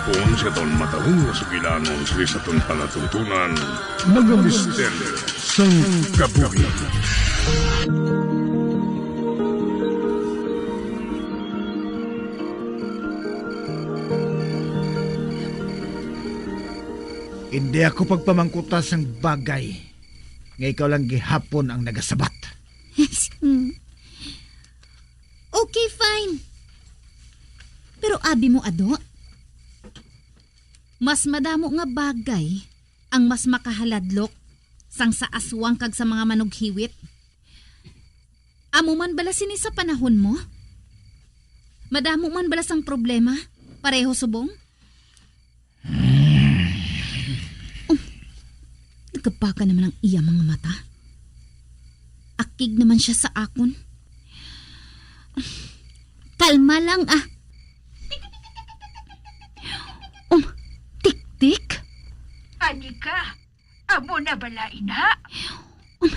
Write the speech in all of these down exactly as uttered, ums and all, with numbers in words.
Kung sa aton matahong nga sugilanon sa aton palatuntunan, mga misteryo sang kabuhi. Hindi ako pagpamangkuta sang bagay nga ikaw lang gihapon ang nagasabat. Hmm. Okay, fine. Pero abi mo, Ado, mas madamo nga bagay ang mas makahaladlok sang sa aswang kag sa mga manughiwit. Amo man bala sini sa panahon mo? Madamo man bala sang problema, pareho subong? Um, nagabaka naman ang iya mga mata. Akig naman siya sa akon. Kalma lang, ah. Um, Tik-tik? Anika, amo na bala ina? Um,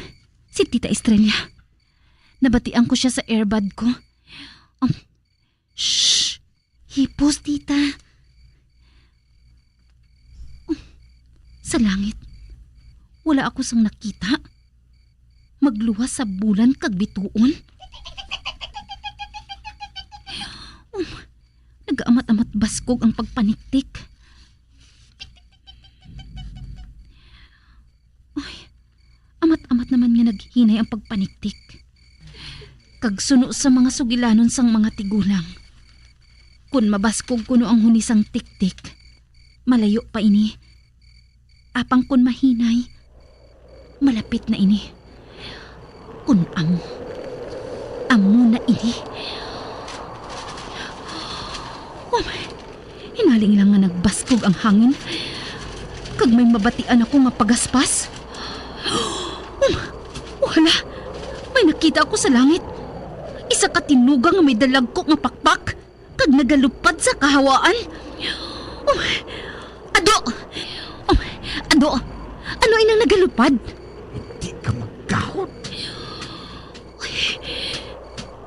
si Tita Estrella. Nabatian ko siya sa earbud ko. Um, shh! Hipos, Tita. Um, sa langit, wala ako sang nakita. Magluwas sa bulan kag bituon. Um, nagaamat-amat baskog ang pagpaniktik. Ay, amat-amat naman nga naghinay ang pagpaniktik. Kag suno sa mga sugilanon sang mga tigulang, kon mabaskog kuno ang huni sang tiktik, malayo pa ini. Apang kon mahinay, malapit na ini. Kon amo, amo na ini. Oh my, hinaling lang nga nagbaskog ang hangin, kag may mabatian ako nga pagaspas. Um, wala, may nakita ako sa langit. Isa ka tinuga nga may dalagko nga pakpak, kag nagalupad sa kahawaan. Um, Ado! Um, Ado! Ano inang nagalupad? Hindi ka magkahot.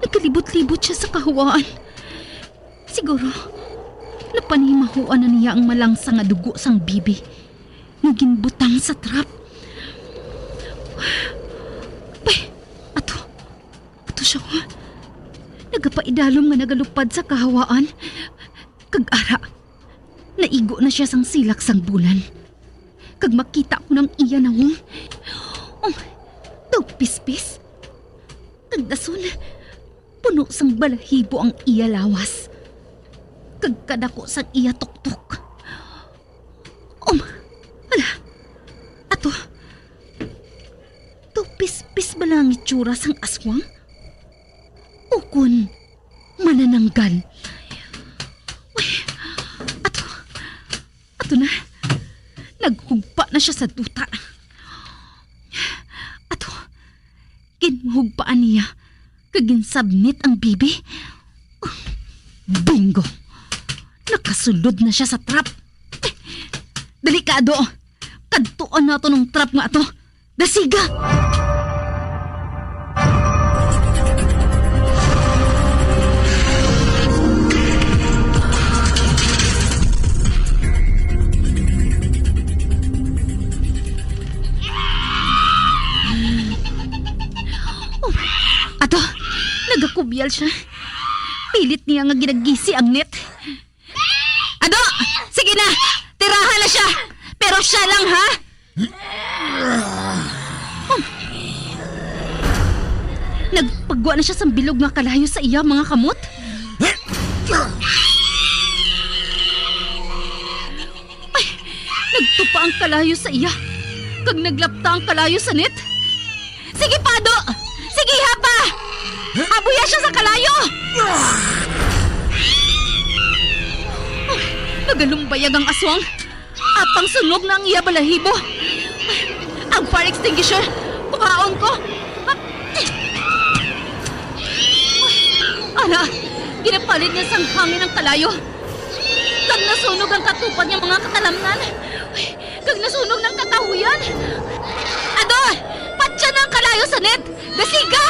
Nagalibot-libot siya sa kahawaan. Siguro, napanimahuan na niya ang malangsa nga dugo sang bibi nga ginbutang sa trap. Bay, ato, ato siya, oh. Nagapaidalom nga nagalupad sa kahawaan. Kag ara, naigo na siya sang silak sang bulan. Kag makita ko nang iya nawong. Um, daw pispis. Kag dason, puno sang balahibo ang iya lawas, kag kadako sang iya tuktok. Um, ala, ato, daw pispis bala ang itsura sang aswang? Ukon, manananggal? Uy, ato, ato na, naghugpa na sia sa duta. Ato, ginhugpaan niya kag ginsabnit ang bibi. Bingo! Nakasulod na sia sa trap. Dali ka, Ado! Kadtuan naton ang trap nga ato. Dasiga! Oh, ato, nagakubyal sia. Pilit niya nga ginagisi ang net. Ado! Sige na! Tirahan na sia! Pero sia lang, ha? Um, nagpagwa na sia sang bilog nga kalayo sa iya mga kamot. Ay, nagtupa ang kalayo sa iya, kag naglapta ang kalayo sa net. Sige pa, Ado! Sige, ha pa! Abuya sia sa kalayo! Nagalumbay ang aswang. Apang sunog na ang iya balahibo. Ang fire extinguisher! Kuhaon ko! Ara, ginapalid niya sang hangin ang kalayo. Kag nasunog ang katupad niya mga katalamnan. Kag nasunog ng katahuyan. Ado! Patya na ang kalayo sa net! Dasiga!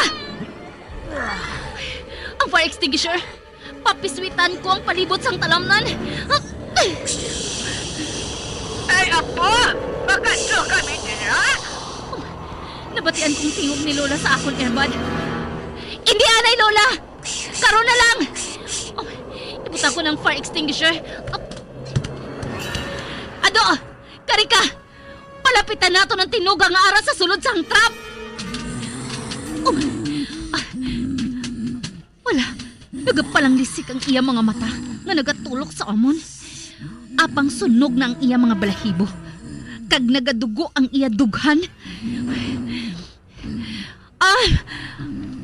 Ang fire extinguisher! Papiswitan ko ang palibot sang talamnan. Ay, apo! Makadto kami dira? Nabatian kong tingog ni Lola sa akon earbud. Indi anay, Lola! Karon na lang! Oh, ibutang ko ng fire extinguisher. Ado! Kari ka! Palapitan nato ng tinuga nga ara sa sulod sang trap! Oh, ah, wala. Nagapalanglisik ang iya mga mata nga nagatulok sa amon. Apang sunog na ang iya mga balahibo, kag nagadugo ang iya dughan. Ah,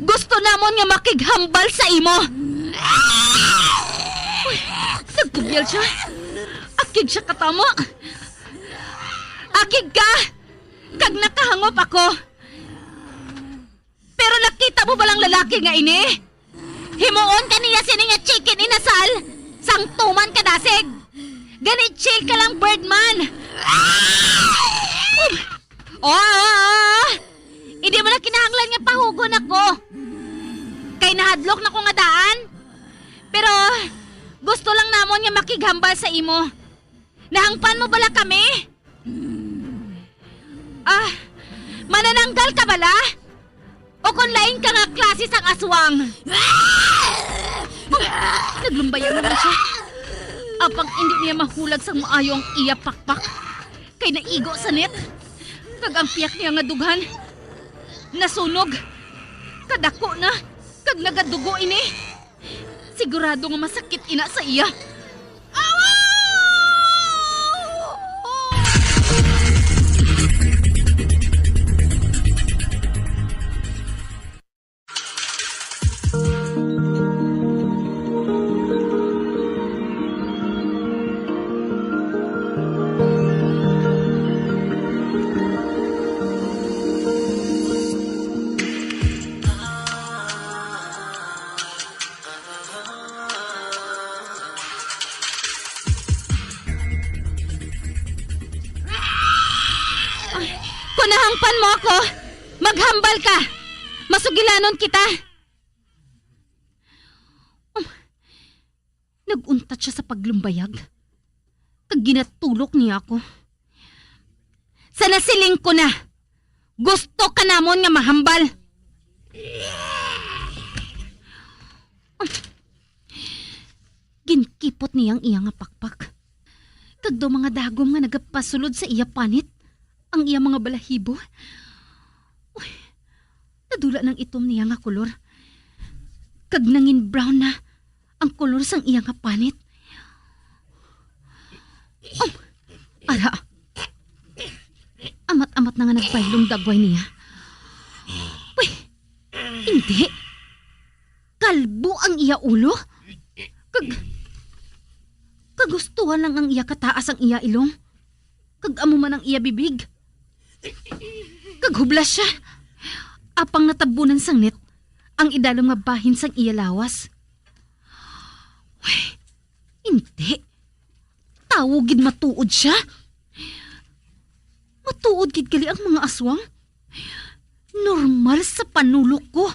gusto namon nga makighambal sa imo. Uy, nagkubyal siya. Akig siya katamo. Akig ka, kag nakahangop ako. Pero nakita mo ba lang lalaki nga ini? Himuon ka niya sini nga chicken inasal sang tuman ka dasig. Gani chill ka lang, Birdman. Oh, oh, oh. Hindi mo na kinahanglan nga pahugon ako. Kay nahadlok na ko nga daan. Pero gusto lang namon nga makighambal sa imo. Nahangpan mo bala kami? Ah, manananggal ka bala? O kon lain ka nga klase sang aswang? Naglumbay naman siya. Apang hindi niya mahulag sang maayo ang iya pakpak, kay naigo sa net. Kag ang piyak niya nga dughan nasunog. Kadako na, kag nagadugo ini. Sigurado nga masakit ina sa iya. Awa! Ay, kung nahangpan mo ako, maghambal ka. Masugilanon kita. Um, nag-untat siya sa paglumbayag, kag ginatulok niya ako. Sa nasiling ko na, gusto ka namon nga mahambal. Ginkipot niya ang iya nga pakpak, kag daw mga dagom nga nagapasulod sa iya panit ang iya mga balahibo. Uy, nadula nang itom niya nga kolor, kag nangin brown na ang kolor sang iya nga panit. Um, ara, amat-amat na nga nagbaylong dagway niya. Uy, hindi. Kalbo ang iya ulo. Kag, kagustuhan lang ang iya kataas ang iya ilong. Kag amo man ang iya bibig. Kag hublas siya. Apang natabunan sang net ang idalom nga bahin sang iya lawas. Uy, hindi. Tawo gid matuod siya. Matuod gid gali ang mga aswang. Normal sa panulok ko.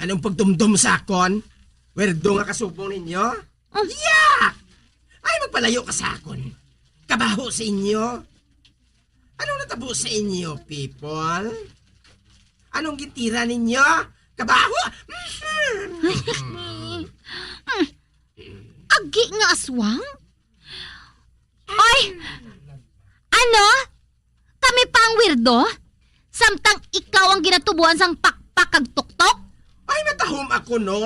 Anong pagdumdom sa akon? Werdo nga kasubong ninyo? Ah. Yeah! Ay, magpalayo ka sa akon. Kabaho sa inyo. Anong natabo sa inyo, people? Anong gintira ninyo? Kabaho? Agi nga aswang? Oy! Ano? Kami pa ang weirdo? Samtang ikaw ang ginatubuan sang pakpak kag tuktok? Ay, matahom ako, no?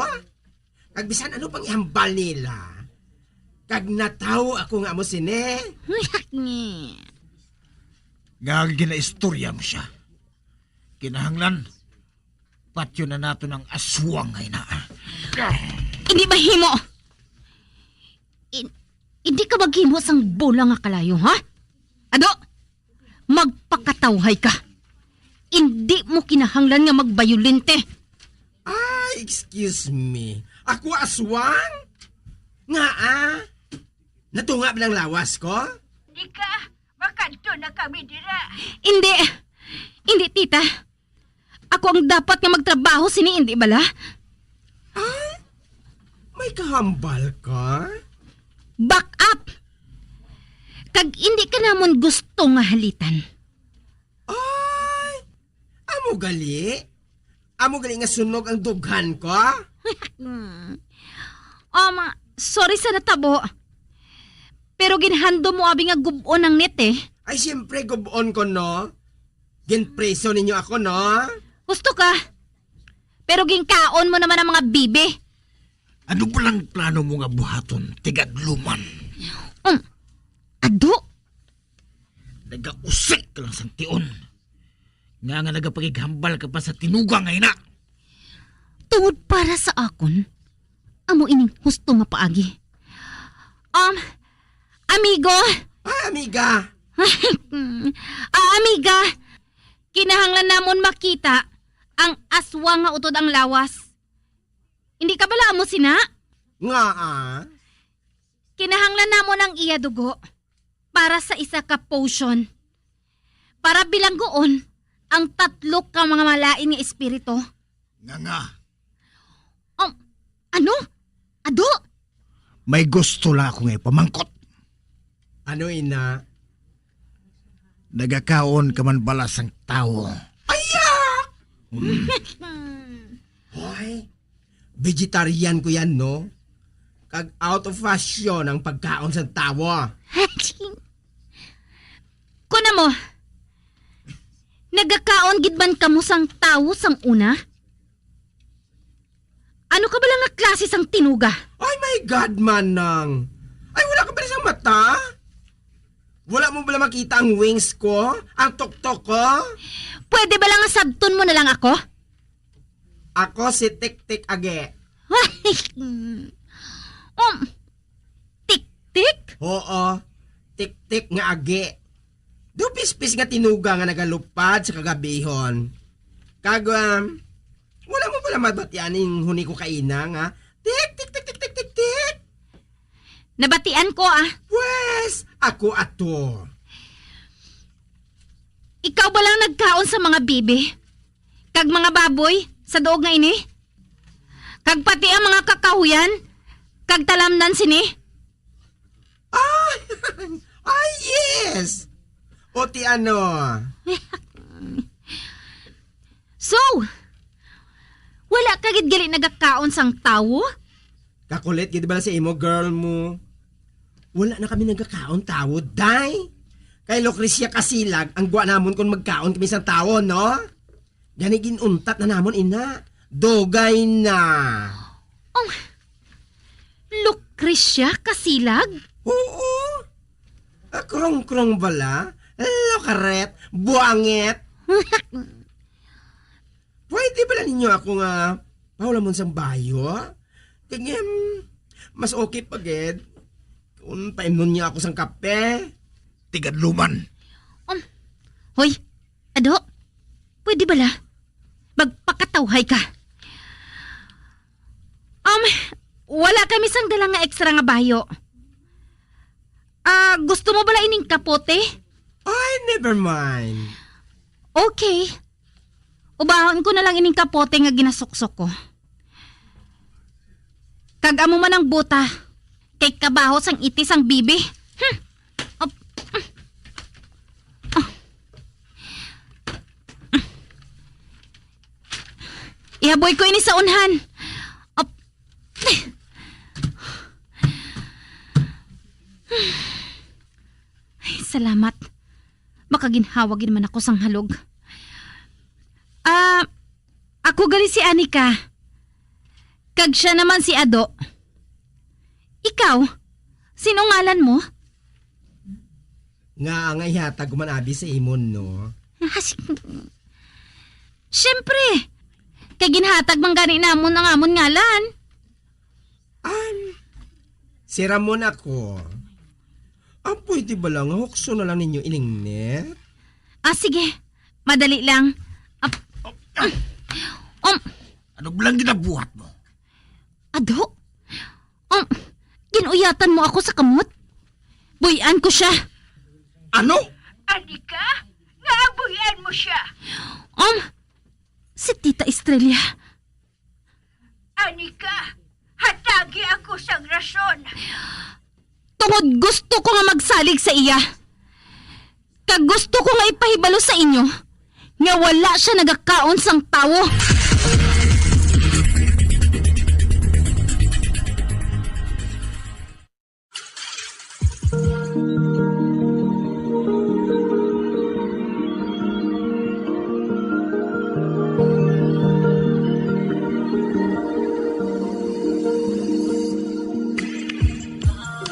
Kag bisan ano pang ihambal nila, kag natawo ako nga amo sini. Nga ginaistorya mo siya. Kinahanglan, patyon na nato ng aswang nga inaa. Hindi mahimo. In-, hindi ka maghimo sang bola nga kalayo, ha? Ado, magpakatawhay ka. Hindi mo kinahanglan nga magbayolente. Ah, excuse me. Ako aswang? Nga, ah? Natunga ba lang lawas ko? Di ka, makadto na kami dira. Hindi. Hindi, tita. Ako ang dapat nga magtrabaho sini, hindi bala? Ah? May kahambal ka? Back up! Kag indi ka namon gusto nga halitan. Ay, amo gali? Amo gali nga sunog ang dughan ko? Hmm. Um, sorry sa natabo. Pero ginhandom mo abi nga gub-on ang net, eh. Ay, siyempre, gub-on ko, no? Ginpreso ninyo ako, no? Husto ka. Pero ginkaon mo naman ang mga bibi. Ano ba lang plano mo nga buhaton, tigadluman? Um, ado? Nagausik ka lang sang tion. Nga nga nagapakighambal ka pa sa tinuga nga ina. Tungod para sa akon, amo ining husto nga paagi. Um, amigo! Ah, amiga! Ah, amiga! Kinahanglan namon makita ang aswang nga utod ang lawas. Hindi ka bala amo sina? Nga, ah? Kinahanglan namon ang iya dugo para sa isa ka potion. Para bilangguon ang tatlo ka mga malain nga espiritu. Nga nga. Um, ano? Ado? May gusto lang ako nga ipamangkot. Ano, ina? Nagakaon ka man bala sang tawo? Aya! Hmm. Hoy, vegetarian ko yan, no? Kag out of fashion ang pagkaon sang tawo. Kuna mo, nagakaon gid man kamo sang tawo sang una? Ano ka bala nga klase sang tinuga? Ay, my God, Manang! Ay, wala ka bala sang mata? Wala mo bala makita ang wings ko? Ang tuktok ko? Pwede bala nga sabton mo na lang ako? Ako si Tik-Tik Agi. Um, Tik-Tik? Oo, Tik-Tik nga agi. Daw pispis nga tinuga nga nagalupad sa kagabihon. Kag, um, wala mo bala mabatian ning huni ko kaina nga, tik, tik, tik, tik, tik, tik, tik? Nabatian ko, ah. Pwes, ako ato. Ikaw ba lang nagkaon sa mga bibi? Kag mga baboy sa duog nga ini? Kag pati ang mga kakahuyan kag talamnan sini? Ah, ah, yes! O ti ano? So, wala ka gid gali nagakaon sang tawo? Kakulit gid bala sa imo, girl mo. Wala na kami nagakaon tawo, day. Kay Lucrecia Kasilag ang gwa namon kon magkaon kami sang tawo, no? Gani ginuntat na namon, ina. Dugay na. Um, Lucrecia Kasilag? Oo. Ah, krong-krong bala. Lokaret, buangit. Pwede bala ninyo ako nga pahulamon sang bayo? Kag, em, mas okay pa gid kung paimnon niyo ako sang kape. Tigadluman. Um, hoy, Ado, pwede bala? Magpakatawhay ka. Um, wala kami sang dala nga extra nga bayo. Ah, gusto mo bala ining kapote? Ay, never mind. Okay. Ubahon ko na lang ining kapote nga ginasuksok ko. Kag amo man ang buta, kay kabaho sang itis ang bibi. Hmm. Op. Ah. Ihaboy ko ini sa unhan. Op. Ay, salamat. Makaginhawa gid man ako sang halog. Ah, ako gali si Anika. Kag sia naman si Ado. Ikaw, sin-o ngalan mo? Nga nga ihatag ko man abi sa imo, no? Siyempre, kay ginhatag man gani namon ang amon ngalan. Um, si Ramon ako. Ah, pwede bala nga hukso na lang ninyo ining net? Ah, sige. Madali lang. Ap-, um, Ano ba lang ginabuhat mo? Ado? Um, ginuyatan mo ako sa kamot? Buy-an ko siya. Ano? Anika? Nga buy-an mo siya? Um, si Tita Estrella. Anika, hatagi ako sang rason. Tungod gusto ko nga magsalig sa iya. Kag gusto ko nga ipahibalo sa inyo nga wala sia nagakaon sang tawo.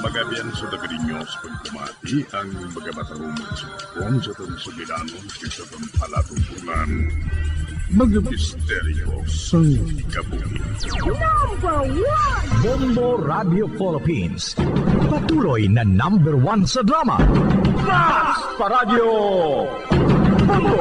Magabian sa taga ninyo sa pagkamati ang mga matarong magsugpon sa aton sugilanon kag sa aton palatubulan. Mga misteryo sang kabuhi. Number one! Bombo Radio Philippines. Patuloy na number one sa drama. Basta Radyo Bombo!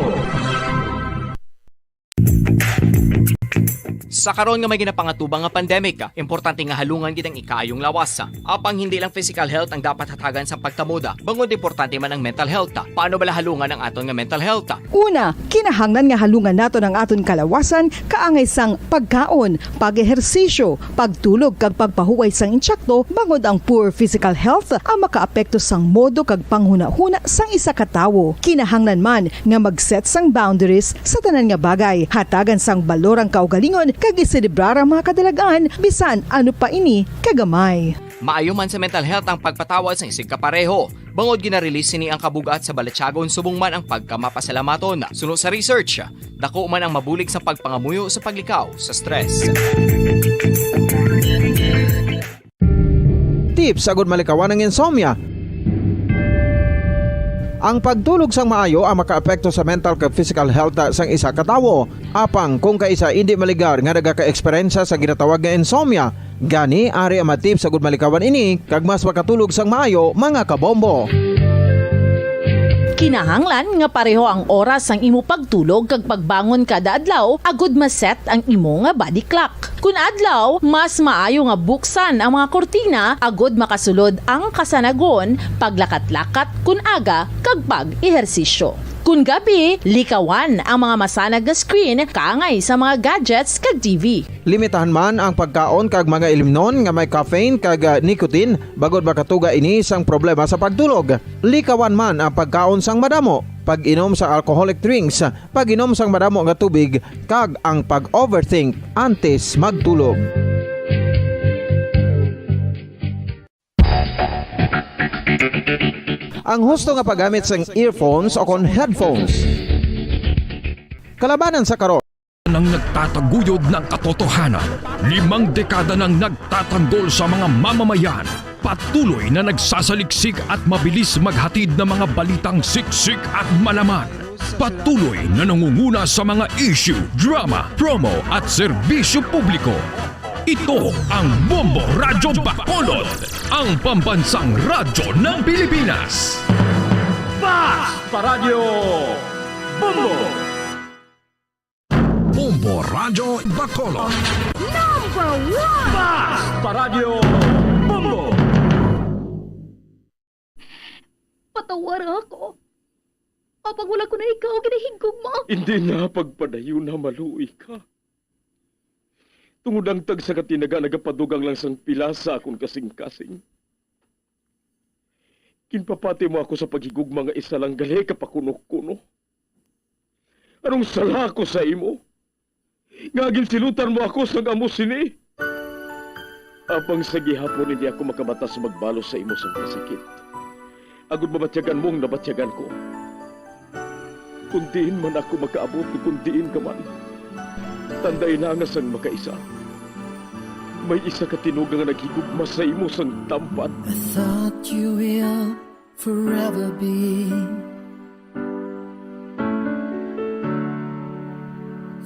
Sa karon nga may ginapangatubang nga pandemic, importante nga halungan gid ang ikaayong lawas. Apang hindi lang physical health ang dapat hatagan sa pagtamod, bangod importante man ang mental health. Paano bala halungan ang aton nga mental health? Una, kinahanglan nga halungan naton ang aton kalawasan kaangay sang pagkaon, pag-ehersisyo, pagtulog kag pagpahuway sang insakto, bangod ang poor physical health ang makaapekto sang modo kag panghunahuna sang isa ka tawo. Kinahanglan man nga mag-set sang boundaries sa tanan nga bagay, hatagan sang balor ang kaugalingon kag iselebrar ang mga kadalagan bisan ano pa ini kagamay. Maayo man sa mental health ang pagpatawad sang isigkapareho, bangod gina-release sini ang kabug-at sa balatyagon subong man ang pagkamapasalamaton. Suno sa research, dako man ang mabulig sa pagpangamuyo sa paglikaw sa stress. Tips agud malikawan ang insomnia. Ang pagtulog sang maayo ang makaapekto sa mental kag physical health sang isa ka tawo. Apang kung kaisa indi maligar nga nagaka-eksperyensya sa ginatawag nga insomnia, gani ari ang mga tips agud malikawan ini kag mas makatulog sang maayo, mga kabombo. Kinahanglan nga pareho ang oras sang imo pagtulog kag pagbangon kada adlaw agud ma-set ang imo nga body clock. Kun adlaw, mas maayo nga buksan ang mga kurtina agud makasulod ang kasanagon, paglakat-lakat kun aga, kag pag-ehersisyo. Kun gabi, likawan ang mga masanag nga screen kaangay sa mga gadgets kag T V. Limitahan man ang pagkaon kag mga ilimnon nga may caffeine kag, ah, nicotine, bangod makatuga ini sang problema sa pagtulog. Likawan man ang pagkaon sang madamo, pag-inom sa alcoholic drinks, pag-inom sang madamo nga tubig, kag ang pag-overthink antes magtulog. Ang husto nga paggamit sang earphones o kon headphones. Kalabanan sa karon. Nang nagtataguyod ng katotohanan, limang dekada nang nagtatanggol sa mga mamamayan, patuloy na nagsasaliksik at mabilis maghatid ng mga balitang siksik at malaman. Patuloy na nangunguna sa mga issue, drama, promo at serbisyo publiko. Ito ang Bombo Radyo Bacolod, ang pambansang radyo ng Pilipinas. Basta Radyo Bombo! Bombo Radyo Bacolod. Number one! Basta Radyo Bombo! Patawara ako. Apang wala ko na ikaw ginahigugma. Hindi na, pagpadayon na, maluoy ka. Tungod ang tagsa ka tinaga nagapadugang lang sang pila sa akon kasing-kasing. Ginpapati mo ako sa paghigugma nga isa lang gali ka pakuno-kuno. Anong sala ko sa imo? Nga ginsilutan mo ako sang amo sini? Apang sa gihapon hindi ako makabata sa magbalos sa imo sang kasakit. Agud mabatyagan mo ang nabatyagan ko. Kun diin man ako makaabot, kun diin ka man, tanday na nga sang makaisa, may isa ka tinuga nga naghigugma sa imo sang tampat. I thought you will forever be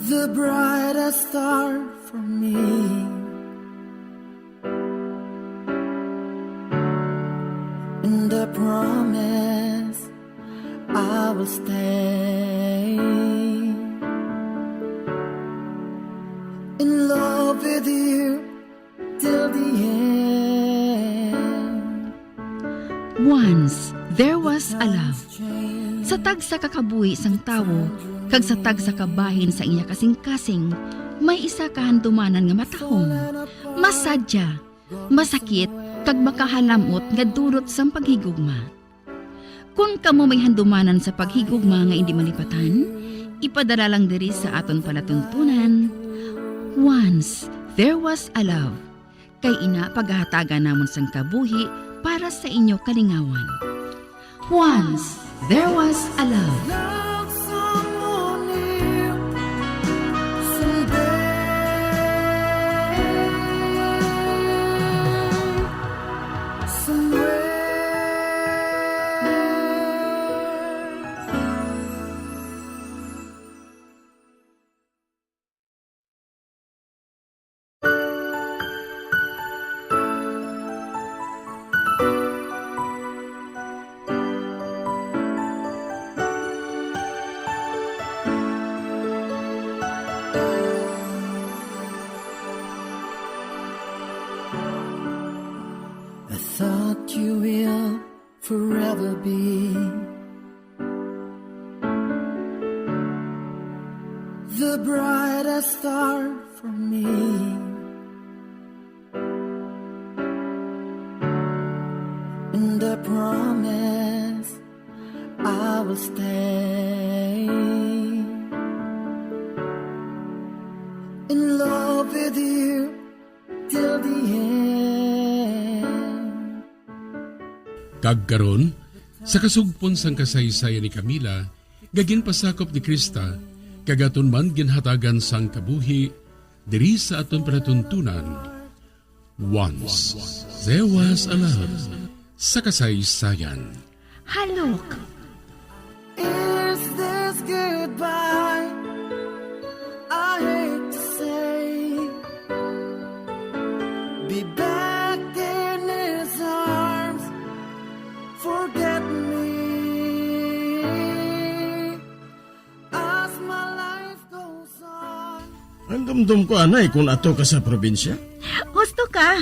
the brightest star for me. And I promise I will stay in love with you till the end. Once there was a love. Sa tagsa ka kabuhi sang tawo kag sa tagsa ka bahin sa iya kasing-kasing, may isa ka handumanan nga matahom, masadya, masakit, kag makahalam-ot nga dulot sang paghigugma. Kon kamo may handumanan sa paghigugma nga indi malipatan, ipadala lang diri sa aton palatuntunan, Once There Was a Love, kay ina pagahatagan namon sang kabuhi para sa inyo kalingawan. Once There Was a Love. Love someone new someday. Somewhere. I thought you will forever be the brightest star for me. And I promise I will stay in love with you till the end. Kag karon, sa kasugpon sang kasaysayan ni Camila, nga ginpasakop ni Krista, kag aton man ginhatagan sang kabuhi diri sa aton palatuntunan, Once There Was a Love sa kasaysayan. Halok. Is this goodbye? I hate to say, be back in his arms. Forget me as my life goes on. Ang dumdum ko, anay, kung ato ka sa probinsya. Husto ka.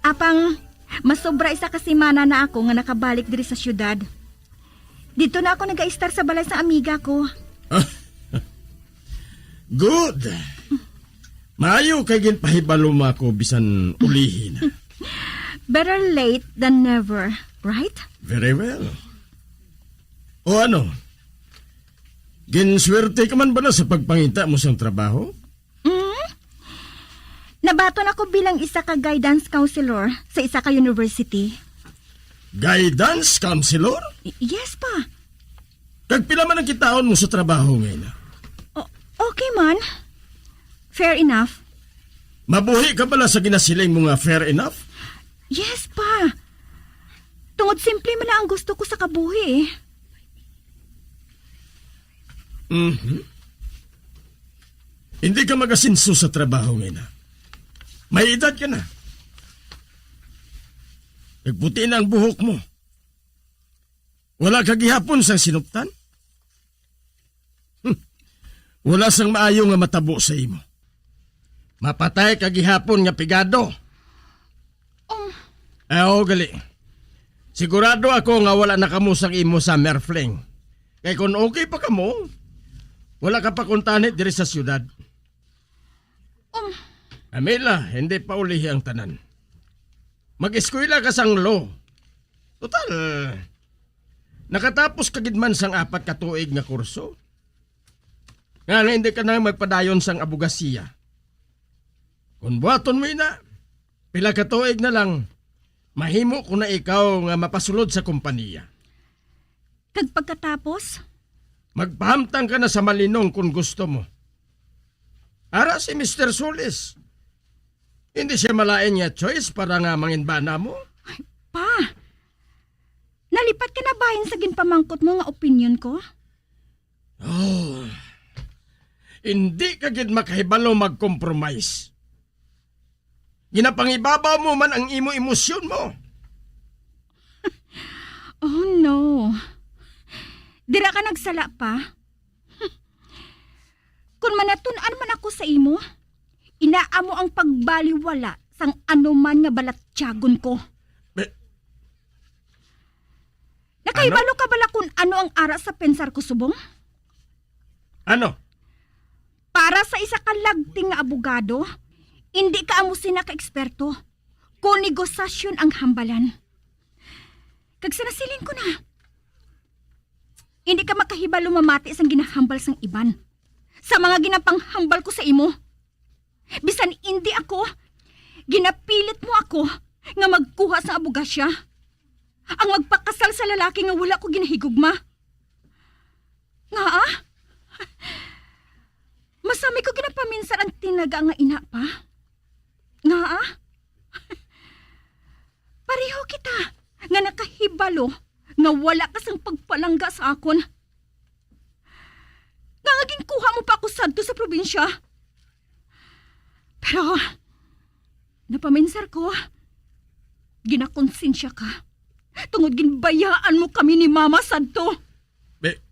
Apang, masobra isa ka semana na ako nga nakabalik diri sa syudad. Dito na ako nag-aistar sa balay sa amiga ko. Good. Maayo kay ginpahibalo mo ako bisan ulihi na. Better late than never, right? Very well. O ano? Ginswerte ka man bala sa pagpangita mo sang trabaho? Mm. Nabaton ako bilang isa ka guidance counselor sa isa ka university. Guidance counselor? Y-, yes, pa. Kag pila man ang kitaon mo sa trabaho nga ina? O-, okay man. Fair enough. Mabuhi ka bala sa ginasiling mo nga fair enough? Yes, pa. Tungod simple man na ang gusto ko sa kabuhi, eh. Mhm. Hindi ka mag-asenso sa trabaho nga ina. May edad ka na. Nagputi na ang buhok mo. Wala ka gihapon sang sinuptan? Hmm. Wala sang maayo nga matabo sa imo. Mapatay ka gihapon nga pigado. Um. Ah, oo, gali. Sigurado ako nga wala na kamo sang imo summer fling. Kay kung okay pa kamo, wala ka pa kuntani diri sa siyudad. Um. Amila, hindi pa ulihi ang tanan. Mag-eskwela ka sang law. Total, nakatapos ka gid man sang apat ka tuig nga kurso. Nga na hindi ka na magpadayon sang abogasiya. Kung buhaton mo ina, pila ka tuig na lang, mahimo ko na ikaw nga mapasulod sa kompanya. Kag pagkatapos? Magpahamtang ka na sa malinong kung gusto mo. Ara si Mister Solis. Hindi siya malain nga choice para nga manginbana mo. Ay, pa! Nalipat ka na bahin sa ginpamangkot mo nga opinyon ko? Oh, hindi ka gid makahibalo mag-compromise. Ginapangibabaw mo man ang imo emosyon mo. Oh, no. Dira ka nagsala pa. Kon manatun-an man ako sa imo, inaa mo ang pagbaliwala sang anuman nga balatyagon ko. Be-, Nakahibalo ka bala kon ano ang ara sa pensar ko subong? Ano? Para sa isa ka lagting nga abogado, indi ka amo sina ka eksperto. Kon negosasyon ang hambalan. Kag sa nasiling ko na, hindi ka makahibalo mamati sang ginahambal sang iban, sa mga ginapanghambal ko sa imo. Bisan indi ako, ginapilit mo ako nga magkuha sang abogasya, ang magpakasal sa lalaki nga wala ko ginahigugma. Ngaa? Masami ko ginapaminsar ang tinaga nga ina pa. Ngaa? Pareho kita nga nakahibalo nga wala ka sang pagpalangga sa akon. Nga nga ginkuha mo pa ako sadto sa probinsya. Pero, napaminsar ko, ginakonsensya ka. Tungod ginbayaan mo kami ni Mama sadto. Be-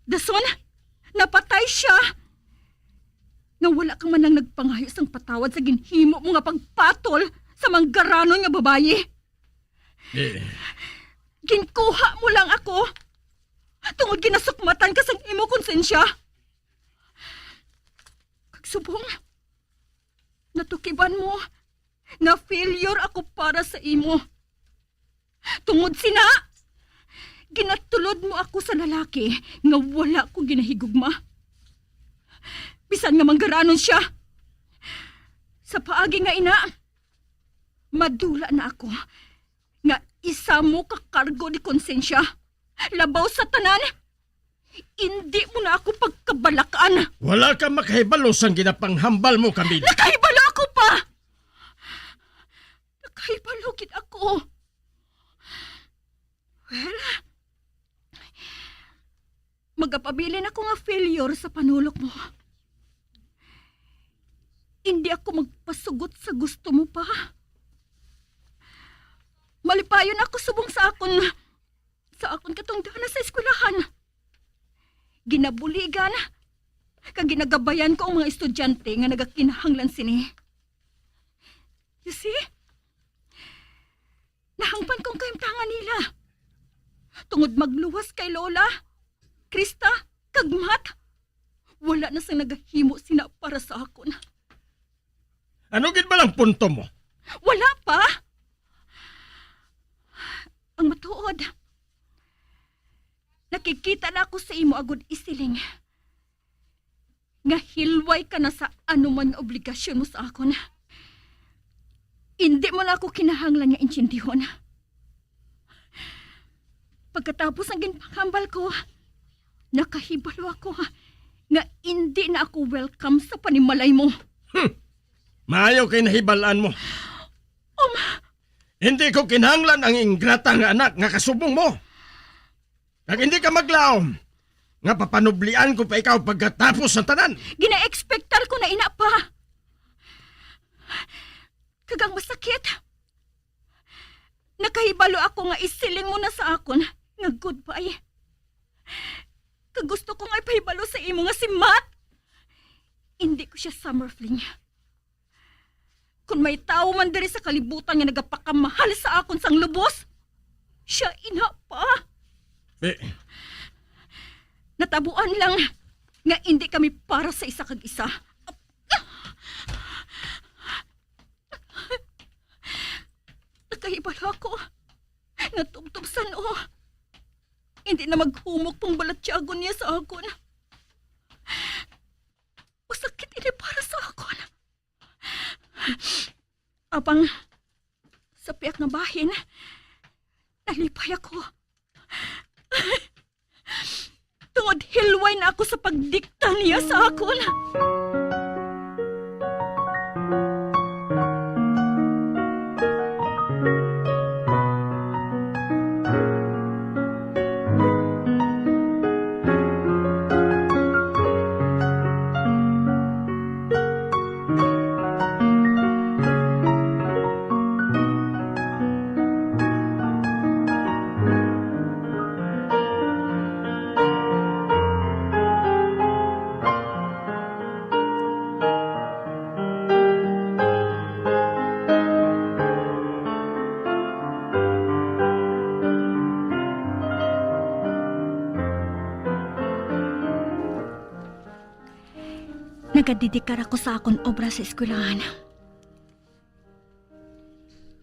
Dason, napatay siya. Nga wala ka man lang nagpangayo sang patawad sa ginhimo mo nga pagpatol sa manggaranon nga babayi. Eh. Ginkuha mo lang ako tungod ginasukmatan ka sang imo konsensya. Kag subong, natukiban mo nga failure ako para sa imo. Tungod sina, ginatulod mo ako sa lalaki nga wala ko ginahigugma. Bisan nga manggaranon siya. Sa paagi nga ina, madula na ako nga isa mo ka kargo di konsensya. Labaw sa tanan, indi mo na ako pagkabalakan. Wala ka makahibalo sang ginapanghambal mo, Camila. Nakahibalo ako pa! Nakahibalo gid ako. Well, magapabilin ako nga failure sa panulok mo. Indi ako magpasugot sa gusto mo pa. Malipayon ako subong sa akon, sa akon katungdanan sa eskwelahan. Ginabuligan, kag ginagabayan ko ang mga estudyante nga nagakinahanglan sini. You see? Nahangpan ko ang kahimtangan nila. Tungod magluwas kay Lola, Krista, kag Matt, wala na sang nagahimo sina para sa akon. Ano gid ba lang punto mo? Wala pa. Ang matuod, nakikita na ako sa imo agod isiling nga hilway ka na sa anuman nga obligasyon mo sa akon. Indi mo na ako kinahanglan nga intindihon. Pagkatapos ang ginpanghambal ko, nakahibalo ako nga indi na ako welcome sa panimalay mo. Hmm. Maayo kay nahibal-an mo. Um, Hindi ko kinahanglan ang ingrata nga anak nga kasubong mo. Kag hindi ka maglaom nga papanublian ko pa ikaw pagkatapos sa tanan. Gina-expectar ko na ina pa. Kag ang masakit, nakahibalo ako nga isiling mo na sa akon nga goodbye. Kag gusto ko nga ipahibalo sa imo nga si Matt, hindi ko siya summer fling. Kon may tawo man diri sa kalibutan nga nagapakamahal sa akon sang lubos, siya ina pa. Eh. Natabuan lang nga indi kami para sa isa kag isa. Nakahibalo ako nga tubtob san-o. Hindi na maghumok pang balatyagon niya sa akon. Masakit ini para sa akon. Apang sa piyak nga bahin, nalipay ako. Tungod hilway na ako sa pagdikta niya sa akon. Nagadedikar ako sa akon obra sa eskwelahan.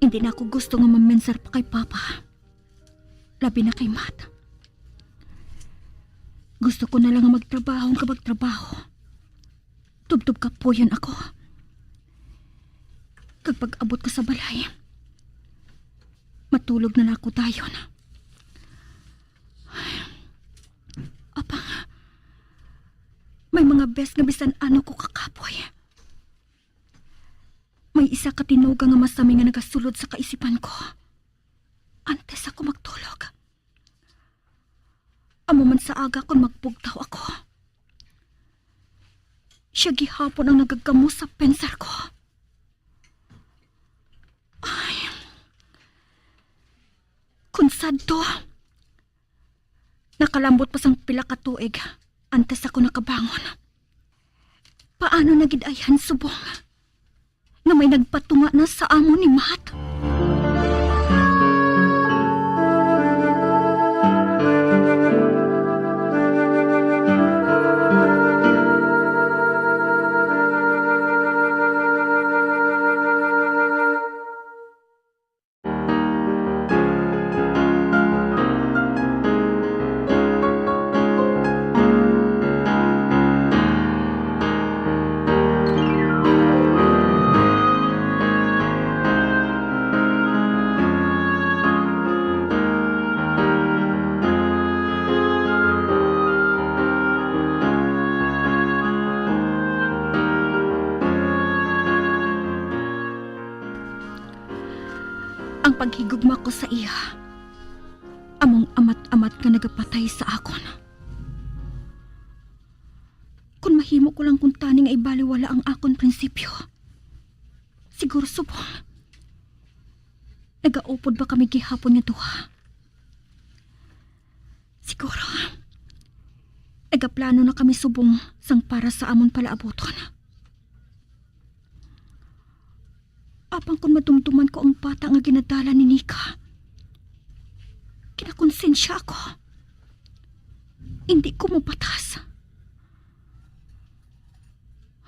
Di na ako gusto nga mamensar pa kay Papa. Labi na kay Matt. Gusto ko na lang nga magtrabaho nga magtrabaho. Tubtob kapuyon ako. Kag pag-abot ko sa balay, matulog na lang ako dayon. Apang, may mga bes nga bisan ano ko kakapoy. May isa ka tinuga nga masami nga nagasulod sa kaisipan ko antes ako magtulog. Amo man sa aga kon magbugtaw ako. Siya gihapon ang nagagamo sa pensar ko. Ay. Kon sadto, nakalambot pa sang pila ka tuig antes ako nakabangon. Paano na gid ayhan subong nga may nagpatunga na sa amo ni Matt? Ang paghigugma ko sa iya, among amat-amat nga nagapatay sa akon. Kon mahimo ko lang kuntani nga ibaliwala ang akon prinsipyo, siguro subong nagaupod ba kami gihapon nga duha. Siguro, nagaplano na kami subong sang para sa amon palaabuton. Apang kon madumduman ko ang bata nga ginadala ni Nika, kinakonsensya ako. Indi ko mabatas.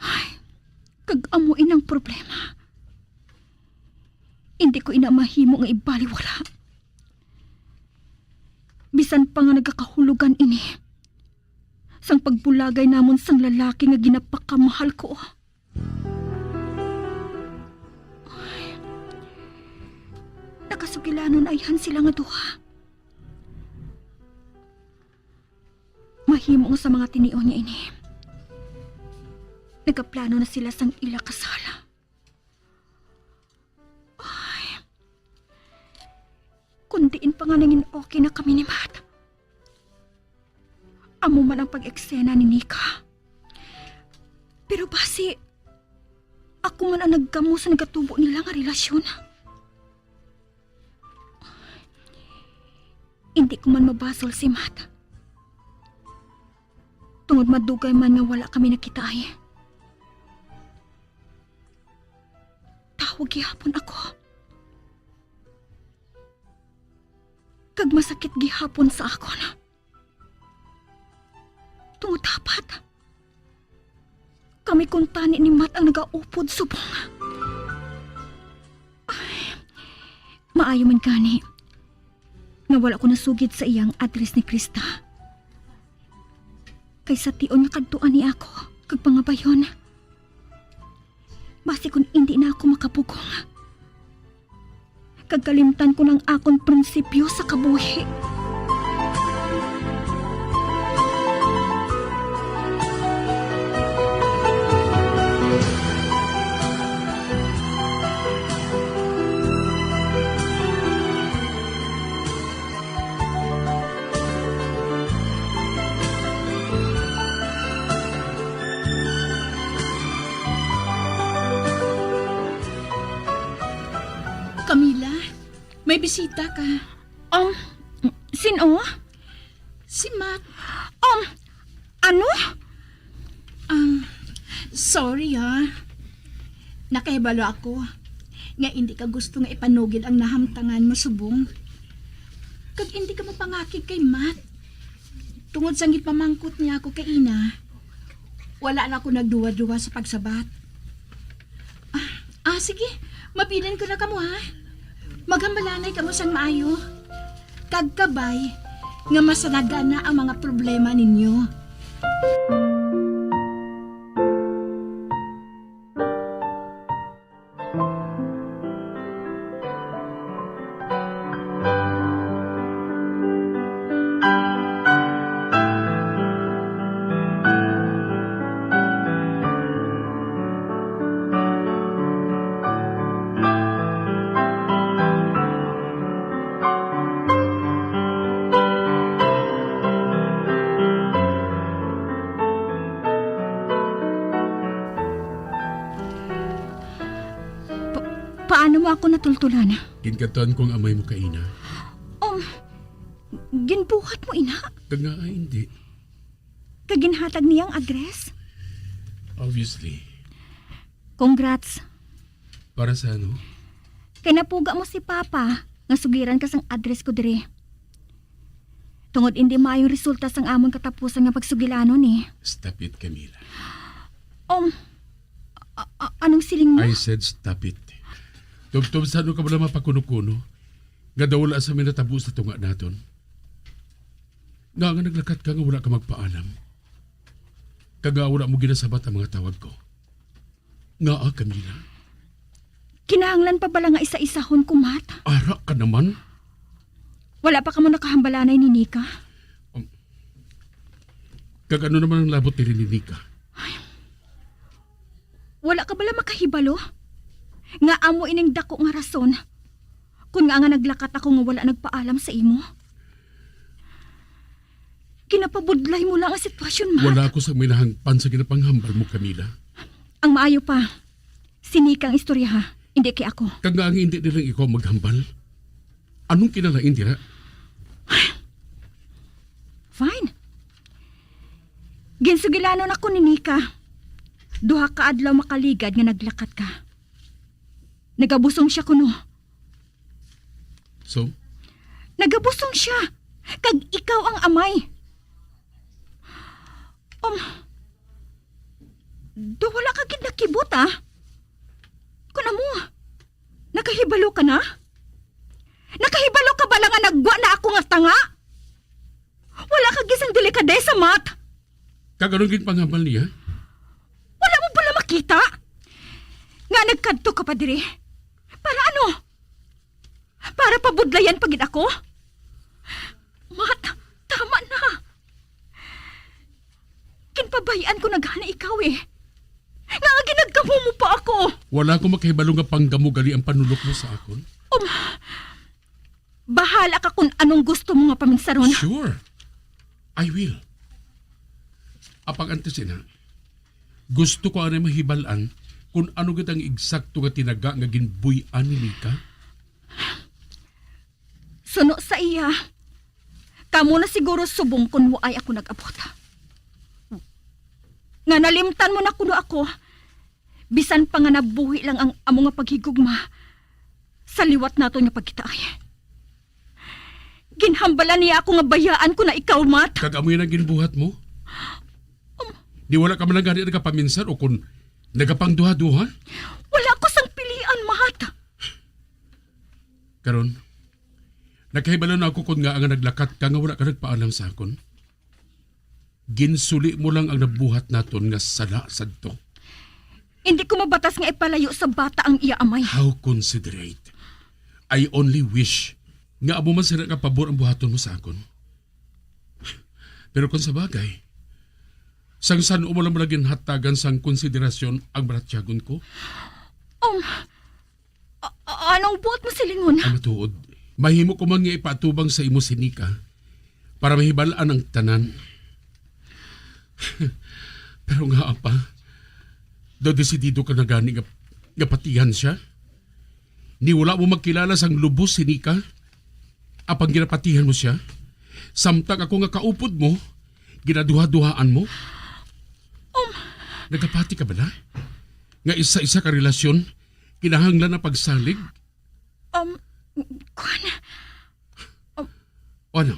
Ay, kag amo inang problema. Indi ko ina mahimo nga ibaliwala. Bisan pa nga nagakahulugan ini sang pagbulagay namon sang lalaki nga ginapakamahal ko. Ay, nakasugilanon ayhan sila nga duha. Mahimo nga sa mga tinion niya ini, nagaplano na sila sang ila kasal. Ay, kung diin pa nga nangin okay na kami ni Matt, amo man ang pag-eksena ni Nika. Pero basi, ako man ang naggamo sa nagatubo nila nga relasyon. Hindi ko man mabasol si Matt. Tungod madugay man nga wala kami nakita ay. Tawo gihapon ako. Kag masakit gihapon sa akon. Tungod dapat kami kuntani ni Matt ang nagaupod subong. Ay, maayo man gani nga wala ko nasugid sa iyang address ni Krista. Kay sa tion nga kadtuan ni ako kag pangabayon, basi kun indi na ako makapugong, kag kalimtan ko nang akon prinsipyo sa kabuhi. Camila, may bisita ka. Um, sino? Si Matt. Um, ano? Um, sorry, ha. Nakahibalo ako nga hindi ka gusto nga ipanugid ang nahamtangan mo subong. Kag hindi ka mapangakig kay Matt. Tungod sang ginpamangkot niya ako kay ina, wala na ako nagduwa-duwa sa pagsabat. Ah, ah, sige. Mabilin ko na kamo, ha? Maghambalanay kamo sang maayo, kag kabay nga masanagan na ang mga problema ninyo. Pa-, paano mo ako natultulan? Ginkadtuan ko ang amay mo kaina. Um, ginbuhat mo ina? Kag nga, ay, hindi. Kag ginhatag niya ang address? Obviously. Congrats. Para sa ano? Kay napuga mo si Papa nga sugiran ka sang address ko diri. Tungod indi maayong resulta sang amon katapusan nga pagsugilanon, eh. Stop it, Camila. Um, a-, a-, anong siling mo? I said stop it. Tubtob sa ano ka bala mapakuno-kuno nga daw wala sa may natabo sa tunga naton. Nga nga naglakat ka nga wala ka magpaalam. Kag nga wala mo ginasabat ang mga tawag ko. Ngaa, Camila? Kinahanglan pa bala nga isa-isahon ko, Mat? Ara ka naman. Wala pa kamo nakahambalanay ni Nika? Um, kag ano naman ang labot diri ni Nika? Wala ka bala makahibalo nga amo ining dako nga rason kon ngaa nga naglakat ako nga wala nagpaalam sa imo? Ginapabudlay mo lang ang sitwasyon, Mat. Wala ako sa may nahangpan sa ginapanghambal mo, Camila. Ang maayo pa, si Nika ang istoryaha, hindi kay ako. Kag nga ang hindi nilang ikaw maghambal? Anong kinalain dira? Fine. Ginsugilanon ako ni Nika. Duha ka adlaw makaligad nga naglakat ka. Nagabusong siya kuno. So? Nagabusong siya, kag ikaw ang amay. Um, do wala ka gid nakibot, ah? Kun amo, nakahibalo ka na? Nakahibalo ka bala nga nagwa na ako nga tanga? Wala ka gisang delikadesa, Mat. Kag anong ginpanghambal niya? Wala mo bala makita nga nagkadto ka pa diri? Para ano? Para pabudlayan pa gid ako? Mat, tama na. Ginpabay-an ko na gani ikaw, eh. Nga ginagkamo mo pa ako. Wala ko makahibalo nga panggamo gali ang panulok mo sa akon. Um, Bahala ka kung anong gusto mo nga paminsaron. Sure. I will. Apang antes ina, gusto ko anay mahibal-an kung ano gid ang eksakto nga tinaga nga ginbuy-an ni Nika. Suno sa iya, kamo na siguro subong kung waay ako nag-abot. Nga nalimtan mo na kuno ako, bisan pa nga nabuhi lang ang amo nga paghigugma sa liwat naton nga pagkitaay. Ginhambalan niya ako nga bayaan ko na ikaw, Mat. Kag amo yan ang ginbuhat mo? Um. Di wala ka man lang gani nagapaminsar o kon nagapangduha-duha? Wala ko sang pilian, Mat. Karon, nakahibalo na ako kon ngaa nga naglakat ka nga wala ka nagpaalam sa akon. Ginsuli mo lang ang nabuhat naton nga sala sadto. Hindi ko mabatas nga ipalayo sa bata ang iya amay. How considerate. I only wish nga amo man sila nga pabor ang buhaton mo sa akon. Pero kung sa bagay, sang san-o mo lang bala ginhatagan sang konsiderasyon ang balatyagon ko? Um, A-, a-, anong buot mo silingon? Ang matuod, mahimo ko man nga ipaatubang sa imo si Nika para mahibal-an ang tanan. Pero nga, apa, daw desidido ka na gani nga, nga patihan siya? Ni wala mo magkilala sang lubos si Nika? Apang ginapatihan mo siya? Samtang ako nga kaupod mo, ginaduha-duhaan mo? Um. Nagapati ka bala nga isa-isa ka relasyon kinahanglan ang pagsalig? Um, kuwan. O ano?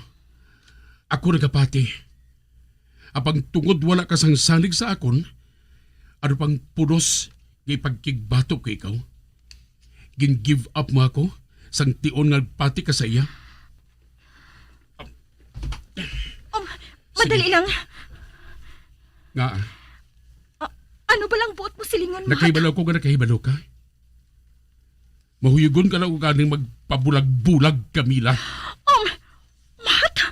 Ako nagapati. Apang tungod wala ka sang salig sa akon, ano pang pulos nga ipagkigbato ko ikaw? Gin-give up mo ako sang tion nga nagpati ka sa iya? Um, madali Sige. lang. Nga, Ah, ano ba lang buot mo silingon, Matt? Nakahibalo ko nga nakahibalo ka. Mahuyagon ka lang og aning magpabulag-bulag, Camila. Um, Matt?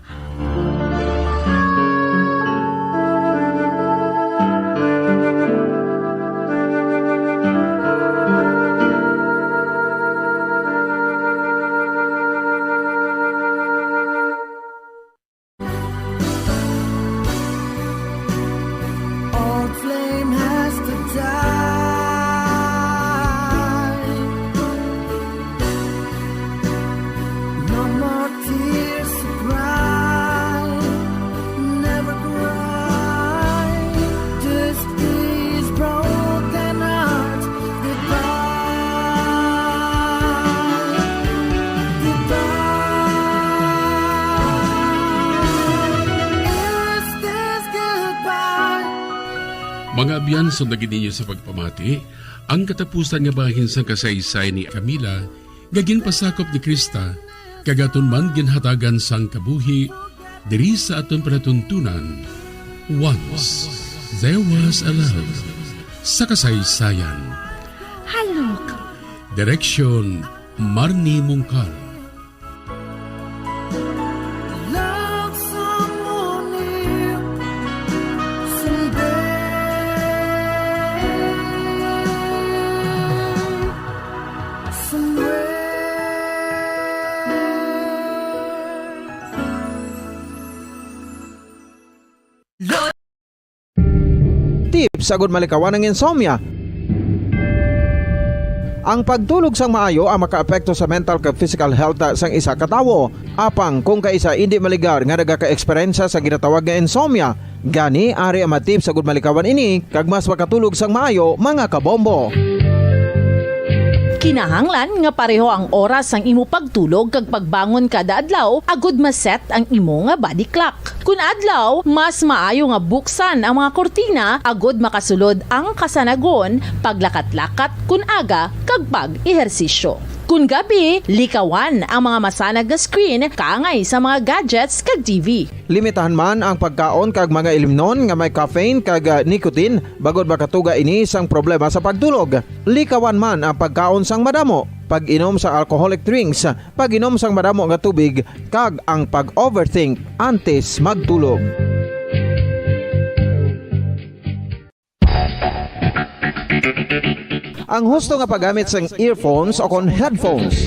All flame has to die. No more tears to cry. Never cry. This is broken heart. Goodbye. Goodbye. Is this goodbye? Mga abyan, sundagi ninyo sa pagpamati ang katapusan nga bahin sang kasaysayan ni Camila nga ginpasakop ni Krista, kag aton man ginhatagan sang kabuhi diri sa aton palatuntunan. Once There Was a Love, sa kasaysayan. Halok. Direksyon, Marnie Mungkal. Love someone new someday. Somewhere. Tips agud malikawan ang insomnia. Ang pagtulog sang maayo ang makaapekto sa mental kag physical health sang isa ka tawo. Apang kung kaisa indi maligar nga nagaka-eksperyensya sa ginatawag nga insomnia, gani ari ang mga tips agud malikawan ini kag mas makatulog sang maayo, mga kabombo. Kinahanglan nga pareho ang oras sang imo pagtulog kag pagbangon kada adlaw agud ma-set ang imo nga body clock. Kun adlaw, mas maayo nga buksan ang mga kurtina agud makasulod ang kasanagon, paglakat-lakat kun aga, kag pag-ehersisyo. Kun gabi, likawan ang mga masanag nga screen kaangay sa mga gadgets kag T V. Limitahan man ang pagkaon kag mga ilimnon nga may caffeine kag, ah, nicotine, bangod makatuga ini sang problema sa pagtulog. Likawan man ang pagkaon sang madamo, pag-inom sa alcoholic drinks, pag-inom sang madamo nga tubig, kag ang pag-overthink antes magtulog. Ang husto nga paggamit sang earphones o kon headphones.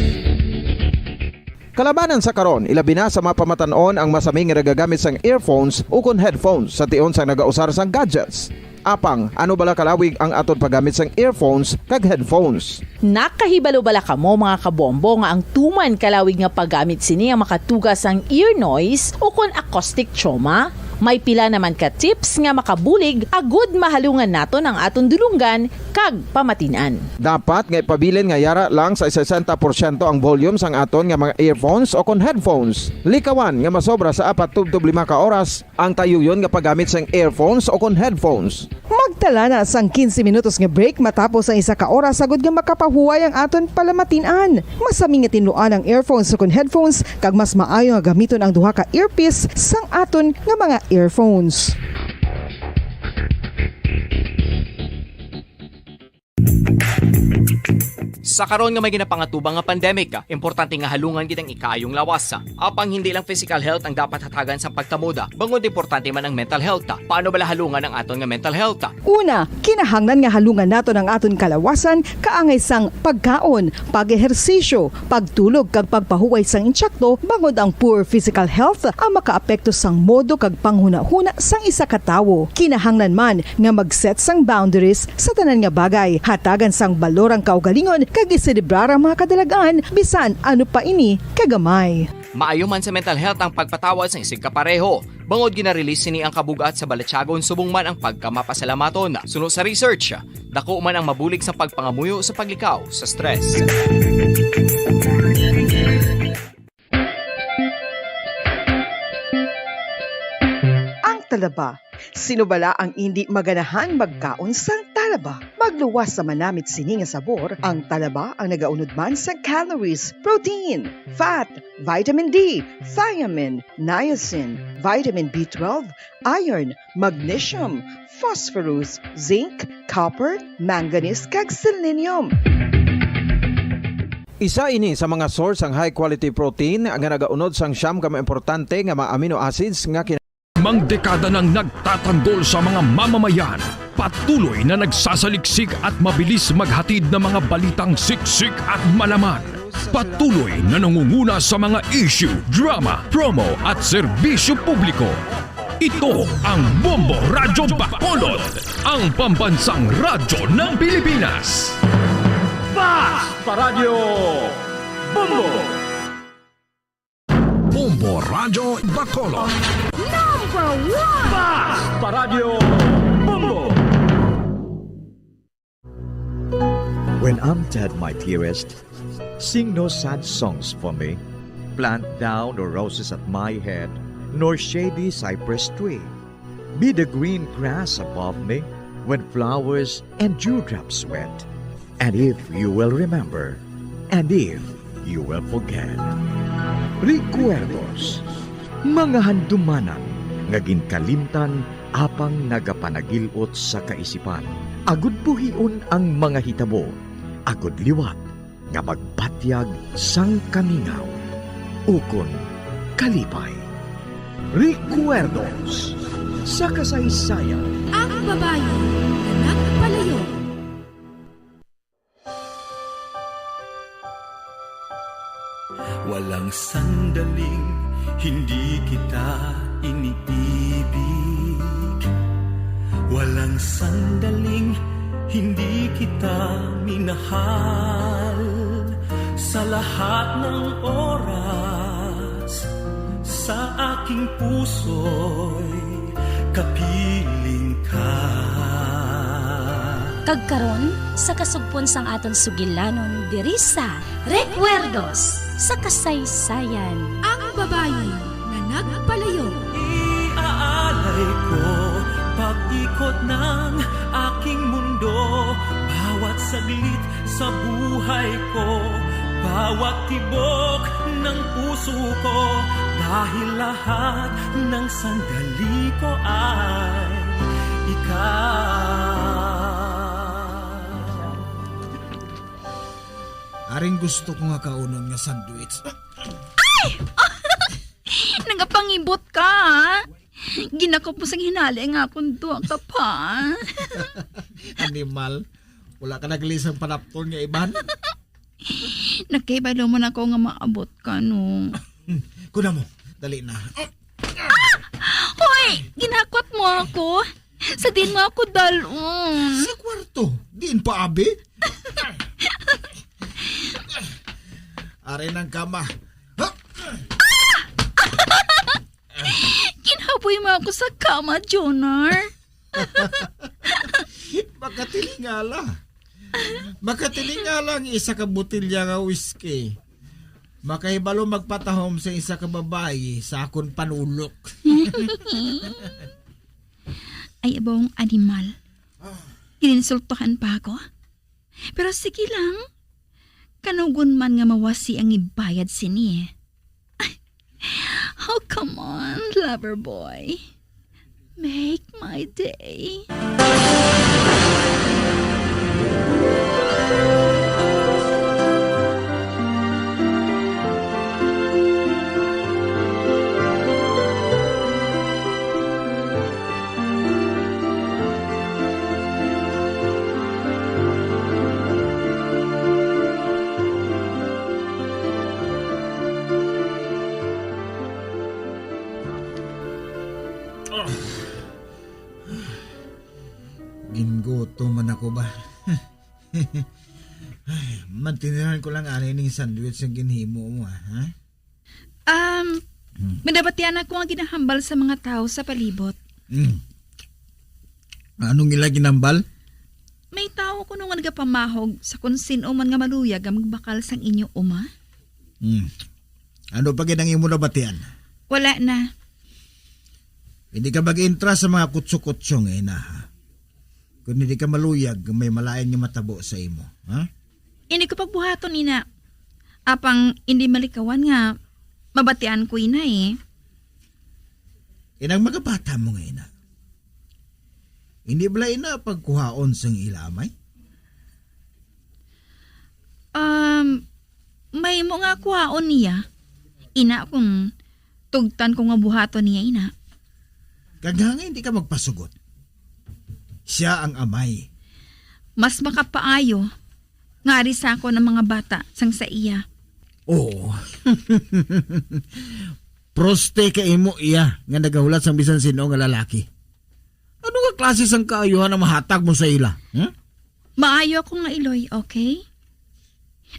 Kalabanan sa karon, ilabi na sa mga pamatan-on ang masami nga nagagamit sang earphones o kon headphones sa tion sang nagausar sang gadgets. Apang, ano bala kalawig ang aton paggamit sang earphones kag headphones? Nakahibalo bala kamo, mga kabombo, nga ang tuman kalawig nga paggamit sini ang makatuga sang ear noise o kon acoustic trauma? May pila naman ka tips nga makabulig agud mahalungan naton ang aton dulonggan kag pamatin-an. Dapat nga ipabilin nga yara lang sa sesenta porsyento ang volume sang aton nga mga earphones o kon headphones. Likawan nga masobra sa apat tubtob lima ka oras ang tayuyon nga paggamit sang earphones o kon headphones. Magtala na sang quince minutos nga break matapos ang isa ka oras, agud nga makapahuway ang aton palamatin-an. Masami nga tinluan ang earphones o kon headphones, kag mas maayo nga gamiton ang duha ka earpiece sang aton nga mga earphones. Sa karon nga may ginapangatubang nga pandemic, importante nga halungan gid ang ikaayong lawas. Apang hindi lang physical health ang dapat hatagan sa pagtamod, bangod importante man ang mental health. Paano bala halungan ang aton nga mental health? Una, kinahanglan nga halungan naton ang aton kalawasan kaangay sang pagkaon, pag-ehersisyo, pagtulog kag pagpahuway sang insakto, bangod ang poor physical health ang makaapekto sang modo kag panghunahuna sang isa ka tawo. Kinahanglan man nga mag-set sang boundaries sa tanan nga bagay, hatagan sang balor ang kaugalingon kag iselebrar ang mga kadalag-an bisan ano pa ini kagamay. Maayo man sa mental health ang pagpatawad sa isigkapareho, bangod gina-release sini ang kabug-at sa balatyagon subong man ang pagkamapasalamaton. Suno sa research, dako man ang mabulig sa pagpangamuyo sa paglikaw sa stress. Ang talaba. Sino bala ang indi maganahan magkaon sang talaba? Talaba. Magluwas sa manamit sini nga sabor, ang talaba ang nagaunod man sa calories, protein, fat, vitamin D, thiamine, niacin, vitamin B twelve, iron, magnesium, phosphorus, zinc, copper, manganese, kag selenium. Isa ini sa mga source sang high quality protein nga nagaunod sang siyam ka mga importante nga mga amino acids nga kin- Mang dekada nang nagtatanggol sa mga mamamayan, patuloy na nagsasaliksik at mabilis maghatid ng mga balitang siksik at malaman. Patuloy na nangunguna sa mga issue, drama, promo at serbisyo publiko. Ito ang Bombo Radyo Bacolod, ang pambansang radyo ng Pilipinas. Fast Radyo Bombo! Bombo Radyo Bacolod. Number one! Fast Radyo Bombo! When I'm dead, my dearest, sing no sad songs for me. Plant thou no roses at my head, nor shady cypress tree. Be the green grass above me when flowers and dewdrops wet. And if you will remember, and if you will forget. Recuerdos, mga handumanan nga ginkalimtan apang nagapanagil-ot sa kaisipan, agud buhion ang mga hitabo, agud liwat nga magbatyag sang kamingaw ukon kalipay. Recuerdos sa kasaysayan. Ang babayi nga nagpalayo. Walang sandaling hindi kita iniibig. Walang sandaling hindi kita minahal. Sa lahat ng oras, sa aking puso'y kapiling ka. Kag karon, sa kasugpon sang aton sugilanon diri sa Recuerdos sa Kasaysayan. Ang babayi nga nagpalayo. Iaalay ko pag-ikot ng aking mundo, bawat saglit sa buhay ko, bawat tibok ng puso ko, dahil lahat ng sandali ko ay ikaw. Aring gusto ko nga kaunon nga sandwich. Nagapangibot ka, ha? Ginakop mo sang hinali ang akon duha ka pa. Animal. Wala ka naglisang panapton nga iban? Nakibalo man ako nga maabot ka, no? Kuna mo, dali na. Hoy! Ginakwat mo ako. Sa din mo ako dalon. Sa kwarto, diin pa, abi? Ari ng kama. Ha? Ginhaboy mo ako sa kama, Jonar. Makatilingala. Makatilingala ang isa ka botelya nga whisky. Makahibalo magpatahom sa isa ka babayi sa akon panulok. Ay, abong animal. Gininsultuhan pa ako? Pero sige lang. Kanugon man nga mawasi ang ibayad sini. Oh, come on, lover boy. Make my day. Ah. Gingutom man ako ba? Ay, mantiniran ko lang ani ning sandwich nga ginhimo mo, ah, ha? Um, Hmm. May nabatian ako nga ginahambal sa mga tawo sa palibot. Hmm. Anong ila ginambal? May tawo kuno nga nagapamahog sa kon sin-o man nga maluyag nga magbakal sang inyo uma. Hmm. Ano pa gid ang imo nabatian? Wala na. Hindi ka mag-intra sa mga kutso-kutso nga ina, ha? Kung hindi ka maluyag, may malain nga matabo sa imo, ha? Hindi ko pagbuhaton, ina. Apang hindi malikawan nga mabatian ko, ina, eh. Inang mga bata mo nga, ina. Hindi bala ina pagkuhaon sang ila amay? Um, may mo nga kuhaon niya. Ina, kung tugtan ko nga buhaton niya, ina. Kag nga hindi ka magpasugot. Siya ang amay. Mas makapaayo nga ari sa akon ang mga bata sang sa iya. Oo. Proste ka imo iya nga nagahulat sang bisan sino nga lalaki. Ano nga klase sang kaayuhan ang mahatag mo sa ila? Hmm? Maayo ako nga iloy, okay?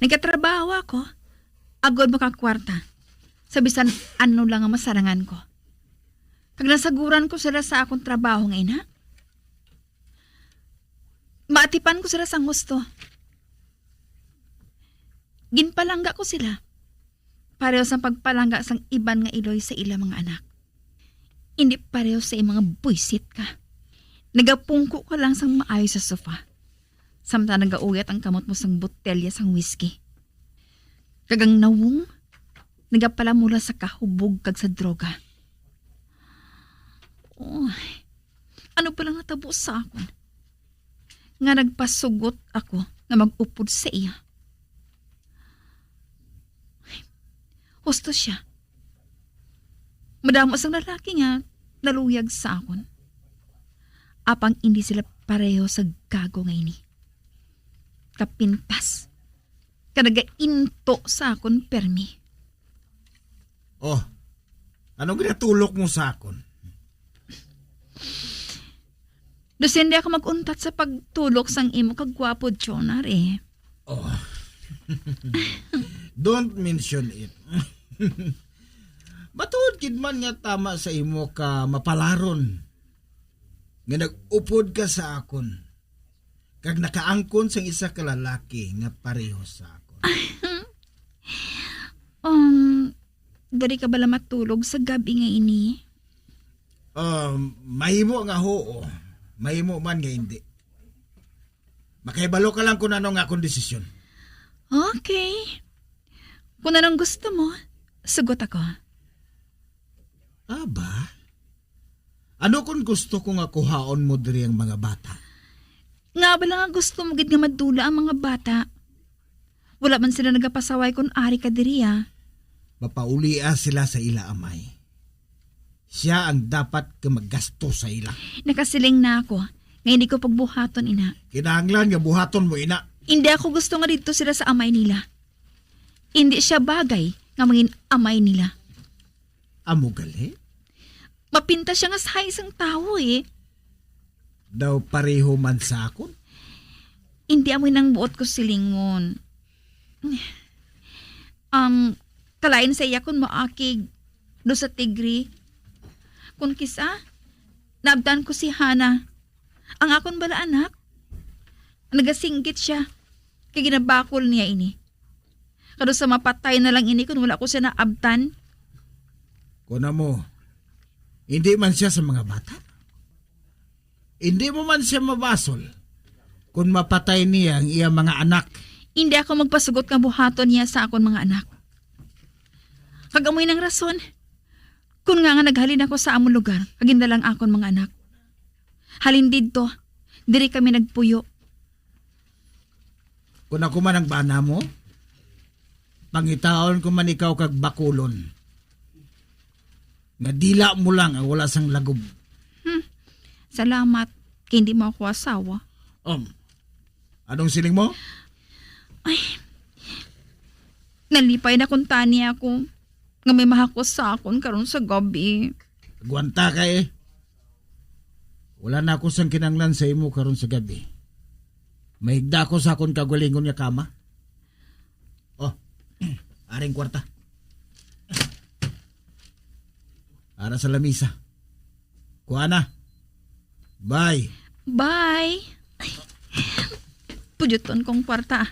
Nagkatrabaho ako, agod makakwarta, sa bisan ano lang ang masarangan ko. Kag nasaguran ko sila sa akong trabaho nga ina. Maatipan ko sila sang husto. Ginpalangga ko sila. Pareho sang pagpalangga sang iban nga iloy sa ila mga anak. Hindi pareho sa imong mga buisit ka. Nagapungko ka lang sang maayo sa sofa. Samtang nagauyat ang kamot mo sang botelya sang whisky. Kag ang nawong, nagapalamula sa kahubog kag sa droga. Oh, ano pala natabo sa akon? Nga nagpasugot ako nga mag-upod sa iya. Husto siya. Madamo sang lalaki nga naluyag sa akon. Apang hindi sila pareho sa gago nga ini. Kapintas. Ka nagainto sa akon permi. Oh, anong ginatulok mo sa akon? Dosende ako mag-untat sa pagtulok sang imo kagwapo, Jonar, eh. Oh. Don't mention it. Matuod gid man nga tama sa imo ka mapalaron nga nag-upod ka sa akon kag nakaangkon sang isa ka lalaki nga pareho sa akon. Um, diri ka bala matulog sa gabi nga ini? Um, mahimo nga huo, mahimo man nga hindi. Makahibalo ka lang kung ano nga akong desisyon. Okay. Kung anong gusto mo, sugot ako. Aba? Ano kung gusto ko nga kuhaon mo diri ang mga bata? Nga bala nga gusto mo gid nga madula ang mga bata? Wala man sila nagapasaway kung ari ka diri, ah. Mapaulia sila sa ila amay. Siya ang dapat ka maggasto sa ila. Nakasiling na ako nga hindi ko pagbuhaton, ina. Kinahanglan nga buhaton mo, ina. Hindi ako gusto nga didto sila sa amay nila. Hindi siya bagay nga mangin amay nila. Amo gali? Mapintas siya nga sahay sang tawo, eh. Daw pareho man sa akon? Hindi amo nang buot ko silingon. Ang kalain sa iya kon moakig do sa tigri. Kon kisa, naabtan ko si Hana, ang akon bala anak. Nagasinggit siya, kay ginabakol niya ini. Kado sa mapatay na lang ini kon wala ko siya naabtan. Kuna mo, hindi man siya sa mga bata. Hindi mo man siya mabasol kon mapatay niya ang iya mga anak. Hindi ako magpasugot nga buhaton niya sa akon mga anak. Kag amoy nang rason, kun nga nga naghalin ako sa amon lugar, kag gindalang akon mga anak. Halin didto, diri kami nagpuyo. Kun ako man ang bana mo, pangitaon ko man ikaw kag bakulon. Nga dila mo lang ang wala sang lagob. Hmm. Salamat, kay hindi mo ako asawa. Um, anong siling mo? Ay, nalipay na kuntani ako nga may mahakos sa akon karon sa gabi. Agwanta ka eh. Wala na ako sang kinanglan sa imo karon sa gabi. Mahigda ako sa akon kagalingon nga kama. Oh, aring kwarta. Ara sa lamisa. Kuha na. Bye. Bye. Pudyuton kong kwarta.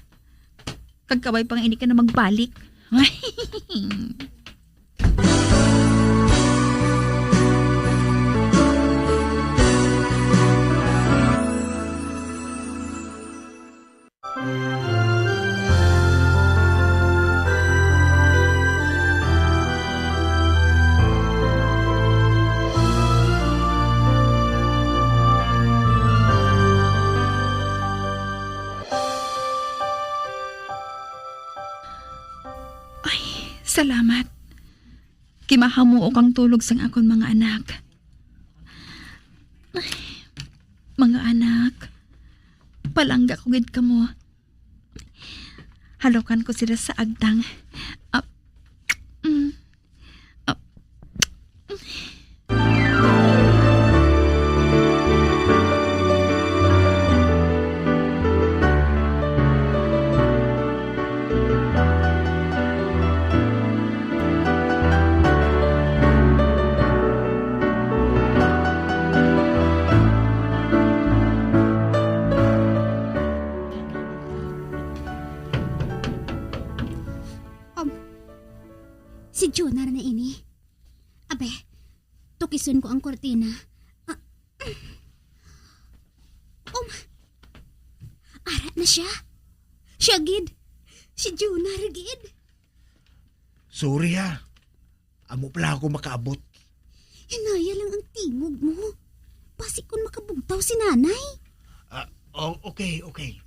Kag kabay pa nga ini ka na magbalik. Ay, salamat. Kimahamuok ang tulog sang akon mga anak. Ay, mga anak, palangga ko gid kamo. Halokan ko sila sa agtang. Ah, mm. Ah. Um, si Jonar na ini. Abe, tukison ko ang kurtina. Ah, um, ara na siya. Siya gid. Si Jonar gid. Sorry, ha. Amo pala ako makaabot. Hinaya lang ang tingog mo. Basi kung makabugtaw si nanay. Ah, oh, okay, okay.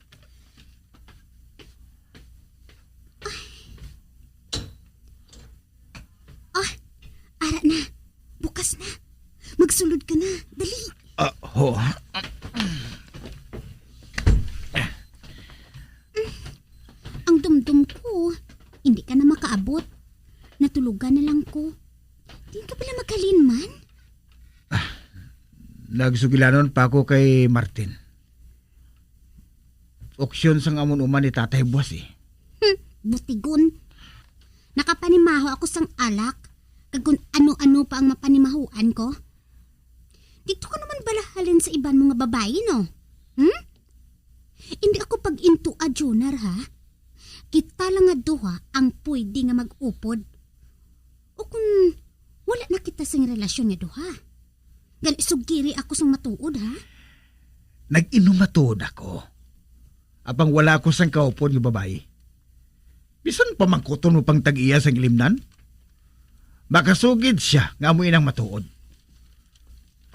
Ah, ara na. Bukas na. Magsulod ka na. Dali. Ah, ho. Ang dumdum ko, hindi ka na makaabot. Natulugan na lang ko. Di ka pala maghalin man? Nagsugilanon pa ako kay Martin. Auksyon sang amon uma ni Tatay buwas, eh. Hmm, butigon. Nakapanimaho ako sang alak, kag kung ano-ano pa ang mapanimahuan ko. Dito ka naman bala halin sa iban mo nga babayi, no? Hmm? Hindi ako pag-intua, Jonar, ha? Kita lang nga duha ang pwede nga mag-upod. O kung wala na kita sing relasyon nga duha. Gali, sugiri ako sang matuod, ha? Nag-inom matuod ako. Apang wala ako sang kaupod nga babayi. Bisan pamangkuton mo pang tag-iya sang ilimnan, makasugid sia nga amo inang matuod.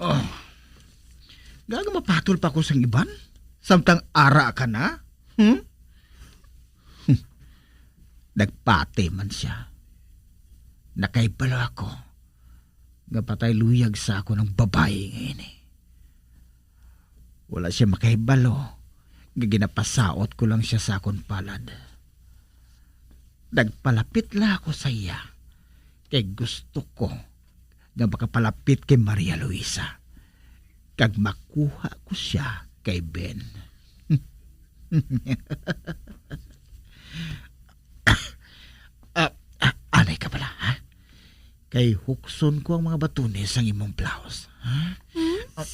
Oh. Gaga mapatol pa ko sang iban? Samtang ara ka na? Hmm? Nagpati man sia. Nakahibalo ako nga patay luyag sa ako ng babayi nga ini. Wala sia makahibalo nga ginapasaot ko lang sia sa akon palad. Nagpalapit lang ako sa iya kay gusto ko nga makapalapit kay Maria Luisa kag makuha ko sia kay Ben. Ah, ah, anay ka bala, ha? Kay hukson ko ang mga batunes sang imong blouse, ha? Hmm? Ah,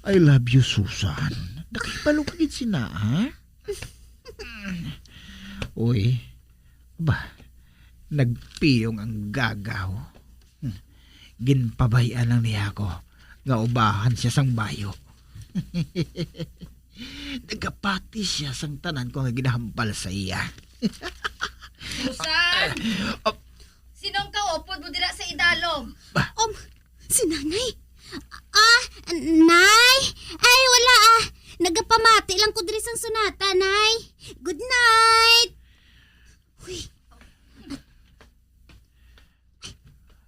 I love you, Susan. Nakahibalo ka gid sina, ha? Uy, ba, nagpiyong ang gagaw. Hmm. Ginpabay-an lang niya ako nga ubahan siya sang bayo. Nagapati siya sang tanan ko nga ginahambal sa iya. Susan! Ah. Sinong kaupod mo dira sa idalom? Ba? Um, si Nanay. Ah, Nay! Ay, wala, ah. Nagapamati lang ko diri sang sunata, Nay. Good night! Uy.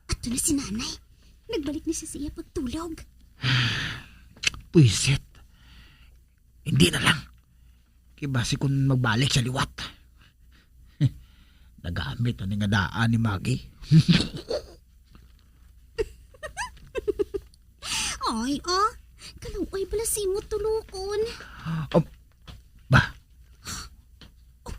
Ato na si Nanay. Nagbalik na siya sa iya pagtulog. Pwisit. Hindi na lang. Kay basi kung magbalik siya liwat. Nagamit na ni nga daan ni Maggie. Ay, ah. Kaluoy bala sa imo tulokon. Um, ba? Oh,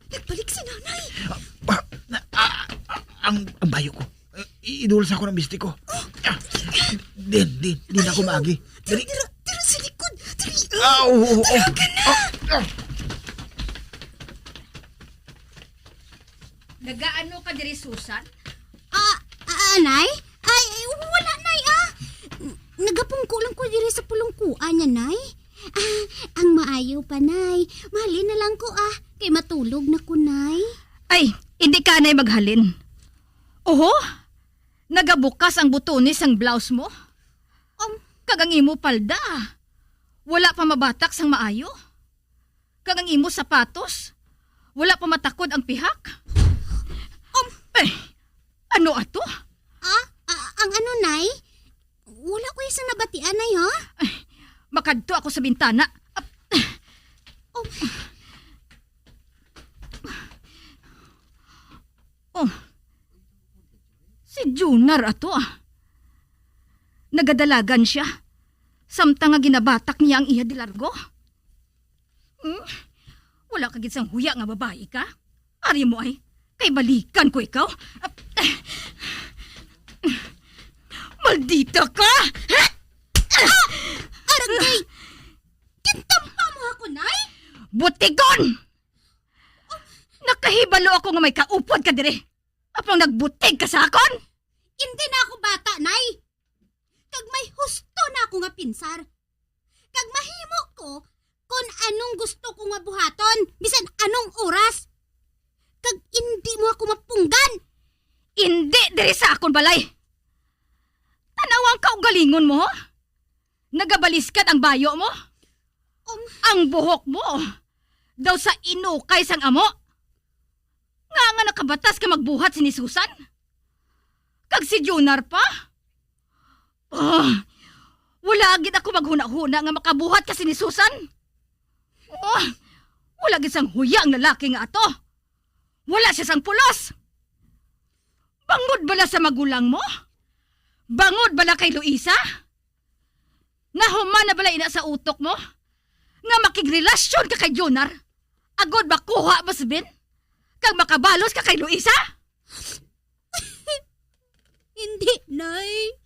nagbalik si Nanay. Ah, ba? Na, ah, ah, ang, ang bayo ko. Eh, i-, idulsa ko ng misti ko. Ah, din, din, din ako maagi. Tira, dali. Tira, tira sa likod. Dali. Ah, oo, oo, oo. Tira ka na. Ah, ah. Nagaano ka diri, Susan? Ah, ah, Nay? Ay, ay, wala, Nay, ah. N-, nagapungko lang ko diri sa pulungkuan niya, Nay. Ah, ang maayo pa, Nay. Mahalin na lang ko, ah. Kay matulog na ko, Nay. Ay, hindi ka, Nay, maghalin. Oho, nagabukas ang butones sang blouse mo. Um, Kag ang imo palda, wala pa mabatak sang maayo. Kag ang imo sapatos, wala pa matakod ang pihak. Um, Eh, ano ato? Ah, ah, ang ano, Nay? Wala ko isang nabatian, Nay, ha? Ay, makadto ako sa bintana. Oh, Oh, si Junar ato, ah. Nagadalagan siya, samtang nga ginabatak niya ang iya di largo. Hmm? Wala ka gid sang huya nga babayi ka? Ari mo ay, kay balikan ko ikaw. Maldita ka! Ah! Aragay! Gintampa mo ako, Nay? Butigon! Nakahibalo ako nga may kaupod ka diri. Apang nagbutig ka sa akon? Hindi na ako bata, Nay. Kag may husto na ako nga pinsar. Kag mahimo ko kon anong gusto ko nga buhaton, bisan anong oras. Kag indi mo ako mapunggan. Indi diri sa akon balay. Tan-awa ang kaugalingon mo, ho? Nagabaliskad ang bayo mo? Um, Ang buhok mo daw sa inukay sang amo. Nga nga nakabatas ka magbuhat sini Susan? Kag si Junar pa? Ah, wala gid ako maghuna-huna nga makabuhat ka sini Susan. Ah, wala gid sang huya ang lalaki nga ato. Wala siya sang pulos. Bangod bala sa magulang mo? Bangod bala kay Luisa? Nahuman na bala ina sa utok mo nga makigrelasyon ka kay Junar agod makuha mo si Ben kag makabalos ka kay Luisa? Hindi, Nay.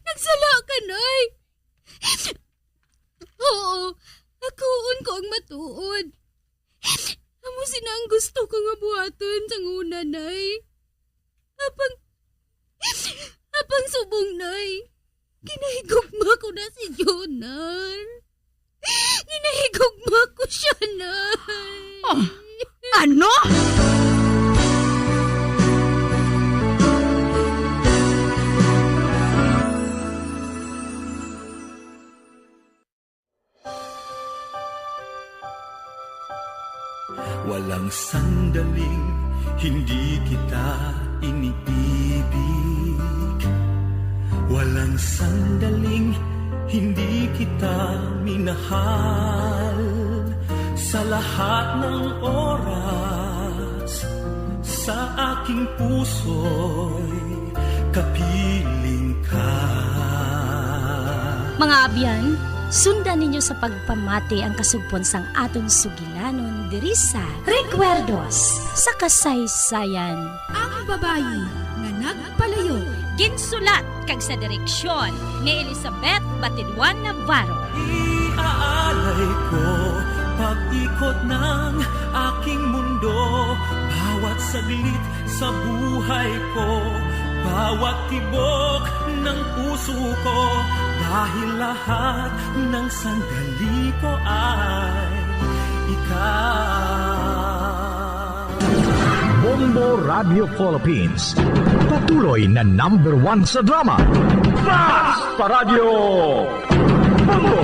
Nagsala ka, Nay. Oo, hakuon ko ang matuod. Amo sina ang gusto ko nga buhaton sang una, Nay. Apang, apang subong, Nay, ginahigugma ko na si Jonar. Ginahigugma ko siya, Nay. Oh, ano? Walang sandaling hindi kita iniibig. Walang sandaling hindi kita minahal. Sa lahat ng oras, sa aking puso'y kapiling ka. Mga abyan, sundan ninyo sa pagpamati ang kasugpon sang aton sugilanon diri sa Recuerdos sa Kasaysayan. Ang babayi nga nagpalayo. Ginsulat kag sa direksyon ni Elizabeth Batiduan Navarro. Iaalay ko pag-ikot ng aking mundo, bawat saglit sa buhay ko, bawat tibok ng puso ko, dahil lahat ng sandali ko ay ikaw. Bombo Radio Philippines, patuloy na number one sa drama. Basta Radyo Bombo!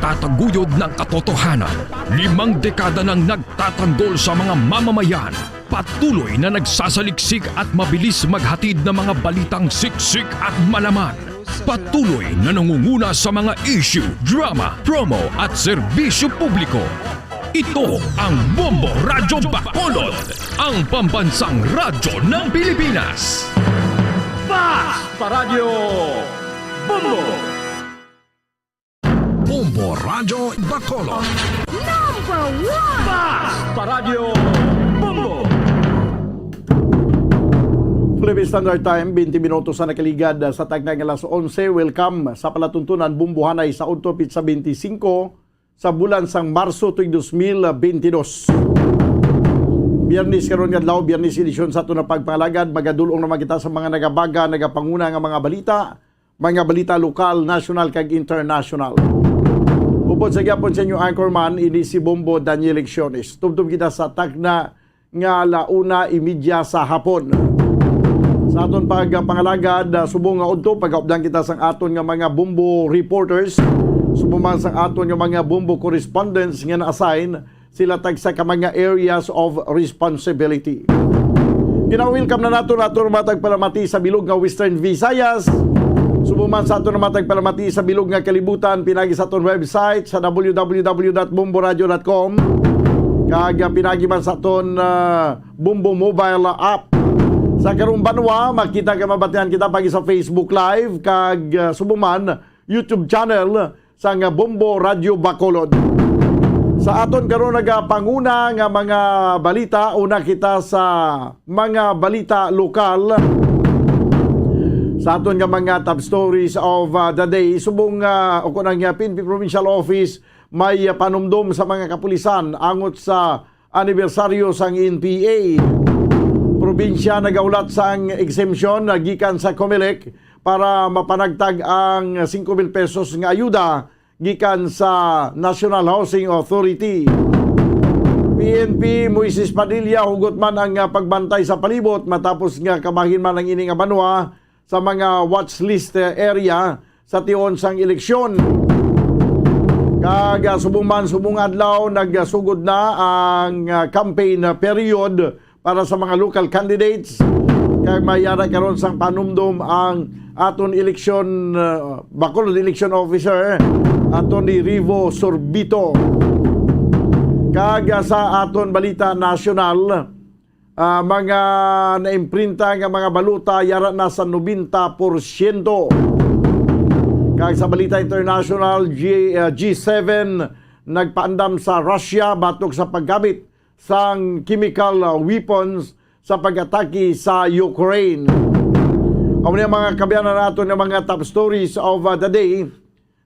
nagtataguyod ng katotohanan. Limang dekada nang nagtatanggol sa mga mamamayan. Patuloy na nagsasaliksik at mabilis maghatid ng mga balitang siksik at malaman. Patuloy na nangunguna sa mga issue, drama, promo at serbisyo publiko. Ito ang Bombo Radyo Bacolod, ang pambansang radyo ng Pilipinas. Fast Paradyo Bombo! Bombo Radyo Bacolod. Number one! Fast Paradyo Bombo! Philippine Standard Time, twenty minutos na nakaligad sa takna nga alas onse. Welcome sa palatuntunan, Bombo Hanay sa udto, pitsa twenty-five sa bulan sang Marso tuig dos mil twenty-dos. Biyernes karon nga adlaw, Biyernes edisyon sa aton nga pagpangalagad. Magadul-ong naman kita sa mga nagabaga, nagapanguna nga mga balita, mga balita lokal, national, kag international. Upod sa gyapon sa inyo anchorman, ini si Bombo Daniel Lecciones. Tubtob kita sa takna nga ala una imedya sa hapon. Sa aton pagpangalagad, ah, subong nga udto, pagaupdan kita sang aton nga mga Bombo reporters, subong man sang aton nga mga Bombo correspondents nga na-assign sila tagsa ka mga areas of responsibility. Gina-welcome na nato, nato nga mga tagpalamati sa bilog nga Western Visayas. Subong man sa aton nga mga tagpalamati sa bilog nga kalibutan, pinagi sa aton website sa w w w dot bomboradio dot com, kag, ah, pinagi man sa aton, ah, Bombo mobile app. Sa karong banwa, makita kag mabatian kita pagi sa Facebook Live kag, ah, subong man YouTube channel sang Bombo Radyo Bacolod. Sa aton karon nagapanguna nga mga balita, una kita sa mga balita lokal. Sa aton nga mga top stories of, uh, the day, subong, uh, o kun ang, uh, P N P Provincial Office may, uh, panumdom sa mga kapulisan angot sa anibersaryo sang N P A. Probinsya nagahulat sang exemption na gikan sa Comelec para mapanagtag ang singko mil pesos nga ayuda gikan sa National Housing Authority. P N P, Moises Padilla, hugot man ang, ah, pagbantay sa palibot matapos nga kabahin man ang ini nga banwa sa mga watch list, eh, area sa tion sang eleksyon. Kag, ah, subong man, subong adlaw, nagsugod na ang, ah, campaign period para sa mga local candidates. Kag may ara karon sang panumdom ang aton eleksyon, ah, Bacolod election officer, Attorney Rivo Sorbito. Kag, ah, sa aton balita nasyonal, ah, mga naimprinta nga mga balota yara na sa nobenta porsyento. Kag sa balita international, G, ah, G seven nagpaandam sa Russia batok sa paggamit sang chemical, ah, weapons sa pag-atake sa Ukraine. Amo ni ang mga kaabyanan naton nga mga top stories of, ah, the day.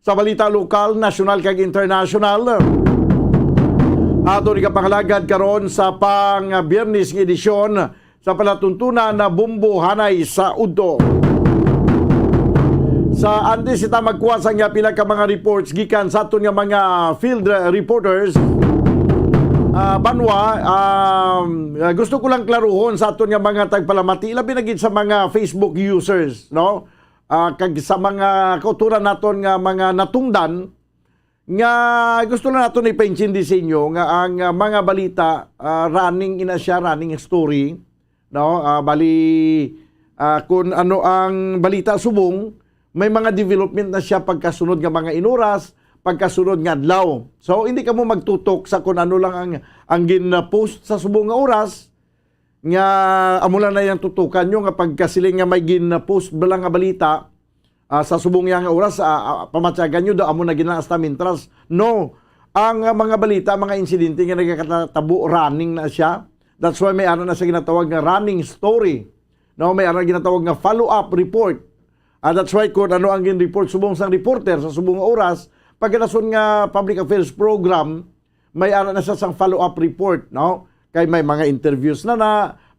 Sa balita lokal, nasyonal kag internasyonal, ato ni kapangalagad karon sa pang Biyernes nga edisyon sa palatuntunan na Bombo Hanay sa Udto. Sa antes kita magkuha sa nga pila ka mga reports gikan sa aton nga mga field reporters, ah, banwa, um, gusto ko lang klaruhon sa aton nga mga tagpalamati, labi na gid sa mga Facebook users, no? Ah, kag sa mga kauturan naton nga mga natungdan, nga gusto lang naton ipaintindi sa inyo nga ang, ah, mga balita, ah, running ina siya, running story, no? Ah, bali, ah, kung ano ang balita subong, may mga development na siya pagkasunod nga mga inuras, pagkasunod nga adlaw. So, hindi kamo magtutok sa kung ano lang ang, ang gin-post sa subong nga oras, nga amo lang na yang tutukan nyo nga pagkasiling nga may gin-post ba lang nga balita, ah, sa subong yang oras, ah, ah, pamatyagan nyo daw amo na gina hasta mintras. No, ang, ah, mga balita, mga insidente nga nagakatabo, running na siya. That's why may ara na siya ginatawag nga running story. No, may ara ginatawag nga follow-up report. Ah, that's why kung ano ang gin-report subong sang reporter sa subong nga oras, pagkadason nga public affairs program, may ara na siya sang follow-up report, no? Kay may mga interviews na na,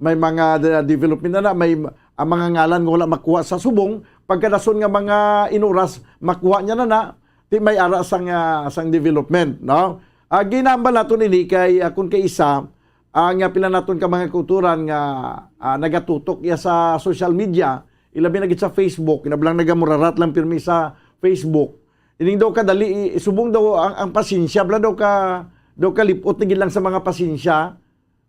may mga de-, development na na, may, ang mga ngalan nga wala makuha sa subong, pagkadason nga mga inuras, makuha niya na na, ti may ara sang, ah, sang development, no? Ah, ginambal naton ini kay, ah, kung kay isa, ang, ah, pila naton ka mga kauturan nga, ah, nagatutok iya sa social media, ilabi na gid sa Facebook, kinablang nagamurarat lang pirmi sa Facebook, Ining daw kadali, i-, subong daw ang, ang pasensya, bala daw ka, daw kalipot na gid lang sa mga pasensya.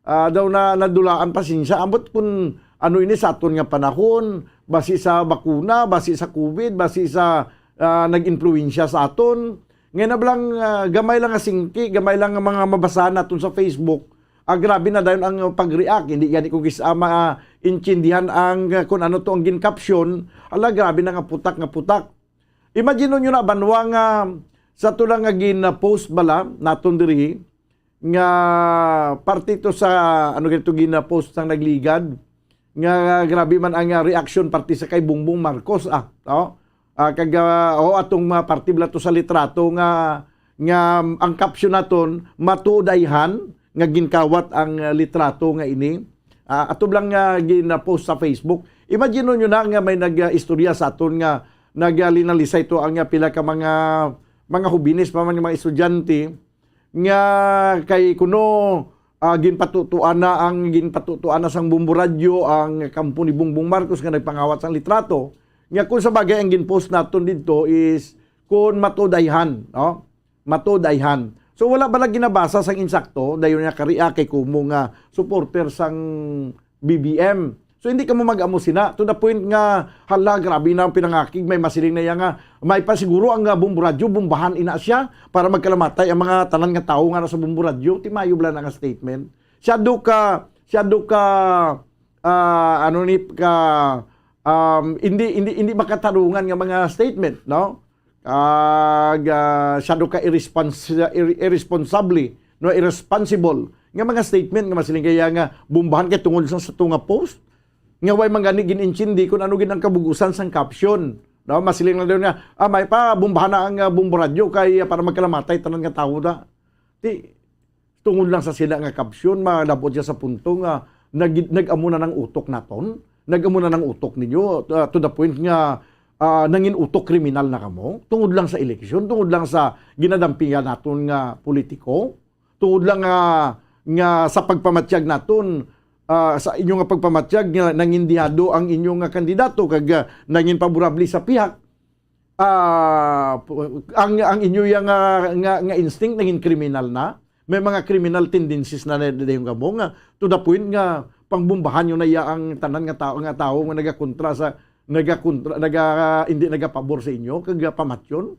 Ah, daw na nadulaan pasensya. Ambot kung ano ini sa aton nga panahon, basi sa bakuna, basi sa covid, basi sa, ah, nag-impluwensya sa aton. Ngayon na lang, ah, gamay lang nga singki, gamay lang nga mga mabasahan naton sa Facebook. Ah, grabe na dayon ang pag-react. Hindi gani ko gis-, ah, maintindihan ang, ah, kung ano to ang gin-caption. Ala, grabe na nga putak nga putak. Imagine nyo na, banwa nga sa to lang nga gin-post bala naton diri, nga parte to sa, ano gani to, gin-post sang nagligad, nga grabe man ang, ah, reaksyon parte sa kay Bongbong Marcos, ah, no? Ah, kag, ah, o, atong mga parte bala to sa litrato nga, nga ang caption naton, "Matuodayhan nga ginkawat ang, ah, litrato nga ini." Ah, ato lang nga gin-post sa Facebook. Imagine nyo na nga may nag-istorya sa aton nga naglinalisay to ang, ah, pila ka mga, mga hubines pa man, mga estudyante, nga kay kuno, ah, ginpatutuan na ang, ginpatutuan na sang Bombo Radyo ang kampo ni Bongbong Marcos nga nagpangawat sang litrato. Nga kung sa bagay ang gin-post naton didto is kung matuodayhan, no? Matuodayhan. So, wala bala ginabasa sang insakto, dayon niya kari, ah, kay kumo nga supporter sang B B M. So, hindi kamo mag-amo sina. To the point nga, hala, grabe na ang pinangakig, may masiling na iya nga, may pa siguro ang, ah, Bombo Radyo, bombahan ina siya para magkalamatay ang mga tanan nga tawo nga nasa Bombo Radyo. Ti mayo bala na nga statement. Siya do ka, siya do ka, ah, ano ni, ka, um, hindi, hindi, hindi makatarungan nga mga statement, no? Kag, ah, siya do ka irrespons-, irre-, irresponsable, no, irresponsible nga mga statement nga masiling kaya nga bombahan kay tungod sa, sa to nga post. Nga way man gani gin-intindi kung ano gid ang kabugusan sang caption, no? Masiling na daw nga, ah, may pa, bombahan na ang, ah, Bombo Radyo kay, ah, para magkalamatay tanan nga tawo na. Ti, tungod lang sa sila nga caption, malabot siya sa punto nga nag-, nag-amo na nang utok naton, nag-amo na nang utok ninyo, uh, to the point nga, ah, nangin utok kriminal na kamo, tungod lang sa eleksyon, tungod lang sa ginadampingan naton nga politiko, tungod lang nga, nga sa pagpamatyag naton, ah, sa inyo nga pagpamatyag nga nangin dihado ang inyo nga kandidato kag, ah, nangin paborable sa pihak, ah, pu-, ang, ang inyo ya nga, nga, nga instinct nangin kriminal na. May mga criminal tendencies na na-, dayon kamo nga to the point nga pangbombahan nyo na iya ang tanan nga tawo, nga tawo nga nagakontra sa, nagakontra, naga-, hindi nagapabor sa inyo, kag pamatyon.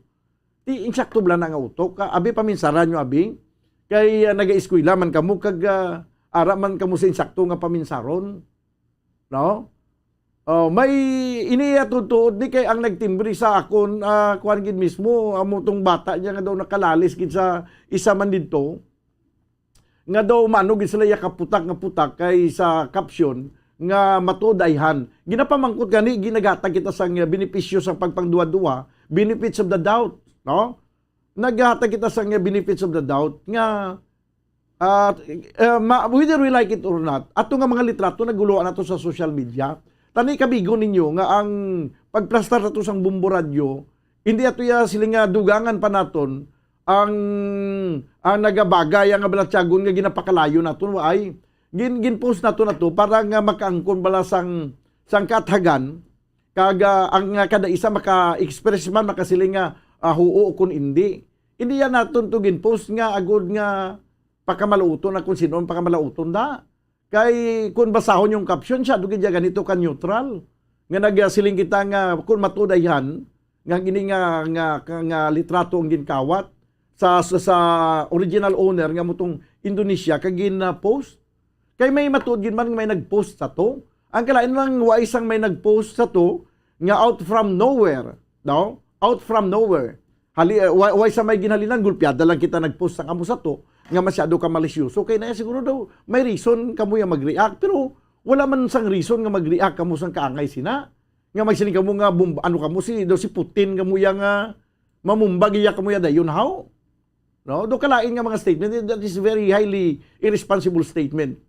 Ti, insakto bala na nga utok. Ka, abi, paminsaran nyo, abi. Kay, ah, nagaeskwela man kamo, kag, ah, ara man kamo sa insakto nga paminsaron. No? Oh, may ini iya tutuod ni kay ang nagtimbre sa akon, ah, kuwan gid mismo, amo tong bata niya nga daw nakalalis gid sa isa man didto, nga daw maano gid sila iya kaputak nga putak kay sa caption nga matuod ayhan. Ginapamangkot gani, ginagatag kita sang benepisyo sa pagpangduwa-duwa, benefits of the doubt, no? Naghatag kita sang benefits of the doubt nga At, eh, ma-, whether we like it or not, ato nga mga litrato naguluan nato sa social media. Tani, kabigon ninyo nga ang pagplastar nato sang Bombo Radyo, hindi ato ya sila nga dugangan pa naton ang, ang nagabagay nga balatyagon nga ginapakalayo naton, waay. Gin-, gin-post nato na to para nga makaangkon bala sang, sang kaathagan, kag, ah, ang, ah, kada isa maka-express man, makasiling nga, ah, huo kun indi. Hindi yan naton to gin-post nga agod nga pakamalauton na kung sino ang pakamalauton da. Kay kung basahon yung caption, siya, do gid ya ganito ka neutral. Nga nagasiling kita nga kung matuod ayhan, nga gini nga, nga, nga, nga litrato ang ginkawat sa, sa, sa original owner nga mutong Indonesia ka gin-post. Kay may matuod gid man nga may nag-post sa to. Ang kalain lang, wa isang may nag-post sa to nga out from nowhere, no? Out from nowhere. Hali, eh, wa, wa sa may ginhalinan, gulpiada lang kita nag-post sa kamo sa to, nga masyado ka malisyoso. Kay na siguro daw, may reason kamo yang mag-react, pero wala man sang reason nga mag-react kamo sang kaangay sina. Nga magsiling kamo nga, bum-, ano kamo, si, daw si Putin kamo yang, ah, mamumbag iya kamo ya dayon, how? No? Do kalain nga mga statement, that is very highly irresponsible statement.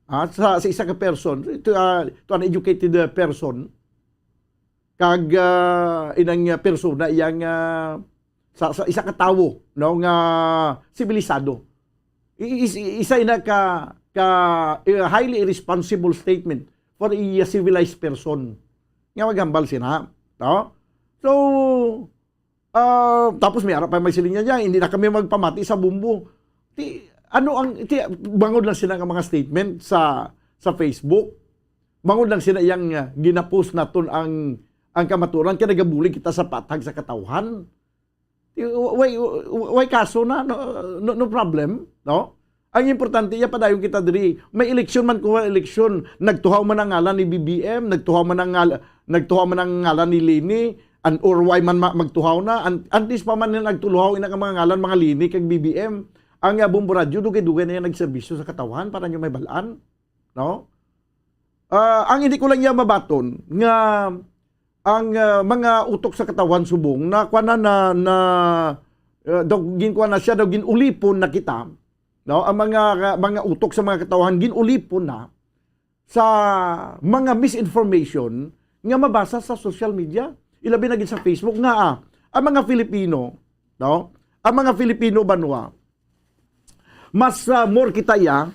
Ah, sa, sa isa ka person, to, ah, to an educated, uh, person, kag, ah, inang, ah, persona, iyang, ah, sa, sa isa ka tawo, no, nga sibilisado. I-, is-, isa ina ka, ka, eh, highly irresponsible statement for a civilized person. Nga maghambal sina, no? So, Ah, tapos may ara pa may siling niya, "Hindi na kami magpamati sa Bombo." Ti, ano ang, ti, bangod lang sila nga mga statement sa, sa Facebook. Bangod lang sila yang, ah, ginapost naton ang, ang kamaturan, kay nagabulig kita sa patag sa katawhan. Ti, why, why kaso na? No, no, no problem, no? Ang importante, iya padayon kita diri. May eleksyon man kung wala eleksyon, nagtuhaw man ang ngalan ni B B M, nagtuhaw man ang ngal-, nagtuhaw man ang ngalan ni Leni, and or why man ma-, magtuhaw na, and, and this pa man na nagtuluhaw ina ka mga ngalan, mga Leni kag B B M. Ang, ah, Bombo Radyo, dugay-dugay na yan nagserbisyo sa katawhan para nyo may balaan, no? Ah, ang hindi ko lang iya mabaton nga ang, ah, mga utok sa katawhan subong na kuwan na, na, na, ah, daw ginkuwan na siya, daw ginulipon na kita, no? Ang mga, mga utok sa mga katawhan ginulipon na sa mga misinformation nga mabasa sa social media, ilabi na gid sa Facebook nga, ah, ang mga Filipino, no? Ang mga Filipino banwa, mas, ah, more kita iya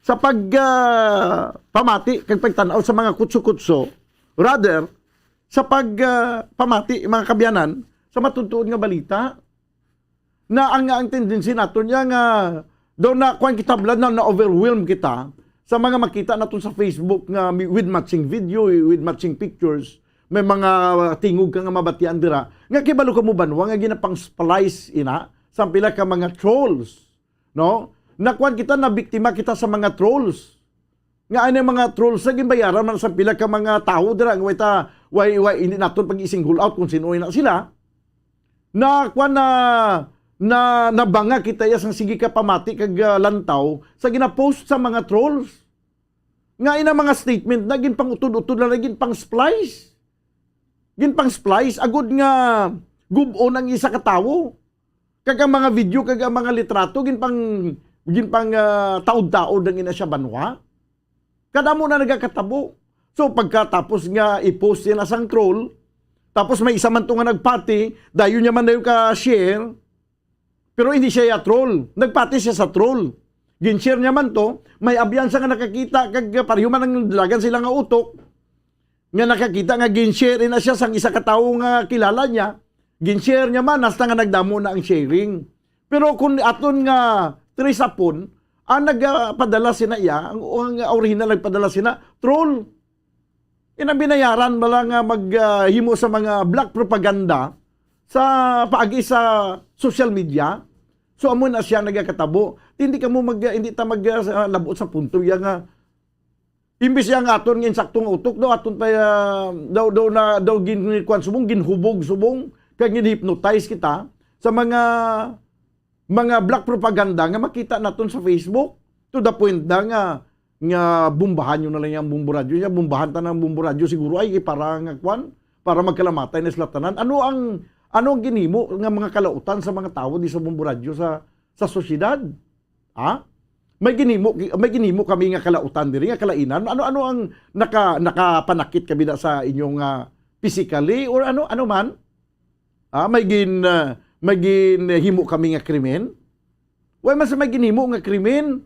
sa pag, ah, pamati kag pagtan-aw sa mga kutso-kutso, rather sa pag, ah, pamati, mga kabyanan, sa matutuod nga balita. Na ang, ang tendency naton niya nga daw na kuwan kita, blood, na, na-overwhelm kita sa mga makita naton sa Facebook nga mi-, with matching video, with matching pictures, may mga, ah, tingog ka nga mabatian dira. Nga kibalo ka mo banwa nga ginapang-splice ina sa pila ka mga trolls, no? Nakuan kita, nabiktima kita sa mga trolls. Nga ano, mga trolls na ginbayaran man sa pila ka mga tawo dira nga way ta, way, way, hindi naton pag-i-single out kung sino na sila. Na kuan na, na nabanga kita iya sang sige ka pamati kag, ah, lantaw sa ginapost sa mga trolls. Nga ina mga statement na ginpang-utod-utod lang, ginpang-splice. Ginpang-splice agud nga gub-on ang isa ka tawo. Kag ang mga video kag ang mga litrato ginpang, ginpang, ah, taod-taod ang ina siya banwa. Kadamo na nagakatabo. So pagkatapos nga i-post niya na sang troll, tapos may isa man to nga nagpati, dayon niya man dayon ka-share. Pero hindi siya ya troll. Nagpati siya sa troll. Gin-share niya man to, may abyan sa nga nakakita kag pareho man ang dalagan sila nga utok. Nga nakakita nga gin-share na siya sang isa ka tawo nga kilala niya. Gin-share niya man hasta nga nagdamo na ang sharing. Pero kung aton nga trace upon, ang nagpadala sina iya, ang, ang original nagpadala sina, troll. Inang binayaran bala nga mag, ah, himo sa mga black propaganda sa paagi sa social media. So, amo na siya nagakatabo. Hindi ka mo mag, hindi ta mag, ah, sa, labot sa punto ya nga imbis ya nga aton nga insakto nga utok daw aton pa, ah, daw, daw na, daw gin-, kuwan subong, ginhubog subong, kag gin-hypnotize kita sa mga mga black propaganda nga makita naton sa Facebook, to the point na nga, nga bombahan nyo na lang yung Bombo Radyo niya, bombahan ta ng Bombo Radyo siguro ay para nga kwan, para magkalamatay na sila tanan. Ano ang, ano ang ginhimo nga mga kalautan sa mga tawo di sa Bombo Radyo sa, sa sosyedad? Ha? May ginhimo, may ginhimo kami nga kalautan diri, nga kalainan. Ano, ano ang naka-, nakapanakit kami na sa inyong, ah, physically or ano, ano man? Ah, may gin-, ah, may ginhimo kami nga krimen? Way man sa may ginhimo nga krimen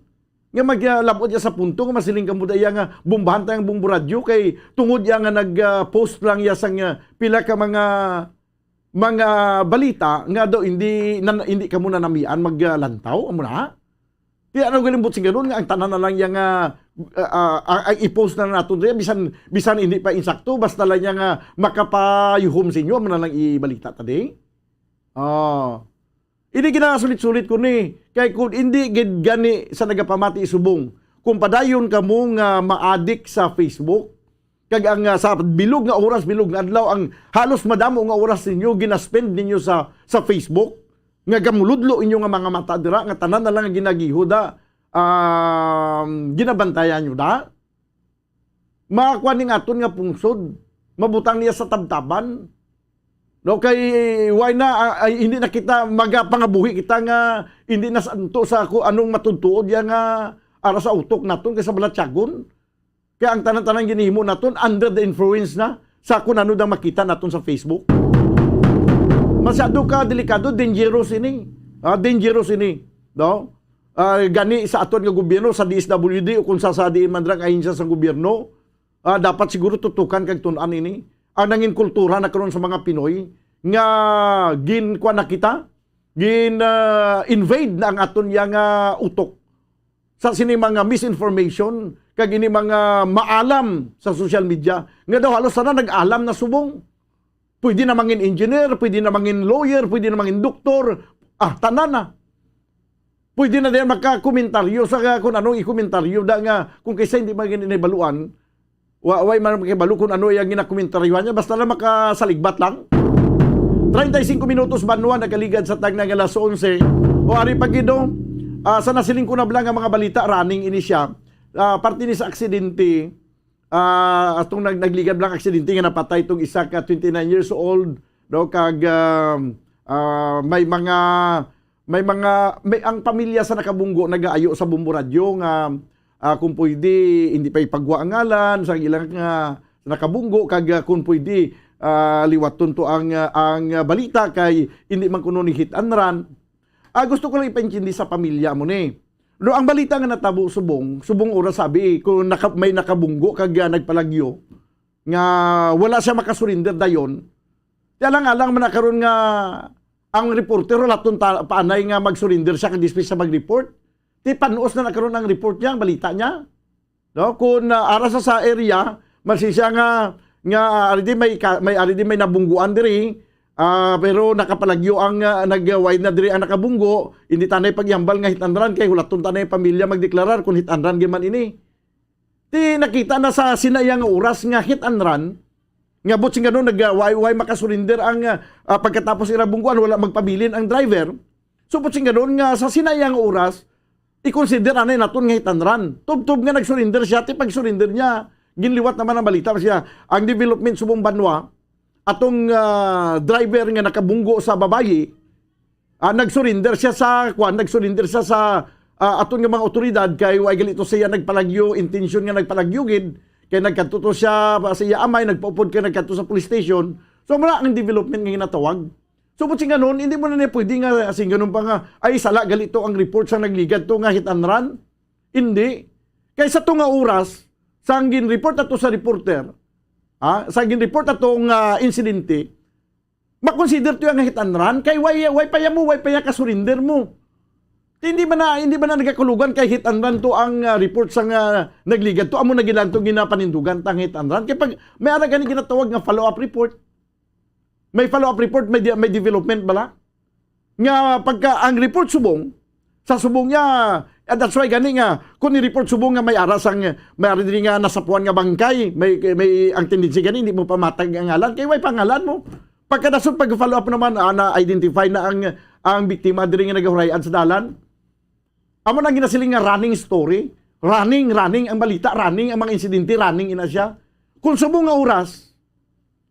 nga mag-, ah, labot ya sa punto nga masiling kamo daya nga bombahan tayong Bombo Radyo kay tungod ya nga nag, ah, post lang ya sang, ah, pila ka mga, mga balita nga daw hindi na, hindi kamo nanamian maglantaw, amo na? Di ano galing butsing ganun nga ang tanan na lang yang, ah, ah, ah, ang i-post na nato diri, bisan, bisan hindi pa insakto, basta lang yang, ah, makapayuhom sa inyo, amo na lang ibalita ta di. Ah. Hindi ginasulit-sulit ko ni. Kay kung hindi gid gani sa nagapamati subong, kung padayon kamo nga maadik sa Facebook, kag ang, ah, sa bilog nga oras, bilog nga adlaw, ang halos madamo nga oras ninyo ginaspend ninyo sa, sa Facebook, nga gamuludlo inyo nga mga mata dira, nga tanan na lang nga ginagihuda, um, ginabantayan nyo da. Makakuha ning aton nga pungsod, mabutang niya sa tabtaban. No, kay why na, ah, ay, hindi na kita magapangabuhi kita nga hindi na santo sa kung anong matudtuod ya nga ara sa utok naton kay sa balatyagon. Kaya ang tanan-tanan ginhimo naton under the influence na sa kung ano dang makita naton sa Facebook. Masyado ka delikado, dangerous ini. Ah, dangerous ini, no? Ah, gani sa aton nga gobyerno, sa D S W D o kung sa, sa diin man drang ahensya sa gobyerno, ah, dapat siguro tutukan kag tun-an ini. Ang nangin kultura na karon sa mga Pinoy, nga gin-, kuwan na kita, gin, ah, invade na ang aton iya nga utok sa sini mga misinformation kag ini mga maalam sa social media nga daw halos tanan nag-alam na subong. Pwede na mangin engineer, pwede na mangin lawyer, pwede na mangin doktor. Ah, tanan na. Pwede na din makakomentaryo sa kung anong ikomentaryo da nga kung kaysa hindi man gani nahibaluan, wa-, way man makibalo kung ano iyang ginakomentaryuhan niya, basta lang makasaligbat lang. Treinta y cinco minutos banwa nakaligad sa tagna nga alas onse. O ari pa gid, no? Ah, sa nasiling ko na bala nga mga balita, running ini siya. Ah, parte ni sa aksidente, ah, atong nag-, nagligad lang aksidente nga napatay tong isa ka twenty-nine years old, no, kag, um, ah, may mga, may mga, may, ang pamilya sa nakabunggo nagaayo sa Bombo Radyo nga, ah, kung pwede, hindi pa ipagwa ang ngalan sa ilang nga nakabunggo, kag, ah, kung pwede, ah, liwaton to ang, ah, ang, ah, balita kay hindi man kuno ni hit and run. Ah, gusto ko lang ipaintindi sa pamilya mo ni. No, ang balita nga natabo subong, subong oras sabi, kung naka-, may nakabunggo kag, ah, nagpalagyo nga wala siya makasurinder dayon. Ti alang-alang man na karon nga ang reporter wala ton ta-, paanay nga magsurinder siya kag dismiss siya mag-report. Ti panuos na na karon ang report niya, ang balita niya. No, kung, ah, ara sa, sa area, masisi siya nga, nga, ah, ari di may ka-, may, ari di may nabungguan diri, ah, pero nakapalagyo ang, ah, nag-, wide na diri ang nakabunggo, hindi tanay paghambal nga hit and run kay hulaton tanay pamilya magdeklarar kung hit and run gyud man ini. Ti nakita na sa sinaya nga oras nga hit and run, nga buot silingon nag-, ah, way, way makasurinder ang, ah, ah, pagkatapos ira bungguan, wala magpabilin ang driver. So, buot silingon nga sa sinaya nga oras, i-consider anay naton nga hit and run. Tubtob nga nag-surrender siya, ti pag-surrender niya, ginliwat naman ang balita siya. Ang development subong banwa, atong, ah, driver nga nakabunggo sa babayi, ah, nag-surrender siya sa, kwan, nag-surrender siya sa, ah, aton nga mga otoridad kay wa gali to siya nagpalagyo, intensyon nga nagpalagyo gid, kay nagkadto to siya sa iya amay, nagpaupod kay nagkadto sa police station. So, mura ang development nga ginatawag. So, buot silingon, hindi mo na niya pwede nga, silingon pa nga, "Ay, sala gali to ang report sa nagligad to nga hit and run." Hindi. Kay sa to nga oras, sa ang gin-report ato sa reporter, ha, sa gin-report ato nga insidente, makonsider to nga hit and run, kay way, way pa ya mo, way pa ya ka-surrender mo. Hindi man na, hindi man na nagakulugan kay hit and run to ang, ah, report sa nga nagligad to, amo na gid lang to ginapanindugan tang hit and run. Kay pag may ara gani ginatawag nga follow-up report, may follow-up report, may di-, may development bala. Nga pagka ang report subong, sa subong niya, ah, that's why gani nga, kung i-report subong nga may ara sang, may ara diri nga nasapuan nga bangkay, may, may ang tendency gani, hindi mo pamatag ang ngalan, kay way pangalan mo. Pagkadason, pag-follow up naman, ah, na-identify na ang, ang biktima diri nga nagahurayan sa dalan. Amo na ang ginasiling nga running story. Running, running ang balita, running ang mga insidente, running ina siya. Kung subong nga oras,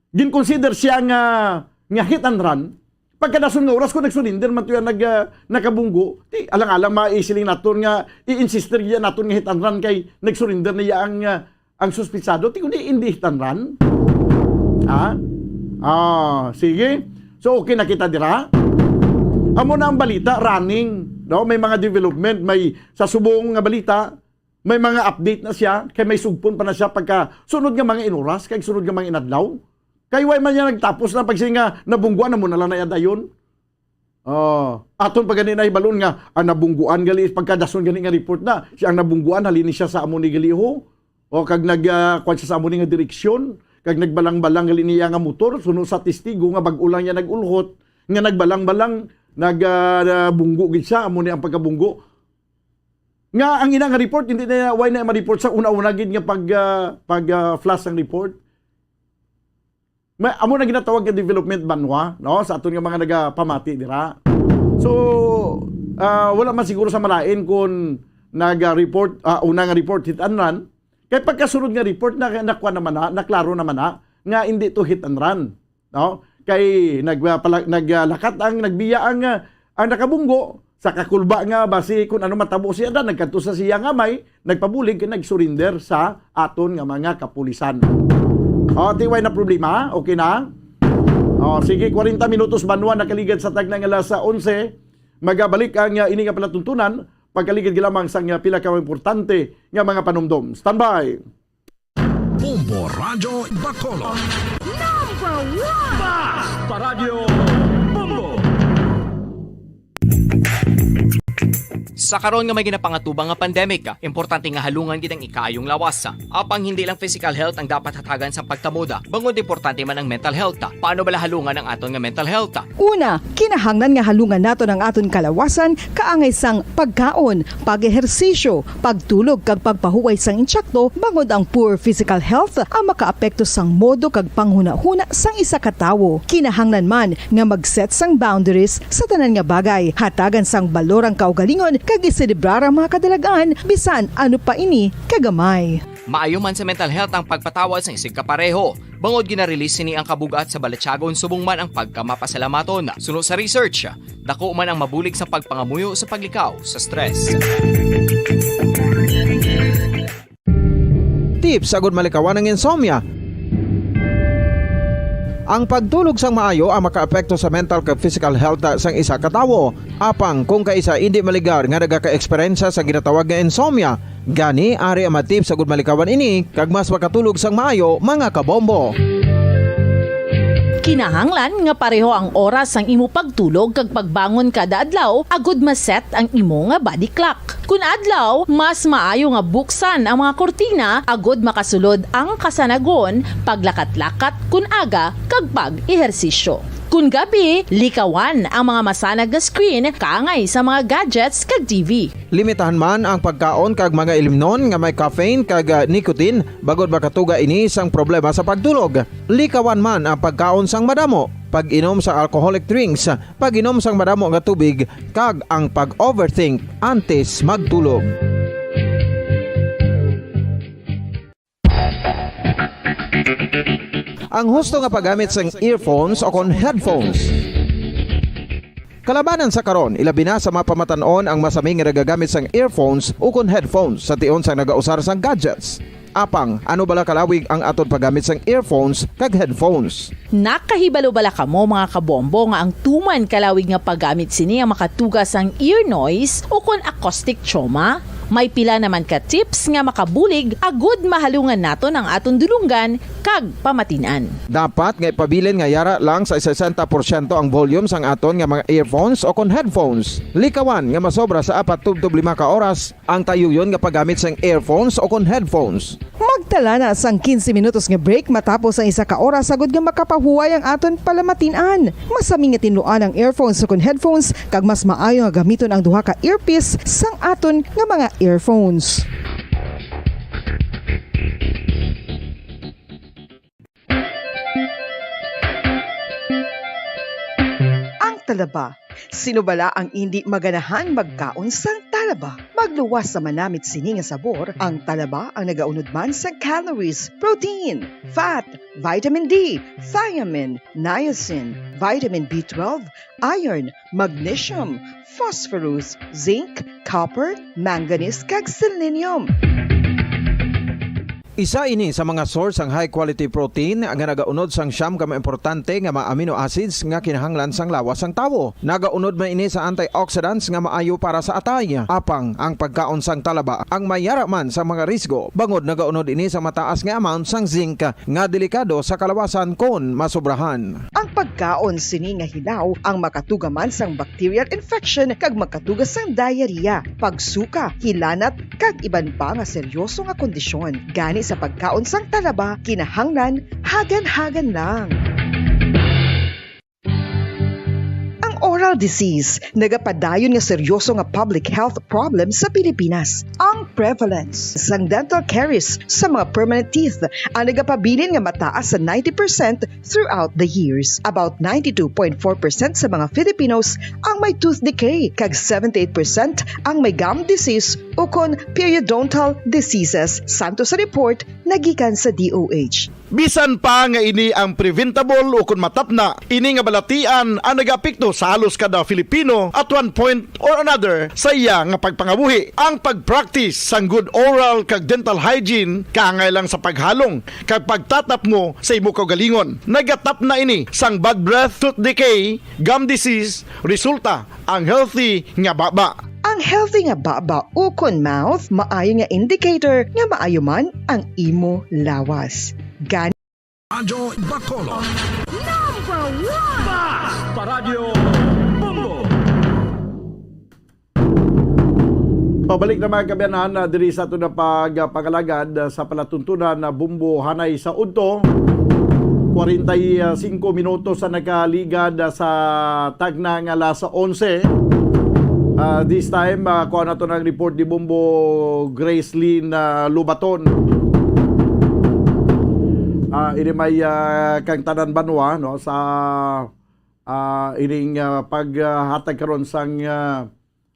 gin-consider siya nga, nga hit and run, pagkadason nga oras kung nag-surrender man to yan nag, ah, nakabunggo, ti alang-alang maisiling naton nga i-insister niya naton nga hit and run kay nag-surrender na iya ang, ah, ang suspitsado, ti kundi hindi hit and run. Ha? Ah, sige. So, okay na kita dira. Amo na ang balita, running, no? May mga development, may sa subong nga balita, may mga update na siya, kay may sugpon pa na siya pagka sunod nga mga inuras, kay sunod nga mga inadlaw. Kay way man niya nagtapos na pag siya nga nabungguan na mo na lang na iya dayon. Oh, aton pa gani nahibalon nga ang nabungguan gali pagkadason gani nga report na. Siya ang nabungguan, halin ni siya sa amo ni gali ho. O kag nag, ah, kuwan siya sa amo ni nga direksyon, kag nagbalang-balang gali niya nga motor, suno sa testigo nga bag-o lang niya nag-ulhot, nga nagbalang-balang, nag, ah, bunggo gid siya, amo ni ang pagkabunggo. Nga ang ina nga report, hindi na, way na ma-report sa una-una gid nga pag, ah, pag, ah, flash ang report. May, amo na ginatawag nga development banwa, no? Sa aton nga mga nagapamati dira. So, ah, wala man siguro sa malain kung nag-report, ah, una nga report, hit and run. Kay pagkasunod nga report, na, nakuha naman na, naklaro naman na, nga hindi to hit and run, no? Kay nag-, ah, pala-, nag-, ah, lakat ang, nagbiya ang, ah, ang nakabunggo, sa kakulba nga basi kung ano matabo siya da, nagkadto sa siya nga may nagpabulig kag nag-surrender sa aton nga mga kapulisan. O, ti way na problema, okay na? O, sige, kwarenta minutos banwa nakaligad sa tagna nga alas onse. Magabalik ang, ah, ini nga palatuntunan, pagkaligad lamang sa, ah, pila ka importante nga mga panumdom. Standby! Bombo Radyo Bacolod. Basta Radyo Bombo! Sa karon nga may ginapangatubang nga pandemic, importante nga halungan gid ang ikaayong lawas. Apang hindi lang physical health ang dapat hatagan sa pagtamod, bangod importante man ang mental health. Paano bala halungan ang aton nga mental health? Una, kinahanglan nga halungan naton ang aton kalawasan kaangay sang pagkaon, pag-ehersisyo, pagtulog kag pagpahuway sang insakto, bangod ang poor physical health ang makaapekto sang modo kag panghunahuna sang isa ka tawo. Kinahanglan man nga mag-set sang boundaries sa tanan nga bagay, hatagan sang balor ang kaugalingon kag iselebrar ang mga kadalagan bisan ano pa ini kagamay. Maayo man sa mental health ang pagpatawad sang isigkapareho, bangod gina-release sini ang kabug-at sa balatyagon subong man ang pagkamapasalamaton. Suno sa research, dako man ang mabulig sa pagpangamuyo sa paglikaw sa stress. Tips agud malikawan ang insomnia. Ang pagtulog sang maayo ang makaapekto sa mental kag physical health sang isa ka tawo. Apang kung kaisa indi maligar nga nagaka-eksperyensya sa ginatawag nga insomnia, gani ari ang mga tips agud malikawan ini kag mas makatulog sang maayo, mga kabombo. Kinahanglan nga pareho ang oras sang imo pagtulog kag pagbangon kada adlaw agud ma-set ang imo nga body clock. Kun adlaw, mas maayo nga buksan ang mga kurtina agud makasulod ang kasanagon, paglakat-lakat kun aga, kag pag-ehersisyo. Kun gabi, likawan ang mga masanag nga screen kaangay sa mga gadgets kag T V. Limitahan man ang pagkaon kag mga ilimnon nga may caffeine kag, ah, nicotine, bangod makatuga ini sang problema sa pagtulog. Likawan man ang pagkaon sang madamo, pag-inom sa alcoholic drinks, pag-inom sang madamo nga tubig, kag ang pag-overthink antes magtulog. Ang husto nga paggamit sang earphones o kon headphones. Kalabanan sa karon, ilabi na sa mga pamatan-on ang masami nga nagagamit sang earphones o kon headphones sa tion sang nagausar sang gadgets. Apang, ano bala kalawig ang aton paggamit sang earphones kag headphones? Nakahibalo bala kamo, mga kabombo, nga ang tuman kalawig nga paggamit sini ang makatuga sang ear noise o kon acoustic trauma? May pila naman ka tips nga makabulig agud mahalungan naton ang aton dulonggan kag pamatin-an. Dapat nga ipabilin nga yara lang sa sesenta porsyento ang volume sang aton nga mga earphones o kon headphones. Likawan nga masobra sa apat tubtob lima ka oras ang tayuyon nga paggamit sang earphones o kon headphones. Magtala na sang quince minutos nga break matapos ang isa ka oras, agud nga makapahuway ang aton palamatin-an. Masami nga tinluan ang earphones o kon headphones, kag mas maayo nga gamiton ang duha ka earpiece sang aton nga mga earphones. Ang talaba. Sino bala ang indi maganahan magkaon sang talaba? Magluwas sa manamit sini nga sabor, ang talaba ang nagaunod man sang calories, protein, fat, vitamin D, thiamine, niacin, vitamin B twelve, iron, magnesium, phosphorus, zinc, copper, manganese, kag selenium. Isa ini sa mga source sang high quality protein nga nagaunod sang siyam ka mga importante nga mga amino acids nga kinahanglan sang lawas sang tawo. Nagaunod man ini sa antioxidants nga maayo para sa atay. Apang ang pagkaon sang talaba ang mayara man sa mga risgo, bangod nagaunod ini sa mataas nga amount sang zinc nga delikado sa kalawasan kon masobrahan. Ang pagkaon sini nga hilaw ang makatuga man sang bacterial infection kag makatuga sang diarrhea, pagsuka, hilanat, kag iban pa nga seryoso nga kondisyon. Gani sa pagkaon sang talaba, kinahanglan hagan-hagan lang. Ang oral disease nagapadayon nga seryoso nga public health problem sa Pilipinas. Ang prevalence sang dental caries sa mga permanent teeth ang nagapabilin nga mataas sa ninety percent throughout the years. About ninety-two point four percent sa mga Filipinos ang may tooth decay, kag seventy-eight percent ang may gum disease ukon periodontal diseases, santo sa report nagikan sa D O H. Bisan pa nga ini ang preventable ukon matapna, ini nga balatian ang nagaapekto sa halos kada Filipino at one point or another sa iya nga pagpangabuhi. Ang pag-practice sang good oral kag dental hygiene kaangay lang sa paghalong kag pagtatapngo sa imo kaugalingon. Nagatapna ini sang bad breath, tooth decay, gum disease, resulta ang healthy nga baba. Ang healthy nga baba ukon mouth maayo nga indicator nga maayo man ang imo lawas. Gani Radyo Bacolod. Number one! Basta Radyo Bombo! Pabalik na, mga kaabyanan, ah, diri sa aton na pag, ah, pangalagad, ah, sa palatuntunan na Bombo Hanay sa Udto. Kwarenta y singko minutos sa nakaligad, ah, sa tagna nga alas onse. Ah, this time, ah, kuha nato ng report ni Bombo Gracelyn, ah, Lubaton. Ah, ini may, ah, kang tanan banwa, no, sa, ah, ining, ah, paghatag karon sang, ah,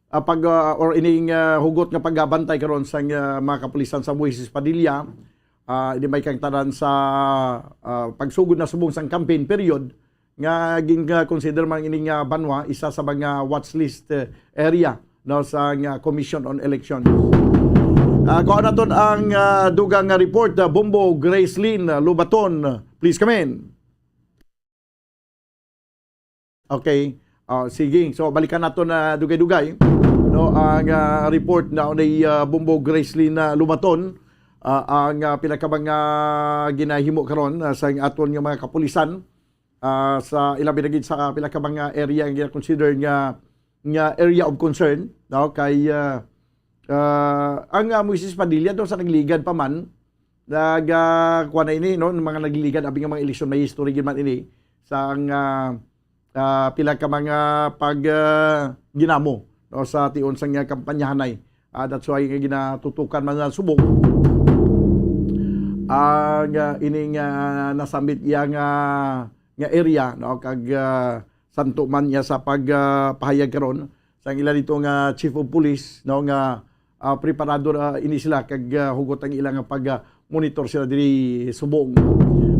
ah, pag, ah, or ining, ah, hugot nga paggabantay karon sang, ah, mga kapulisan sa Moises Padilla. Ah, ini may kang tanan sa, ah, pagsugod na subong sang campaign period nga gin, ah, consider man ining, ah, banwa isa sa mga watch list, eh, area, no, sa, ah, Commission on Elections. Ah, kuha naton ang, ah, dugang nga report, ah, Bombo Gracelyn, ah, Lubaton. Please come in. Okay. Ah, sige. So, balikan nato na dugay-dugay, no, ang, ah, report na ni, ah, Bombo Gracelyn, ah, Lubaton, ah, ang, ah, pila ka mga ginahimo karon, ah, sa aton nga mga kapulisan, ah, sa ilabi na gid sa pila ka mga area nga gina-consider nga, nga area of concern, no, kay, ah, ah, ang, ah, Moises Padilla daw sa nagligad pa man, nag, ah, kuha na ini, no, mga naglilingkod abi nga mga eleksyon, may history gid man ini sa ang, ah, ah, pila ka mga pag, ah, ginamo, no, sa tion sang, ah, kampanyahanay. Ah, that's why nga ginatutukan man na subong ang, ah, ining, ah, nasambit iya nga, nga area, no, kag, ah, santo man iya sa pag, ah, pahayag karon sang ila dito nga chief of police, no, nga, ah, preparado ra ini sila kag, ah, hugot ang ilang pag, ah, monitor sila diri subong.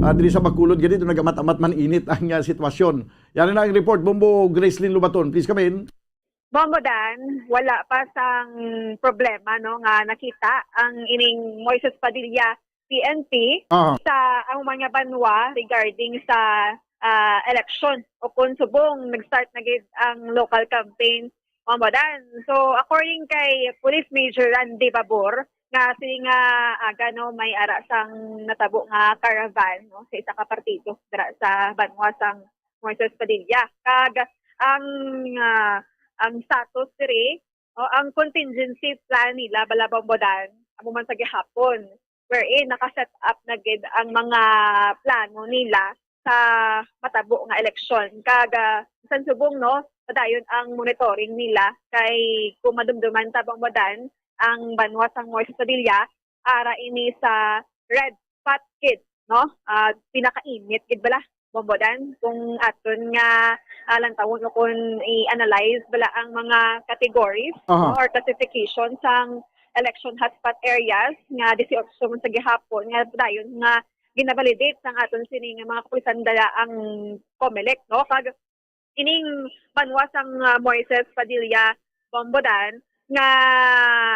Ah, diri sa Bacolod gani, nagamat-amat man init ang, ah, sitwasyon. Yan na ang report, Bombo Gracelyn Lubaton. Please come in. Bombo Dan, wala pa sang problema, no, nga nakita ang ining Moises Padilla P N P Aha. sa ang mga banwa regarding sa, ah, election o kung subong nag-start na gid ang local campaign, Bombo Dan. So, according kay Police Major Randy Babor, nga sini nga aga, no, may ara sang natabo nga caravan, no, sa isa ka partido dira sa banwa sang Moises Padilla. Kag ang, ah, ang status diri, o ang contingency plan nila bala, Bombo Dan, amo man sa gihapon, wherein naka-set up na gid ang mga plano nila sa matabo nga eleksyon. Kag, ah, bisan subong, no, padayon ang monitoring nila kay kung madumduman ta, Bombo Dan, ang banwa sang Moises Padilla, ara ini sa red spot gid, no? Ah, pinakainit gid bala, Bombo Dan, kung aton nga, ah, lantawon o kung i-analyze bala ang mga categories, Aha. no, or classification sang election hotspot areas nga dieciocho man sa gihapon nga dayon nga ginavalidate sang aton sini nga mga kapulisan dala ang Comelec, no? Kag ining banwa sang, ah, Moises Padilla, Bombo Dan, nga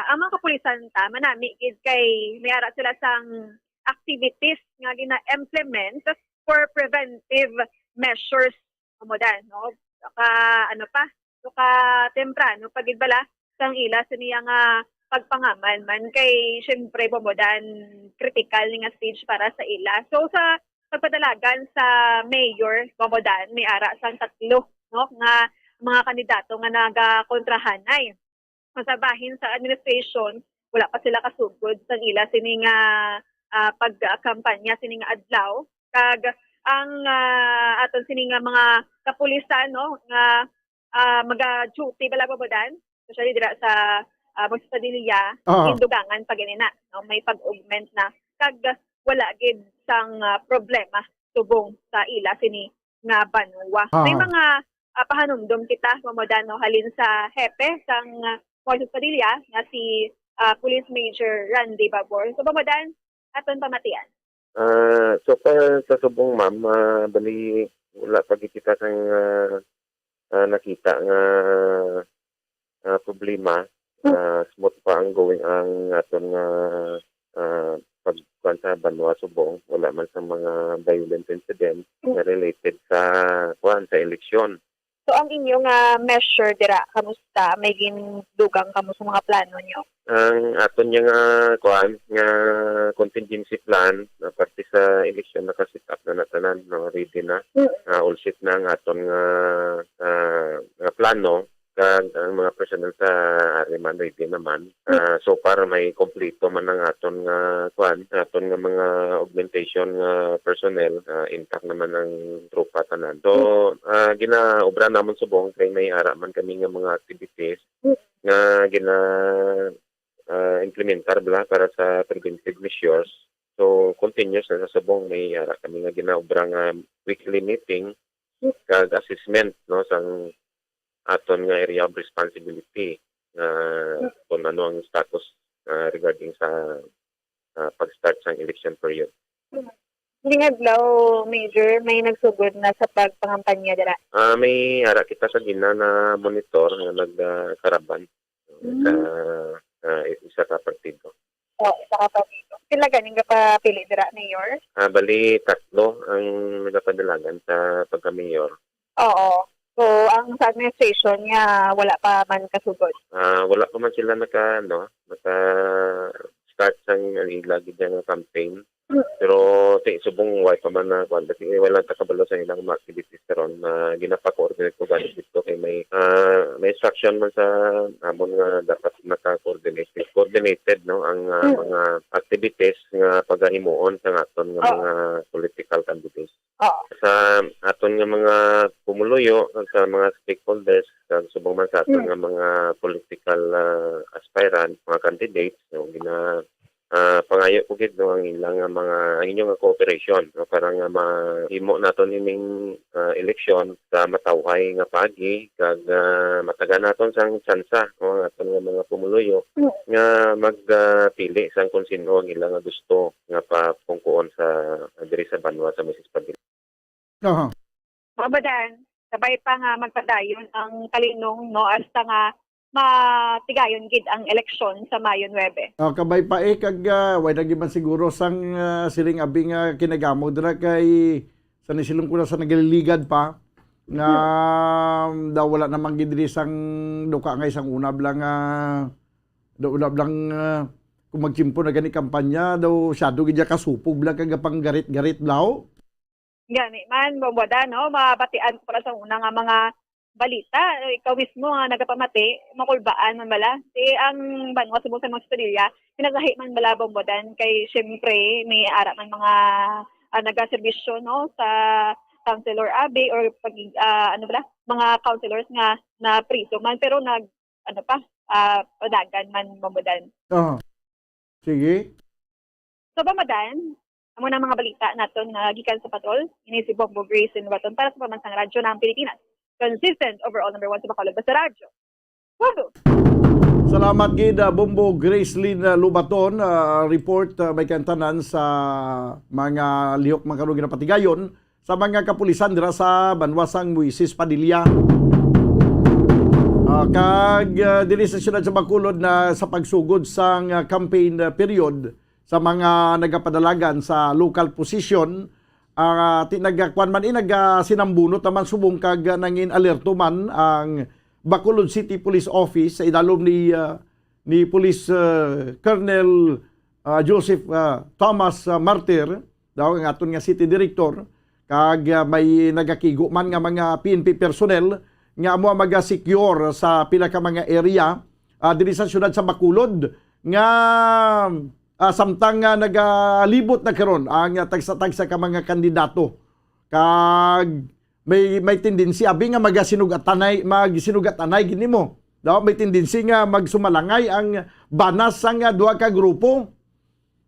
ang mga kapulisan ta manami gid kay may ara sila sang activities nga gina-implement for preventive measures, Bombo Dan, no? Ka, ano pa, so ka temprano pa gid bala sang ila sa niya nga pagpangaman man kay, syempre, Bombo Dan, critical ni nga stage para sa ila. So, sa pagpadalagan sa mayor, Bombo Dan, may ara sang tatlo, no, nga mga kandidato nga nagakontrahanay. Sa bahin sa administration, wala pa sila kasugod sang ila sini nga, ah, pagkampanya sini nga adlaw. Kag ang, ah, aton sini nga mga kapulisan, no, nga, ah, maga-duty bala, Bombo Dan, especially dira sa, ah, Moises Padilla, Oo. Hindugangan pa gani na, no? May pag-augment na. Kag wala gid sang, ah, problema subong sa ila sini nga banwa. Oo. May mga, ah, pahanumdom kita, Bombo Dan, no, halin sa hepe sang, ah, Moises Padilla nga si, ah, Police Major Randy Babor. So, Bombo Dan, aton pamatian. Ah, so far sa subong, ma'am, ah, bali, wala pa gid kita sang, ah, ah, nakita nga, ah, problema. Ah, smooth pa ang going ang aton nga, ah, pagkuan sa banwa subong. Wala man sa mga violent incident nga related sa, kuan, sa eleksyon. So, ang inyo nga measure dira, kamusta? May gindugang kamo sa mga plano nyo? Ang aton nga, nga kuan, nga contingency plan, na parte sa eleksyon, naka-set up na na tanan, no? Ready na. Mm. Ah, all set na ang aton nga, ah, nga plano, kag ang mga personnel sa Ariman ready naman. Ah, so far, may kompleto man ang aton nga, kuan, aton nga mga augmentation nga personnel, ah, intact naman ang tropa tanan. So, ah, ginaobra namon subong kay may ara man kami nga mga activities nga gina, ah, implementar bala para sa preventive measures. So, continuous na sa subong may ara kami nga ginaobra nga weekly meeting kag assessment, no, sang aton nga area of responsibility, nga kung ano ang status, ah, regarding sa, ah, pag-start sang election period. Ning adlaw, Major, may nagsugod na sa pagpangampanya dira? Ah, may ara kita sa gina na monitor nga nag, ah, karaban sa, ah, isa ka partido. Oh, isa ka partido. Pila gani nga papili dira, Mayor? Ah, bali, tatlo ang nagapadalagan sa pagka-mayor. Oo. So, ang sa administration niya, wala pa man kasugod? Ah, wala pa man sila naka, ano, naka-start sang, ang ila gid nga campaign. Mm. Pero, ti, subong, way pa man na, kuwan, kasi wala ta kabalo sa ilang mga activities karon na ginapa-coordinate ko gani dito kay may, ah, may instruction man sa amon nga dapat naka-coordinate, coordinated, no, ang, ah, Mm. mga activities nga pagahimuon sa aton nga Oh. mga political candidates. Oo. Sa aton nga mga pumuluyo, sa mga stakeholders, sa subong man sa aton Mm. nga mga political, ah, aspirant, mga candidates, no, gina-, ah, pangayo ko gid, no, ang ilang nga mga, ang inyo nga cooperation, no, para nga mahimo naton ining, ah, eleksyon sa matawhay nga paagi, kag, ah, matagan naton sang tsansa, no, ang aton nga mga pumuluyo Mm. nga mag, ah, pili sang kung sino ang ilang nga gusto nga papungkuon sa, diri sa banwa sa Moises Padilla. Aha. Mabadan, sabay pa nga magpadayon ang kalinong, no, hasta nga matigayon gid ang eleksyon sa Mayo nuebe. Ah, kabay pa, eh, kag, ah, way na gid man siguro sang, ah, siling abi nga kinagamo dira kay sa nisilong ko na sa nagaliligad pa nga, um, daw wala naman gid diri sang duka nga isang unab lang, ah, daw unab lang, ah, kung magtiyempo na gani kampanya, daw siyado gid ya kasupog lang kag panggarit-garit daw. Gani man, Bombodan, no? Mabatian ko pala sa una nga mga balita. Ikaw mismo nga nagapamati, makulbaan man bala. Ti ang banwa subong sa mga Espadilla, pinagahi man bala, Bombodan, kay siyempre may ara man mga, ah, nagaserbisyo, no, sa Councilor Abe or pag, ah, ano bala, mga councilors nga na priso man, pero nag, ano pa, ah, padagan man, Bombodan. Aha. Sige. So, Bombodan, amo na ang mga balita naton nga gikan sa patrol. Ini si Bombo Grace Lubaton para sa Pamansang Radyo ng Pilipinas. Consistent, overall number one sa Bacolod, basta radyo. Bombo! Salamat gid, ah, Bombo Gracelyn, ah, Lubaton. Ah, report, ah, may kantanan sa mga lihok man karon ginapatigayon sa mga kapulisan dira sa banwa sang Moises Padilla. Ah, kag, ah, diri sa siyudad sa Bacolod na sa pagsugod sang, ah, campaign, ah, period sa mga nagapadalagan sa local position, ah, ti-, nagkuan man, eh, nagasinambunot naman subong kag, ah, nangin-alerto man ang Bacolod City Police Office sa idalom ni, ah, ni Police, ah, Colonel, ah, Joseph, ah, Thomas, ah, Martir, daw ang aton nga city director, kag, ah, may nagakigo man nga mga P N P personnel nga amo ang maga-secure sa pila ka mga area, ah, diri sa siyudad sa Bacolod nga, ah, samtang nga nagalibot na karon ang, ah, tagsa-tagsa ka mga kandidato. Kag may, may tendency, abi nga magasinugatanay, magsinugatanay gid nimo. Daw may tendency nga magsumalangay ang banas sang, ah, duha ka grupo.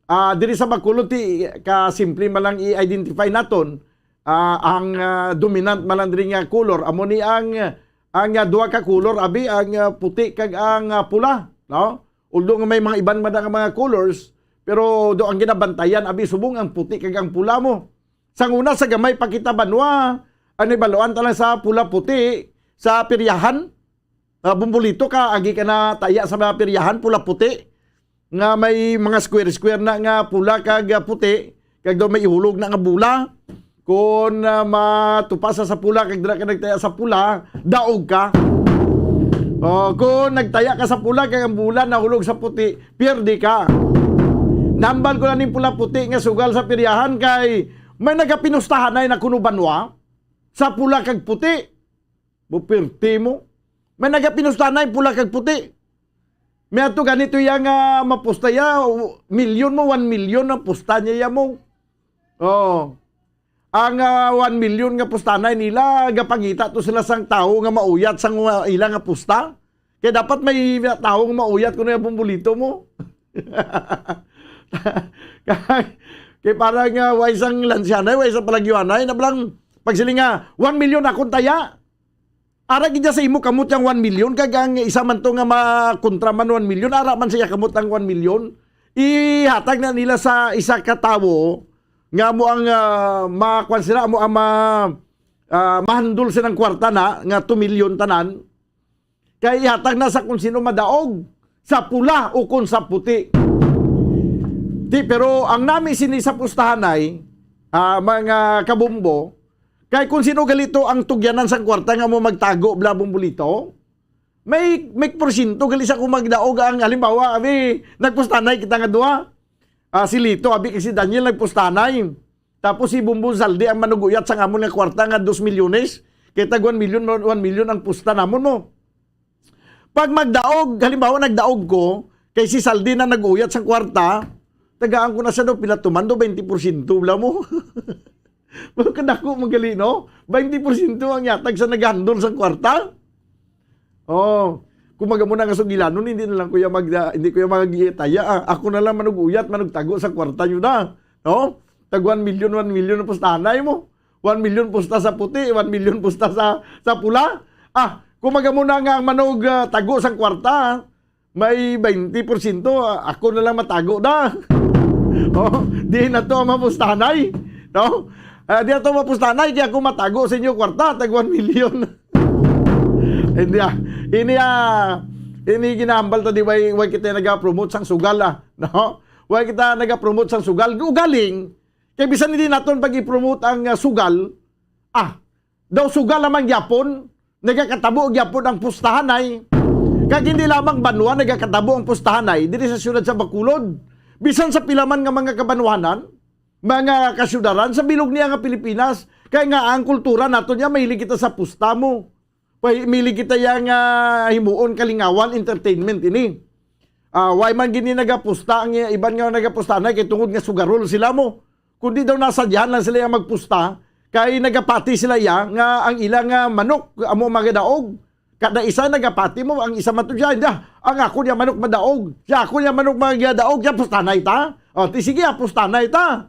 Ah, diri sa Bacolod, ti, ka simple man lang i-identify naton, ah, ang, ah, dominant man lang diri nga color, amo ni ang, ang, ah, duha ka color, abi, ang, ah, puti kag ang, ah, pula, no? Although nga may mga iban man nga mga colors, pero do ang ginabantayan, abi, subong ang puti kag ang pula mo. Sang una, sa gamay pa kita banwa, ang nahibaluan ta lang sa pula puti, sa piryahan, ah, bumbolito ka, agi ka na taya sa mga piryahan, pula puti, nga may mga square-square na nga pula kag, ah, puti, kag daw may ihulog na nga bola. Kung, ah, matupa sa, sa pula, kag dira ka nagtaya sa pula, daog ka. O, kung nagtaya ka sa pula, kag ang bulan nahulog sa puti, pierde ka. Nambal ko na ning pula puti nga sugal sa piryahan kay may nagapinustahanay na kuno banwa sa pula kag puti. Mo pirti mo. May nagapinustahanay pula kag puti. May ato ganito iya nga mapusta ya, milyon mo, one million ang pusta niya ya mo. Oo. Ang, ah, one million nga pustanay nila, gapangita to sila sang tawo nga mauyat sang, ah, ila nga pusta. Kay dapat may tawo nga mauyat kuno yung bumbulito mo. Kay, kay parang, ah, way sang lansyanay, way sang palagyuanay, na blang pagsiling nga, "One million akong taya." Ara gid sa imo kamot yang one million, kag ang isa man to nga makontra man one million, ara man siya kamot ang one million. Ihatag na nila sa isa ka tawo nga mo ang, ah, makuan sila, mo ang ma-, ah, mahandol silang kwarta na nga two million tanan. Kay ihatag na sa kung sino madaog, sa pula o kung sa puti. Di, pero ang nami sini sa pustahanay, ah, mga kabumbo, kay kung sino galito ang tugyanan sang kwarta nga mo magtago, bla, bumbulito, may, may porsyento gali sa kung magdaog ang, halimbawa, abi, nagpustanay kita nga duha. Ah, si Lito, abi, kay si Daniel nagpustanay. Tapos si Bumbong Zaldi ang manuguyat sang amon nga kwarta nga dos milyones. Kay tag one million, one million ang pusta namon mo. Pag magdaog, halimbawa, nagdaog ko, kay si Saldi na nag-uyat sang kwarta, tagaan ko na siya daw, pila to man daw, twenty porsyento, bla mo. Pero kadako man gali, no? Twenty porsyento ang yatag sa naghandol sang kwarta. Oh, kung magamo na nga sugilanon, hindi na lang kuya mag-, hindi kuya mag-iitaya, ah. Ako na lang manug-uyat, manugtago sa kwarta nyo na, no? Tag one million, one million ang pustahanay mo. One million pusta sa puti, one million pusta sa, sa pula. Ah, kung magamo na nga ang manog, ah, tago sang kwarta, may twenty porsyento, ah, ako na lang matago na. Oh, di na to ang mapustahanay, no? Ah, di na to mapustahanay, kaya ako matago sa inyo kwarta, tag one million. Hindi, ah. Ini, ah, ini ginahambal ta, di, way, way kita naga-promote sang sugal, ah, no? Way kita naga-promote sang sugal. Ugaling, kay bisan hindi naton pag-i-promote ang, ah, sugal, ah, daw sugal lamang gyapon, nagakatabo gyapon ang pustahanay. Kag hindi lamang banwa nagakatabo ang pustahanay diri sa siyudad sa Bacolod. Bisan sa pila man nga mga kabanwanan, mga kasyudaran sa bilog niya nga Pilipinas, kay nga ang kultura nato niya, mahilig kita sa pusta mo. Pay-, mahilig kita yang, ah, himuon kalingawan, entertainment ini. Ah, why man gini nagapusta ang iban nga nagapusta na kay tungod nga sugarol sila mo. Kundi daw nasadyahan lang sila yang magpusta, kay nagapati sila iya nga ang ila nga manok amo magadaog. Kada isa nagapati mo, ang isa man to siya, "Hindi, ang ako niya manok madaog. Siya ako niya manok magadaog, siya pustanay ta." O, ti sige, ah, pustanay ta.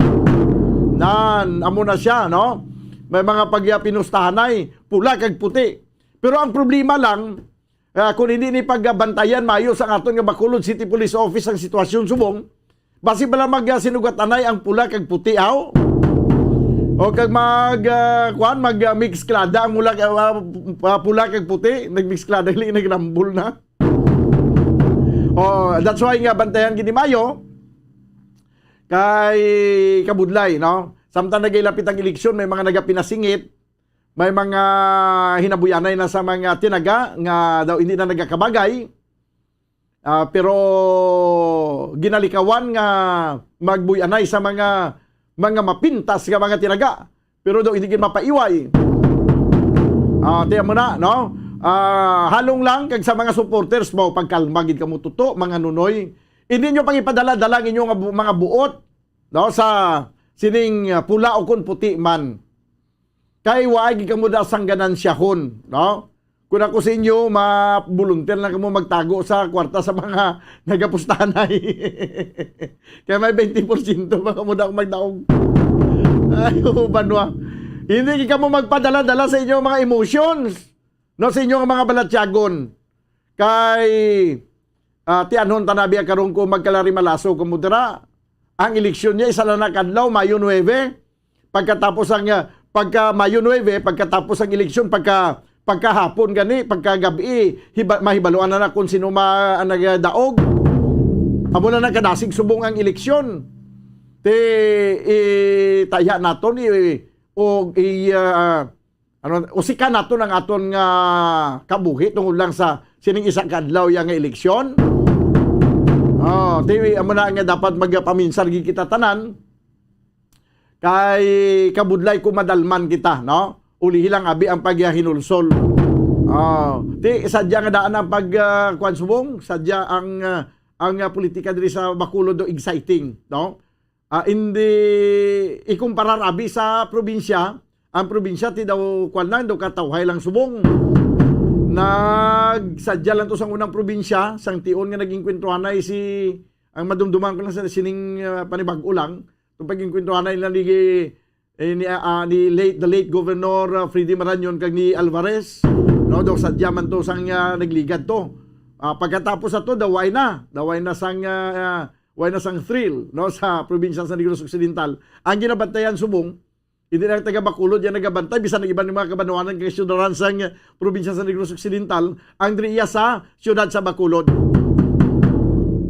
Nan, amo na siya, no? May mga pagya pinustahanay, pula kag puti. Pero ang problema lang, ah, kung hindi ni pagbantayan mayo sa aton nga Bacolod City Police Office ang sitwasyon subong, basi bala mag, ah, sinugat anay ang pula kag puti, aw? O kag mag, ah, kuan, mag, ah, mixklada ang mula, ah, ah, pula kag puti, nagmixklada, gali nagrambol na. Oh, that's why nga bantayan gid ni mayo kay kabudlay, no? Samtang nagailapit ang eleksyon, may mga nagapinasingit, may mga hinabuyanay na sa mga tinaga nga daw hindi na nagakabagay. Ah, pero ginalikawan nga magbuy-anay sa mga, mga mapintas nga mga tinaga, pero daw hindi gid mapaiway. Ah, tiyan mo na, no? Ah, halong lang kag sa mga supporters mo, pagkalma gid kamo, tuto, mga nunoy. Hindi nyo pangipadala-dala ang inyo nga bu-, mga buot, no, sa sining, ah, pula o kon puti man. Kay waay gid kamo da sang ganansyahon, no? Kung ako sa inyo, ma-volunteer na kamo magtago sa kwarta sa mga nagapustanay. Kaya may twenty porsyento pa kamo da magdaog. Ay, uban wa. Hindi gid kamo magpadala-dala sa inyo mga emotions, no, sa inyo nga mga balatyagon. Kay, ah, tianhon ta na biya karon ko magkalarimalaso kamo dira. Ang eleksyon niya isa lang na kadlaw, Mayo nuebe. Pagkatapos ang, ah, pagka Mayo nuebe, pagkatapos ang eleksyon, pagka, pagkahapon gani, pagkagabi, hiba-, mahibaluan na na kung sino ma-, ang nagdaog. Amo na nagkadasig subong ang eleksyon. Ti, itaya naton, i-, o i, ah, ano, usikan naton ang aton nga kabuhi tungod lang sa sining isa ka adlaw ya nga eleksyon. Oh, ti amo na nga dapat magpaminsar gid kita tanan. Kay kabudlay ko madalman kita, no? Ulihi lang abi ang paghinulsol. Oh, ti sadya nga daan ang pag, ah, kuwan, subong, sadya ang, ah, ang, ah, politika diri sa Bacolod do exciting, no? Ah, hindi ikumparar abi sa probinsya. Ang probinsya ti daw kuwan lang, daw katawhay lang subong. Nagsadya lang to sang unang probinsya, sang tion nga nag-engkwentruhanay si, ang madumduman ko lang sa sining, ah, panibag-o lang, itong pag-engkwentruhanay nila ni, eh, ni, ah, ah, ni late, the late Governor, ah, Freddy Marañon kag ni Alvarez, no, daw sadya man to sang, ah, nagligad to. Ah, pagkatapos ato, daway na, daway na sang, ah, ah, way na sang thrill, no, sa probinsya sa Negros Occidental. Ang ginabantayan subong, hindi lang taga Bacolod yan nagabantay, bisan ang iban nga mga kabanwanan kag syudadanan sang probinsya sa Negros Occidental, ang diri iya sa siyudad sa Bacolod.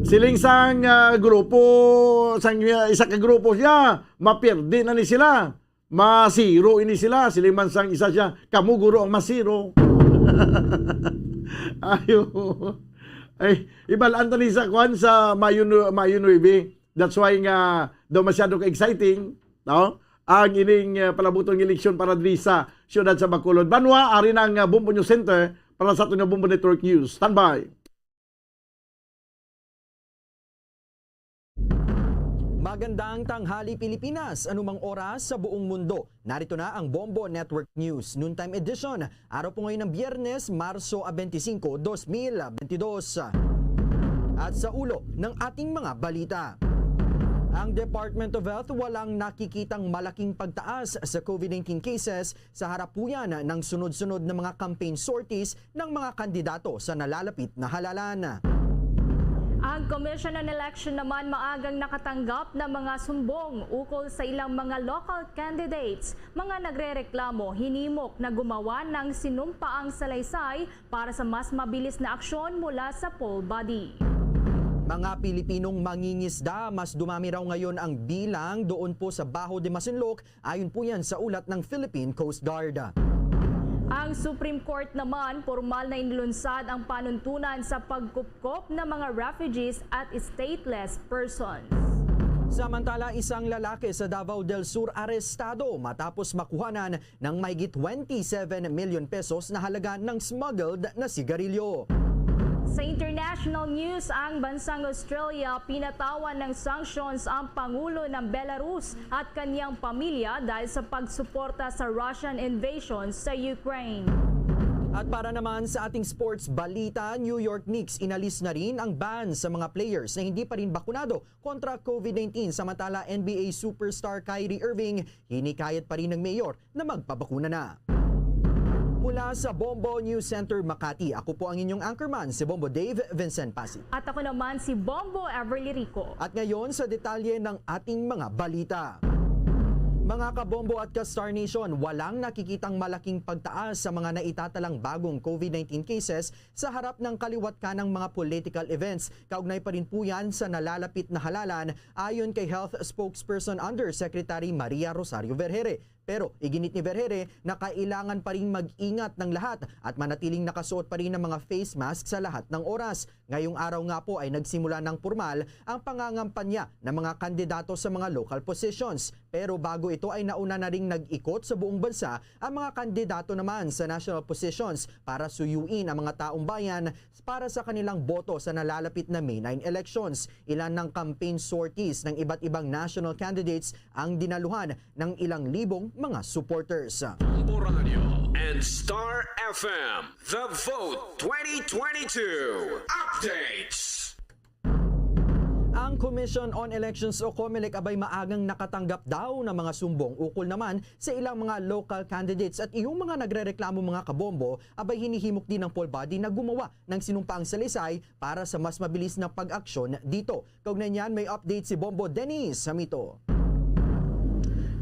Siling sang, ah, grupo, sang, ah, isa ka grupo siya, mapirdi na ni sila. Masiro ini sila. Siling man sang isa siya, "Kamo guro ang masiro." Ayo. Ay, ibalaan ta ni sa kwan sa Mayo nu-, Mayo nuebe. That's why nga daw masyado ka exciting, no? Ang ining, ah, palabuton nga eleksyon para diri sa siyudad sa Bacolod. Banwa, ari na ang, ah, Bombo News Center para sa aton nga Bombo Network News. Standby. Magandang tanghali, Pilipinas. Anumang oras sa buong mundo, narito na ang Bombo Network News Noontime Edition. Araw po ngayon ng Biyernes, Marso twenty-five, twenty twenty-two. At sa ulo ng ating mga balita, ang Department of Health walang nakikitang malaking pagtaas sa COVID nineteen cases sa harap po yan ng sunod-sunod na mga campaign sorties ng mga kandidato sa nalalapit na halalan. Ang Commission on Election naman maagang nakatanggap ng mga sumbong ukol sa ilang mga local candidates. Mga nagrereklamo, hinimok na gumawa ng sinumpaang salaysay para sa mas mabilis na aksyon mula sa poll body. Mga Pilipinong mangingisda, mas dumami raw ngayon ang bilang doon po sa Baho de Masinloc. Ayon po yan sa ulat ng Philippine Coast Guard. Ang Supreme Court naman, pormal na inilunsad ang panuntunan sa pagkupkop ng mga refugees at stateless persons. Samantala, isang lalaki sa Davao del Sur arestado matapos makuhanan ng mahigit twenty-seven million pesos na halaga ng smuggled na sigarilyo. Sa international news, ang bansang Australia, pinatawan ng sanctions ang Pangulo ng Belarus at kanyang pamilya dahil sa pagsuporta sa Russian invasion sa Ukraine. At para naman sa ating sports balita, New York Knicks inalis na rin ang ban sa mga players na hindi pa rin bakunado kontra COVID nineteen. Samantala, N B A superstar Kyrie Irving, hinikayat pa rin ng mayor na magpabakuna na. Mula sa Bombo News Center Makati, ako po ang inyong anchorman, si Bombo Dave Vincent Pasig. At ako naman si Bombo Everly Rico. At ngayon, sa detalye ng ating mga balita. Mga kabombo at ka-Star Nation, walang nakikitang malaking pagtaas sa mga naitatalang bagong COVID nineteen cases sa harap ng kaliwat kanang mga political events. Kaugnay pa rin po yan sa nalalapit na halalan, ayon kay Health Spokesperson Undersecretary Maria Rosario Vergeire. Pero iginit ni Vergeire na kailangan pa rin mag-ingat ng lahat at manatiling nakasuot pa rin ang mga face mask sa lahat ng oras. Ngayong araw nga po ay nagsimula ng pormal ang pangangampanya ng mga kandidato sa mga local positions. Pero bago ito ay nauna na ring nag-ikot sa buong bansa ang mga kandidato naman sa national positions para suyuin ang mga taong bayan para sa kanilang boto sa nalalapit na May nine elections. Ilan ng campaign sorties ng iba't ibang national candidates ang dinaluhan ng ilang libong mga supporters. Bombo Radio and Star F M, The Vote twenty twenty-two Updates. Ang Commission on Elections o COMELEC abay maagang nakatanggap daw ng mga sumbong ukol naman sa ilang mga local candidates at iyong mga nagrereklamo, mga kabombo, abay hinihimok din ng poll body na gumawa ng sinumpaang salaysay para sa mas mabilis na pag-aksyon dito. Kaugnay niyan, may update si Bombo Dennis Hamito.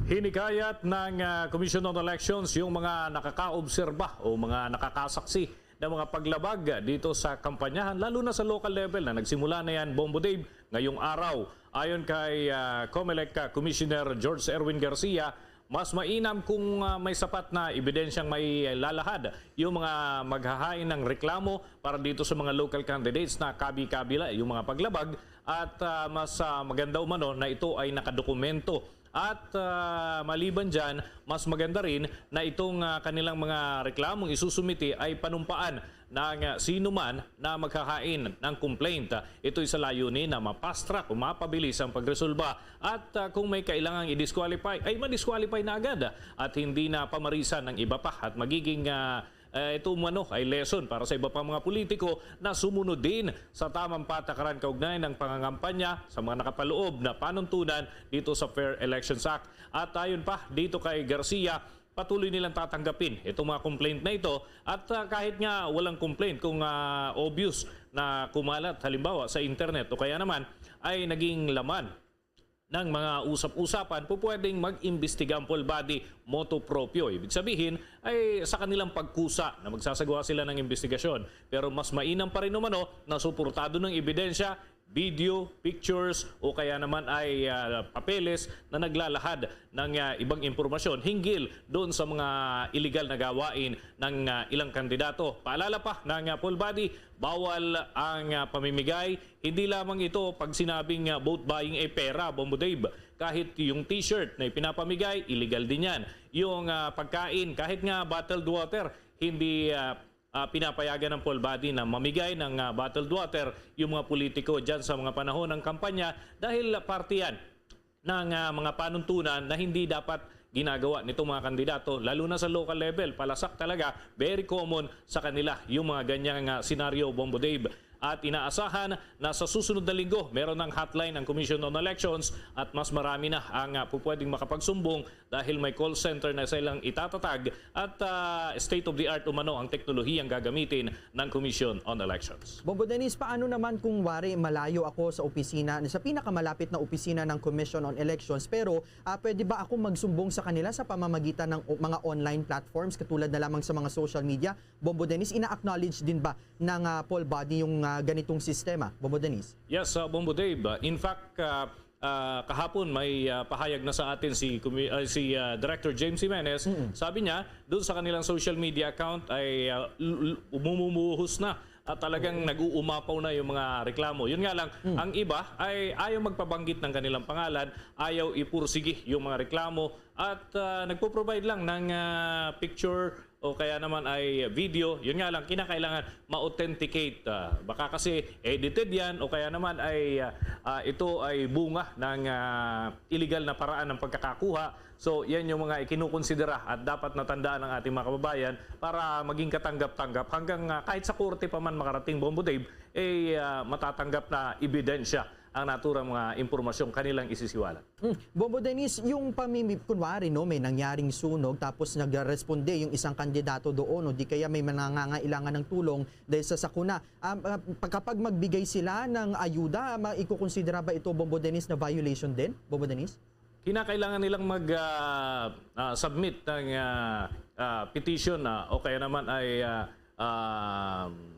Hinikayat ng, ah, Commission on Elections yung mga nakakaobserba o mga nakakasaksi ng mga paglabag dito sa kampanyahan, lalo na sa local level na nagsimula na yan, Bombo Dave, ngayong araw. Ayon kay, ah, COMELEC, ah, Commissioner George Erwin Garcia, Mas mainam kung, ah, may sapat na ebidensyang may lalahad yung mga maghahain ng reklamo para dito sa mga local candidates na kabi-kabi la yung mga paglabag at, ah, mas, ah, maganda umano na ito ay nakadokumento. At, ah, maliban dyan, mas maganda rin na itong, ah, kanilang mga reklamong isusumite ay panumpaan ng, ah, sino man na maghahain ng complaint. Ito'y sa layunin na mapastra kung mapabilis ang pagresolba. At, ah, kung may kailangang i-disqualify, ay ma-disqualify na agad at hindi na pamarisan ng iba pa at magiging, ah, eh, ito umano ay lesson para sa iba pang mga politiko na sumunod din sa tamang patakaran kaugnay ng pangangampanya sa mga nakapaloob na panuntunan dito sa Fair Elections Act. At ayon pa dito kay Garcia, patuloy nilang tatanggapin itong mga complaint na ito at, ah, kahit nga walang complaint, kung, ah, obvious na kumalat halimbawa sa internet o kaya naman ay naging laman ng mga usap-usapan, pupwedeng mag-imbestiga ang poll body motu proprio. Ibig sabihin ay sa kanilang pagkusa na magsasagawa sila ng imbestigasyon. Pero mas mainam pa rin umano na suportado ng ebidensya, video, pictures, o kaya naman ay, ah, papeles na naglalahad ng, ah, ibang impormasyon hinggil doon sa mga iligal na gawain ng, ah, ilang kandidato. Paalala pa ng, ah, poll body, bawal ang, ah, pamimigay. Hindi lamang ito pag sinabing, ah, vote buying ay pera, Bombo Dave. Kahit yung t-shirt na ipinapamigay, illegal din yan. Yung, ah, pagkain, kahit nga bottled water, hindi, ah, ah, pinapayagan ng poll body na mamigay ng, ah, bottled water yung mga politiko dyan sa mga panahon ng kampanya dahil parte yan ng, ah, mga panuntunan na hindi dapat ginagawa nitong mga kandidato, lalo na sa local level. Palasak talaga, very common sa kanila yung mga ganyang, ah, senaryo, Bombo Dave. At inaasahan na sa susunod na linggo, meron ng hotline ang Commission on Elections at mas marami na ang, ah, pupwedeng makapagsumbong dahil may call center na silang itatatag at, ah, state-of-the-art umano ang teknolohiyang gagamitin ng Commission on Elections. Bombo Dennis, paano naman kung wari malayo ako sa opisina, sa pinakamalapit na opisina ng Commission on Elections, pero, ah, pwede ba ako magsumbong sa kanila sa pamamagitan ng o-, mga online platforms katulad na lamang sa mga social media? Bombo Dennis, ina-acknowledge din ba ng, ah, poll body yung, ah, ganitong sistema? Bombo Dennis? Yes, uh, Bombo Dave. Uh, in fact, uh, uh, kahapon may, uh, pahayag na sa atin si Kumi-, uh, si, uh, Director James Jimenez. Mm-mm. Sabi niya, doon sa kanilang social media account ay, uh, l-, l-, umumuhos na at talagang Oo. nag-uumapaw na yung mga reklamo. Yun nga lang, Mm. ang iba ay ayaw magpabanggit ng kanilang pangalan, ayaw ipursigi yung mga reklamo at, uh, nagpo-provide lang ng, uh, picture o kaya naman ay video. Yun nga lang, kinakailangan ma-authenticate. Ah, baka kasi edited yan o kaya naman ay, ah, ah, ito ay bunga ng, ah, illegal na paraan ng pagkakakuha. So, yan yung mga ikinukonsidera at dapat natandaan ng ating mga kababayan para maging katanggap-tanggap hanggang, ah, kahit sa korte pa man makarating, Bombo Dave, eh, ah, matatanggap na ebidensya ang naturang mga impormasyong kanilang isisiwalat. Hmm. Bombo Dennis, yung pamimi-, kunwari, no, may nangyaring sunog tapos nagresponde yung isang kandidato doon o di kaya may nangangailangan ng tulong dahil sa sakuna. Um, ah, pag-, kapag magbigay sila ng ayuda, ma-, ikukonsidera ba ito, Bombo Dennis, na violation din? Bombo Dennis? Kinakailangan nilang mag, ah, ah, submit ng, ah, ah, petition, ah, o kaya naman ay, ah, um,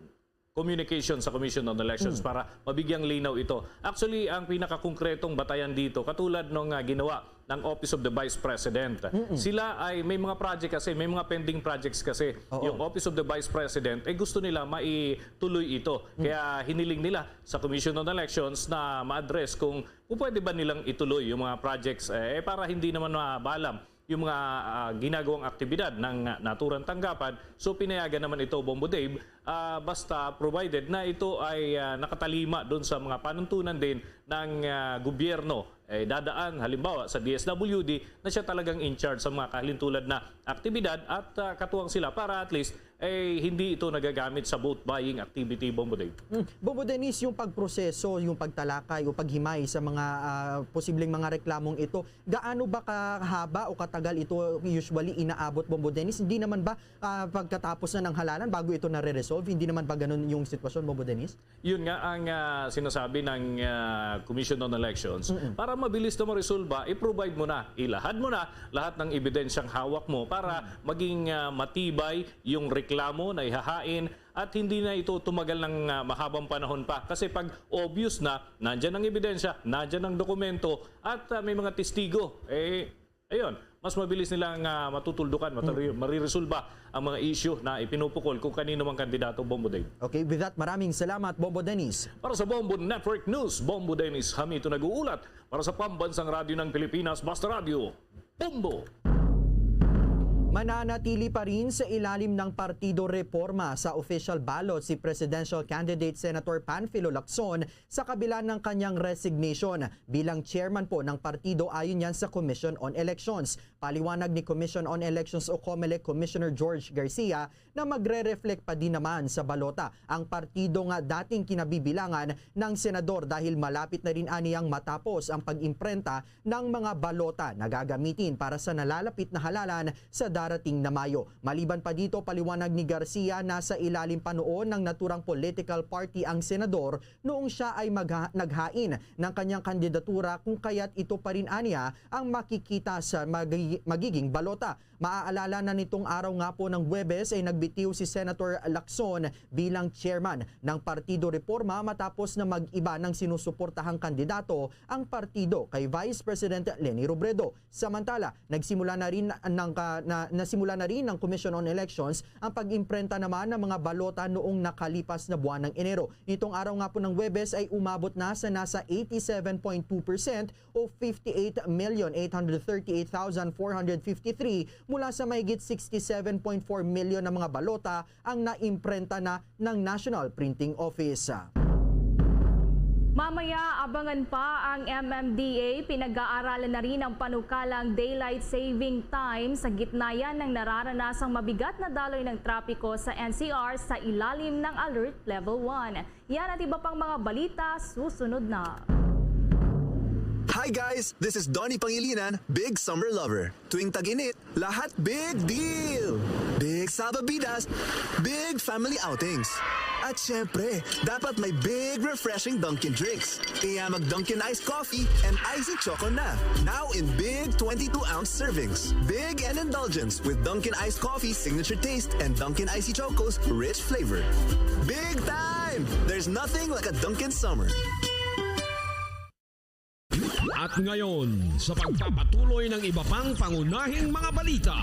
communication sa Commission on Elections Mm. para mabigyang linaw ito. Actually, ang pinakakongkretong batayan dito, katulad nung, ah, ginawa ng Office of the Vice President. Mm-mm. Sila ay may mga project kasi, may mga pending projects kasi Oo. yung Office of the Vice President, eh, gusto nila maituloy ito. Mm. Kaya hiniling nila sa Commission on Elections na ma-address kung pwede ba nilang ituloy yung mga projects, eh, para hindi naman mabalam yung mga, ah, ginagawang aktibidad ng, ah, naturang tanggapan. So, pinayagan naman ito, Bombo Dave, ah, basta provided na ito ay, ah, nakatalima doon sa mga panuntunan din ng, ah, gobyerno. Eh, dadaan, halimbawa, sa D S W D na siya talagang in charge sa mga kahalintulad na aktibidad at, ah, katuwang sila para at least, eh, hindi ito nagagamit sa vote buying activity, Bombo Dave. Hmm. Bombo Dennis, yung pagproseso, yung pagtalakay o paghimay sa mga, ah, posibleng mga reklamong ito, gaano ba kahaba o katagal ito usually inaabot, Bombo Dennis? Hindi naman ba, ah, pagkatapos na ng halalan bago ito nare-resolve? Hindi naman ba ganun yung sitwasyon, Bombo Dennis? Yun nga ang, ah, sinasabi ng, ah, Commission on Elections. Mm-mm. Para mabilis na maresolba, i-provide mo na, ilahad mo na lahat ng ebidensyang hawak mo para Mm. maging, ah, matibay yung reklamo na ihahain at hindi na ito tumagal ng, ah, mahabang panahon pa. Kasi pag obvious na, nandyan ang ebidensya, nandyan ang dokumento, at, ah, may mga testigo, eh, ayun, Mas mabilis nilang, ah, matutuldukan, matari-, mariresolba ang mga issue na ipinupukol kung kanino mang kandidato, Bombo Dave. Okay, with that, maraming salamat, Bombo Dennis. Para sa Bombo Network News, Bombo Dennis Hamito nag-uulat. Para sa Pambansang Radyo ng Pilipinas, Basta Radyo, Bombo! Mananatili pa rin sa ilalim ng Partido Reforma sa official ballot si presidential candidate Senator Panfilo Lacson sa kabila ng kanyang resignation bilang chairman po ng partido, ayon yan sa Commission on Elections. Paliwanag ni Commission on Elections o COMELEC Commissioner George Garcia na magre-reflect pa din naman sa balota ang partido nga dating kinabibilangan ng senador dahil malapit na rin aniyang matapos ang pag-imprenta ng mga balota na gagamitin para sa nalalapit na halalan sa darating na Mayo. Maliban pa dito, paliwanag ni Garcia na sa ilalim pa noon ng naturang political party ang senador noong siya ay magha-, naghain ng kanyang kandidatura, kung kaya't ito pa rin aniya ang makikita sa magi-, magiging balota. Maaalala na nitong araw nga po ng Huwebes ay nagbitiw si Senator Lacson bilang chairman ng Partido Reforma matapos na mag-iba ng sinusuportahang kandidato ang partido kay Vice President Leni Robredo. Samantala, nagsimula na rin ng ka-, na, nasimula na rin ng Commission on Elections ang pag-imprenta naman ng mga balota noong nakalipas na buwan ng Enero. Nitong araw nga po ng Huwebes ay umabot na sa nasa eighty-seven point two percent o fifty-eight million eight hundred thirty-eight thousand four hundred fifty-three mula sa mahigit sixty-seven point four million na mga balota ang naimprenta na ng National Printing Office. Mamaya, abangan pa ang M M D A. Pinag-aaralan na rin ang panukalang Daylight Saving Time sa gitna yan ng nararanasang mabigat na daloy ng trapiko sa N C R sa ilalim ng Alert Level one. Yan at iba pang mga balita susunod na. Hi guys! This is Donnie Pangilinan, big summer lover. Tuwing tag-init, lahat big deal! Big salbabidas, big family outings. At syempre, dapat may big refreshing Dunkin' drinks. Kaya mag Dunkin' Iced Coffee and Icy Choco na. Now in big twenty-two ounce servings. Big and indulgence with Dunkin' Iced Coffee signature taste and Dunkin' Icy Choco's rich flavor. Big time! There's nothing like a Dunkin' Summer. At ngayon, sa pagpapatuloy ng iba pang pangunahing mga balita.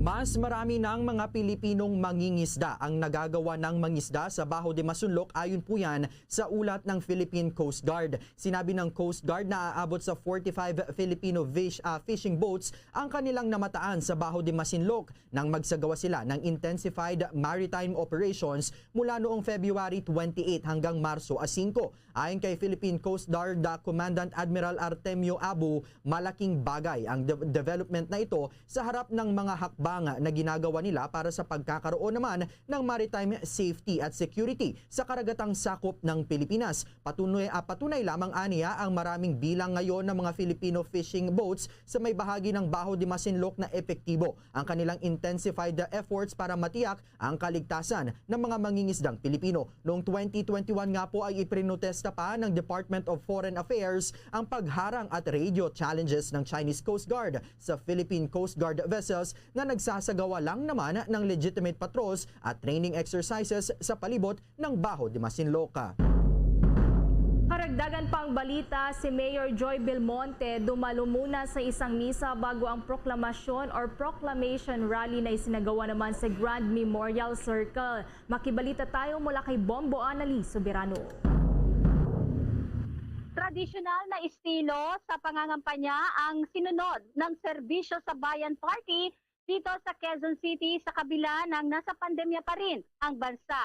Mas marami ng mga Pilipinong mangingisda ang nagagawa ng mangisda sa Baho de Masinloc, ayon po yan sa ulat ng Philippine Coast Guard. Sinabi ng Coast Guard na aabot sa forty-five Filipino fish, ah, fishing boats ang kanilang namataan sa Baho de Masinloc nang magsagawa sila ng intensified maritime operations mula noong February twenty-eight hanggang Marso singko. Ayon kay Philippine Coast Guard, ah, Commandant Admiral Artemio Abu, malaking bagay ang de-, development na ito sa harap ng mga hakbang na ginagawa nila para sa pagkakaroon naman ng maritime safety at security sa karagatang sakop ng Pilipinas. Patunay, ah, patunay lamang aniya ang maraming bilang ngayon ng mga Filipino fishing boats sa may bahagi ng Baho de Masinloc na epektibo ang kanilang intensified efforts para matiyak ang kaligtasan ng mga mangingisdang Pilipino. Noong twenty twenty-one nga po ay iprinotesta pa ng Department of Foreign Affairs ang pagharang at radio challenges ng Chinese Coast Guard sa Philippine Coast Guard vessels na nagsasagawa lang naman ng legitimate patrols at training exercises sa palibot ng Baho de Masinloc. Karagdagan pang balita, si Mayor Joy Belmonte dumalo muna sa isang misa bago ang proklamasyon or proclamation rally na isinagawa naman sa Grand Memorial Circle. Makibalita tayo mula kay Bombo Annalise Soberano. Tradisyonal na estilo sa pangangampanya ang sinunod ng Serbisyo sa Bayan Party dito sa Quezon City sa kabila ng nasa pandemya pa rin ang bansa.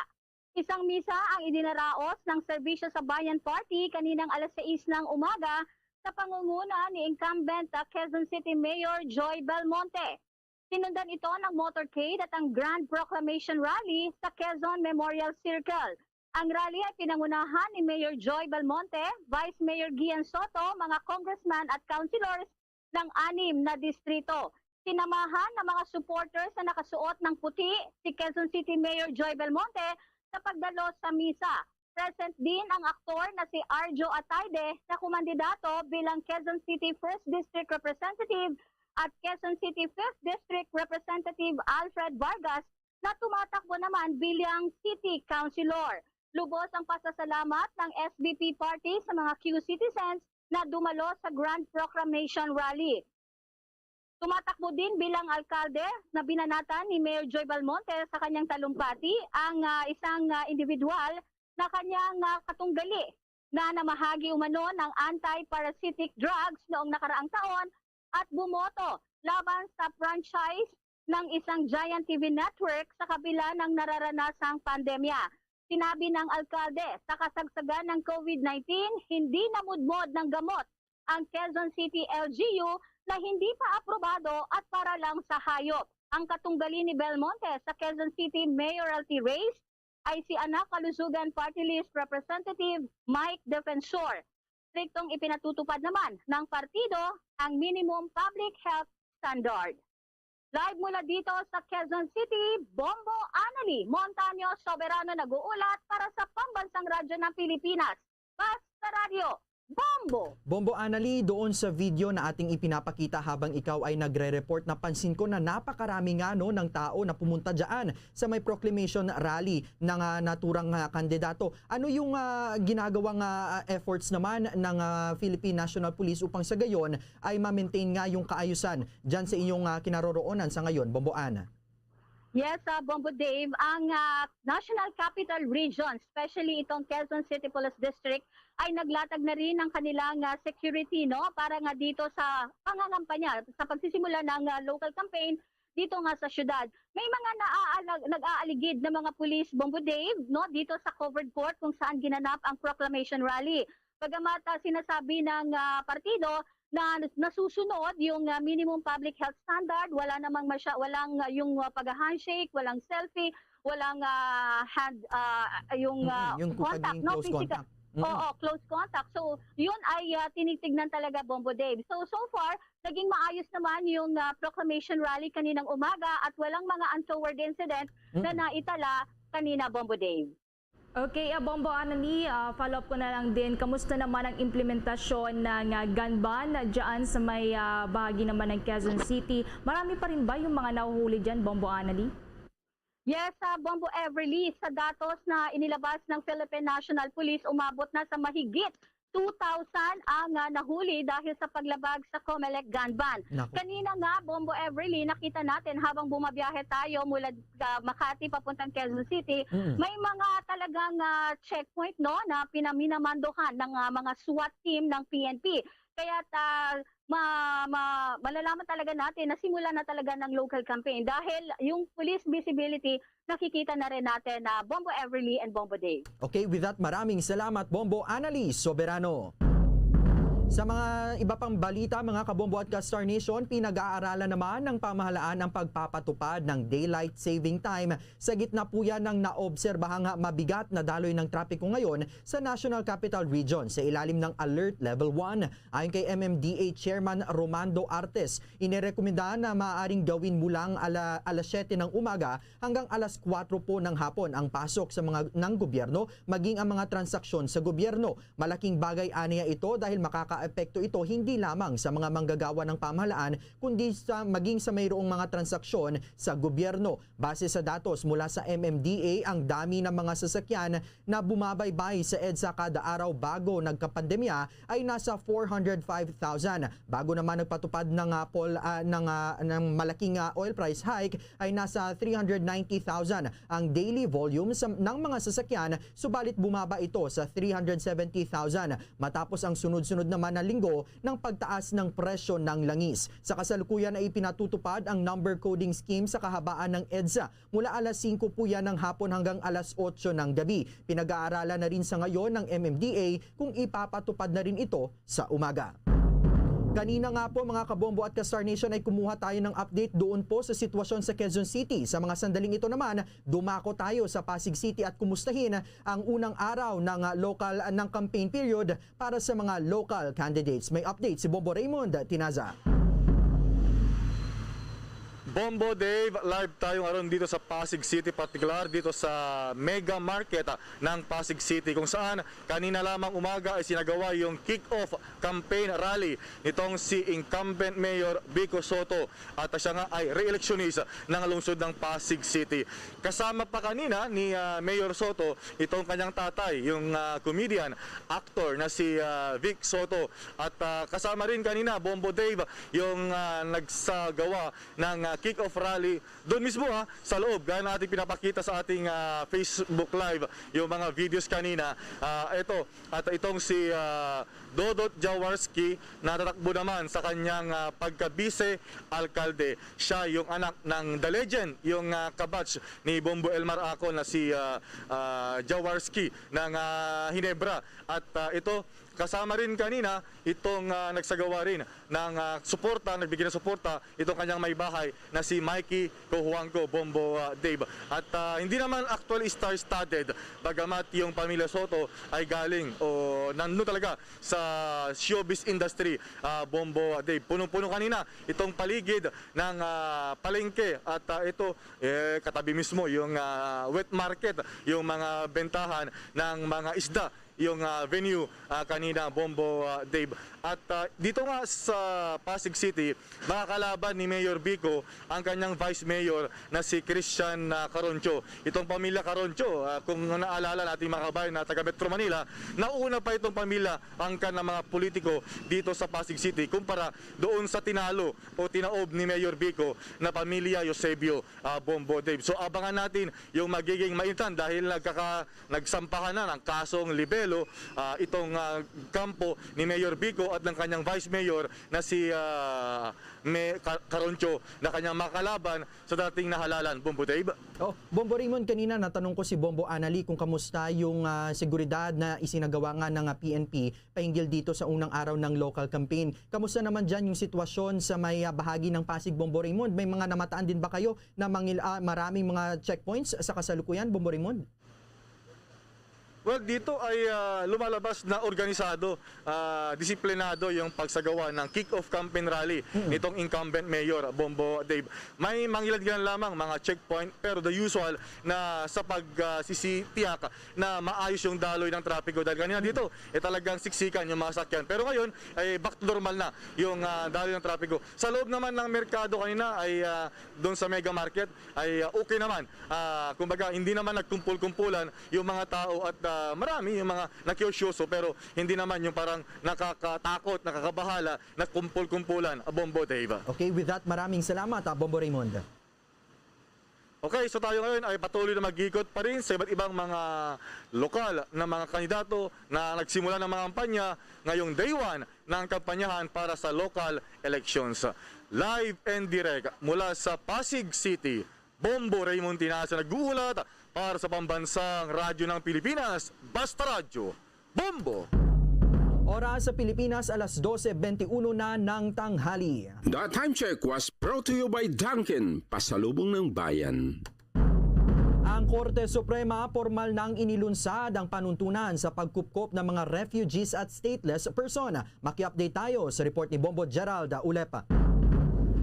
Isang misa ang idinaraos ng Serbisyo sa Bayan Party kaninang alas sais ng umaga sa pangunguna ni incumbent, ah, Quezon City Mayor Joy Belmonte. Sinundan ito ng motorcade at ang Grand Proclamation Rally sa Quezon Memorial Circle. Ang rally ay pinangunahan ni Mayor Joy Belmonte, Vice Mayor Gian Soto, mga congressman at councilors ng anim na distrito. Sinamahan ng mga supporters na nakasuot ng puti si Quezon City Mayor Joy Belmonte sa pagdalo sa misa. Present din ang aktor na si Arjo Ataide na kumandidato bilang Quezon City First District Representative at Quezon City Fifth District Representative Alfred Vargas na tumatakbo naman bilang City Councilor. Lubos ang pasasalamat ng S B P Party sa mga Q citizens na dumalo sa Grand Proclamation Rally. Tumatakbo din bilang alkalde na binanatan ni Mayor Joy Belmonte sa kanyang talumpati ang, ah, isang, ah, individual na kanyang, ah, katunggali na namahagi umano ng anti-parasitic drugs noong nakaraang taon at bumoto laban sa franchise ng isang Giant T V network sa kabila ng nararanasang pandemya. Sinabi ng alkalde, sa kasagsagan ng COVID nineteen, hindi namudmod ng gamot ang Quezon City L G U na hindi pa aprobado at para lang sa hayop. Ang katunggali ni Belmonte sa Quezon City mayoralty race ay si Anak Kalusugan Party List Representative Mike Defensor. Striktong ipinatutupad naman ng partido ang minimum public health standard. Live mula dito sa Quezon City, Bombo Anali Montaño Soberano nag-uulat para sa Pambansang Radyo ng Pilipinas, Basta Radyo, Bombo! Bombo Anali, doon sa video na ating ipinapakita habang ikaw ay nagre-report, napansin ko na napakarami nga, no, ng tao na pumunta dyan sa may proclamation rally ng, ah, naturang, ah, kandidato. Ano yung, ah, ginagawang, ah, efforts naman ng, ah, Philippine National Police upang sa gayon ay ma-maintain nga yung kaayusan dyan sa inyong, ah, kinaroroonan sa ngayon, Bombo Ana? Yes, ah, Bombo Dave, ang, ah, National Capital Region, especially itong Quezon City Police District, ay naglatag na rin ng kanilang, ah, security, no, para nga dito sa pangangampanya, sa pagsisimula ng, ah, local campaign dito nga sa syudad. May mga naaalag-, nag-aaligid na mga pulis, Bombo Dave, no, dito sa covered court kung saan ginanap ang proclamation rally. Bagamat, ah, sinasabi ng, ah, partido na nasusunod yung, ah, minimum public health standard, wala namang masya-, walang, ah, yung, ah, pag-handshake, walang selfie, walang, ah, hand, ah, yung, Mm, ah, yung contact, pagiging no, close physical. Contact. Mm. Oo, close contact. So, yun ay, ah, tinitignan talaga, Bombo Dave. So, so far, naging maayos naman yung, ah, proclamation rally kaninang umaga at walang mga untoward incident na Mm. naitala kanina, Bombo Dave. Okay, ah, Bombo Anali, ah, follow up ko na lang din. Kamusta naman ang implementasyon ng, ah, gun ban dyan sa may, ah, bahagi naman ng Quezon City? Marami pa rin ba yung mga nahuhuli dyan, Bombo Anali? Yes, ah, Bombo Everly, sa datos na inilabas ng Philippine National Police, umabot na sa mahigit two thousand ang, ah, nahuli dahil sa paglabag sa Comelec gun ban. Naku. Kanina nga, Bombo Everly, nakita natin habang bumabiyahe tayo mula, ah, Makati papuntang Quezon City, Mm. may mga talagang, ah, checkpoint, no, na pinaminamandohan ng, ah, mga SWAT team ng P N P. Kaya ta-, ma-, ma-, malalaman talaga natin na simula na talaga ng local campaign dahil yung police visibility nakikita na rin natin na Bombo Everly and Bombo Dave. Okay, with that, maraming salamat, Bombo Anali Soberano. Sa mga iba pang balita, mga kabombo at ka-Star Nation, pinag-aaralan naman ng pamahalaan ang pagpapatupad ng Daylight Saving Time sa gitna po yan ng naobserbahang mabigat na daloy ng trapiko ngayon sa National Capital Region sa ilalim ng Alert Level one. Ayon kay M M D A Chairman Romando Artes, inirekomenda na maaaring gawin mula ang ala-, alas siyete ng umaga hanggang alas kuwatro po ng hapon ang pasok sa mga, ng gobyerno, maging ang mga transaksyon sa gobyerno. Malaking bagay aniya ito dahil makakaepekto ito hindi lamang sa mga manggagawa ng pamahalaan, kundi sa, maging sa mayroong mga transaksyon sa gobyerno. Base sa datos mula sa M M D A, ang dami ng mga sasakyan na bumabaybay sa EDSA kada araw bago nagkapandemya ay nasa four hundred five thousand. Bago naman nagpatupad ng, ah, pol-, ah, ng, ah, ng malaking, ah, oil price hike, ay nasa three hundred ninety thousand ang daily volume sa, ng mga sasakyan, subalit bumaba ito sa three hundred seventy thousand matapos ang sunod-sunod naman na linggo ng pagtaas ng presyo ng langis. Sa kasalukuyan ay ipinatutupad ang number coding scheme sa kahabaan ng EDSA mula alas singko po yan ng hapon hanggang alas otso ng gabi. Pinag-aaralan na rin sa ngayon ng M M D A kung ipapatupad na rin ito sa umaga. Kanina nga po, mga kabombo at ka-Star Nation, ay kumuha tayo ng update doon po sa sitwasyon sa Quezon City. Sa mga sandaling ito naman, dumako tayo sa Pasig City at kumustahin ang unang araw ng, ah, local, ah, ng campaign period para sa mga local candidates. May update si Bombo Raymond Tinaza. Bombo Dave, live tayo ngayon dito sa Pasig City, partikular dito sa Mega Market, ah, ng Pasig City, kung saan kanina lamang umaga ay sinagawa yung kick-off campaign rally nitong si incumbent Mayor Vico Soto, at siya nga ay re-electionist ng lungsod ng Pasig City. Kasama pa kanina ni, ah, Mayor Soto itong kanyang tatay, yung, ah, comedian, actor na si, ah, Vic Soto, at, ah, kasama rin kanina, Bombo Dave, yung, ah, nagsagawa ng, ah, kick-off rally doon mismo, ha, sa loob, gaya na ating pinapakita sa ating, ah, Facebook Live, yung mga videos kanina. Ah, ito, at itong si, ah, Dodot Jaworski, natatakbo naman sa kanyang, ah, pagka-vice alkalde. Siya yung anak ng the legend, yung, ah, kabatch ni Bombo Elmar Acon na si, ah, ah, Jaworski ng, ah, Ginebra. At, ah, ito, kasama rin kanina itong, ah, nagsagawa rin ng, ah, suporta, nagbigay ng suporta itong kanyang may bahay na si Mikey Cojuangco, Bombo, ah, Dave. At, ah, hindi naman actually star-studded, bagamat yung pamilya Soto ay galing o nandun talaga sa showbiz industry, ah, Bombo, ah, Dave. Punong-puno kanina itong paligid ng, ah, palengke at, ah, ito, eh, katabi mismo yung, ah, wet market, yung mga bentahan ng mga isda, yung, ah, venue, ah, kanina, Bombo, ah, Dave. At, ah, dito nga sa Pasig City, makakalaban ni Mayor Vico ang kanyang vice mayor na si Christian, ah, Caroncho. Itong pamilya Caroncho, ah, kung naalala natin, mga kabayan, na taga Metro Manila, nauna pa itong pamilya ang kan ng mga politiko dito sa Pasig City kumpara doon sa tinalo o tinaob ni Mayor Vico na pamilya Eusebio, ah, Bombo, Dave. So, abangan natin yung magiging maintan dahil nagkaka-, nagsampahan na ng kasong libelo, ah, itong, ah, kampo ni Mayor Vico at ng kanyang vice mayor na si, ah, May Ca-, Caroncho, na kanyang makalaban sa dating na halalan. Bombo Dave? Oh, Bombo Raymond, kanina natanong ko si Bombo Anali kung kamusta yung, ah, seguridad na isinagawa nga ng, ah, P N P pahinggil dito sa unang araw ng local campaign. Kamusta naman dyan yung sitwasyon sa may, ah, bahagi ng Pasig, Bombo Raymond? May mga namataan din ba kayo na mangil-, ah, maraming mga checkpoints sa kasalukuyan, Bombo Raymond? Well, dito ay, ah, lumalabas na organisado, ah, disiplinado yung pagsagawa ng kick-off campaign rally Mm. nitong incumbent mayor, Bombo Dave. May mangilan-ngilan lamang mga checkpoint, pero the usual na sa pag, ah, sisitiyak na maayos yung daloy ng trapiko. Dahil kanina Mm. dito, eh, talagang siksikan yung mga sakyan. Pero ngayon, ay back to normal na yung, ah, daloy ng trapiko. Sa loob naman ng merkado kanina ay, ah, doon sa mega market, ay, ah, okay naman. Ah, kumbaga, hindi naman nagkumpul-kumpulan yung mga tao at, ah, marami yung mga nakiosyoso, pero hindi naman yung parang nakakatakot, nakakabahala, nagkumpul-kumpulan, ah, Bombo Dave. Okay, with that, maraming salamat, ah, Bombo Raymond. Okay, so tayo ngayon ay patuloy na mag-ikot pa rin sa iba't ibang mga lokal na mga kandidato na nagsimula ng mga kampanya ngayong day one ng kampanyahan para sa local elections. Live and direct mula sa Pasig City, Bombo Raymond Tinaza nag-uulat para sa Pambansang Radyo ng Pilipinas, Basta Radyo, Bombo! Oras sa Pilipinas, alas dose benti uno na ng tanghali. The time check was brought to you by Dunkin, pasalubong ng bayan. Ang Korte Suprema pormal nang inilunsad ang panuntunan sa pagkupkop ng mga refugees at stateless person. Maki-update tayo sa report ni Bombo Gerald Ulepa.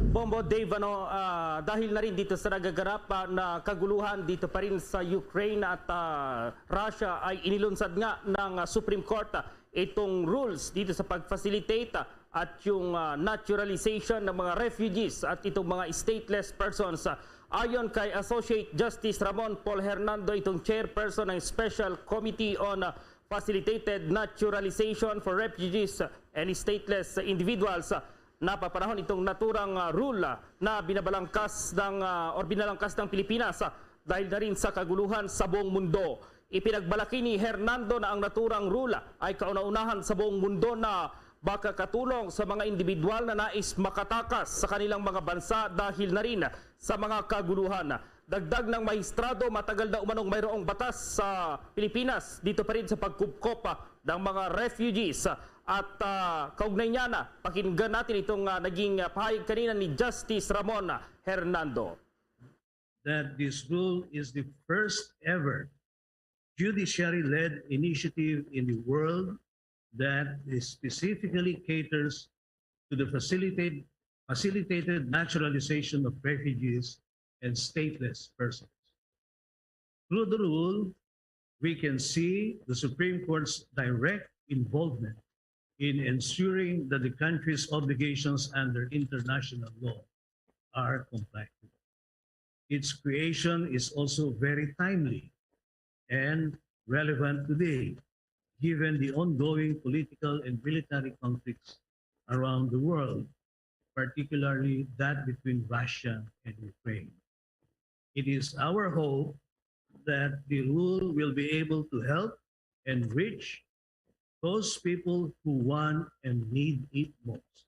Bombo Dave, ano, ah, dahil na rin dito sa nagaganap, ah, na kaguluhan dito pa rin sa Ukraine at, ah, Russia, ay inilunsad nga ng, ah, Supreme Court, ah, itong rules dito sa pag-facilitate, ah, at yung, ah, naturalization ng mga refugees at itong mga stateless persons. Ah, ayon kay Associate Justice Ramon Paul Hernando, itong chairperson ng Special Committee on, ah, Facilitated Naturalization for Refugees and Stateless Individuals, ah, napapanahon itong naturang, ah, rule, ah, na binabalangkas ng, ah, or binalangkas ng Pilipinas, ah, dahil na rin sa kaguluhan sa buong mundo. Ipinagmalaki ni Hernando na ang naturang rule ay kauna-unahan sa buong mundo na makakatulong sa mga individual na nais makatakas sa kanilang mga bansa dahil na rin sa mga kaguluhan. Dagdag ng mahistrado, matagal na umanong mayroong batas sa Pilipinas dito pa rin sa pagkupkop, ah, ng mga refugees. At, ah, kaugnay niya na, pakinggan natin itong, ah, naging, ah, pahayag kanina ni Justice Ramon Hernando. That this rule is the first ever judiciary-led initiative in the world that is specifically caters to the facilitated facilitated naturalization of refugees and stateless persons. Through the rule, we can see the Supreme Court's direct involvement in ensuring that the country's obligations under international law are complied with. Its creation is also very timely and relevant today, given the ongoing political and military conflicts around the world, particularly that between Russia and Ukraine. It is our hope that the rule will be able to help and reach those people who want and need it most.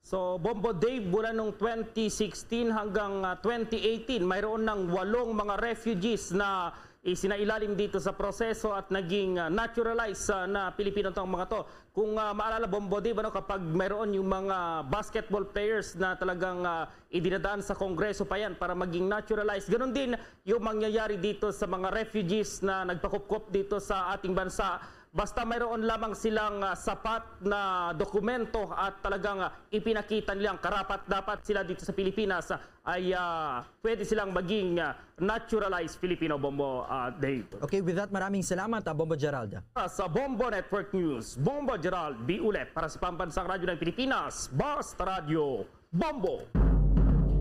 So, Bombo Dave, mula nung twenty sixteen hanggang, ah, twenty eighteen, mayroon ng walong mga refugees na isinailalim dito sa proseso at naging, ah, naturalized, ah, na Pilipino tong mga to. Kung, ah, maalala, Bombo Dave, ano, kapag mayroon yung mga basketball players na talagang, ah, idinadaan sa Kongreso pa yan para maging naturalized, ganun din yung mangyayari dito sa mga refugees na nagpakupkop dito sa ating bansa. Basta mayroon lamang silang, ah, sapat na dokumento at talagang, ah, ipinakita nilang karapat-dapat sila dito sa Pilipinas, ah, ay, ah, pwede silang maging, ah, naturalized Filipino, Bombo, ah, Dave. Okay, with that, maraming salamat, ah, Bombo Gerald. Para sa Bombo Network News, Bombo Gerald B. Ulet para sa Pambansang Radyo ng Pilipinas, Basta Radyo, Bombo.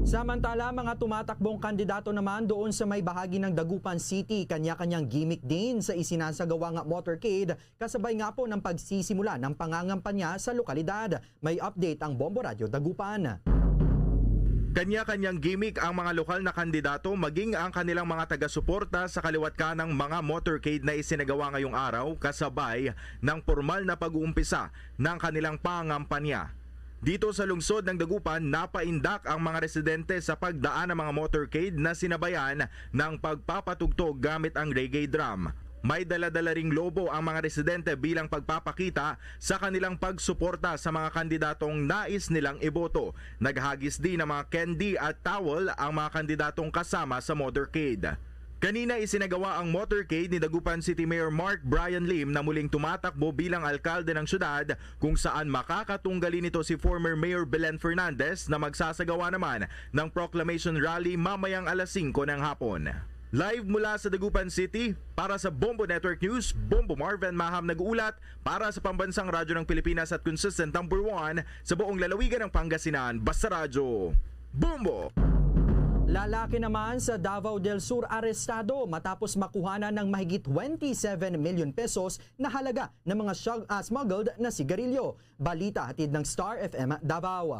Samantala, mga tumatakbong kandidato naman doon sa may bahagi ng Dagupan City, kanya-kanyang gimmick din sa isinasagawa nga motorcade, kasabay nga po ng pagsisimula ng pangangampanya sa lokalidad. May update ang Bombo Radyo Dagupan. Kanya-kanyang gimmick ang mga lokal na kandidato, maging ang kanilang mga taga-suporta sa kaliwat kanang mga motorcade na isinagawa ngayong araw, kasabay ng pormal na pag-uumpisa ng kanilang pangampanya. Dito sa lungsod ng Dagupan, napaindak ang mga residente sa pagdaan ng mga motorcade na sinabayan ng pagpapatugtog gamit ang reggae drum. May dala-dala ring lobo ang mga residente bilang pagpapakita sa kanilang pagsuporta sa mga kandidatong nais nilang iboto. Naghagis din ng mga candy at towel ang mga kandidatong kasama sa motorcade. Kanina, isinagawa ang motorcade ni Dagupan City Mayor Mark Brian Lim na muling tumatakbo bilang alkalde ng syudad, kung saan makakatunggali nito si former Mayor Belen Fernandez na magsasagawa naman ng proclamation rally mamayang alas singko ng hapon. Live mula sa Dagupan City, para sa Bombo Network News, Bombo Marvin Maham nag-uulat para sa Pambansang Radyo ng Pilipinas at consistent number one sa buong lalawigan ng Pangasinan, Basta Radyo, Bombo! Lalaki naman sa Davao del Sur arestado matapos makuhanan ng mahigit twenty-seven million pesos na halaga ng mga shug- ah, smuggled na sigarilyo. Balita hatid ng Star F M Davao.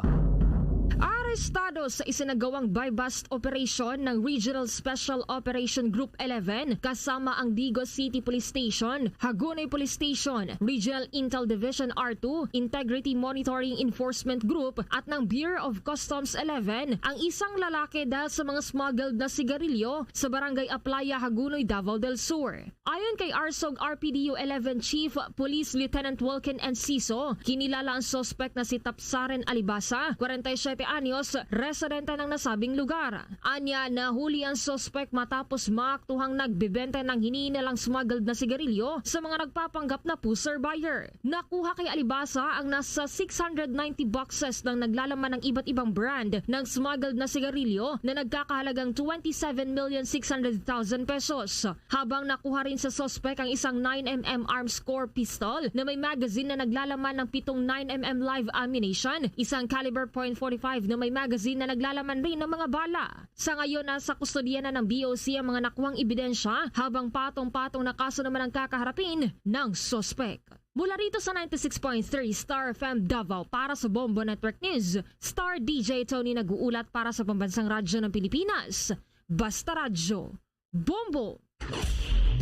Arestado sa isinagawang buy-bust operation ng Regional Special Operation Group eleven kasama ang Digos City Police Station, Hagonoy Police Station, Regional Intel Division R two, Integrity Monitoring Enforcement Group at ng Bureau of Customs eleven ang isang lalaki dahil sa mga smuggled na sigarilyo sa Barangay Aplaya, Hagonoy, Davao del Sur. Ayon kay ARSOG R P D U eleven Chief Police Lieutenant Wilkin Enciso, kinilala ang suspek na si Tapsaren Alibasa, kwarenta y siyete anyos, residente ng nasabing lugar. Anya, nahuli ang suspek matapos maaktuhang nagbebenta ng hinihinalang smuggled na sigarilyo sa mga nagpapanggap na pusher buyer. Nakuha kay Alibasa ang nasa six hundred ninety boxes ng naglalaman ng iba't ibang brand ng smuggled na sigarilyo na nagkakahalagang twenty-seven million six hundred thousand pesos. Habang nakuha rin sa suspek ang isang nine M M Armscor pistol na may magazine na naglalaman ng pitong nine M M live ammunition, isang caliber point forty-five na may magazine na naglalaman rin ng mga bala. Sa ngayon, nasa kustodiya na ng B O C ang mga nakuhang ebidensya, habang patong-patong na kaso naman ang kakaharapin ng suspek. Mula rito sa ninety-six point three Star F M Davao, para sa Bombo Network News, Star D J Tony nag-uulat para sa Pambansang Radyo ng Pilipinas, Basta Radyo, Bombo!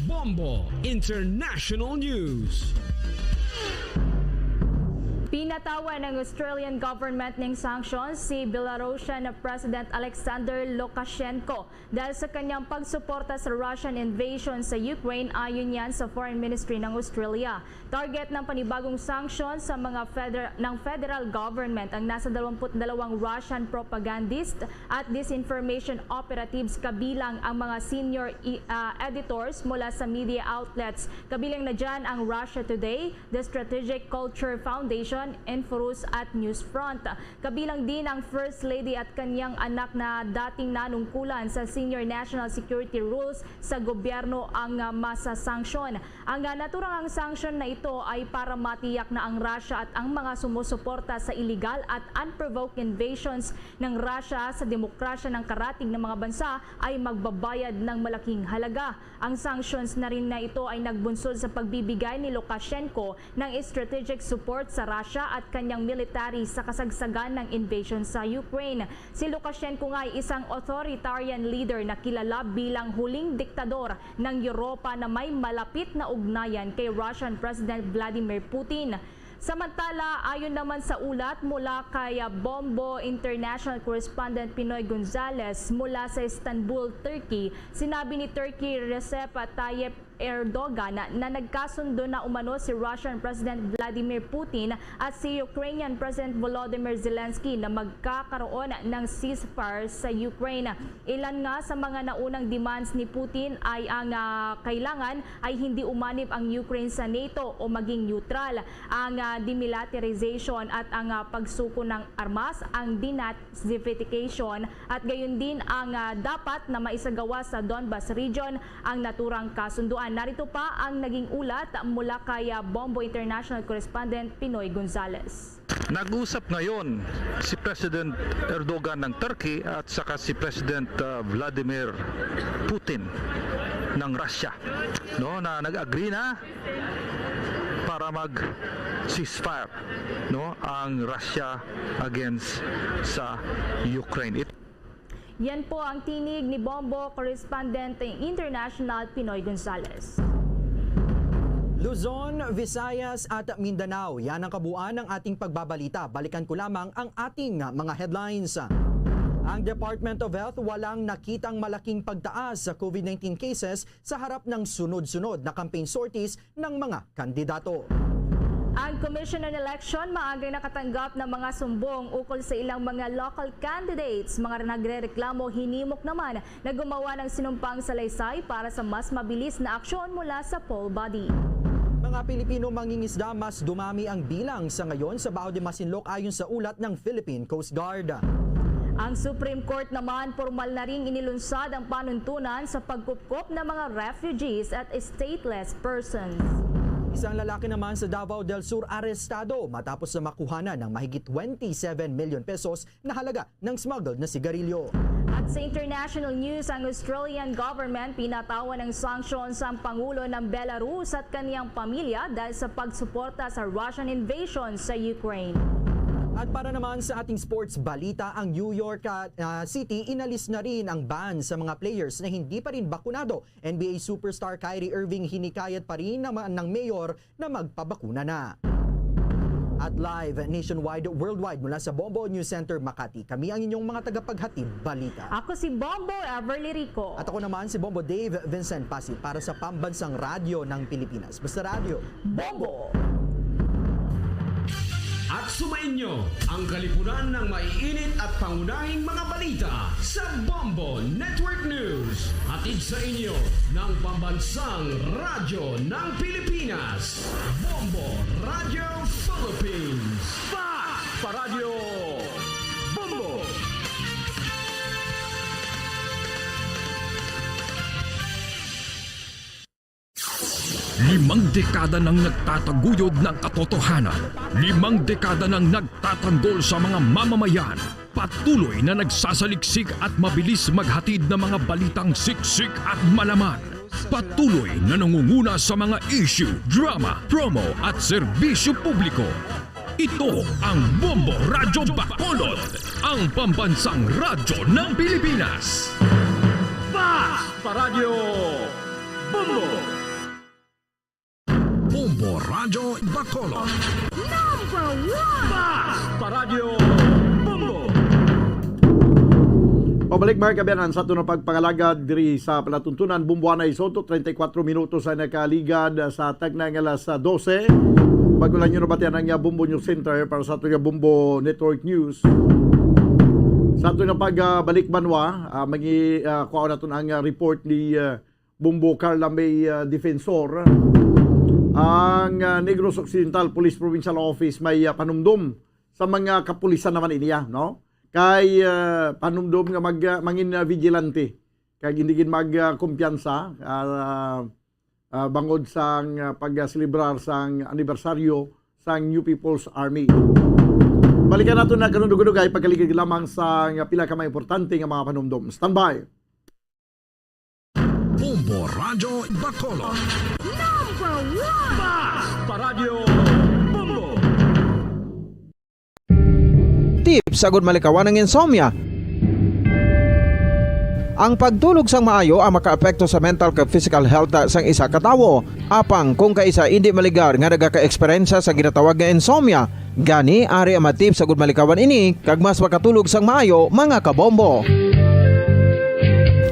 Bombo International News. Pinatawan ng Australian government ning sanctions si Belarusian President Alexander Lukashenko dahil sa kanyang pagsuporta sa Russian invasion sa Ukraine, ayon yan sa Foreign Ministry ng Australia. Target ng panibagong sanction sa mga feder-, ng federal government ang nasa dalawampu't dalawang Russian propagandist at disinformation operatives, kabilang ang mga senior i-, ah, editors mula sa media outlets. Kabilang na dyan ang Russia Today, The Strategic Culture Foundation, Info Rules at Newsfront. Kabilang din ang First Lady at kanyang anak na dating nanungkulan sa senior national security rules sa gobyerno ang, ah, masasanksyon. Ang, ah, naturang ang sanction na ito ay para matiyak na ang Russia at ang mga sumusuporta sa illegal at unprovoked invasions ng Russia sa demokrasya ng karatig ng mga bansa ay magbabayad ng malaking halaga. Ang sanctions na rin na ito ay nagbunsod sa pagbibigay ni Lukashenko ng strategic support sa Russia at kanyang military sa kasagsagan ng invasion sa Ukraine. Si Lukashenko nga ay isang authoritarian leader na kilala bilang huling diktador ng Europa na may malapit na ugnayan kay Russian President Vladimir Putin. Samantala, ayon naman sa ulat mula kay, ah, Bombo International Correspondent Pinoy Gonzales mula sa Istanbul, Turkey, sinabi ni Turkey Recep Tayyip Erdogan na, na nagkasundo na umano si Russian President Vladimir Putin at si Ukrainian President Volodymyr Zelensky na magkakaroon ng ceasefire sa Ukraine. Ilan nga sa mga naunang demands ni Putin ay ang, ah, kailangan ay hindi umanib ang Ukraine sa nato o maging neutral, ang, ah, demilitarization at ang, ah, pagsuko ng armas, ang denazification, at gayon din ang, ah, dapat na maisagawa sa Donbas region ang naturang kasunduan. Narito pa ang naging ulat mula kay, ah, Bombo International Correspondent Pinoy Gonzales. Nag-usap ngayon si President Erdogan ng Turkey at saka si President, ah, Vladimir Putin ng Russia, no, na nag-agree na para mag ceasefire, no, ang Russia against sa Ukraine. It- Yan po ang tinig ni Bombo Correspondent International Pinoy Gonzales. Luzon, Visayas at Mindanao, yan ang kabuuan ng ating pagbabalita. Balikan ko lamang ang ating mga headlines. Ang Department of Health walang nakitang malaking pagtaas sa COVID nineteen cases sa harap ng sunod-sunod na campaign sorties ng mga kandidato. Ang Commission on Election maagay nakatanggap ng mga sumbong ukol sa ilang mga local candidates. Mga nagrereklamo hinimok naman na gumawa ng sinumpang salaysay para sa mas mabilis na aksyon mula sa poll body. Mga Pilipino mangingisda, mas dumami ang bilang sa ngayon sa Bao de Masinloc ayon sa ulat ng Philippine Coast Guard. Ang Supreme Court naman, pormal na ring inilunsad ang panuntunan sa pagkupkop ng mga refugees at stateless persons. Isang lalaki naman sa Davao del Sur arestado matapos na makuhanan ng mahigit twenty-seven million pesos na halaga ng smuggled na sigarilyo. At sa international news, ang Australian government pinatawan ng sanctions ang Pangulo ng Belarus at kaniyang pamilya dahil sa pagsuporta sa Russian invasion sa Ukraine. At para naman sa ating sports balita, ang New York, ah, ah, City inalis na rin ang ban sa mga players na hindi pa rin bakunado. N B A superstar Kyrie Irving hinikayat pa rin naman ng mayor na magpabakuna na. At live nationwide, worldwide, mula sa Bombo News Center, Makati, kami ang inyong mga tagapaghatid balita. Ako si Bombo Everly Rico. At ako naman si Bombo Dave Vincent Pasi para sa Pambansang Radyo ng Pilipinas. Basta Radyo, Bombo! At sumainyo ang kalipunan ng maiinit at pangunahing mga balita sa Bombo Network News. Hatid sa inyo ng Pambansang Radyo ng Pilipinas, Bombo Radio Philippines. Fast Paradyo Bombo! Limang dekada nang nagtataguyod ng katotohanan. Limang dekada nang nagtatanggol sa mga mamamayan. Patuloy na nagsasaliksik at mabilis maghatid ng mga balitang siksik at malaman. Patuloy na nangunguna sa mga issue, drama, promo at serbisyo publiko. Ito ang Bombo Radyo Bacolod, ang pambansang radyo ng Pilipinas. Fast Paradyo Bombo! Bombo Radyo Bacolod. Number one! Fast Paradyo Bombo! Pabalik, mga kaabyanan, sa aton nga pagpangalagad diri sa palatuntunan, Bombo Anay Soto, treinta y cuatro minutos ang nakaligad sa takna nga alas doce. Bago lang nyo nabatian ang, ah, Bombo News Center para sa aton nga Bombo Network News. Sa aton nga pagbalik, banwa, ah, mangi-, ah, kuhaon naton ang, ah, report ni, ah, Bombo Carla may, ah, defensor, ang, ah, Negros Occidental Police Provincial Office may, ah, panumdom sa mga kapulisan naman iniya, no? Kay, ah, panumdom nga mag-, ah, mangin, ah, vigilante kag hindi gid mag, ah, kumpiyansa, ah, ah, bangod sang, ah, pagselebrar sang anibersaryo sang New People's Army. Balikan nato na karon dugay-dugay pagkaligid lamang sa nga pila ka mga importante nga mga panumdom. Standby. Bombo Radyo Bacolod. Number one! Basta Radyo Bombo! Tips agud malikawan ang insomnia. Ang pagtulog sang maayo ang makaapekto sa mental kag physical health sang isa ka tawo. Apang kung kaisa indi maligar nga nagakaeksperyensya sa ginatawag nga insomnia, gani ari ang mga tips agud malikawan ini kag mas makatulog sang maayo, mga kabombo.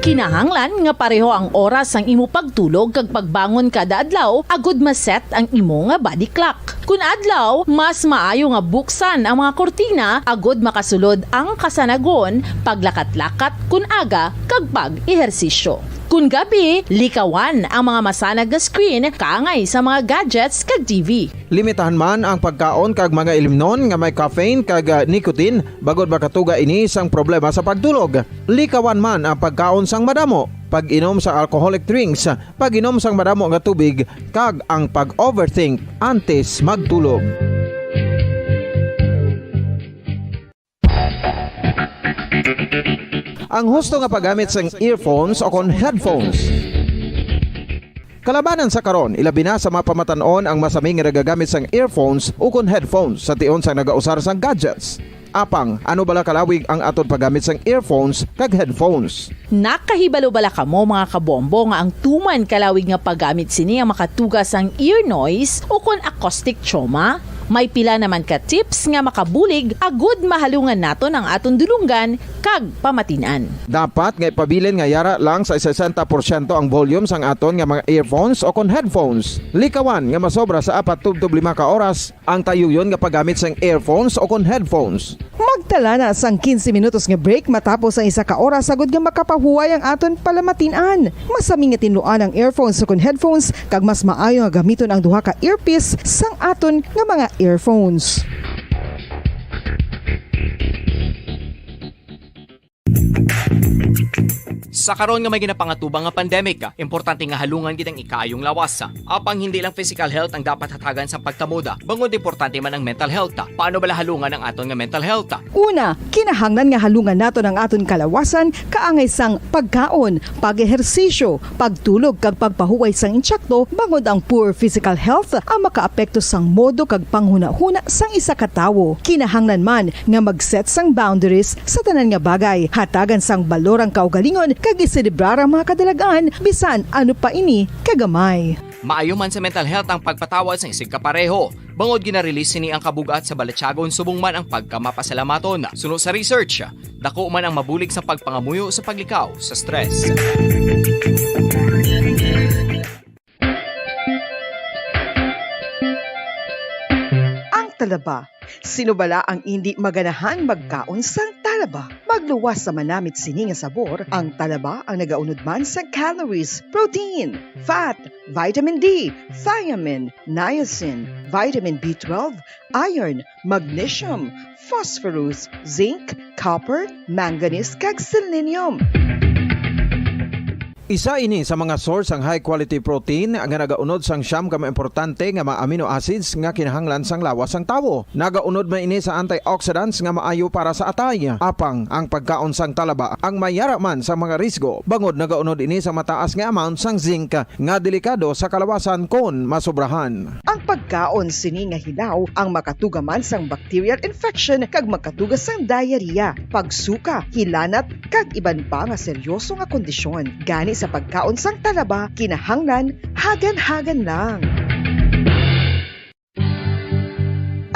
Kinahanglan nga pareho ang oras sang imo pagtulog kag pagbangon kada adlaw agud ma-set ang imo nga body clock. Kun adlaw, mas maayo nga buksan ang mga kurtina agud makasulod ang kasanagon, paglakat-lakat kun aga, kag pag-ehersisyo. Kun gabi, likawan ang mga masanag nga screen kaangay sa mga gadgets kag T V. Limitahan man ang pagkaon kag mga ilimnon nga may caffeine kag, ah, nicotine, bangod makatuga ini sang problema sa pagtulog. Likawan man ang pagkaon sang madamo, pag-inom sa alcoholic drinks, pag-inom sang madamo nga tubig, kag ang pag-overthink antes magtulog. Ang husto nga paggamit sang earphones o kon headphones. Kalabanan sa karon, ilabi na sa mga pamatan-on ang masami nga nagagamit sang earphones ukon headphones sa tion sang nagausar sang gadgets. Apang, ano bala kalawig ang aton paggamit sang earphones kag headphones? Nakahibalo bala kamo, mga kabombo, nga ang tuman kalawig nga paggamit sini ang makatuga sang ear noise ukon acoustic trauma? May pila naman ka tips nga makabulig agud mahalungan naton ang aton dulonggan kag pamatin-an. Dapat nga ipabilin nga yara lang sa sesenta porsyento ang volume sang aton nga mga earphones o kon headphones. Likawan nga masobra sa apat tubtob lima ka oras ang tayuyon nga paggamit sang earphones o kon headphones. Magtala na sang quince minutos nga break matapos ang isa ka oras agud nga makapahuway ang aton palamatin-an. Masami nga tinluan ang earphones o kon headphones, kag mas maayo nga gamiton ang duha ka earpiece sang aton nga mga earphones. Sa karon nga may ginapangatubang nga pandemic, importante nga halungan gid ang ikaayong lawas. Apang hindi lang physical health ang dapat hatagan sa pagtamuda, bangod importante man ang mental health. Paano bala halungan ang aton nga mental health? Una, kinahanglan nga halungan naton ang aton kalawasan kaangay sang pagkaon, pag-ehersisyo, pagtulog, kag pagpahuway sang insakto, bangod ang poor physical health ang makaapekto sang modo kag panghunahuna sang isa ka tawo. Kinahanglan man nga mag-set sang boundaries sa tanan nga bagay, hatagan sang balor ang kaugalingon, kag iselebrar ang mga kadalag-an, bisan ano pa ini kagamay. Maayo man sa mental health ang pagpatawad sang isigkapareho, bangod gina-release sini ang kabug-at sa balatyagon subong man ang pagkamapasalamaton. Suno sa research, dako man ang mabulig sa pagpangamuyo sa paglikaw sa stress. Ang talaba. Sino bala ang indi maganahan magkaon sang talaba? Magluwas sa manamit sini nga sabor, ang talaba ang nagaunod man sa calories, protein, fat, vitamin D, thiamine, niacin, vitamin B twelve, iron, magnesium, phosphorus, zinc, copper, manganese, kag selenium. Isa ini sa mga source sang high quality protein nga nagaunod sang siyam ka mga importante nga mga amino acids nga kinahanglan sang lawas sang tawo. Nagaunod man ini sa antioxidants nga maayo para sa atay. Apang ang pagkaon sang talaba ang may yara man sa mga risgo, bangod nagaunod ini sa mataas nga amount sang zinc nga delikado sa kalawasan kon masobrahan. Ang pagkaon sini nga hilaw ang makatuga man sang bacterial infection kag makatuga sang diarrhea, pagsuka, hilanat, kag iban pa nga seryoso nga kondisyon. Gani sa pagkaon sang talaba, kinahanglan hagan-hagan lang.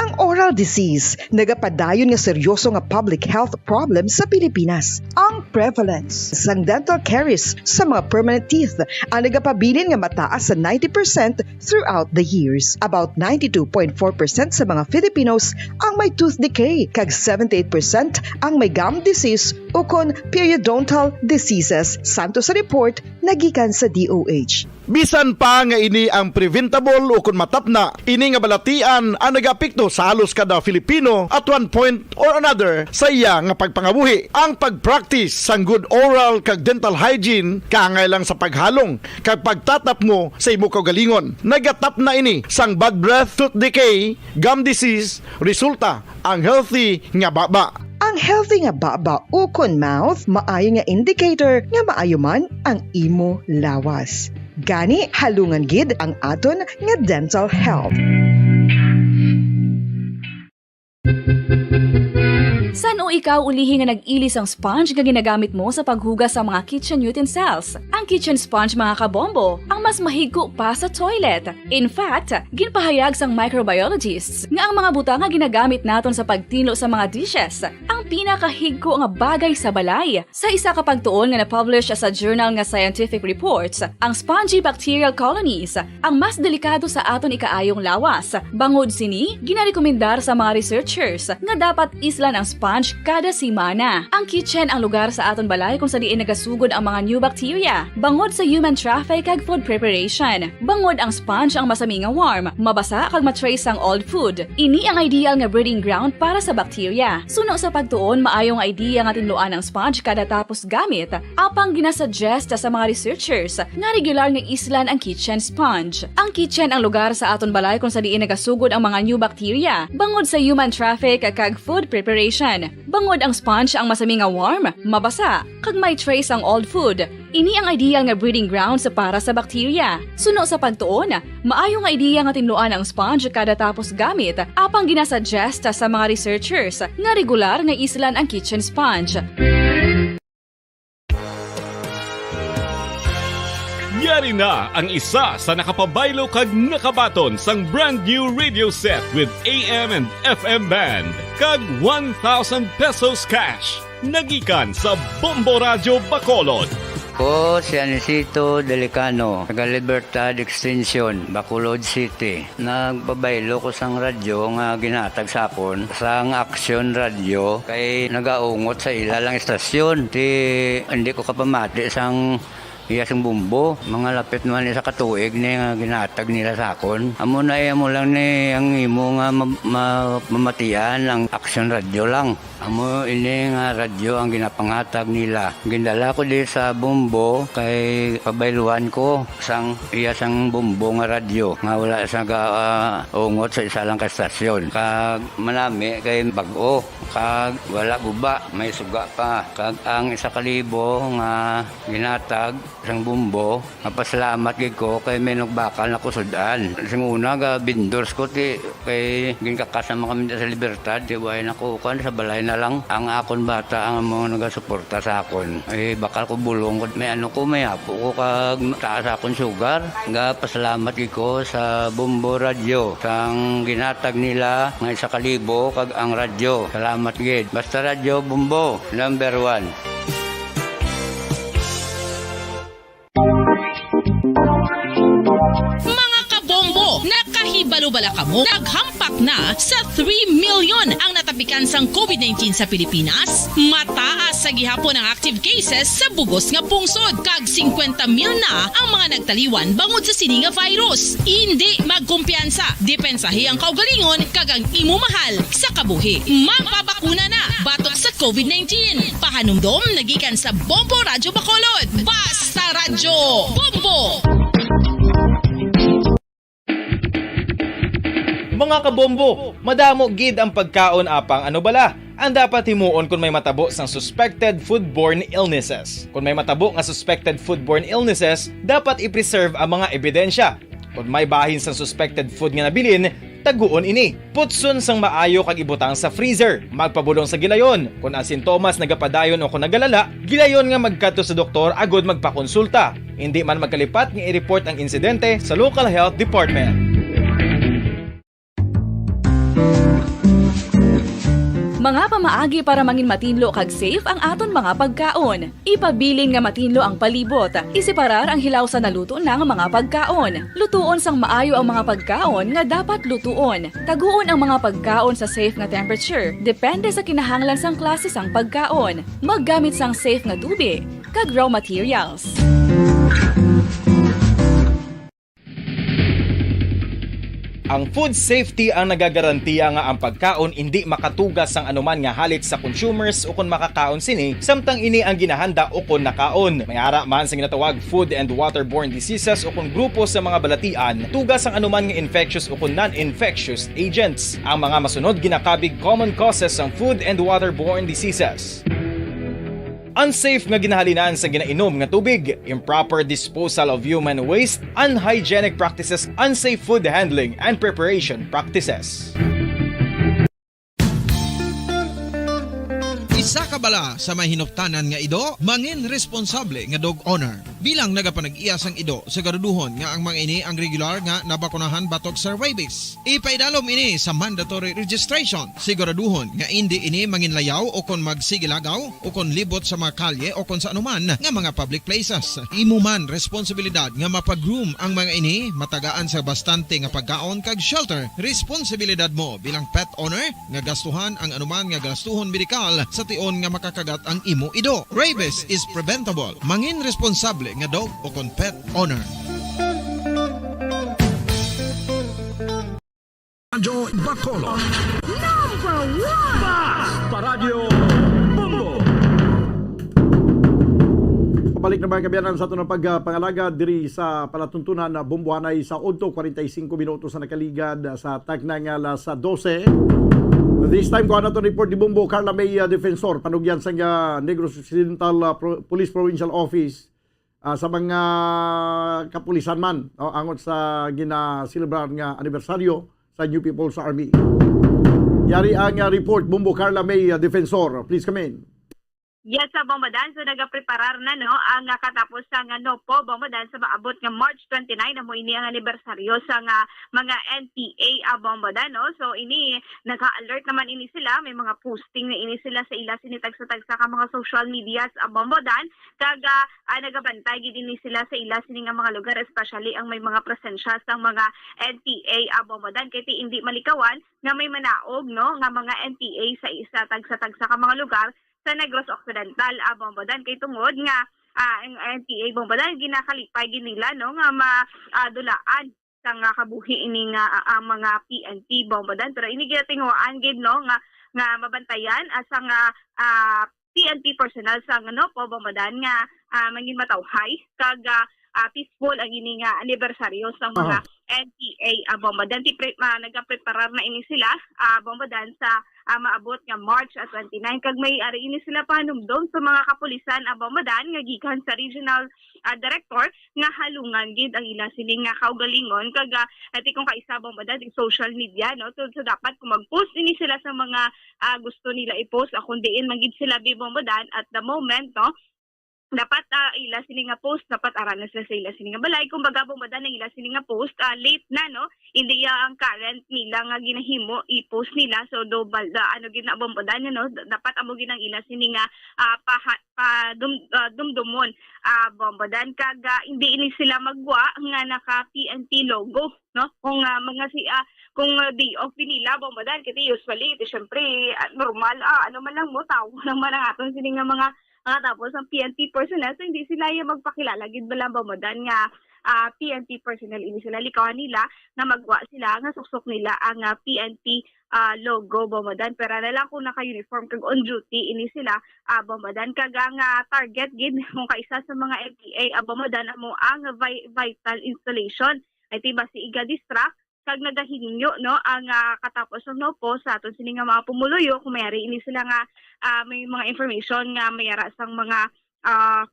Ang Oral disease, nagapadayon nga seryoso nga public health problem sa Pilipinas. Ang prevalence sang dental caries sa mga permanent teeth ang nagapabilin nga mataas sa ninety percent throughout the years. About ninety-two point four percent sa mga Filipinos ang may tooth decay, kag seventy-eight percent ang may gum disease ukon periodontal diseases, santo sa report nga gikan sa D O H. Bisan pa nga ini ang preventable ukon matapna, ini nga balatian ang nagaapekto sa halos kada Filipino at one point or another sa iya nga pagpangabuhi. Ang pag-practice sang good oral kag dental hygiene kaangay lang sa paghalong kag pagtatapngo sa imo kaugalingon. Nagatapna ini sang bad breath, tooth decay, gum disease, resulta ang healthy nga baba. Ang healthy nga baba ukon mouth maayo nga indicator nga maayo man ang imo lawas. Gani, halungan gid ang aton nga dental health. San-o ikaw ulihi nga nag-ili sang sponge nga ginagamit mo sa paghugas sa mga kitchen utensils? Ang kitchen sponge, mga kabombo, ang mas mahigko pa sa toilet. In fact, ginpahayag sang microbiologists nga ang mga butang nga ginagamit naton sa pagtinlo sa mga dishes ang pinakahigko nga bagay sa balay. Sa isa ka pagtuon nga na-publish sa journal nga Scientific Reports, ang spongy bacterial colonies ang mas delikado sa aton ikaayong lawas. Bangod sini, ginarekomendar sa mga researchers nga dapat islan ang sponge kada semana. Ang kitchen ang lugar sa aton balay kung sa diin nagasugod ang mga new bacteria bangod sa human traffic kag food preparation. Bangod ang sponge ang masami nga warm, mabasa kag ma-trace ang old food. Ini ang ideal nga breeding ground para sa bacteria. Suno sa pagtuon, maayo nga idea nga tinluan ang sponge kada tapos gamit, apang ginasuggest sa mga researchers nga regular nga islan ang kitchen sponge. Ang kitchen ang lugar sa aton balay kung sa diin nagasugod ang mga new bacteria bangod sa human traffic kag food preparation. Bangod ang sponge ang masami nga warm, mabasa, kag may trace ang old food, ini ang ideal nga breeding grounds para sa bacteria. Suno sa pagtuon, maayo nga ideya nga tinluan ang sponge kada tapos gamit, apang ginasuggest sa mga researchers nga regular nga islan ang kitchen sponge. Yari na ang isa sa nakapabaylo kag nakabaton sang brand new radio set with A M and F M band kag one thousand pesos cash. Nagikan sa Bombo Radyo Bacolod. Ko si Anisito Delicano, taga Libertad Extension, Bacolod City. Nagpabaylo ko sang radyo nga ginhatag sa akon sang Action Radio kay nagaungot sa ila lang istasyon. Ti, hindi ko kapamati sang iya sing bumbo. Mga lapit naman isa ka tuig ni nga ginhatag nila sa akon. Amo na, eh, amo lang ni ang imo nga ma-, ma-, mamatian ang Action Radio lang. Amo ini nga radyo ang ginapangatag nila. Gindala ko di sa Bombo kay pabayluan ko sang iya sang Bombo nga radyo nga wala sa ga-, ah, ungot sa isa lang ka estasyon. Kag manami kay bag-o, kag wala guba, may suga pa. Kag ang isa ka libo nga ginatag sang Bombo, mapasalamat gid ko kay may nagbakal na ko sud-an. Sing una, ga vendors ko, ti, kay ginkakas naman kami sa Libertad, ti, way na ko, kuan, sa balay na lang. Ang akon bata ang mga nagasuporta sa akon. Eh, bakal ko bulong ko, may ano ko, may apo ko, kag taas akon sugar. Ga pasalamat gid ko sa Bombo Radyo, sang ginatag nila nga isa ka libo, kag ang radyo. Salamat gid. Basta Radyo Bombo, number one. Mga kabombo, nakahibalo bala kamo? Naghampak na sa three million ang natapikan sang COVID nineteen sa Pilipinas. Mataas sa gihapon ang active cases sa bugos nga pungsod, kag singkwenta mil na ang mga nagtaliwan bangod sa sini nga virus. Indi magkumpiyansa, depensahi ang kaugalingon kag ang imo mahal sa kabuhi. Magpabakuna na batok sa COVID nineteen. Pahanumdom na gikan sa Bombo Radyo Bacolod. Basta Radyo Bombo! Mga kabombo, madamo gid ang pagkaon, apang ano bala ang dapat himuon kon may matabo sang suspected foodborne illnesses? Kon may matabo nga suspected foodborne illnesses, dapat i-preserve ang mga ebidensya. Kon may bahin sang suspected food nga nabilin, taguon ini. Putson sang maayo kag ibutang sa freezer. Magpabulong sa gilayon. Kon ang sintomas nagapadayon o kon nagalala, gilayon nga magkadto sa doktor agud magpakonsulta. Indi man magkalipat nga i-report ang insidente sa local health department. Mga pamaagi para mangin matinlo kag safe ang aton mga pagkaon. Ipabilin nga matinlo ang palibot. Iseparar ang hilaw sa naluto na nga mga pagkaon. Lutuon sang maayo ang mga pagkaon nga dapat lutuon. Taguon ang mga pagkaon sa safe nga temperature, depende sa kinahanglan sang klase sang pagkaon. Maggamit sang safe nga tubig kag raw materials. Ang food safety ang nagagarantiya nga ang pagkaon indi makatuga sang anuman nga halit sa consumers ukon makakaon sini, samtang ini ang ginahanda ukon nakaon. May ara man sa ginatawag food and waterborne diseases ukon grupo sa mga balatian, tuga sang anuman nga infectious ukon non-infectious agents. Ang mga masunod ginakabig common causes sang food and waterborne diseases. Unsafe nga ginahalinan sa ginainom nga tubig, improper disposal of human waste, unhygienic practices, unsafe food handling and preparation practices. Isa ka bala sa may hinuptanan nga ido, mangin responsable nga dog owner. Bilang nagapanag-iya sang ido, siguraduhon nga ang mga ini ang regular nga nabakunahan batok sa rabies. Ipaidalom ini sa mandatory registration. Siguraduhon nga indi ini manginlayaw o kon magsigilagaw o kon libot sa mga kalye o kon sa anuman nga mga public places. Imo man responsibilidad nga mapa-groom ang mga ini, matagaan sa bastante nga pagkaon kag shelter. Responsibilidad mo bilang pet owner nga gastuhan ang anuman nga gastuhon medikal sa tion nga makakagat ang imo ido. Rabies is preventable. Mangin responsable nga dog o kon pet owner. Radyo Bacolod. Number one! Basta Radyo Bombo! Pabalik na, mga kaabyanan, sa aton pagpangalaga diri sa palatuntunan na Bombohanay sa udto, forty-five minutos na nakaligad sa takna nga alas dose. This time, kuha naton report ni Bombo Carla May, ah, Defensor, panugyan sang, ah, Negros Occidental, ah, Pro- Police Provincial Office, ah, sa mga kapulisan man, o, angot sa ginaselebrar nga anibersaryo sa New People's Army. Yari ang, ah, report, Bombo Carla May, ah, Defensor. Please come in. Yes, sa Bombodan, so nagapreparar na, no, ang, ah, katapos sa nga NOPO, Bombodan, sa maabot nga March twenty-nine, amo ini ang anibersaryo sa nga mga N P A, ah, Bombodan, no. So ini, nag-alert naman ini sila, may mga posting na ini sila sa ila sini tagsa-tagsa ka mga social medias, ah, Bombodan, kag, ah, ah, nagabantay gid ini sila sa ila sini nga mga lugar, especially ang may mga presensya sang mga N P A, ah, Bombodan, kay ti indi malikawan nga may manaog, no, nga mga N P A sa isa tagsa-tagsa ka mga lugar sa Negros Occidental, ah, Bombodan, kay tungod nga, ah, ang N P A, Bombodan, ginakalipay gid nila, no, nga ma, ah, dulaan sa nga kabuhi ini nga, ah, ang mga P N P, Bombodan, pero ini ginatinguhaan gid, no, nga, nga mabantayan, ah, sa nga, ah, P N P personnel sa nga NOPO, Bombodan, nga, ah, mangin matawhay kag, ah, ah, peaceful ang ini nga anibersaryo sa mga N P A, ah, Bombodan. Ti pre-, ah, nagapreparar na ini sila, ah, Bombodan, sa, ah, maabot nga March, ah, twenty-nine. Kag may ari ini sila pahanumdom sa mga kapulisan, ah, Bombodan, nga gikan sa regional, ah, director nga halungan gid ang ila sini nga kaugalingon. Kag, ah, ati kung kaisa, Bombodan, sa social media, no? So, so dapat kung mag-post ini sila sa mga, ah, gusto nila i-post, ah, kung diin man gid sila, bi, Bombodan, at the moment, no? Dapat, ah, ila sini nga post, dapat ara na sila sa ila sini nga balay. Kumbaga, Bombodan, ang ila sini nga post, ah, late na, no? Hindi ya ang current nila nga ginahimo i-post nila. So, double, da, ano gid na, Bombodan, no? Da-, dapat amo gid ang ila sini nga, ah, paha-, pa dum-, ah, dumdumon, ah, Bombodan. Kag, ah, hindi ini sila magwa nga naka P N P logo, no? Kung, ah, mga si, ah, kung, ah, day off din nila, Bombodan, kasi usually, ito, syempre, ah, normal, ah, ano man lang mo, tao naman ang aton sini nga mga, mga tapos ang P N P personnel, so hindi sila yung magpakilala gid bala, Bombodan, nga, ah, P N P personnel ini sila. Likawan nila nga magwa sila, nga suksok nila ang, ah, P N P, ah, logo, Bombodan. Pero na lang kung naka-uniform kag on duty ini sila, ah, Bombodan. Kag ang, ah, target gid kung kaisa sa mga N P A, ah, Bombodan, amo ang vi-, vital installation. Ay, ti ba, si iga distract kag nagahingyo, no, ang, ah, katapos ng NOPO sa aton sini nga mga pumuluyo, kung mayari ini sila nga, ah, may mga information nga mayara sang mga, ah,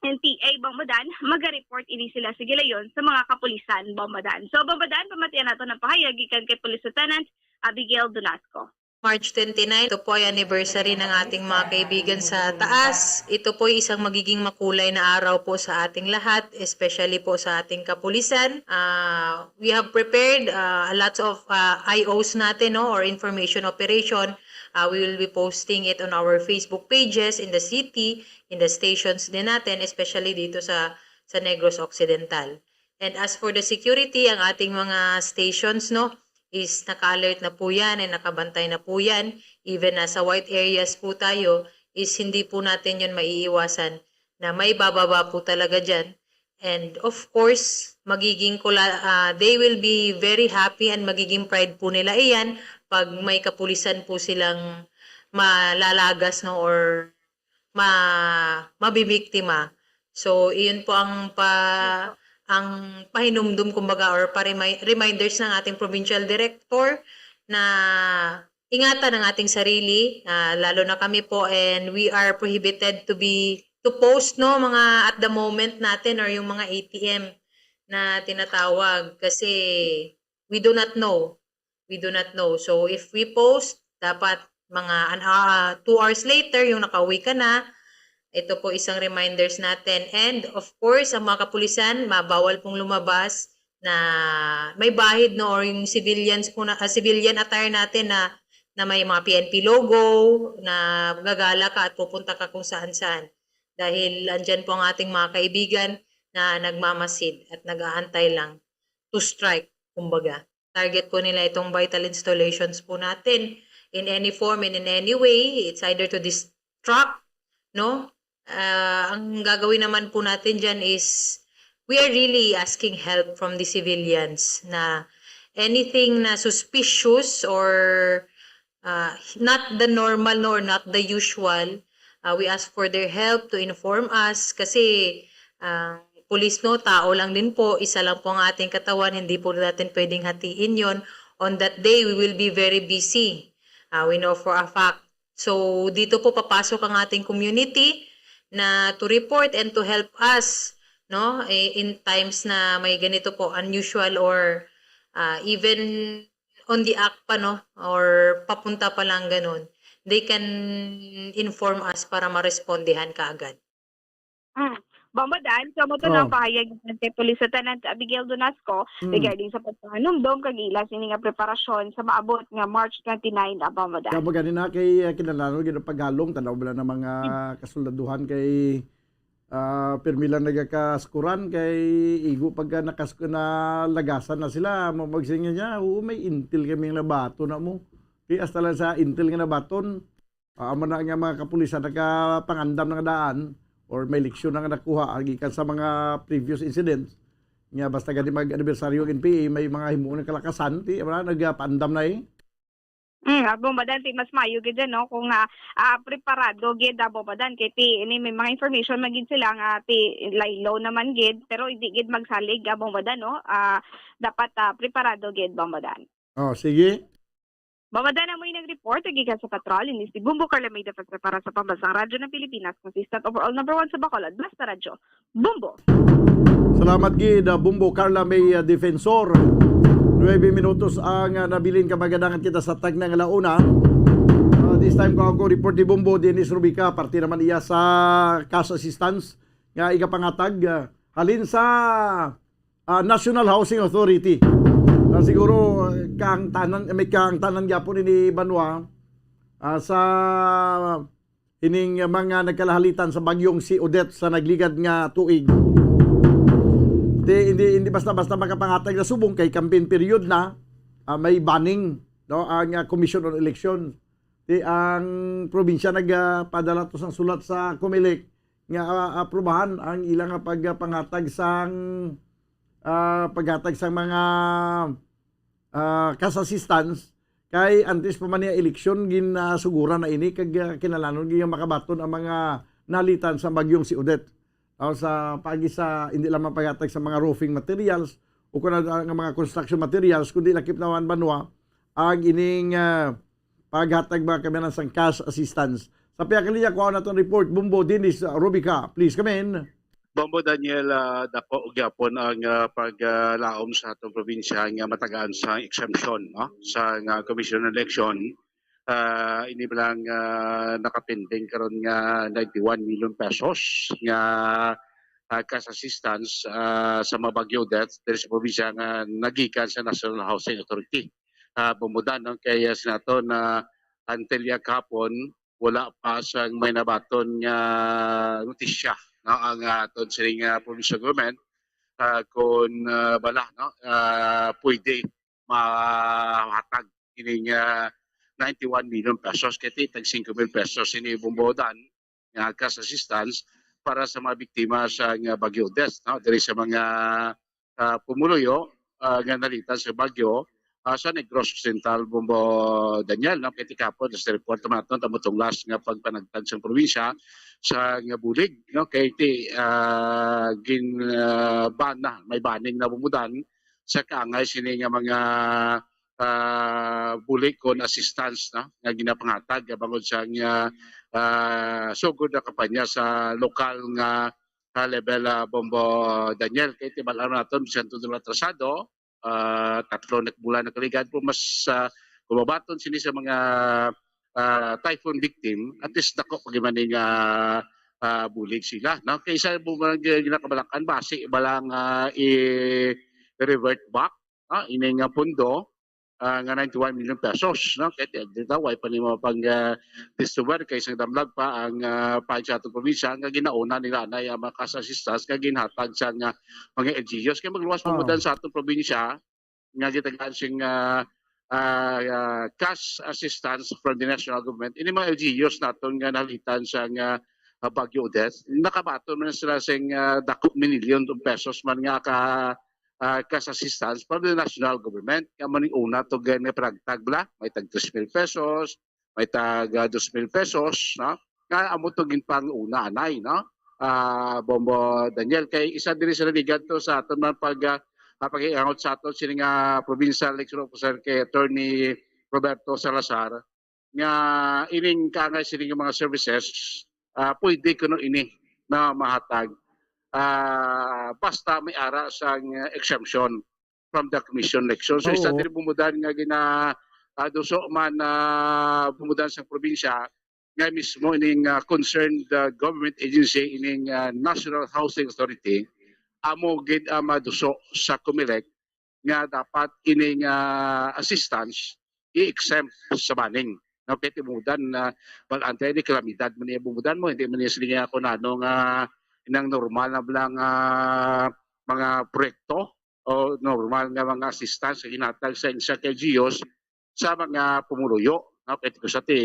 N P A, Bombodan, maga-report ini sila sa gilayon sa mga kapulisan, Bombodan. So, Bombodan, pamatian nato ng pahayag gikan kay Police Lieutenant Abigail Donasco. March twenty-nine, ito po ay anniversary ng ating mga kaibigan sa taas. Ito po ay isang magiging makulay na araw po sa ating lahat, especially po sa ating kapulisan. Ah, we have prepared, ah, a lots of, ah, I Os natin, no, or information operation. Ah, we will be posting it on our Facebook pages in the city, in the stations din natin, especially dito sa, sa Negros Occidental. And as for the security, ang ating mga stations, no, is naka-alert na po yan and nakabantay na po yan. Even nasa white areas po tayo, is hindi po natin yun maiiwasan na may bababa po talaga dyan. And of course, magiging kula, ah, they will be very happy and magiging pride po nila iyan pag may kapulisan po silang malalagas, no, or ma-, mabibiktima. So, iyon po ang pa-, ang pahinumdum, kumbaga, or pa-remi-, reminders ng ating provincial director na ingatan ang ating sarili, ah, lalo na kami po, and we are prohibited to be, to post, no, mga at the moment natin or yung mga A T M na tinatawag kasi we do not know. We do not know. So, if we post, dapat mga an-, ah, two hours later, yung nakauwi ka na, ito po isang reminders natin. And of course, ang mga kapulisan, mabawal pong lumabas na may bahid, no, or yung civilians po na, ah, civilian attire natin na, na may mga P N P logo, na gagala ka at pupunta ka kung saan-saan. Dahil andyan po ang ating mga kaibigan na nagmamasid at nag-aantay lang to strike, kumbaga. Target po nila itong vital installations po natin in any form and in any way. It's either to distract, no? Ah, ang gagawin naman po natin dyan is we are really asking help from the civilians na anything na suspicious or, ah, not the normal, no, or not the usual, ah, we ask for their help to inform us kasi, ah, pulis, no, tao lang din po, isa lang po ang ating katawan, hindi po natin pwedeng hatiin yon. On that day, we will be very busy. Ah, we know for a fact. So, dito po papasok ang ating community na to report and to help us, no, eh, in times na may ganito po, unusual or, ah, even on the act pa, no, or papunta pa lang ganun, they can inform us para marespondihan kaagad. Mm. Bombo Dan, so mo to na Oh. pahayag kay Police Lieutenant Abigail Donasco Mm. regarding sa pagpanumdom kag ila sini nga preparasyon sa maabot nga March twenty-nine, ah, Bombo Dan. Kamo gani na kay, ah, kinahanglan gid ang paghalong, tanaw bala na mga Hmm. kasuldaduhan kay, ah, pirmi lang nagakaskuran kay igo pagka nakas-, nalagasan na sila, mo magsinga niya, "Oo, may intel kami nga nabaton na mo." Kay hasta lang sa intel nga nabaton, Ah, amo na nga mga kapulisan nagapangandam na nga daan or may leksyon na nga nakuha, ah, gikan sa mga previous incidents nga basta gani mag-anibersaryo ang N P A, may mga himuon nga kalakasan, ti, wala, nagapaandam na eh. Mm, ah, Bombo Dan, ti, mas maayo gid yan, no? Kung, ah, ah, preparado gid, ah, Bombo Dan, kay ti, ini may mga information man gid sila nga ti, laylaw naman gid, pero hindi gid magsalig, ah, Bombo Dan, no? Ah, dapat, ah, preparado gid, Bombo Dan. Oh, sige. Bombo Dan, amo ini ang report gikan sa patrol. Ini si Bombo Carla May Defensor para sa Pambansang Radyo ng Pilipinas, consistent overall number one sa Bacolod, Basta Radyo, Bombo. Salamat gid, ah, Bombo Carla May, ah, Defensor. Nuebe minutos ang, ah, nabilin, kamagandangan kita sa tagna nga launa. Ah, this time ko ang report ni Bombo Dennis Rubica, parte naman iya sa cash assistance nga igapangatag, ah, halin sa ah, National Housing Authority. Ah, siguro, eh, kaangtanan, may kaangtanan gyapon ini, banwa, ah, sa ining mga nagkalahalitan sa bagyong si Odette sa nagligad nga tuig. Di, hindi, hindi basta-basta makapangatag na subong kay campaign period na, ah, may banning, no, ang, ah, Commission on Election. Di, ang probinsya nagpadala to sang sulat sa Comelec nga, ah, aprubahan ang ilang pagpangatag sang, ah, paghatag sang mga, ah, cash assistance kay antes pa man niya eleksyon, ginasuguran na ini kag, ah, kinahanglan gid nga makabaton ang mga nahalitan sa bagyong si Odette. Aw sa paagi sa hindi lamang paghatag sa mga roofing materials o kung ano ang mga construction materials, kundi lakip naman banwa ang ining, ah, paghatag mga kaminan sang cash assistance. Sa pihak linya, kuha naton report, Bombo Dennis, ah, Rubica, please come in. Bombo Daniel, ah, dako gyapon ang, ah, paglaom sa atong probinsya nga matagaan sa exemption, no, sa nga Commission on Election. ah, ini lang, ah, nakapending karon nga ninety-one million pesos nga, ah, cash assistance, ah, sa mga Baguio death diri sa probinsya nga nagikan sa National Housing Authority. Ah, bumudan, no? Kay, ah, sinato na until ya kahapon, wala pa sang may nabaton nga notisya, no? Ang, ah, aton sining, ah, provincial government, ah, kung, ah, bala, no? Ah, pwede mahatag ining, ah, ninety-one million pesos, kay ti tag singko mil pesos ini bumbodan nga cash assistance para sa mga biktima sa nga Bagyo Odette, no? Diri sa mga, ah, pumuluyo, ah, nga nalitan sa bagyo, ah, sa Negros Occidental, Bombo Daniel, no? Kay ti kahapon, sa report naman naton, tamutunglas nga pagpanagtag sa probinsya sa nga bulig, no? Kay ti, ah, gin, ah, ban na, may banning na bumudan sa kaangay sini nga mga, ah, bulig kon assistance, no, nga ginapangatag bangod sa nga, ah, sugod na kampanya sa lokal nga, ah, level, ah, Bombo Daniel. Kay ti bal-an naton, bisan tuod atrasado, ah, tatlo na bulan nakaligad po, mas, ah, kung mabaton sini sa mga, ah, typhoon victim, at least dako pa gyud man ning, ah, ah, bulig sila, no? Kay isa po man ang ginakabalakan, basi ba lang, ah, i-revert back, no, ini nga pondo, ah, nga ninety-one million pesos, no? Kay ti-, dito, way pa nimo pang, ah, discover kay isang damlag pa ang, ah, pain sa atong probinsya nga ginauna nila na ang mga cash assistance nga ginhatag sa nga mga L G Us. Kay magluwas pa Oh. mo sa atong probinsya nga gitagaan sing, ah, ah, ah, cash assistance from the national government. Ini mga L G Us naton nga nalitan sa nga, ah, Bagyo Odette, nakabaton man sila sing, ah, dako milyon pesos man nga ka, ah, cash assistance from the national government. Kaya man yung una to gani nga panagtag bala, may tag three mil pesos, may tag, ah, two mil pesos, no? Nga amo to ginpanguna anay, no? Ah, Bombo Daniel, kay isa diri sa naligan to sa aton man pag, ah, ah, pag-iangot sa aton sini nga provincial election officer kay Attorney Roberto Salazar nga ining kaangay sini nga mga services, ah, pwede kuno ini na mahatag, ah, basta may ara sang exemption from the commission election. So, isa Oo. diri bumudan nga gina, ah, duso man, ah, bumudan sa probinsya nga mismo ining, ah, concerned, ah, government agency, ining, ah, National Housing Authority, amo gid ang maduso sa Comelec nga dapat ining, ah, assistance i-exempt sa banning. No, kay ti bumudan na, well, antay ni kalamidad man niya bumudan mo, hindi man niya sila ako na ano nga inang normal na bala nga mga proyekto o normal nga mga assistance nga ginhatag sa, sa L G Us sa mga pumuluyo, no? Kay ti ko sa ti,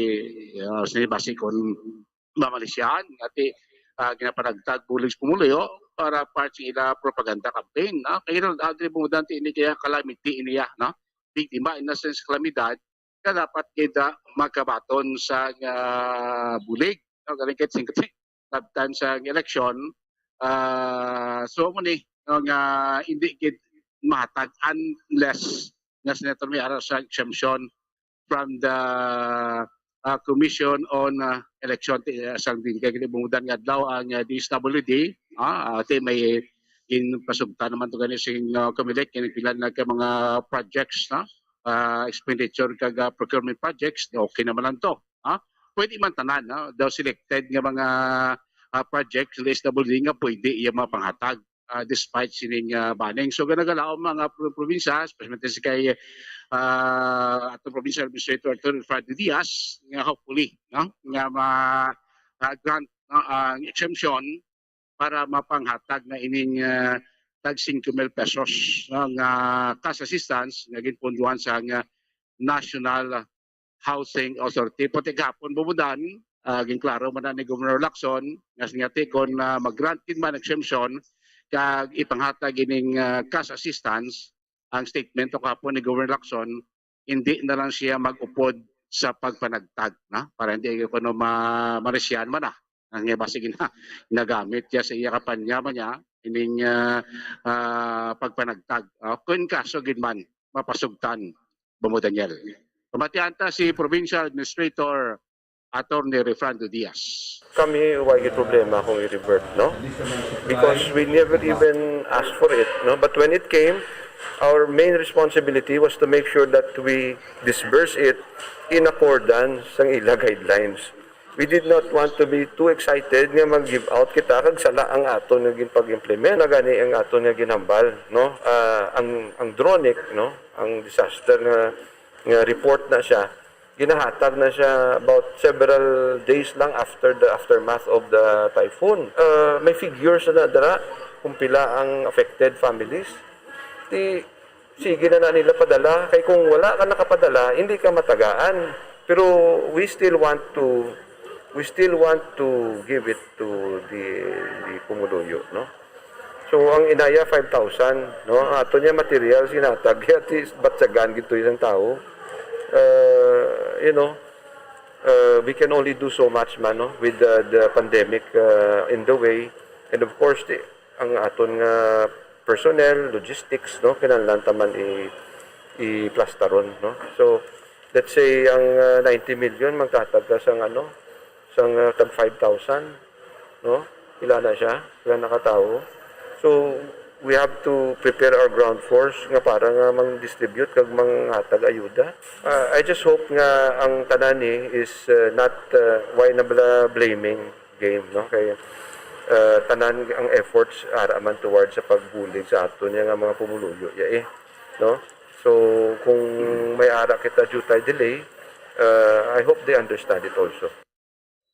ah, sa basi kon mamalisyahan nga ti, ah, ginapanagtag bulig sa pumuluyo para part sa ila propaganda campaign, no? Kay ron, ah, diri bumudan ti ini kaya calamity ini, ah, no? Biktima in a sense calamidad nga dapat kita magkabaton sa, ah, bulig, no? Galing kahit singkot, time sa election, ah, so mo ni, no, nga hindi gid mahatag unless nga Senator may ara sa exemption from the, ah, Commission on, ah, Election, ti, ah, sang din kay gid bumudan nga adlaw ang, ah, D S W D, ah, ate may ginpasugta naman to gani sing, ah, Comelec, kini pila na ka mga projects, no? Ah, expenditure kag, ah, procurement projects, okay naman lang to, ha? Pwede man tanan, no? Daw selected nga mga, ah, projects sa D S W D nga pwede iya mapanghatag, ah, despite sining, ah, banning. So, ganagalaom mga pro-, probinsya, especially si kay, ah, atong provincial administrator, Arthur Fernando Diaz, nga hopefully, no? Nga ma, ah, grant, no, ang exemption para mapanghatag na ining, ah, tag singko mil pesos, no, nga cash assistance nga ginpunduhan sa nga National Housing Authority. Pati gapon bumudan, ah, ginklaro man na ni Governor Lacson nga singati kon, ah, mag-grant gid man exemption kag ipanghatag ining, ah, cash assistance, ang statement to kapon ni Governor Lacson, hindi na lang siya mag-upod sa pagpanagtag, na? Para hindi kuno ma-, marisyan man na. Ang iya basi gina-, ginagamit niya sa iya kampanya man niya, ining, ah, ah, pagpanagtag. Ah, kung kaso gid man, mapasugtan, Bombo Daniel. Pamatian ta si Provincial Administrator Attorney Refrando Diaz. Kami, wa gid problema kung i-revert, no? Because we never even asked for it, no? But when it came, Our main responsibility was to make sure that we disburse it in accordance sang ila guidelines. We did not want to be too excited nga mag-give out kita kag sala ang aton nga ginpag-implement, na gani ang aton nga ginhambal, no? Ah, ang, ang DRONIC, no? Ang disaster nga, nga report na siya, ginahatag na siya about several days lang after the aftermath of the typhoon. Uh, may figures na dara kung pila ang affected families. Di, sige na na nila padala. Kay kung wala ka nakapadala, hindi ka matagaan. Pero we still want to, we still want to give it to the, the pumuluyo, no? So, ang inaya, five thousand, no? Ang ato niya materials, ginhatag, at least, batyagan gito isang tao. Uh, you know, uh, we can only do so much man, no? With the, the pandemic uh, in the way. And of course, the, ang aton nga personnel, logistics, no? Kinahanglan ta man i, i-plastaron, no? So, let's say, ang uh, ninety million, magtatag ka sang, ano, sang uh, tag five thousand, no? Pila na siya? Pila na ka tawo? So, we have to prepare our ground force nga para nga mang-distribute kag manghatag ayuda. Ah, I just hope nga ang tanan ni is uh, not uh, why na bala blaming game, no? Kay uh, tanan ang efforts ara man towards sa pagbulig sa aton nga mga pumuluyo ya eh, no? So kung may ara kita jutay delay, uh, I hope they understand it also.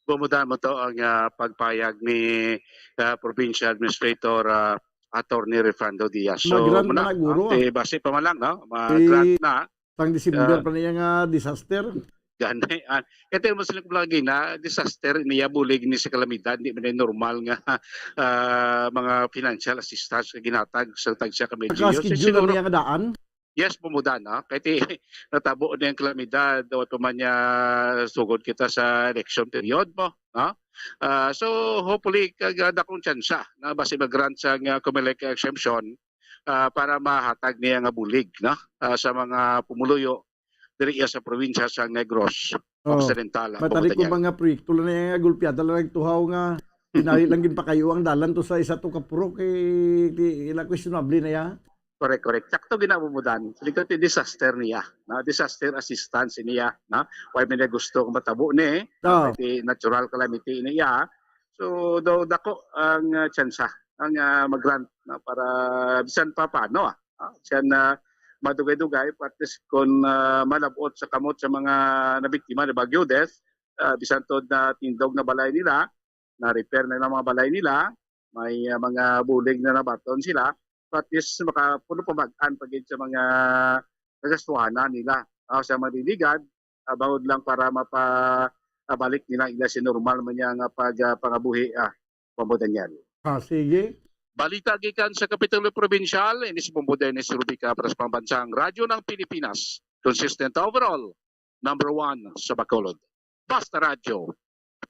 Bumuda mo to ang uh, pagpayag ni uh, Provincial Administrator uh, Attorney Refrando Diaz. So, Mag-grant na, na guro, ah. Eh, basi pa man lang, no? Mag-grant na. Tang December uh, pa niya nga disaster. Gani, ah, ito yung mas lagi na disaster niya, bulig ni sa kalamidad, hindi man normal nga uh, mga financial assistance nga ginatag sa tagsa ka medyo. Nakaschedule niya nga daan? Yes, pumuda, no? Kay ti natabo na yung kalamidad, dapat pa man niya sugod kita sa election period mo, no? Uh, so hopefully kag uh, dakong tsansa na basi mag-grant sa uh, Comelec exemption uh, para mahatag niya nga bulig, no? Uh, sa mga pumuluyo diri sa probinsya sa Negros Occidental. Matali ko mga proyekto lang na nga gulpiada lang nagtuhaw nga pinali lang ginpakayo ang dalan to sa isa to ka pro kay ila questionable na ya. Correct, correct. Sakto ginabumudan. Likod ti disaster niya, na disaster assistance niya, na why may gusto nga matabo ni, oh. Ti natural calamity niya. So daw dako ang uh, tsansa ang uh, mag-grant na para bisan pa paano ah. Uh, siya na madugay-dugay at least kung uh, malabot sa kamot sa mga nabiktima ni Bagyo Des, uh, bisan to na tindog na balay nila, na-repair na lang mga balay nila, may uh, mga bulig na nabaton sila, at least makapuno pabag-an pagid sa mga nagastuhanan nila uh, sa mga liligad, uh, bangod lang para mapa uh, balik nila ila si normal man niya nga pag uh, pangabuhi uh, Bombo Daniel. Ah, sige. Balita gikan sa Kapitulo Probinsyal, ini si Bombo Dennis Rubica para sa Pambansang Radyo ng Pilipinas. Consistent overall, number one sa Bacolod. Basta Radyo,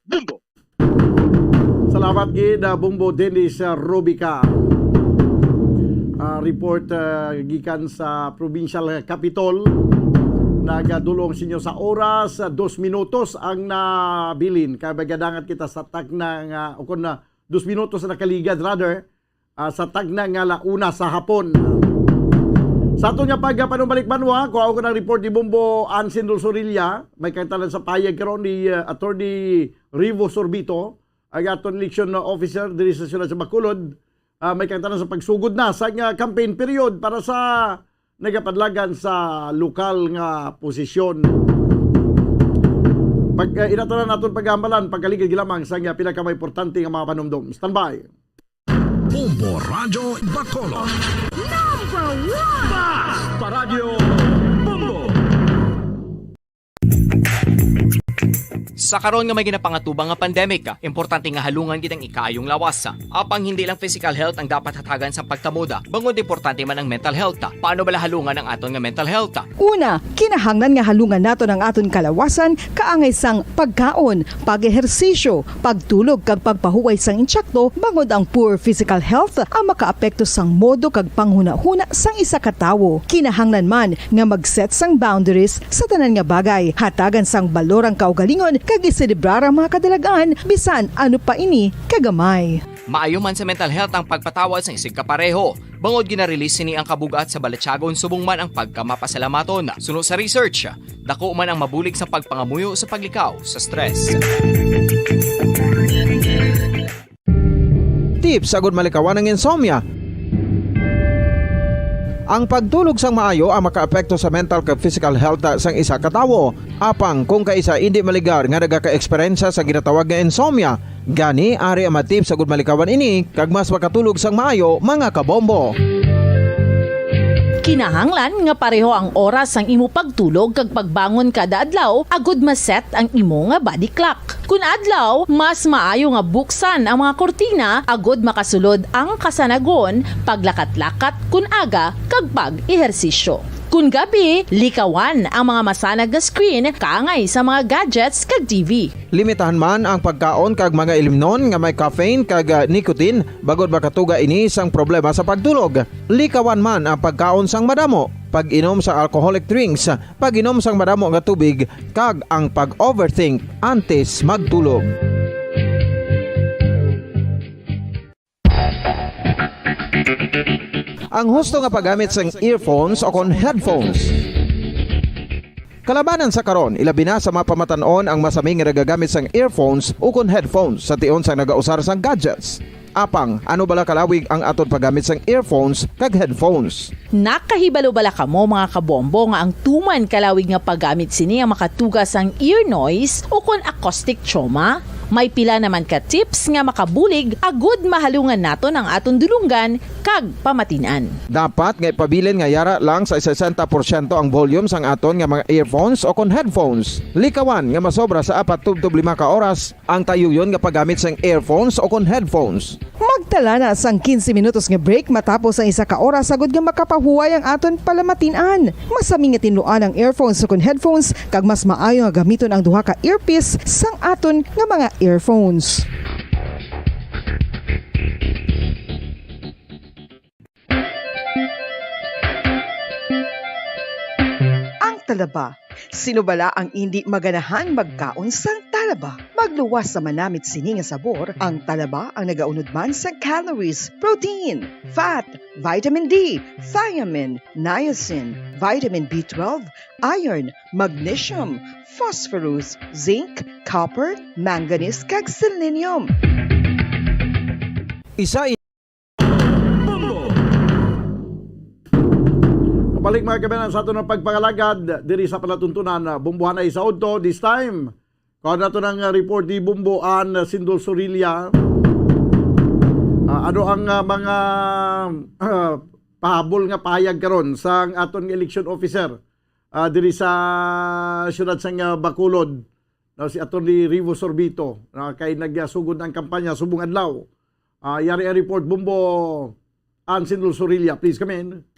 Bombo! Salamat gid uh, Bombo Dennis uh, Rubica. Uh, report uh, gikan sa provincial capitol. Nagadulong sinyo sa oras, uh, dos minutos ang nabilin. Kaya magadangat kita sa tagna nga, uh, o kung na dos minutos na nakaligad, rather, uh, sa tagna nga launa sa hapon. Sa aton nga pagpanumbalik banwa, kuha ko ng report ni Bombo Ansin Dulsorilla, may kagtanan sa payag karon ni uh, Attorney Rivo Sorbito, ang aton election officer diri sa siyudad sa Bacolod, uh, may kagtanan sa pagsugod na sa nga campaign period para sa nagapadlagan sa lokal nga posisyon. Pag uh, inatanan naton paghambalan, pagkaligid lamang sa nga pinakamaiportante nga mga panumdom. Standby. Bombo Radyo Bacolod. Number one! Basta Radyo Bombo! Sa karon nga may ginapangatubang nga pandemic, importante nga halungan gid ang ikaayong lawas. Apang hindi lang physical health ang dapat hatagan sa pagtamuda, bangod importante man ang mental health. Paano bala halungan ang aton nga mental health? Una, kinahanglan nga halungan naton ang aton kalawasan kaangay sang pagkaon, pag-ehersisyo, pagtulog kag pagpahuway sang intsakto, bangod ang poor physical health ang makaapekto sang modo kag panghunahuna sang isa ka tawo. Kinahanglan man nga mag-set sang boundaries sa tanan nga bagay, hatagan sang balor ang kaugalingon kag iselebrar ang mga kadalag-an bisan ano pa ini kagamay. Maayo man sa mental health ang pagpatawad sa isig kapareho. Bangod ginarelease sini ang kabug-at sa balatyagon subong man ang pagkamapasalamaton. Suno sa research, dako man ang mabulig sa pagpangamuyo sa paglikaw sa stress. Tips agud malikawan ang insomnia. Ang pagtulog sang maayo ang makaapekto sa mental kag physical health sang isa ka tawo. Apang kung kaisa indi maligar nga nagaka-eksperyensya sa ginatawag nga insomnia, gani ari ang mga tips agud malikawan ini kag mas makatulog sang maayo, mga kabombo. Kinahanglan nga pareho ang oras sang imo pagtulog kag pagbangon kada adlaw agud ma-set ang imo nga body clock. Kun adlaw, mas maayo nga buksan ang mga kurtina agud makasulod ang kasanagon, paglakat-lakat kun aga, kag pag-ehersisyo. Kun gabi, likawan ang mga masanag nga screen kaangay sa mga gadgets kag T V. Limitahan man ang pagkaon kag mga ilimnon nga may caffeine kag, ah, nicotine, bangod makatuga ini sang problema sa pagtulog. Likawan man ang pagkaon sang madamo, pag-inom sa alcoholic drinks, pag-inom sang madamo nga tubig, kag ang pag-overthink antes magtulog. Ang husto nga paggamit sang earphones o kon headphones. Kalabanan sa karon, ilabi na sa mga pamatan-on ang masami nga nagagamit sang earphones o kon headphones sa tion sang nagausar sang gadgets. Apang, ano bala kalawig ang aton paggamit sang earphones kag headphones? Nakahibalo bala kamo, mga kabombo, nga ang tuman kalawig nga paggamit sini ang makatuga sang ear noise o kon acoustic trauma? May pila naman ka tips nga makabulig agud mahalungan naton ang aton dulonggan kag pamatin-an. Dapat nga ipabilin nga yara lang sa sesenta porsyento ang volume sang aton nga mga earphones o kon headphones. Likawan nga masobra sa apat tubtob lima ka oras ang tayuyon nga paggamit sang earphones o kon headphones. Magtala na sang quince minutos nga break matapos ang isa ka oras, agud nga makapahuway ang aton palamatin-an. Masami nga tinluan ang earphones o kon headphones, kag mas maayo nga gamiton ang duha ka earpiece sang aton nga mga earphones. Ang talaba. Sino bala ang indi maganahan magkaon sang talaba? Magluwas sa manamit sini nga sabor, ang talaba ang nagaunod man sang calories, protein, fat, vitamin D, thiamine, niacin, vitamin B twelve, iron, magnesium, phosphorus, zinc, copper, manganese, kag selenium. Isa Balik, mga kabayan, sa aton nga pagpangalagad diri sa palatuntunan, ah, Bombohanay sa Udto. This time, kuha nato ng, ah, report ni Bombo Ann Sindol Sorilla. Ah, ano ang, ah, mga, ah, pahabol nga pahayag karon sang aton nga election officer, ah, diri sa siyudad sang, ah, Bacolod, no, si Attorney Revo Sorbito, no, kay nagasugod ang kampanya subong adlaw. Ah, yari ang report, Bombo Ann Sindol Sorilla, please come in.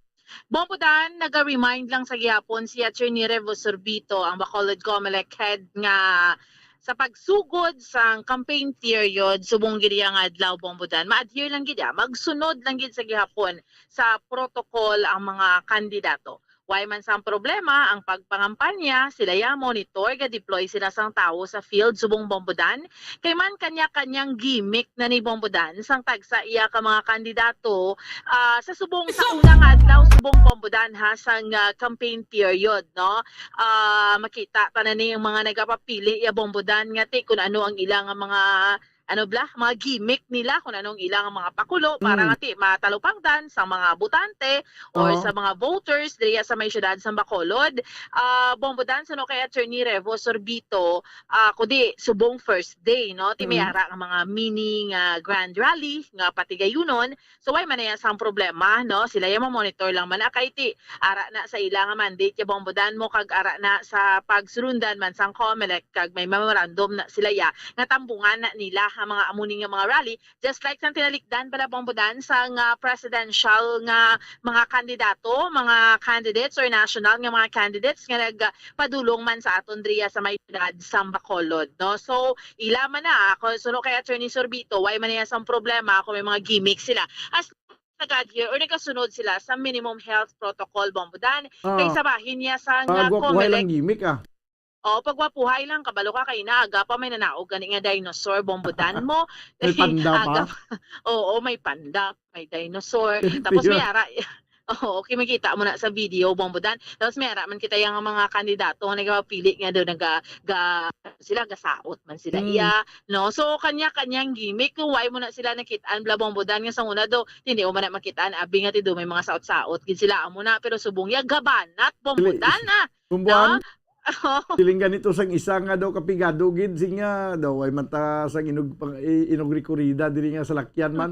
Bombo Dan, naga-remind lang sa gihapon si Attorney Revo Sorbito, ang Bacolod Comelec head, nga sa pagsugod sang campaign period subong gid iya nga adlaw, Bombo Dan, ma-adhere lang gid iya, magsunod lang gid sa gihapon sa protocol ang mga kandidato. Way man sang problema ang pagpangampanya, sila ya monitor, ga-deploy sila sang tawo sa field subong, Bombo Dan. Kay man kanya-kanyang gimmick na ni, Bombo Dan, sang tagsa iya ka mga kandidato, ah, sa subong, sa una nga adlaw subong, Bombo Dan, ha, sang, ah, campaign period, no? Ah, makita ta na ni ang mga nagapapili ya, Bombo Dan, nga ti kun ano ang ila nga mga, ano bala, mga gimmick nila, kun ano ang ila nga mga pakulo para, mm, nga ti matalupangdan sa mga botante or, oo, sa mga voters diriya sa may siyudad sa Bacolod. Ah, Bombo Dan, suno kay Attorney Revo Sorbito, ah, kundi subong first day, no? Ti, mm, may ara nga mga mini nga grand rally nga patigayunon. So, way man na ya sang problema, no? Sila ya mamonitor lang man na kay ti ara na sa ila nga mandate ya, Bombo Dan, mo, kag ara na sa pagsulundan man sang Comelec, kag may memorandum na sila ya nga tambungan na nila ang mga amo ni nga mga rally, just like sang tinalikdan bala, Bombo Dan, sang, ah, presidential nga mga kandidato, mga candidates or national nga mga candidates nga nagpadulong man sa aton diriya sa may siyudad sang Bacolod, no? So, ila man na, ako, suno kay Attorney Sorbito, way man na ya sang problema kung may mga gimmick sila. As nag-adhere or nagasunod sila sa minimum health protocol, Bombo Dan. Ah. Kay sa bahin niya sa, ah, nga, wa-, wa-, Comelec, walang gimmick, ah. Oo, pagwapuhay lang, kabalo ka, kay inaaga pa may nanaog gani nga dinosaur, Bombo Dan mo. May panda pa? Aga pa. Oo, may panda, may dinosaur. Tapos may ara, oo, okay, makita mo na sa video, Bombo Dan. Tapos may ara man kita yang mga kandidato nga nagapili nga daw naga-, ga-, sila, gasaot man sila. Mm. Iya, no? So, kanya-kanyang gimmick. Kung why mo na sila nakit-an, bla, Bombo Dan, nga sa una daw, hindi mo man na makit-an, abi nga ti do may mga saot-saot gid sila, amo na, pero subong ya gabanat, Bombo Dan, ah. Bombo Dan, no? Siling ganito sang isa nga daw kapigado gid, siling nga daw, ay man ta sang inog pang-, i-, inog rikorida diri nga salakyan man.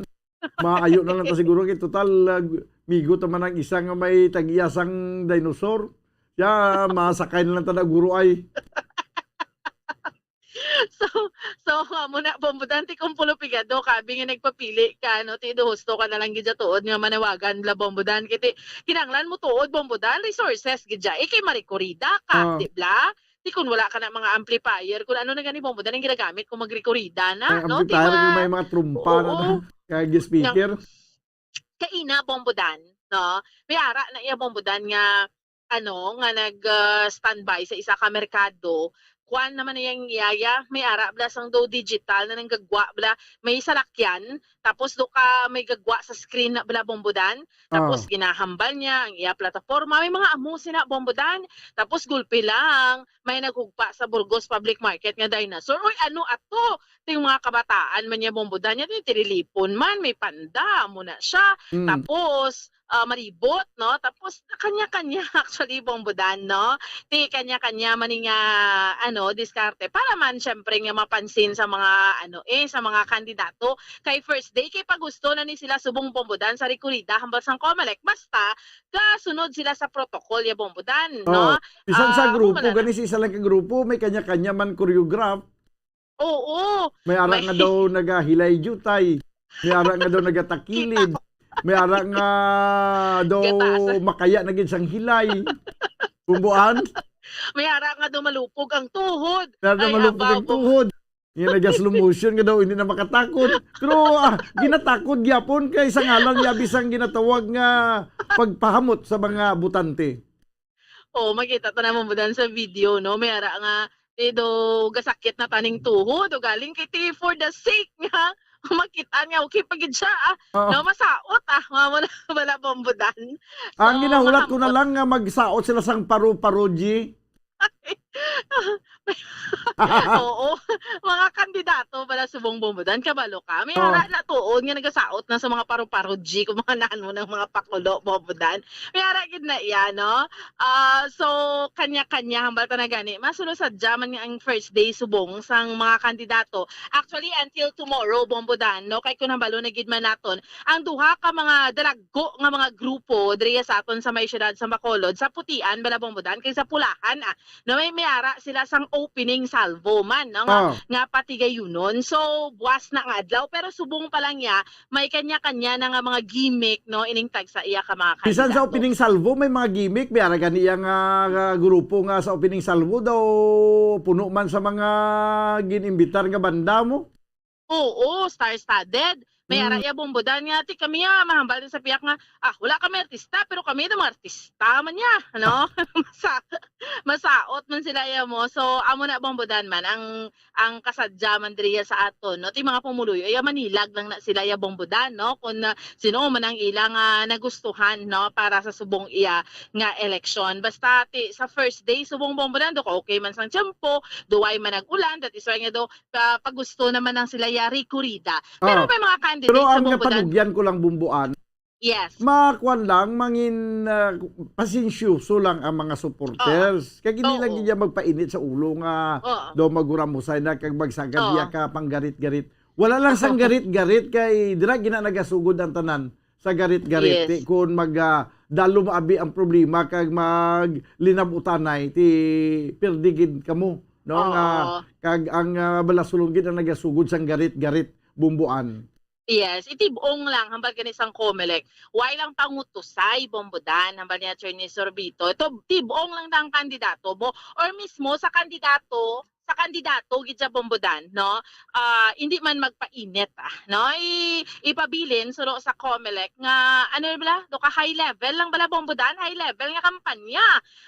Maayo na lang ta siguro kay total, ah, migo ta man ang isa nga may tag-iya sang dinosaur. Siya, masakay na lang ta na guro ay. So, so, amo na, Bombo Dan, ti kung pulo pigado ka, abi nga nagpapili ka, no, ti do husto ka na lang gid sa tuod nga manawagan, bla, Bombo Dan, kay ti, kinahanglan mo tuod, Bombo Dan, resources gid siya. Eh, kay marikorida ka, ah, di bla? Ti kung wala ka na mga amplifier, kung ano na gani, Bombo Dan, ang ginagamit kung magrikorida na, ay, no? Ti amplifier, mga, kung may mga trumpa na, oo, na, kag speaker. Kaina, Bombo Dan, no? May ara na iya, Bombo Dan, nga, ano, nga nag, ah, standby sa isa ka merkado. Kuan naman na yang iyaya, may ara bla sang daw digital na nanggagwa bla, may salakyan, tapos do ka may gagwa sa screen na bla, Bombo Dan, tapos, ah, ginahambal niya ang iya plataporma, may mga amo sina, Bombo Dan, tapos gulpi lang, may naghugpa sa Burgos Public Market nga dinosaur. Uy, ano ato? Ting mga kabataan man niya, Bombo Dan, niya, tililipon man, may panda, amo na siya. Mm. Tapos, ah, maribot, no? Tapos, kanya-kanya, actually, Bombo Dan, no? Ti kanya-kanya man nga, ano, diskarte. Para man, syempre, nga mapansin sa mga, ano, eh, sa mga kandidato. Kay first day, kay pagusto na ni sila subong, Bombo Dan, sa rikorida, hambal sang Comelec. Basta, kasunod sila sa protocol, ya, Bombo Dan, no? Oh, bisan sa, ah, grupo, gani sa isa lang ka grupo, may kanya-kanya man choreograph. Oo. May ara nga daw nagahilay jutay. May ara nga daw nagatakilid. May ara nga daw makaya na gid sang hilay. Bumbuan. May ara nga daw malupog ang tuhod. May ara nga malupog ang tuhod. Nga naga-slow motion nga daw hindi na makatakod. Pero, ah, ginatakod gyapon kay sa ngalan niya bisang ginatawag nga pagpahamot sa mga botante. Oh, makita ta naman mo dan sa video, no? May ara nga, eh, do gasakit na taning tuhod, o galing kay ti for the sake nga makita nga okay pa gid siya, ah. Oo. No, masaot, ah, mga mo na wala pambudan. Ang so, ginahulat ko na lang nga magsaot sila sang paru-paro, G. Oo. Mga kandidato pala subong bumbudan, kabalo ka. May ara na tuod nga nagasaot na sa mga paru-paro, G, kung mga naan mo ng mga pakulo, bumbudan. May ara gid na iya, no? Ah, so, kanya-kanya, hambal ta na gani. Masulo sadya man nga ang first day subong sang mga kandidato. Actually, until tomorrow, bumbudan, no? Kay kung hambalo na gid man naton, ang duha ka mga dalagko nga mga grupo diri sa aton sa may siyudad sa Bacolod, sa Putian, bala, bumbudan, kay sa Pulahan, ah, no, may, may ara sila sang opening salvo man, no, nga, ah, nga patigayunon. So, buwas na nga adlaw, pero subong pa lang niya, may kanya-kanya na nga mga gimmick, no, ining tagsa iya ka mga kandidato. Bisan sa opening salvo, may mga gimmick. May ara gani iya nga, nga grupo nga sa opening salvo daw puno man sa mga gin-imbitar nga banda mo. Oo, star-studded. May ara iya bumbudan nga, ti kami, ah, mahambal din sa piyak nga, ah, wala kami artista, pero kami daw mga artista man niya, ano? Masa-, masaot man sila iya mo. So, amo na bumbudan man ang, ang kasadya man diriya sa aton, no? Ti mga pumuluyo, iya manilag lang na sila iya bumbudan, no? Kung, ah, sino man ang ilang, ah, nagustuhan, no? Para sa subong iya nga eleksyon. Basta, ti, sa first day, subong bumbudan, do ka okay man sang tiyempo, duway man nag-ulan, that is why nga do, ka, pagusto naman ang sila yari kurida. Pero, ah, may mga candidate pero sa ang Bumbudan. Panugyan ko lang, Bumbuan, yes, makuan lang, mangin, ah, pasensyoso lang ang mga supporters. Oo. Kay hindi lang, oo, gid niya magpainit sa ulo nga, oo, daw maguramusay na kag magsagad, oo, niya ka panggarit-garit. Wala lang sang, oo, garit-garit kay dira gina nagasugod ang tanan sa garit-garit. Yes. Ti, kun mag, ah, dalo maabi ang problema kag maglinab-utanay, ti pirdi gid kamo, no? Oo. Nga, kag ang, ah, balasulon gid ang nagasugod sang garit-garit, Bumbuan. Yes, itibong lang, hambal gani sang Comelec. Why lang pangutusay, Bumbudan, hambal ni Attorney Sorbito. Ito, tibong lang ang kandidato mo. Or mismo sa kandidato, sa kandidato gid siya, Bombo Dan, no? Ah, hindi man magpainit, ah, no? I-, ipabilin suno sa Comelec nga, ano bala, do ka high level lang bala, Bombo Dan, high level nga kampanya.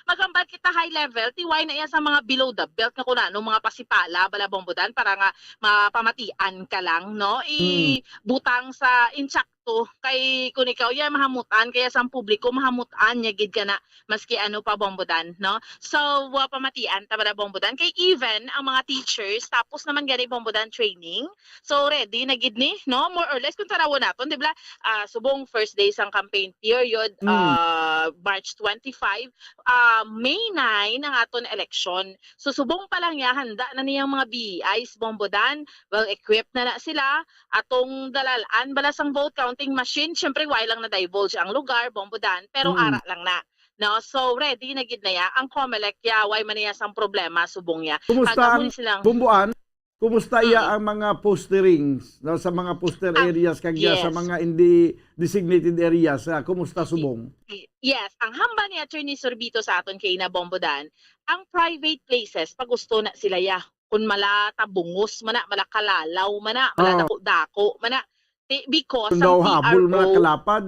Maghambal kita high level, ti wala na iya sa mga below the belt nga kung ano, mga pasipala bala, Bombo Dan, para nga mapamatian ka lang, no? Hmm. Ibutang sa intsakto kay kung ikaw ya mahamutan, kaya sang publiko mahamutan niya gid ka na maski ano pa, Bombo Dan, no? So, wa pamatian ta bala, Bombo Dan, kay even ang mga teachers tapos naman gani, Bombo Dan, training. So, ready na gid ni, no? More or less, kung tarawon naton, di ba? Ah, subong first day sang campaign period, Hmm. ah, March twenty-five, ah, May nine ang aton election. So, subong pa lang niya, handa na niyang mga B E Is, Bombo Dan. Well equipped na na sila. Atong dalalan bala sang vote counting machine, syempre, wala lang na-divulge ang lugar, Bombo Dan, pero Hmm. ara lang na. No? So, ready na gid na ya. Ang Comelec ya, wala man niya sang problema, subong ya. Kumusta Ang damo ang ni silang Bombo Dan? Kumusta iya Mm. ang mga posterings, no, sa mga poster Ang areas kag iya sa yes. mga hindi designated areas? Ah, kumusta, Y-, subong? y-, yes, ang hambal ni Attorney Sorbito sa aton kay na, Bombo Dan, ang private places, pagusto na sila ya. Kung mala tabungos man na, mala kalalaw man na, mala Oh. dako-dako man na. Ti-, because Kung ang daw habol man na T R O kalapad.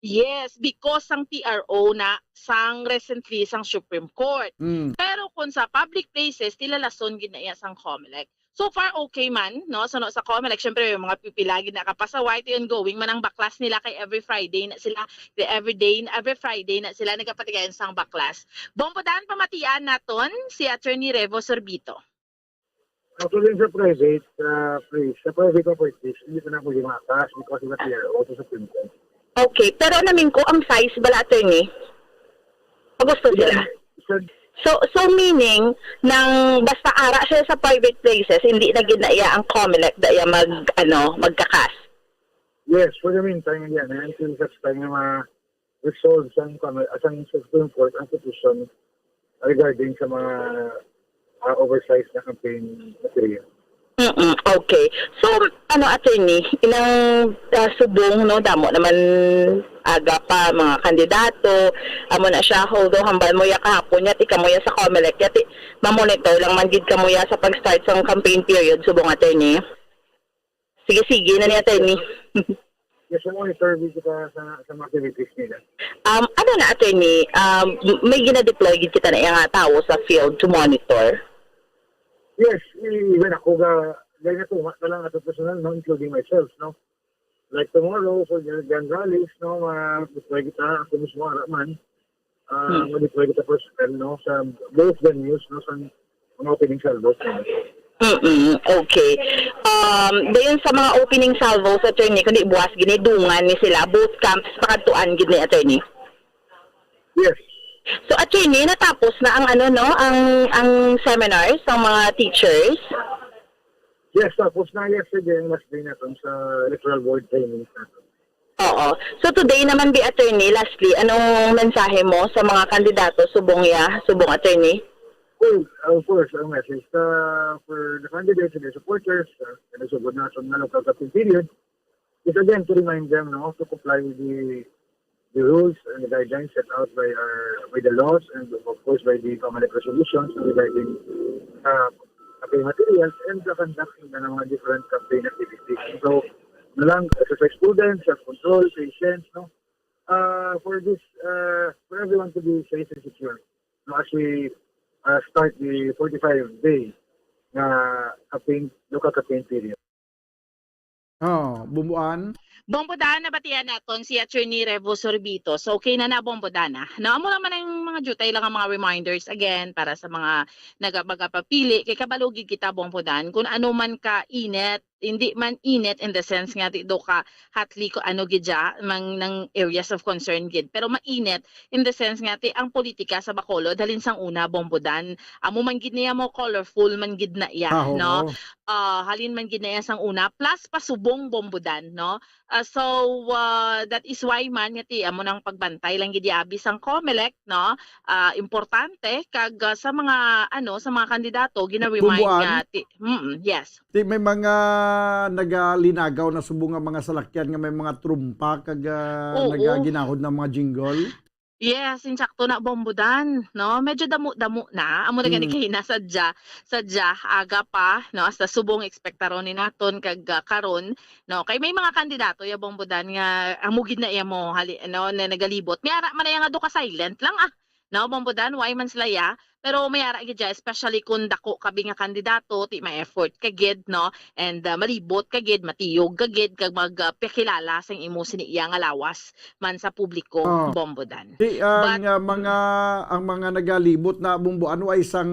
Yes, because ang T R O na sang recently sang Supreme Court. Mm. Pero kung sa public places, tilalason gid na iya sang Comelec. So far, okay man, no? So, no, sa Comelec, syempre, may mga pipila gid na kapasaway, ti ongoing man ang baklas nila kay every Friday na sila, the every day, every Friday na sila nagapatigayon sang baklas. Bombo Dan, pamatian naton si Attorney Revo Sorbito. Actually, sa private, ah, place, sa private properties, hindi ko na pwede makas because of the T R O sa Supreme Court. Okay, pero namin ko ang size bala, attorney? Pagusto sila. Yeah, so So, so meaning, nang basta ara siya sa private places, hindi na gid na iya ang Comelec, da iya mag, ano, magkakas? Yes, for the meantime, yan, eh, until such time na ma-resolve sang, kwan, sang Supreme Court ang petition regarding sa mga, ah, oversized na campaign material. Mm-mm, okay. So, ano, attorney, inang, ah, subong, no, damo naman aga pa mga kandidato, amo na siya, although hambal mo ya kahapon ya, ti kamo ya sa Comelec ya, ti mamonitor lang man gid kamo ya sa pag-start sang campaign period, subong, attorney. Sige, sige na ni, attorney. Yes, sa mga survey kita sa, sa mga activities nila. Um, ano na, attorney, um, may gina-deploy gid kita na nga tawo sa field to monitor? Yes, even ako ga, gaya na tuwa na lang ato personal, no, including myself, no. Like tomorrow, for the gun rallies, no, ma-deploy kita, ako mismo, ara man. Ah, Hmm. ma-deploy kita personnel, no, sa both venues, no, sa mga opening salvos, no. Mm-mm, okay. Um, dayon sa mga opening salvos, attorney, kundi buwas gini, dungan ni sila, both camps, pakadtuan gid ni, attorney? Yes. So, attorney, natapos na ang, ano, no, ang, ang seminar sa mga teachers? Yes, tapos na yesterday ang last day natin sa electoral board training natin. Oo. So today naman, bi attorney, lastly, anong mensahe mo sa mga kandidato subong ya, subong attorney? Well, of course, ang message sa, for the candidates and the supporters, uh, and the subordination na local captain period, is again to remind them, no, to comply with the, the rules and the guidelines set out by our, by the laws and of course by the Comelec resolutions regarding, uh, campaign materials and the conducting na ng mga different campaign activities. So, na lang, exercise prudence, self-control, patience, no? Uh, for this, uh, for everyone to be safe and secure, no, as we, uh, start the forty-five day na campaign, local campaign period. Oh, Bombo Dan. Bombo Dan, nabatian naton si Attorney Revo Sorbito. So, okay na na, Bombo Dan, ah. No, amo naman ang mga jutay lang ang mga reminders again para sa mga naga-, magapapili. Kay kabalo gid kita, Bombo Dan, kung ano man ka init, hindi man init in the sense nga ti do ka hotly ko ano gid dya, mang, nang areas of concern gid. Pero mainit in the sense nga ti ang politika sa Bacolod halin sang una, Bombo Dan. Amo man gid niya mo colorful man gid na iya, Ah, no? Oo. Ah, halin man gid na iya sang una, plus pasubong, Bombo Dan, no? Ah, so, ah, that is why man nga ti amo nang pagbantay lang gid yabi sang Comelec, no? Ah, importante kag, ah, sa mga, ano, sa mga kandidato, gina-remind Bumbuan? nga ti-, mm, yes. Ti may mga nagalinagaw na subong nga mga salakyan nga may mga trumpa kag, ah, Oo. nagaginahod na mga jingle? Yes, insakto na, Bombo Dan, no? Medyo damo-damo na. Amo na gani Mm. kaina sadya, sadya, aga pa, no? Hasta subong ekspektaron ni naton kag, ah, karon, no? Kay may mga kandidato ya, Bombo Dan, nga amo gid na iya mo hali, no, na nagalibot. May ara man na iya nga do ka silent lang, ah. No, Bombo Dan, why man sila ya? Pero may ara gid ya, especially kung dako kabi nga kandidato, ti may effort ka gid, no? And, ah, malibot ka gid, matiyog ka gid, kag mag, ah, pakilala sang imo sini iya nga lawas man sa publiko, Oh. Bombo Dan. Di, ang, But ah, mga, ang mga nagalibot na, Bombo, ano ay sang,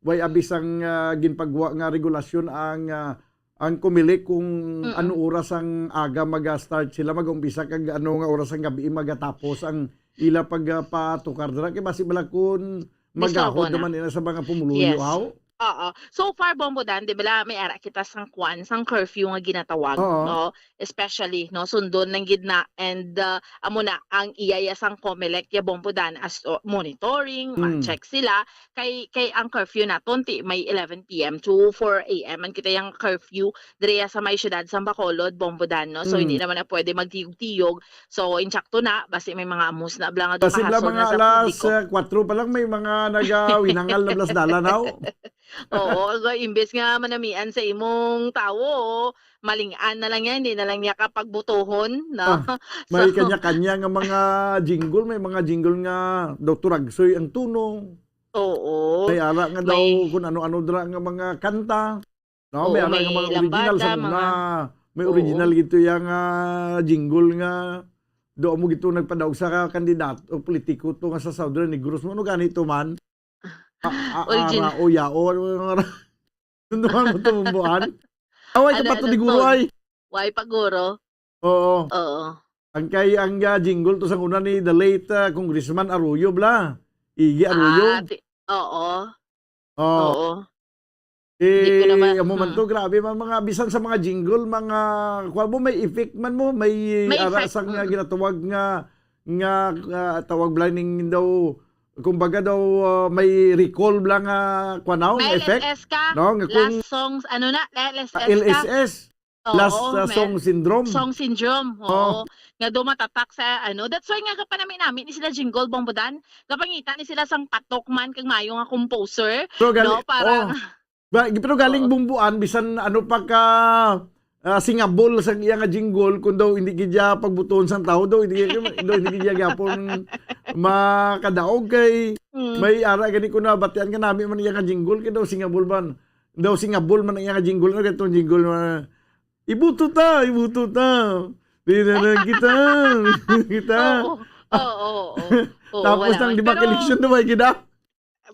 way abi sang, ah, ginpagwa nga regulasyon ang, ah, ang COMELEC kung Mm-mm. ano oras ang aga maga-start sila, mag-umpisa, kag ano nga oras ang gabi magatapos ang ila pag, ah, patukar dira? Kay basi bala kun Mismo magahod ko na. naman ina sa mga pumuluyo, Yes. aw? Oo. So far, Bombo Dan, di bala, may ara kita sang kwan, sang curfew nga ginatawag, Oo. no? Especially, no, sundon lang gid na, and, ah, amo na, ang iyaya sang COMELEC ya, Bombo Dan, as, oh, monitoring, Mm. ma-check sila, kay, kay ang curfew naton ti may eleven P M to four A M man kita yang curfew diri sa may siyudad sang Bacolod, Bombo Dan, no? So, Mm. hindi naman na pwede magtiyog-tiyog. So, insakto na, basi may mga amos na bala nga Basi bala dumahason mga na sa alas, publiko. ah, kwatro pa lang, may mga nagawinangal na bala sa dalan, aw? Oo, aga, imbes nga manamian sa imong tawo, maling-an na lang yan, hindi na lang niya kapagbutuhon, no? Ah, may So, kanya-kanya nga mga jingle, may mga jingle nga daw turagsoy ang tuno. Oo. May ara nga daw May kung ano-ano dira nga mga kanta. No, may Oo, ara nga may mga original lambada, sa una. mga May Oo. original gito yang, ah, jingle nga do mo gito nagpadaog sa kandidato, politiko to nga sa Southern Negros. Ano gani to man? A, a, Origin- ara, o, yao, ano nga ra-, Nunduman mo to, Bombo Dan? Away ka Ano, pa to, ano di guro to? ay. Why pa guro? Oo. Oo. Ang kay, ang, ah, jingle to sa una ni the late, ah, Congressman Arroyo, bla. Iggy Arroyo. Ah, ti-, oo. Oo. Oo. Hindi ko Eh, naman, amo man hmm. to, grabe man mga, bisan sa mga jingle, mga, kuwan mo, may effect man mo, may May ara effect, sang, ah, mm. ginatawag nga, nga, ah, tawag bala ning daw, kumbaga daw, ah, may recall bala nga, kuwan na, May effect, L S S ka, no? Nga kung last songs, ano na, L S S Ah, ka. L S S. Oo, Last, ah, may song syndrome. song syndrome, Oo. oo. Nga daw matatak sa, ano, that's why nga kapanami-nami ni sila Jingle, Bombo Dan. Kapangita ni sila sang patok man kag mayo nga composer, Pero gali-, no? Para oh. Ba-, pero galing Oo. Bombo Dan, bisan ano pa ka, ah, singabol sa iya nga jingle, kung daw hindi gid iya pagbutuon sang tawo, daw hindi gid, daw hindi gid iya gyapon makadaog kay Mm. may ara gani ko nabatian nga nami man iya nga jingle, kay daw singabol man. Daw singabol man ang iya nga jingle, ano gatong jingle nga, "Iboto ta, iboto ta. Di na lang kita, kita." Oo. Oo, oo, oo. Oo, Tapos wala nang man. di ba, Pero election na ba, gid, ah?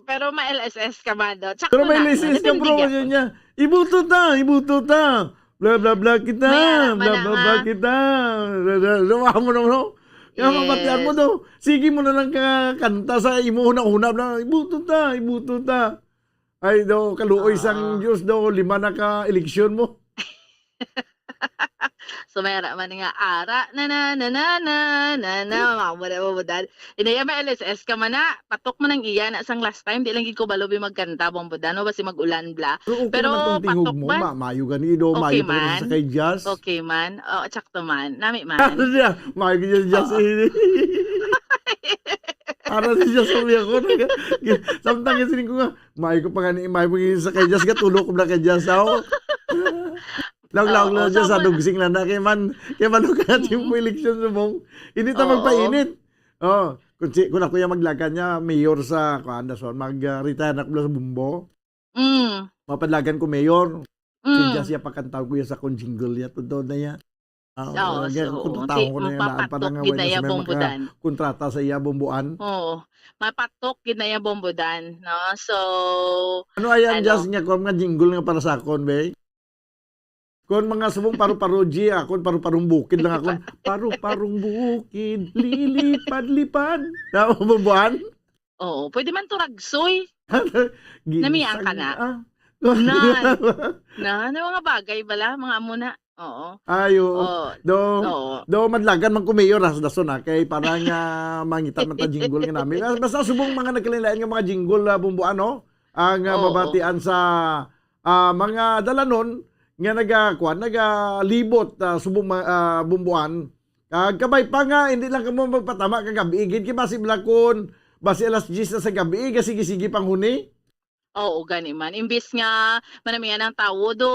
Pero ma-L S S ka man, no? Sakto Pero may na, no? license ka, Depende bro, gyapon. Yun niya. "Iboto ta, iboto ta. Bla, bla, bla kita. May ara Bla, man bla, na bla nga. kita." Bla, bla, bla, mo na, bro. Kaya Yes. mabatian mo daw. Sige mo na lang ka kanta sa imo una-una, bla, "Iboto ta, iboto ta." Ay, daw, kaluoy sang Ah. Diyos daw, lima na ka eleksyon mo. So, may ara man nga, ara, na, na, na, na, na, na, Mm. mga mura mo, budal. Inaya, may L S S ka man na, patok man ang iya na sang last time, di lang gid ko balo bi magkanta, Bombo Dan, no, basi mag-ulan, bla. Pero okay Pero naman tong tingog patok mo, man. Ma-, mayo gani, do, Okay mayo pa man. sa kay jazz. Okay man. Oo, tsakto man. Nami man. Ano siya? Mayo gid jazz, Oo. eh. Para sa jazz, sabi ako, nag-, samtang yung sining ko nga, mayo ko pa gani, mayo ko gid sa kay jazz, gatulo ko na kay jazz, aw. Laog-laog Oo, lang dyan sa sama- dugsing lang na. Kay man, kay man ka Mm. yung eleksyon subong. Hindi ta Oo. magpainit. Oh, kung si, kung ako yung maglagan niya, mayor sa, kuan, da, so, mag, ah, retire na ko sa Bombo. Mm. Mapadlagan ko mayor. Si Mm. Jazz ya pakantaw ko ya sa kung jingle ya, totoo na ya. Ah, Oo, kaya so, kung ti-, tataho ko na yan, naan pa mapatok na nga gid wala na sa ya may Bombo Dan. makakontrata sa iya, Bombo Dan. Oo. Mapatok gid na ya, Bombo Dan, no? So, Ano ayan, ano? Jazz, nga, kung mga jingle nga para sa akon, be? Kung mga subong paru-paro, G, akon paru-parong bukid lang akon. Paru-parong bukid, lilipad-lipad. Tama, Bombo Dan? Oo, pwede man to ragsoy. Namian ka Ginsang, na? ah. Na, na, na mga bagay bala, mga amo na. Oo. Ay, oo. Oo. Do, Oo. do, madlagan man ko mayor, ha, sa dason, ha, kay para nga mangita man ta jingle nga nami. Bas-, basta subong mga nagkalain-lain nga mga jingle, ah, Bombo Dan, no? Ang, ah, Oo. mabatian sa, ah, mga dalanon nga naga-, kuwan, nagalibot, ah, subong ma-, ah, Bombo Dan, Ah, kabay pa nga, hindi lang kamo magpatama kagabi, gid kay basi bala kon, basi alas diyes na sa gabi, gasigi-sige panghuni. Oo, gani man. Imbis nga manamian ang tawo, do,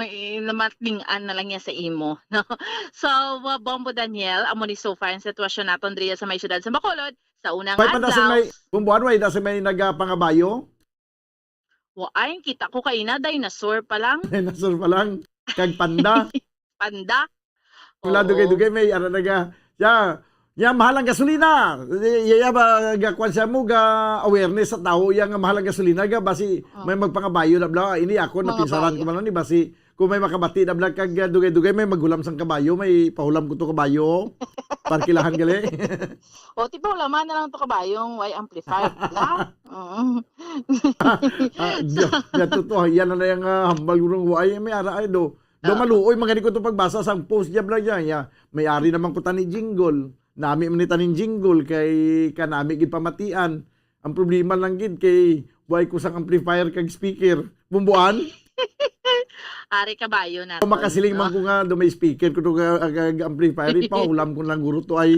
eh, namating-an na lang niya sa imo, no? So, uh, Bombo Daniel, amo ni so far ang sitwasyon naton diri sa may siyudad sa Bacolod sa unang Way pa na sa adlaw. May, Bumbuan, way na sa may nagapangabayo? Wa, ay, kita ko kaina, dinosaur pa lang. Dinosaur pa lang. Kag panda. Panda. Wala, oo. Dugay-dugay, may ara na ga. Ya, ya, mahal ang gasolina. Ya, ya, ba, ga, kwan siya mo, ga awareness sa tao, ya nga mahal ang gasolina, ga, basi, oh, may magpangabayo na bla. Ini ako, mga napisaran ko bayo man lang ni, basi, kung may makabati na bla, kag, ah, dugay-dugay, may maghulam sang kabayo, may pahulam ko to kabayo. Parkilahan gali. O, ti pahulaman na lang to kabayong, way amplifier, bla. Oo. Ah, ya, ya, totoo, yan na yung, ah, hambal ko nung way, may ara, ay, do. Do, ah, maluoy, mga di ko to pagbasa sa post niya, bla, niya, ya. May ari naman ko tani jingle. Nami man ni taning jingle, kay kanami gid pamatian. Ang problema lang gid kay way ko sang amplifier kag speaker. Bumbuan? Ari kabayo na. Kung makasiling man ko nga do may speaker ko do nga, ag-, ag-, amplifier, ipahulam ko lang guro to ay.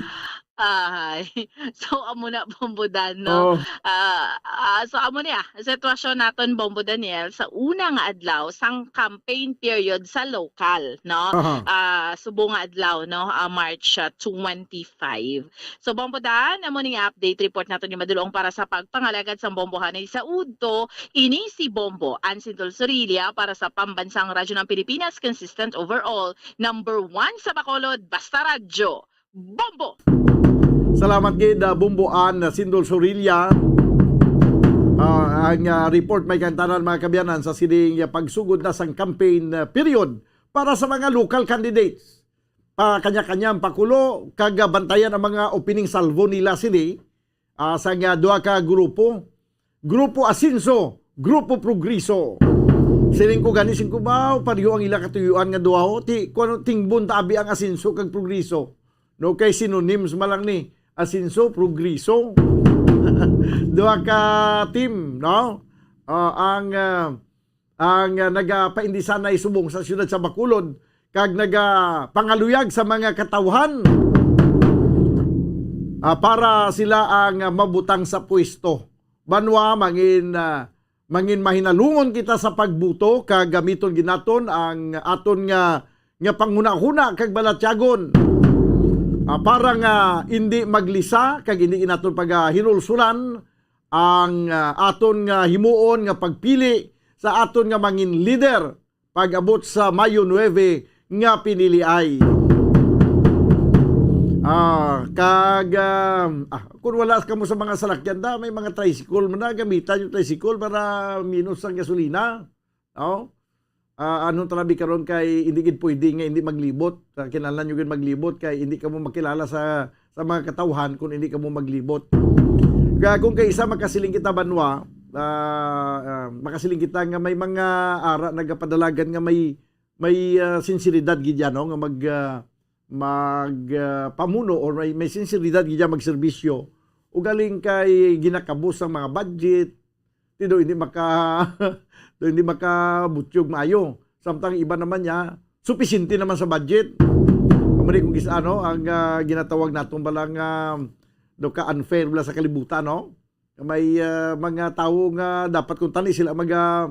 Ahay. So, amo na, Bombo Dan, no? Oh. Ah, ah, so, amo niya, sitwasyon naton, Bombo Daniel, sa una nga adlaw sang campaign period sa lokal, no? Aha. Ah, subong nga adlaw, no? Ah, March, ah, twenty-five. So, Bombo Dan, amo ning update report naton ni madulong para sa pagpangalagad sang Bombohanay sa udto. Ini si Bombo Ansin Dulzurilla para sa Pambansang Radyo ng Pilipinas, consistent overall, number one sa Bacolod, basta radyo. Bombo! Salamat gid, ah, Bombo Ann, ah, Sindol Sorilla. Ah, ang, ah, report may kantanan, mga kaabyanan, sa sining, ah, pagsugod na sang campaign, ah, period para sa mga local candidates. Pa kanya-kanya ang pakulo, kag, ah, bantayan ang mga opening salvo nila sini, ah, sa nga duha ka grupo. Grupo Asenso, Grupo Progreso. Siling ko gani, siling ko, "Baw, pareho ang ila katuyuan nga duha, ho." Ti, kung ano, tingbon ta abi ang Asenso kag Progreso. No, kay synonyms man lang ni Asenso, Progreso. Duha ka team, no? Ah, ang, ah, ang, ah, nagapaindisanay subong sa siyudad sa Bacolod kag nagapangaluyag sa mga katawhan, ah, para sila ang, ah, mabutang sa pwesto. Banwa, mangin, ah, mangin mahinalungon kita sa pagbuto kag gamiton gid naton ang aton nga, nga panghunahuna kag balatyagon, ah, para nga indi maglisa kag indi gid naton pagahinulsulan ang, ah, aton nga himuon nga pagpili sa aton nga mangin lider pag-abot sa Mayo nuebe nga piniliay. Ah, kag, ah, ah, kung wala kamo sa mga salakyan, da, may mga tricycle man na, gamitan yung tricycle para minos ang gasolina. No? Ah, ano talabi karon kay hindi gid pwede nga hindi maglibot. Ah, kinahanglan nyo gid maglibot kay hindi kamo makilala sa, sa mga katawhan kung hindi kamo maglibot. Kaya kung kay isa makasiling kita, banwa, ah, ah, makasiling kita nga may mga ara nagapadalagan nga may, may, ah, sinseridad gid yan, no? Nga mag, ah, mag, ah, pamuno or may, may sinseridad gid yan magserbisyo. Ugaling kay ginakabos ang mga budget, ti do hindi maka-, do hindi makabutyog maayo. Samtang iba naman niya, supisinte naman sa budget. Amo ni kung kis-, ano, ang, ah, ginatawag naton bala nga, ah, do ka unfair bala sa kalibutan, no? May, ah, mga tawo nga dapat kung tani sila maga-,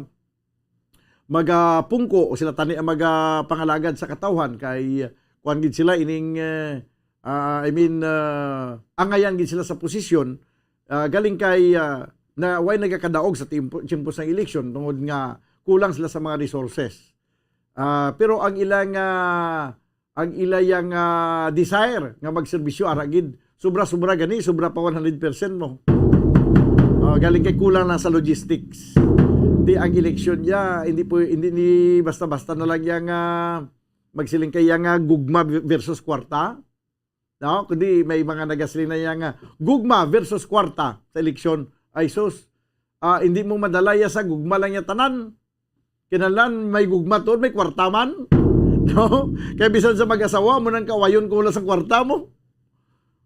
magapungko o sila tani ang magapangalagad sa katawhan kay kuan gid sila ining, eh, ah, I mean, ah, angayan gid sila sa posisyon, ah, galing kay, ah, na way nagakadaog sa timpo, tiyempo sang eleksyon tungod nga kulang sila sa mga resources. Ah, pero ang ilang, ah, ang ila yang, ah, desire nga magserbisyo ara gid, sobra-sobra gani, sobra pa one hundred percent mo. Ah, galing kay kulang lang sa logistics. Di ang eleksyon niya, hindi po, hindi ni basta-basta na lang yang, ah, magsiling kay yang, ah, gugma versus kwarta. No? Kundi may mga nagasiling na iya nga, gugma versus kwarta sa eleksyon. Ay sus, ah, hindi mo madala iya sa gugma lang niya tanan. Kinahanglan may gugma tuod, may kwarta man. No? Kaya bisan sa mag-asawa mo nang kawayon kung wala sa kwarta mo.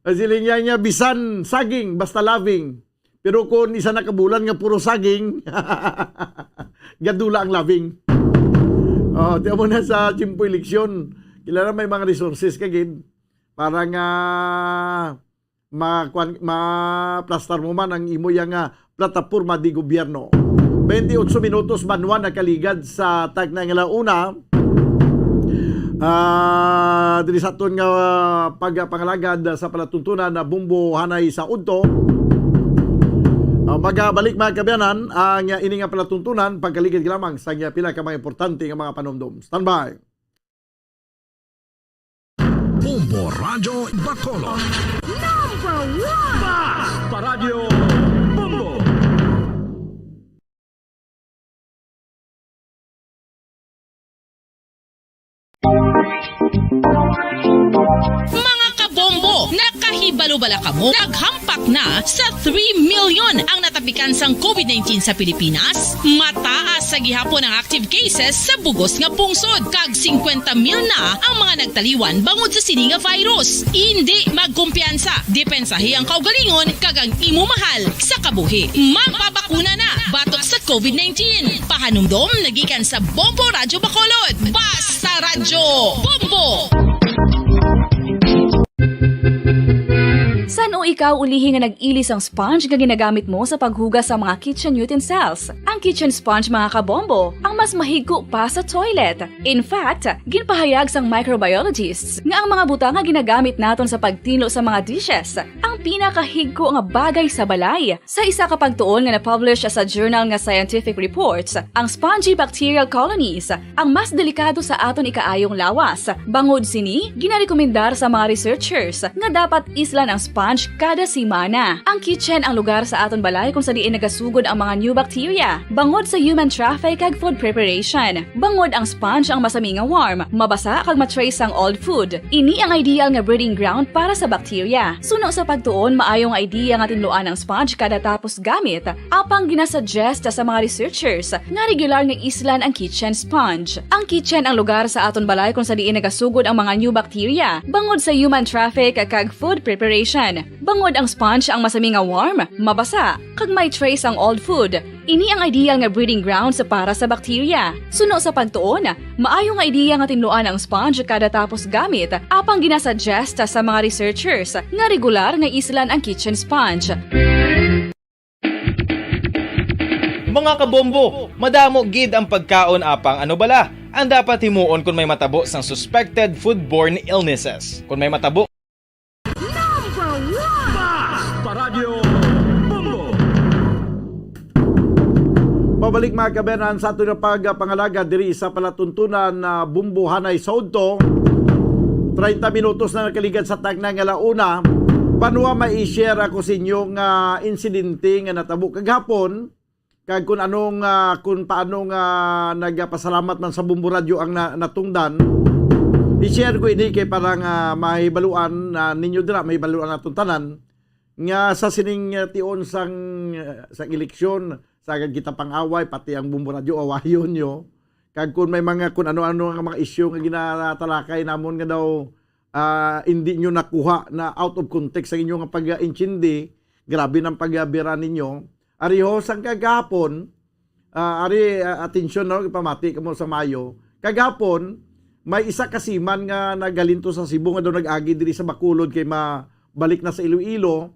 Ang siling niya niya, bisan saging, basta loving. Pero kung isa na ka bulan nga puro saging, gadula ang loving. Oh, tiyan mo na sa tiyempo eleksyon. Kilala may mga resources ka gid. para nga ma-, kuwan, maplastar mo man ang imo yang, ah, plataporma di gobyerno. Twenty-eight minutos banwa nakaligad sa tagna nga la una. Ah, diri sa aton nga pagpangalagad sa palatuntunan na Bombo Hanay sa Udto. Ah, magabalik, mga kaabyanan, ang ini nga palatuntunan pagkaligad lamang sa pila ka mga importante nga mga panumdom. Standby. Bombo Radyo Bacolod. Number one! Basta Radyo Bombo! Mga kabombo, nakahibalo bala kamo? Naghampak na sa three million ang natapikan sang covid nineteen sa Pilipinas. Mataas sa gihapon ang active cases sa bugos nga pungsod, kag singkwenta mil na ang mga nagtaliwan bangod sa sini nga virus. Indi magkumpiyansa, depensahi ang kaugalingon kag ang imo mahal sa kabuhi. Magpabakuna na batok sa covid nineteen. Pahanumdom nagikan sa Bombo Radyo Bacolod. Basta Radyo Bombo! San-o ikaw ulihi nga nag-ili sang sponge nga ginagamit mo sa paghugas sa mga kitchen utensils? Ang kitchen sponge, mga kabombo, ang mas mahigko pa sa toilet. In fact, ginpahayag sang microbiologists nga ang mga butang nga ginagamit naton sa pagtinlo sa mga dishes ang pinakahigko nga bagay sa balay. Sa isa ka pagtuon nga na-publish sa journal nga Scientific Reports, ang spongy bacterial colonies ang mas delikado sa aton ikaayong lawas. Bangod sini, ginarekomendar sa mga researchers nga dapat islan ang sponge kada semana. Ang kitchen ang lugar sa aton balay kung sa diin nagasugod ang mga new bacteria bangod sa human traffic kag food preparation. Bangod ang sponge ang masami nga warm, mabasa kag ma-trace sang old food. Ini ang ideal nga breeding ground para sa bacteria. Suno sa pagtuon, maayo nga idea nga tinluan ang sponge kada tapos gamit. Apang ginasuggest sa mga researchers nga regular nga islan ang kitchen sponge. Ang kitchen ang lugar sa aton balay kung sa diin nagasugod ang mga new bacteria bangod sa human traffic kag food preparation. Bangod ang sponge ang masami nga warm, mabasa, kag may trace ang old food. Ini ang ideal nga breeding grounds para sa bacteria. Suno sa pagtuon, maayo nga ideya nga tinluan ang sponge kada tapos gamit, apang ginasuggest sa mga researchers nga regular nga islan ang kitchen sponge. Mga kabombo, madamo gid ang pagkaon, apang ano bala ang dapat himuon kon may matabo sang suspected foodborne illnesses? Kon may matabo Number one! Basta Radyo Bombo! Pabalik, mga kaabyanan, sa aton nga pagpangalagad diri sa palatuntunan na Bombo Hanay sa Udto. Treinta minutos na nakaligad sa tagna nga la una. Banwa, may i-share ako sa inyo nga insidente nga natabo kagahapon, kag kung anong, ah, kung paano nga nagapasalamat man sa Bombo Radyo ang na-, natungdan. I-share ko ini kay para nga mahibaluan na ninyo dira, mahibaluan naton tanan nga sa sining, ah, tion sang, ah, sang eleksyon, sa agad kita pang-away, pati ang Bombo Radyo, awayon nyo. Kag kung may mga, kung ano-ano nga mga isyu nga ginatalakay namon nga daw, ah, hindi nyo nakuha na out of context ang inyo nga pag-intindi, grabe ng pagbira ninyo. Ari ho, sang kagahapon, ah, ari, ah, atensyon, no, ipamati kamo sa mayo. Kagahapon, may isa ka seaman nga nagalinto sa Cebu nga daw nag-agi diri sa Bacolod kay mabalik na sa Iloilo.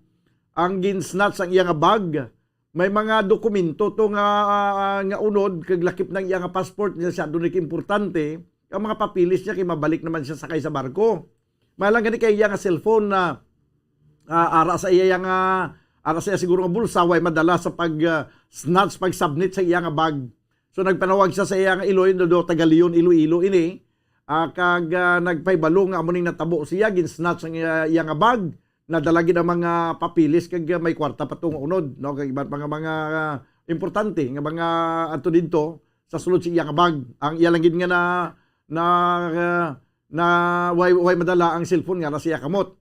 Ang gin-snatch ang iya nga bag. May mga dokumento to nga, ah, nga unod kag lakip ng iya nga passport niya, siya doon importante. Ang mga papilis niya kay mabalik naman siya sakay sa barko. May lang gani kay iya nga cellphone na, ah, ara sa iya nga, ara sa iya siguro nga bulsa, way madala sa pag, ah, snatch, pag-submit sa iya nga bag. So nagpanawag siya sa iya nga Iloy, do, do, taga Leon, Iloilo ini. Ah, kag, ah, nagpahibalo nga amo ning natabo siya, gin-snatch ang iya, iya nga bag. Nadala gid ang mga papilis kag, ah, may kwarta pa to nga unod, no? Kag iban pa nga mga, ah, importante nga mga adto didto sa sulod sa iya nga bag. Ang iya lang gid nga na, na, ah, na way, way madala ang cellphone nga ara sa iya kamot.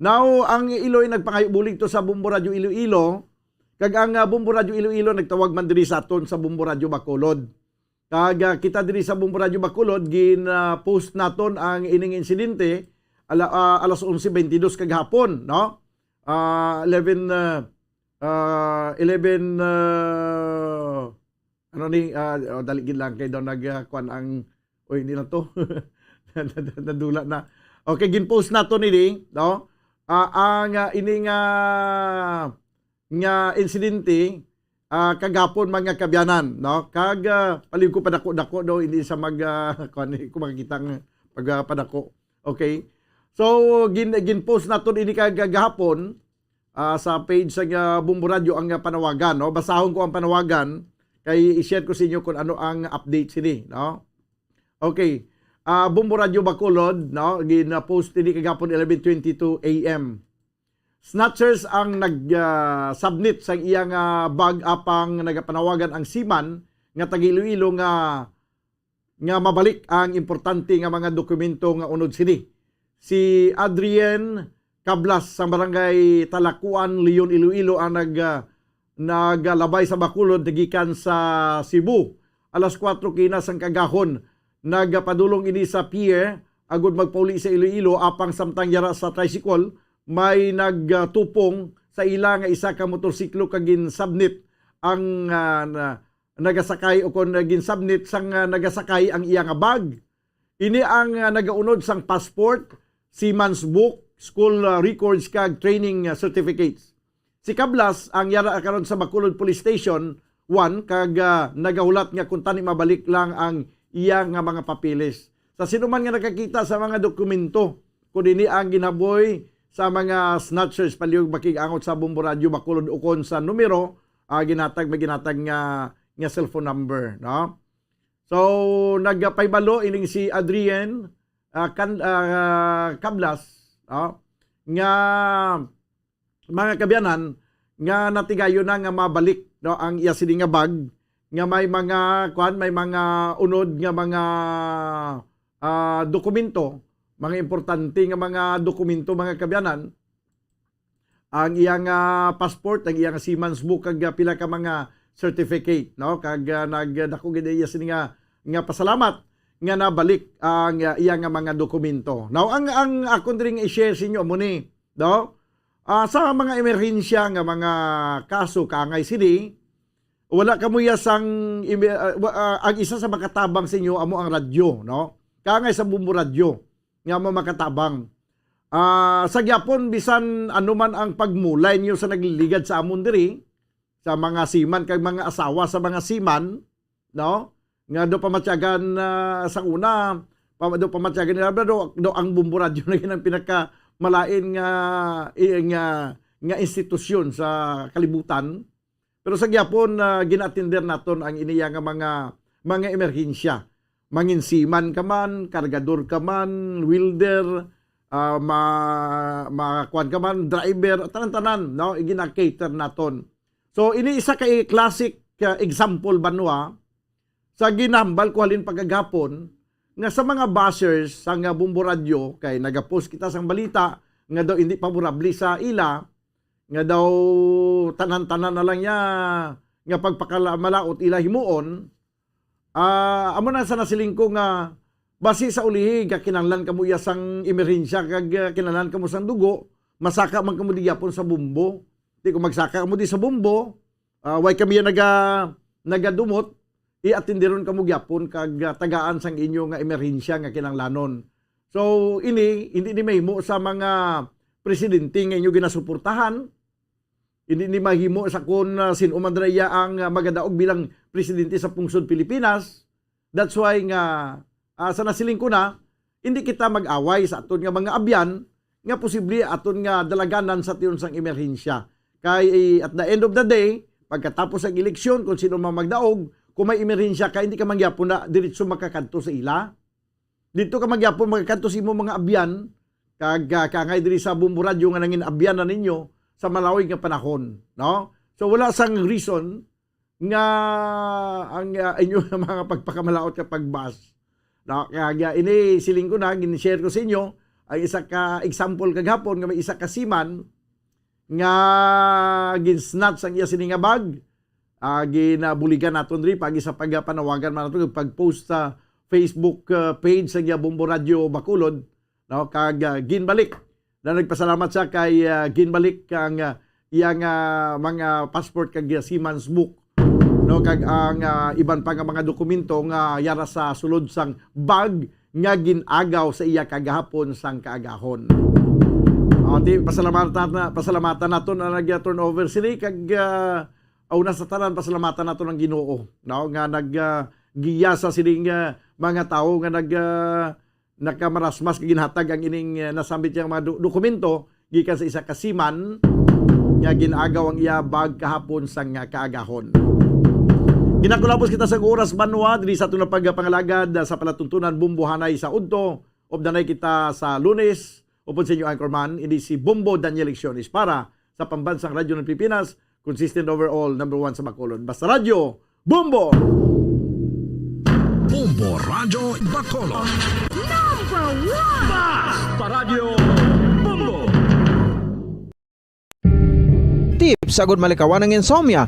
Now, ang Iloy nagpangayo bulig to sa Bombo Radyo Iloilo, kag ang, ah, Bombo Radyo Iloilo nagtawag man diri sa aton sa Bombo Radyo Bacolod. Kag, ah, kita diri sa Bombo Radyo Bacolod, gin, ah, post naton ang ining insidente ala-, ah, alas onse bentidus kagahapon, no? Ah, eleven, ah, ah, eleven, ah, ano ni, ah, oh, dali gid lang kay daw nag, ah, kuwan ang, oy, hindi na to. Nadula na. Okay, gin-post naton ini, no? Ah, ang, ah, ini nga, nga insidente, ah, kagapon, mga kabyanan, no? Kag, ah, palihog ko padako-dako, no? Hindi sa mag, ah, kuwan, eh, kung makikita ang pag, ah, padako. Okay? So, gin-, gin-post naton ini kag-, kagahapon, ah, sa page sa, ah, Bombo Radyo ang, ah, panawagan, no? Basahon ko ang panawagan, kay i-share ko sa inyo kung ano ang update sini, no? Okay. Ah, Bombo Radyo Bacolod, no? Gin-post ini kagapon eleven twenty-two A M. Snatchers ang nag, ah, submit sang iyang, ah, bag apang nagapanawagan ang seaman nga taga Iloilo nga, nga mabalik ang importante nga mga dokumento nga unod sini. Si Adrian Cablas sa barangay Talakuan, Leon, Iloilo ang nag, ah, nagalabay sa Bacolod gikan sa Cebu. Alas kuwatro kina sang kagahon, nagapadulong ini sa pier agud magpauli sa Iloilo, apang samtang yara sa tricycle, may nagtupong sa ila nga isa ka motorsiklo kag ginsubmit ang, ah, na-, nagasakay o kon ginsubmit sang, ah, nagasakay ang iya nga bag. Ini ang, ah, nagaunod sang passport, seaman's book, school, ah, records kag training, ah, certificates. Si Cablas ang yara karon sa Bacolod Police Station one kag, ah, nagahulat nga kuntani mabalik lang ang iya nga mga papeles. Sa sino man nga nakakita sa mga dokumento, kung ini ang ginaboy sa mga snatchers, palihog makig-angot sa Bombo Radyo Bacolod ukon sa numero, ah, ginatag, may ginatag nga, nga cellphone number, no? So, nagpahibalo ining si Adrian, ah, Can-, ah, Cablas, no? Nga mga kabyanan nga natigayon na nga mabalik, no, ang iya sini nga bag nga may mga, kuan, may mga unod nga mga, ah, dokumento, mga importante nga mga dokumento, mga kabyanan, ang iyang, ah, passport, ang iyang seaman's book, kag, ah, pila ka mga certificate, no? Kag, ah, nagdako gid iya sini nga, nga pasalamat nga nabalik ang, ah, iya nga mga dokumento. Now, ang, ang akon diri nga i-share sa inyo amo ni, no? Ah, sa mga emerhensya nga mga kaso, kaangay sini, wala kamo iya sang imi-, ah, wa-, ah, ang isa sa makatabang sa inyo amo ang radyo, no? Kaangay sa Bombo Radyo nga amo makatabang. Ah, sa gyapon, bisan ano man ang pagmulay niyo sa nagliligad sa amon diri, sa mga seaman kag mga asawa sa mga seaman, no? Nga do pamatyagan, ah, sa una, pa-, do pamatyagan nila, do, do ang Bombo Radyo na gid ang pinakamalain nga, i-, nga, nga institusyon sa kalibutan. Pero sa gyapon, ah, gina-attender naton ang iniya nga mga, mga emerhensya. Mangin seaman ka man, kargador ka man, welder, ah, ma-, ma-, kuwan ka man, driver, tanan-tanan, no? Gina-cater naton. So, ini isa ka classic, ah, example, banwa, sa ginahambal ko halin pagkagapon, nga sa mga bashers sang, ah, Bombo Radyo, kay nagapost kita sang balita nga daw hindi favorable sa ila, nga daw tanan-tanan na lang niya nga pagpakala-, malaut ila himuon. Ah, amo na sa nasiling ko nga basi sa ulihi nga kinahanglan kamo iya sang emerhensya kag, ah, kinahanglan kamo sang dugo, masaka man kamo di gyapon sa Bombo. Di ko magsaka kamo di sa Bombo, ah, way kami naga-, nagadumot, i-atenderon kamo gyapon kag, ah, tagaan sang inyo nga emerhensya nga kinahanglanon. So, ini, hindi ni mahimo sa mga presidente nga inyo ginasuportahan, hindi ni mahimo sa kun, ah, sin-o man dira iya ang, ah, magadaog bilang presidente sa pungsod Pilipinas. That's why nga, ah, sa nasiling ko na, hindi kita mag-away sa aton nga mga abyan nga posible aton nga dalaganan sa tion sang emerhensya. Kay, eh, at the end of the day, pagkatapos ang eleksyon, kung sino man magdaog, kung may emerhensya ka, hindi ka man gyapon na diretso makakadto sa ila. Dito ka man gyapon makakadto sa imo mga abyan, kag, ah, kaangay diri sa Bombo Radyo nga nangin abyan na ninyo sa malawig nga panahon, no? So, wala sang reason nga ang, ah, inyo nga mga pagpakamalaot nga pag-bash. No? Kaya, ah, ini, siling ko na, gin-share ko sa inyo, ang isa ka example kagahapon nga may isa ka seaman nga gin-snatch ang iya sini nga bag. Ah, ginabuligan naton diri, pag isa pagpanawagan man nato, pag-post sa Facebook, ah, page sa Bombo Radyo Bacolod, no? Kag, ah, ginbalik. Na nagpasalamat siya kay, ah, ginbalik ang, ah, iyang, ah, mga passport kag, ah, seaman's book, no? Kag ang, ah, iban pa nga mga dokumento nga yara sa sulod sang bag nga gin-agaw sa iya kagahapon sang kaagahon. O, ti, pasalamatan na, pasalamatan naton ang nag-turnover sini kag, ah, una sa tanan, pasalamatan naton ang Ginoo, no, nga nag, ah, giya sa sining, ah, mga tawo nga nag, ah, nakamarasmas kag ginhatag ang ining, ah, nasambit nga mga do-, dokumento gikan sa isa ka seaman nga gin-agaw ang iya bag kahapon sang kaagahon. Ginakulabos kita sa oras, banwa, diri sa aton nga pagpangalagad, ah, sa palatuntunan Bombo Hanay sa udto. Updanay kita sa Lunes, upod sa inyo anchorman, ini si Bombo Daniel Lecciones para sa Pambansang Radyo ng Pilipinas, consistent overall, number one sa Bacolod. Basta Radyo, Bombo! Bombo Radyo Bacolod. Number one! Basta Radyo Bombo! Tips agud malikawan ang insomnia.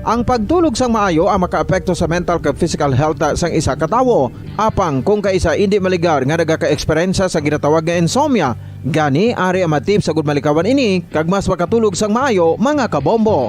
Ang pagtulog sang maayo ang makaapekto sa mental kag physical health sang isa ka tawo. Apang kung kaisa indi maligar nga nagaka-eksperyensya sa ginatawag nga insomnia, gani ari ang mga tips agud malikawan ini kag mas makatulog sang maayo, mga kabombo.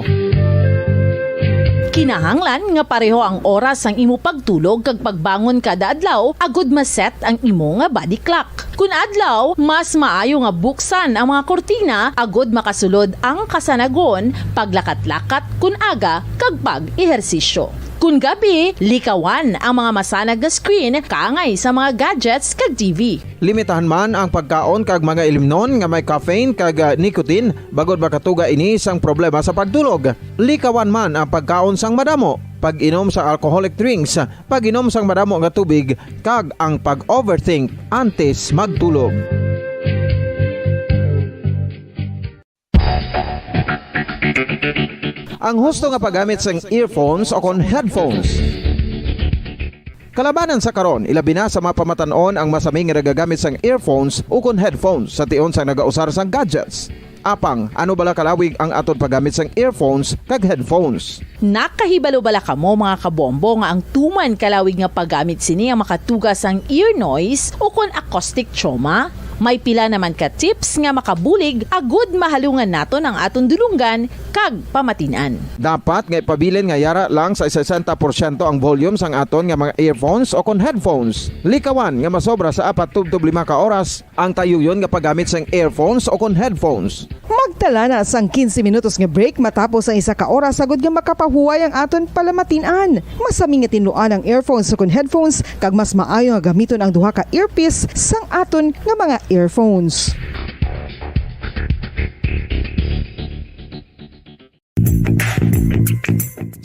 Kinahanglan nga pareho ang oras sang imo pagtulog kag pagbangon kada adlaw agud ma-set ang imo nga body clock. Kun adlaw, mas maayo nga buksan ang mga kurtina agud makasulod ang kasanagon, paglakat-lakat kun aga, kag pag-ehersisyo. Kun gabi, likawan ang mga masanag nga screen kaangay sa mga gadgets kag T V. Limitahan man ang pagkaon kag mga ilimnon nga may caffeine kag, ah, nicotine, bangod makatuga ini sang problema sa pagtulog. Likawan man ang pagkaon sang madamo, pag-inom sa alcoholic drinks, pag-inom sang madamo nga tubig, kag ang pag-overthink antes magtulog. Ang husto nga paggamit sang earphones o kon headphones. Kalabanan sa karon, ilabi na sa mga pamatan-on ang masami nga nagagamit sang earphones o kon headphones sa tion sang nagausar sang gadgets. Apang, ano bala kalawig ang aton paggamit sang earphones kag headphones? Nakahibalo bala kamo, mga kabombo, nga ang tuman kalawig nga paggamit sini ang makatuga sang ear noise o kon acoustic trauma? May pila naman ka tips nga makabulig agud mahalungan naton ang aton dulonggan kag pamatin-an. Dapat nga ipabilin nga yara lang sa sesenta porsyento ang volume sang aton nga mga earphones o kon headphones. Likawan nga masobra sa apat tubtob lima ka oras ang tayuyon nga paggamit sang earphones o kon headphones. Magtala na sang quince minutos nga break matapos ang isa ka oras, agud nga makapahuway ang aton palamatin-an. Masami nga tinluan ang earphones o kon headphones, kag mas maayo nga gamiton ang duha ka earpiece sang aton nga mga earphones.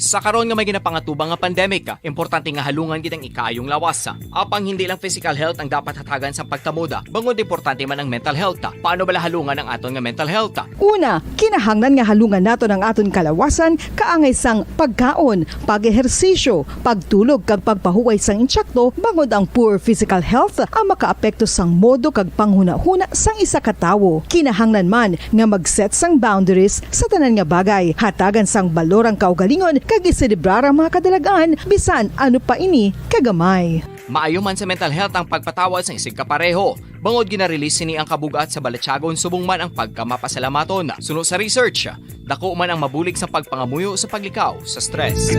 Sa karon nga may ginapangatubang nga pandemic, importante nga halungan gid ang ikaayong lawas. Apang hindi lang physical health ang dapat hatagan sang pagtamod, bangod importante man ang mental health. Paano bala halungan ang aton nga mental health? Una, kinahanglan nga halungan naton ang aton kalawasan kaangay sang pagkaon, pag-ehersisyo, pagtulog kag pagpahuway sang insakto, bangod ang poor physical health ang makaapekto sang modo kag panghunahuna sang isa ka tawo. Kinahanglan man nga mag-set sang boundaries sa tanan nga bagay, hatagan sang balor ang kaugalingon kag iselebrar ang mga kadalag-an bisan ano pa ini kagamay. Maayo man sa mental health ang pagpatawad sang isigkapareho, bangod gina-release sini ang kabug-at sa balatyagon subong man ang pagkamapasalamaton. Suno sa research, dako man ang mabulig sa pagpangamuyo sa paglikaw sa stress.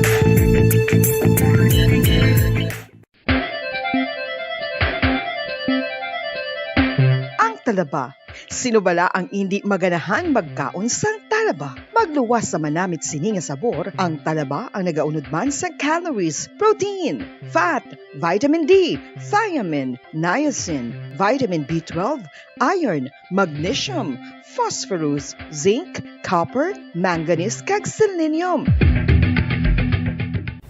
Ang talaba. Sino bala ang indi maganahan magkaon sang talaba? Magluwas sa manamit sini nga sabor, ang talaba ang nagaunod man sa calories, protein, fat, vitamin D, thiamine, niacin, vitamin B twelve, iron, magnesium, phosphorus, zinc, copper, manganese, kag selenium.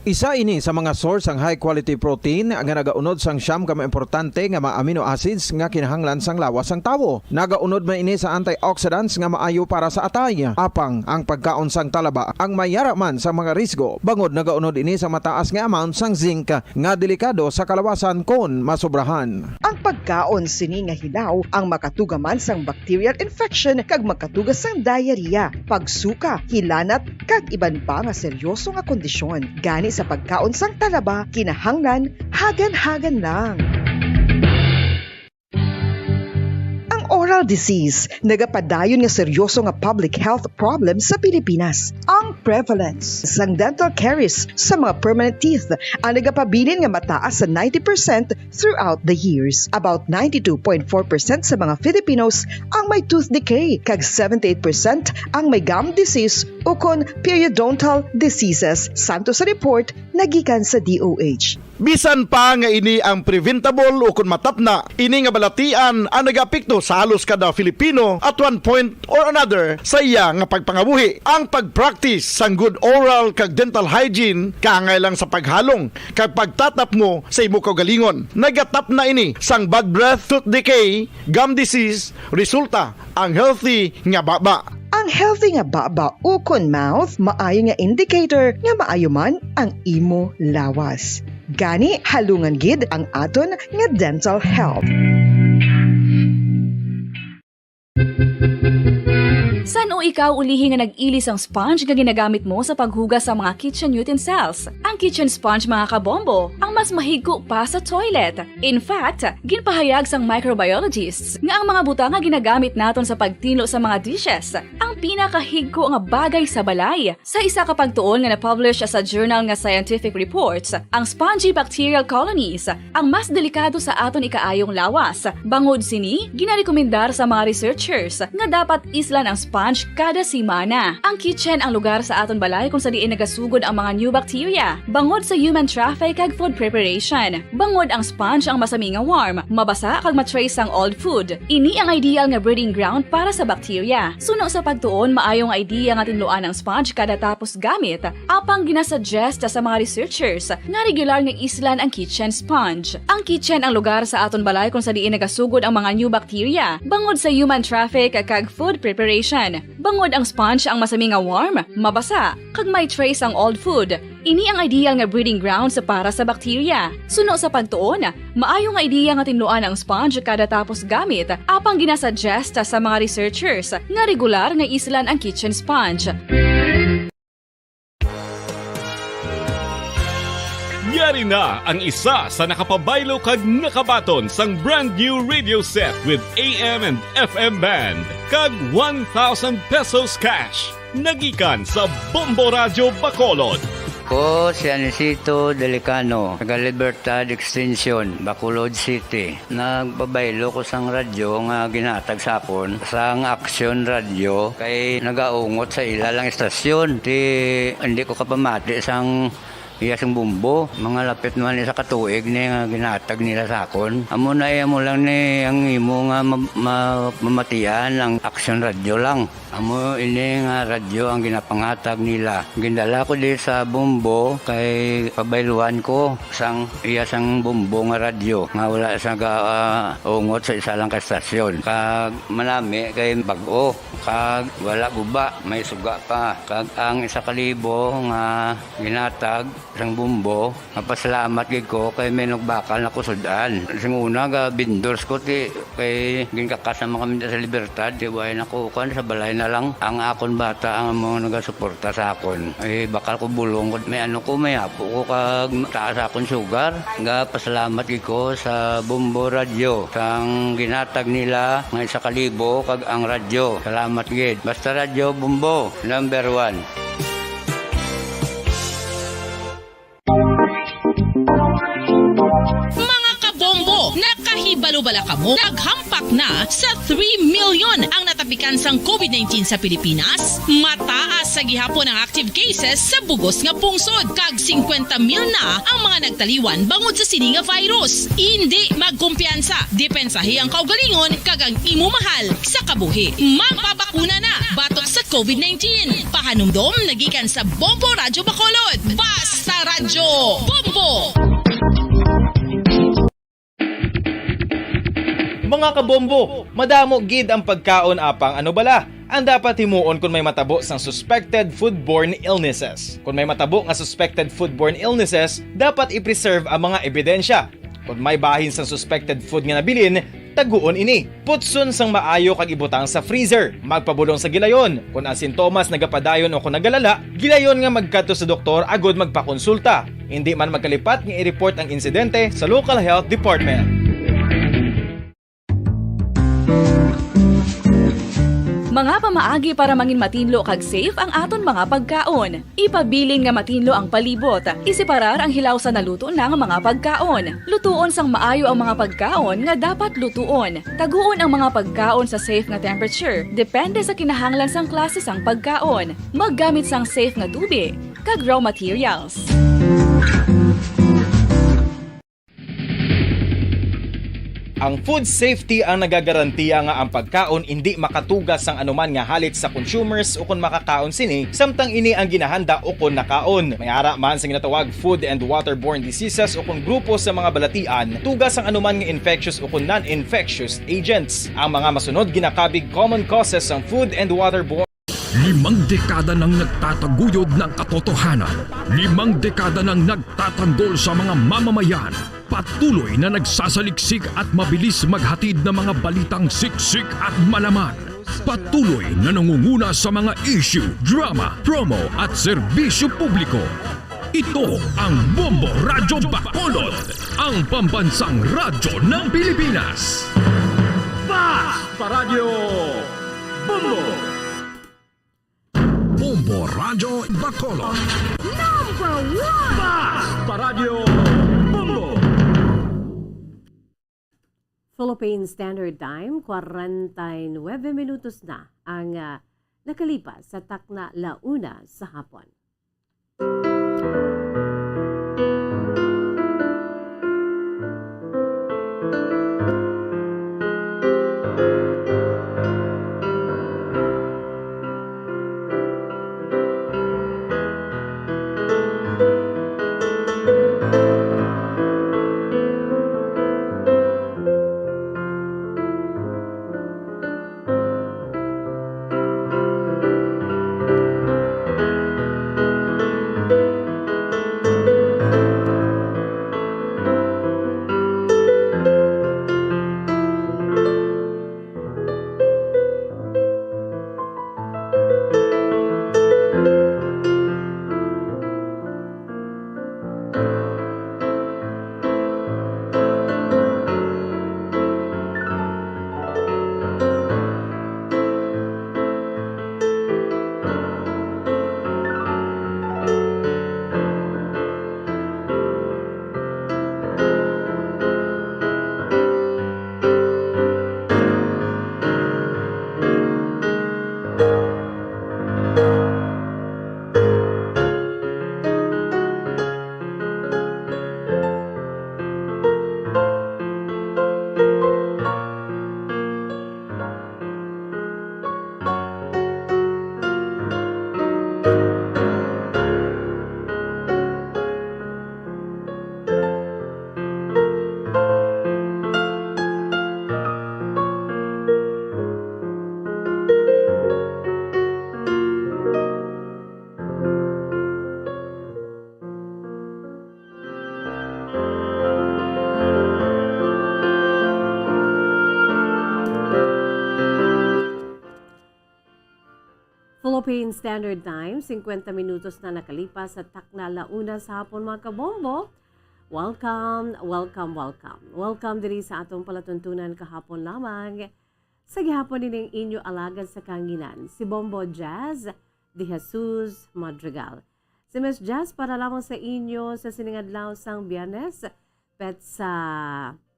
Isa ini sa mga source sang high quality protein nga nagaunod sang siyam ka mga importante nga mga amino acids nga kinahanglan sang lawas sang tawo. Nagaunod man ini sa antioxidants nga maayo para sa atay. Apang ang pagkaon sang talaba ang may yara man sa mga risgo, bangod nagaunod ini sa mataas nga amount sang zinc nga delikado sa kalawasan kon masobrahan. Ang pagkaon sini nga hilaw ang makatuga man sang bacterial infection kag makatuga sang diarrhea, pagsuka, hilanat, kag iban pa nga seryoso nga kondisyon. Gani sa pagkaon sang talaba, kinahanglan hagan-hagan lang. Ang oral disease, nagapadayon nga seryoso nga public health problem sa Pilipinas. Ang prevalence sang dental caries sa mga permanent teeth ang nagapabilin nga mataas sa ninety percent throughout the years. About ninety-two point four percent sa mga Filipinos ang may tooth decay, kag seventy-eight percent ang may gum disease ukon periodontal diseases, santo sa report nga gikan sa D O H. Bisan pa nga ini ang preventable ukon matapna, ini nga balatian ang nagaapekto sa halos kada Filipino at one point or another sa iya nga pagpangabuhi. Ang pag-practice sang good oral kag dental hygiene kaangay lang sa paghalong kag pagtatapmo sa imo kaugalingon. Nagatapna ini sang bad breath, tooth decay, gum disease, resulta ang healthy nga baba. Ang healthy nga baba ukon mouth maayo nga indicator nga maayo man ang imo lawas. Gani, halungan gid ang aton nga dental health. San-o ikaw ulihi nga nag-ili sang sponge nga ginagamit mo sa paghugas sa mga kitchen utensils? Ang kitchen sponge, mga kabombo, ang mas mahigko pa sa toilet. In fact, ginpahayag sang microbiologists nga ang mga butang nga ginagamit naton sa pagtinlo sa mga dishes ang pinakahigko nga bagay sa balay. Sa isa ka pagtuon nga na-publish sa journal nga Scientific Reports, ang spongy bacterial colonies ang mas delikado sa aton ikaayong lawas. Bangod sini, ginarekomendar sa mga researchers nga dapat islan ang sponge kada semana. Ang kitchen ang lugar sa aton balay kung sa diin nagasugod ang mga new bacteria bangod sa human traffic kag food preparation. Bangod ang sponge ang masami nga warm, mabasa kag ma-trace sang old food. Ini ang ideal nga breeding ground para sa bacteria. Suno sa pagtuon, maayo nga idea nga tinluan ang sponge kada tapos gamit. Apang ginasuggest sa mga researchers nga regular nga islan ang kitchen sponge. Ang kitchen ang lugar sa aton balay kung sa diin nagasugod ang mga new bacteria bangod sa human traffic kag food preparation. Bangod ang sponge ang masami nga warm, mabasa, kag may trace ang old food. Ini ang ideal nga breeding grounds para sa bacteria. Suno sa pagtuon, maayo nga idea nga tinluan ang sponge kada tapos gamit, apang ginasuggest sa mga researchers nga regular nga islan ang kitchen sponge. Yari na ang isa sa nakapabaylo kag nakabaton sang brand new radio set with A M and F M band kag one thousand pesos cash. Nagikan sa Bombo Radyo Bacolod. Ko si Anisito Delicano, taga Libertad Extension, Bacolod City. Nagpabaylo ko sang radyo nga ginhatag sa akon sang Action Radio kay nagaungot sa ila lang istasyon. Ti hindi ko kapamati sang iya sing bumbo. Mga lapit naman isa ka tuig ni nga ginhatag nila sa akon. Amo na, eh, amo lang ni ang imo nga ma-, ma-, mamatian ang Action Radio lang. Amo ini nga radyo ang ginapanghatag nila. Gindala ko di sa Bombo kay pabayluan ko sang iya sang Bombo nga radyo nga wala sa ga, ah, ungot sa isa lang ka estasyon. Kag manami kay bag-o, kag wala guba, may suga pa. Kag ang isa ka libo nga ginhatag sang Bombo, mapasalamat gid ko kay may nagbakal na ko sud-an. Sing una, ga vendors ko ti kay ginkakas naman kami sa Libertad, ti way na ko kuan, sa balay na lang. Ang akon bata ang mga nagasuporta sa akon. Ay, bakal ko bulong ko, may ano ko, may apo ko kag taas akon sugar. Ga pasalamat gid ko sa Bombo Radyo sang ginhatag nila nga isa ka libo kag ang radyo. Salamat gid. Basta Radyo Bombo, number one. Mga kabombo, nakahibalo bala kamo? Naghampak na sa three million ang natapikan sang COVID nineteen sa Pilipinas. Mataas sa gihapon ang active cases sa bugos nga pungsod, kag singkwenta mil na ang mga nagtaliwan bangod sa sini nga virus. Indi magkumpiyansa, depensahi ang kaugalingon kag ang imo mahal sa kabuhi. Magpabakuna na batok sa COVID nineteen. Pahanumdom nagikan sa Bombo Radyo Bacolod. Basta Radyo Bombo! Mga kabombo, madamo gid ang pagkaon apang ano bala ang dapat himuon kon may matabo sang suspected foodborne illnesses. Kon may matabo nga suspected foodborne illnesses, dapat i-preserve ang mga ebidensya. Kon may bahin sang suspected food nga nabilin, taguon ini. Putson sang maayo kag ibutang sa freezer. Magpabulong sa gilayon. Kon ang sintomas nagapadayon o kon nagalala, gilayon nga magkadto sa doktor agud magpakonsulta. Indi man magkalipat nga i-report ang insidente sa local health department. Mga pamaagi para mangin matinlo kag safe ang aton mga pagkaon. Ipabilin nga matinlo ang palibot. Iseparar ang hilaw sa naluto na nga mga pagkaon. Lutuon sang maayo ang mga pagkaon nga dapat lutuon. Taguon ang mga pagkaon sa safe nga temperature, depende sa kinahanglan sang klase sang pagkaon. Maggamit sang safe nga tubig kag raw materials. Ang food safety ang nagagarantiya nga ang pagkaon indi makatuga sang anuman nga halit sa consumers ukon makakaon sini, samtang ini ang ginahanda ukon nakaon. May ara man sa ginatawag food and waterborne diseases ukon grupo sa mga balatian, tuga sang anuman nga infectious ukon non-infectious agents. Ang mga masunod ginakabig common causes sang food and waterborne. Limang dekada nang nagtataguyod ng katotohanan. Limang dekada nang nagtatanggol sa mga mamamayan. Patuloy na nagsasaliksik at mabilis maghatid ng mga balitang siksik at malaman. Patuloy na nangunguna sa mga issue, drama, promo at serbisyo publiko. Ito ang Bombo Radyo Bacolod, ang pambansang radyo ng Pilipinas. Basta Radyo Bombo! Bombo Radyo Bacolod. Number one! Basta Radyo Bombo! Philippine Standard Time, kwarenta y nuebe minutos na ang ah, nakalipas sa takna la una sa hapon. Philippine Standard Time, singkwenta minutos na nakalipas sa takna la una sa hapon, mga kabombo. Welcome, welcome, welcome. Welcome diri sa atong palatuntunan kahapon lamang. Sa gihapon nining inyo alagad sa kanginan, si Bombo Jazz de Jesus Madrigal. Si Miss Jazz para lamang sa inyo sa sining adlaw sang Biyernes, petsa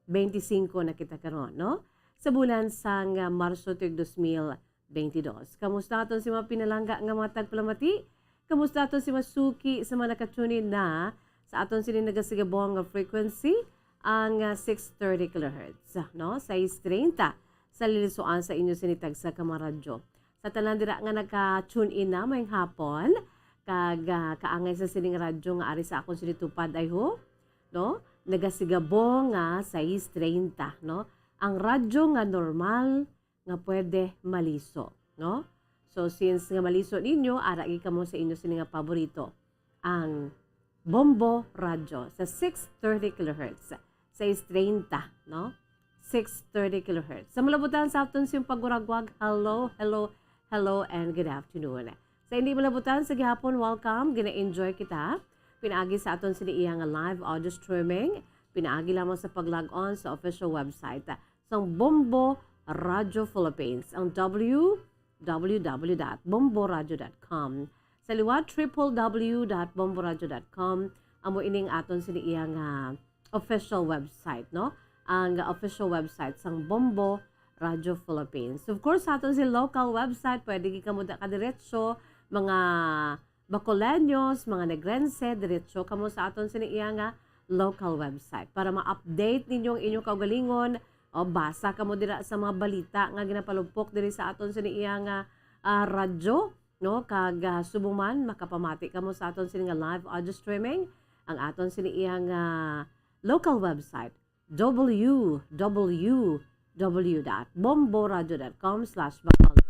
twenty-five na kita karon, no? Sa bulan sang Marso tuig dos mil twenty-dos. Kamusta aton si mga pinalangga nga mga tagpalamati? Kamusta aton si mga suki sa mga nakatune in na sa aton sini nagasigabong nga frequency, ang ah, six thirty kilohertz, no? Sais treinta sa lilisuan sa inyo sini tagsa ka mga radyo. Sa tanan dira nga naka-tune in na mayong hapon, kag ah, kaangay sa sining radyo nga ari sa akon sini tupad, I hope, no? Nagasigabong nga sais treinta, no? Ang radyo nga normal nga pwede maliso, no? So, since nga maliso ninyo, ara gid kamo sa inyo sini nga paborito, ang Bombo Radyo sa six thirty kilohertz, sais treinta, no? Six thirty kilohertz. Sa malabutan sa aton siyang paguragwag, hello, hello, hello, and good afternoon. Sa hindi malabutan sa gihapon, welcome. Gina-enjoy kita pinaagi sa aton sini iya nga live audio streaming, pinaagi lamang sa pag-log on sa official website sang Bombo Radio Philippines, ang W W W W dot bomboradio dot com. Sa liwat, triple W dot bomboradio dot com. Amo ining aton sini iya nga official website, no? Ang official website sang Bombo Radio Philippines. Of course, sa aton si local website, pwede gid kamo da-, kadiretso, mga Bacoleños, mga Negrense, diretso kamo sa aton sini iya nga local website para ma-update ninyo ang inyong kaugalingon o basa kamo dira sa mga balita nga ginapalupok diri sa aton sini iya nga, ah, radyo, no? Kag, ah, subong man makapamati kamo sa aton sini nga live audio streaming, ang aton sini iya nga local website, W W W dot bomboradio dot com slash Bacolod.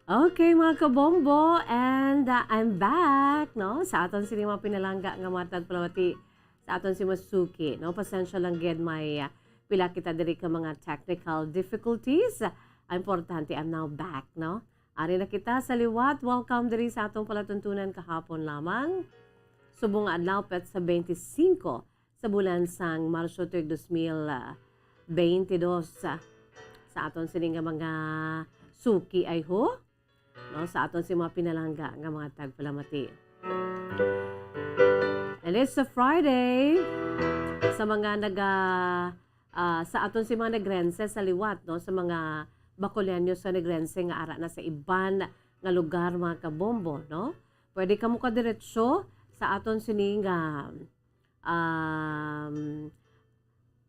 Okay, mga kabombo, and, uh, I'm back, no? Sa aton sini mga pinalangga nga mga tagpalamati, sa aton si Masuki, no? Pasensya lang gid, may, uh, pila kita diri ka mga technical difficulties. Ang importante, I'm now back, no? Ari na kita sa liwat. Welcome diri sa atong palatuntunan kahapon lamang. Subong nga adlaw, petsa twenty-five sa bulan sang Marso tuig dos mil, ah, veinte dos, ah, sa aton sini nga mga suki ay ho, no, sa aton si mga pinalangga nga mga tagpalamati. And it's a Friday sa mga naga, ah, sa aton si mga Negrense sa liwat, no, sa mga Bacoleños sa Negrense nga ara na sa iban nga lugar, mga kabombo, no? Pwede kamo kadiretso sa aton sini nga um,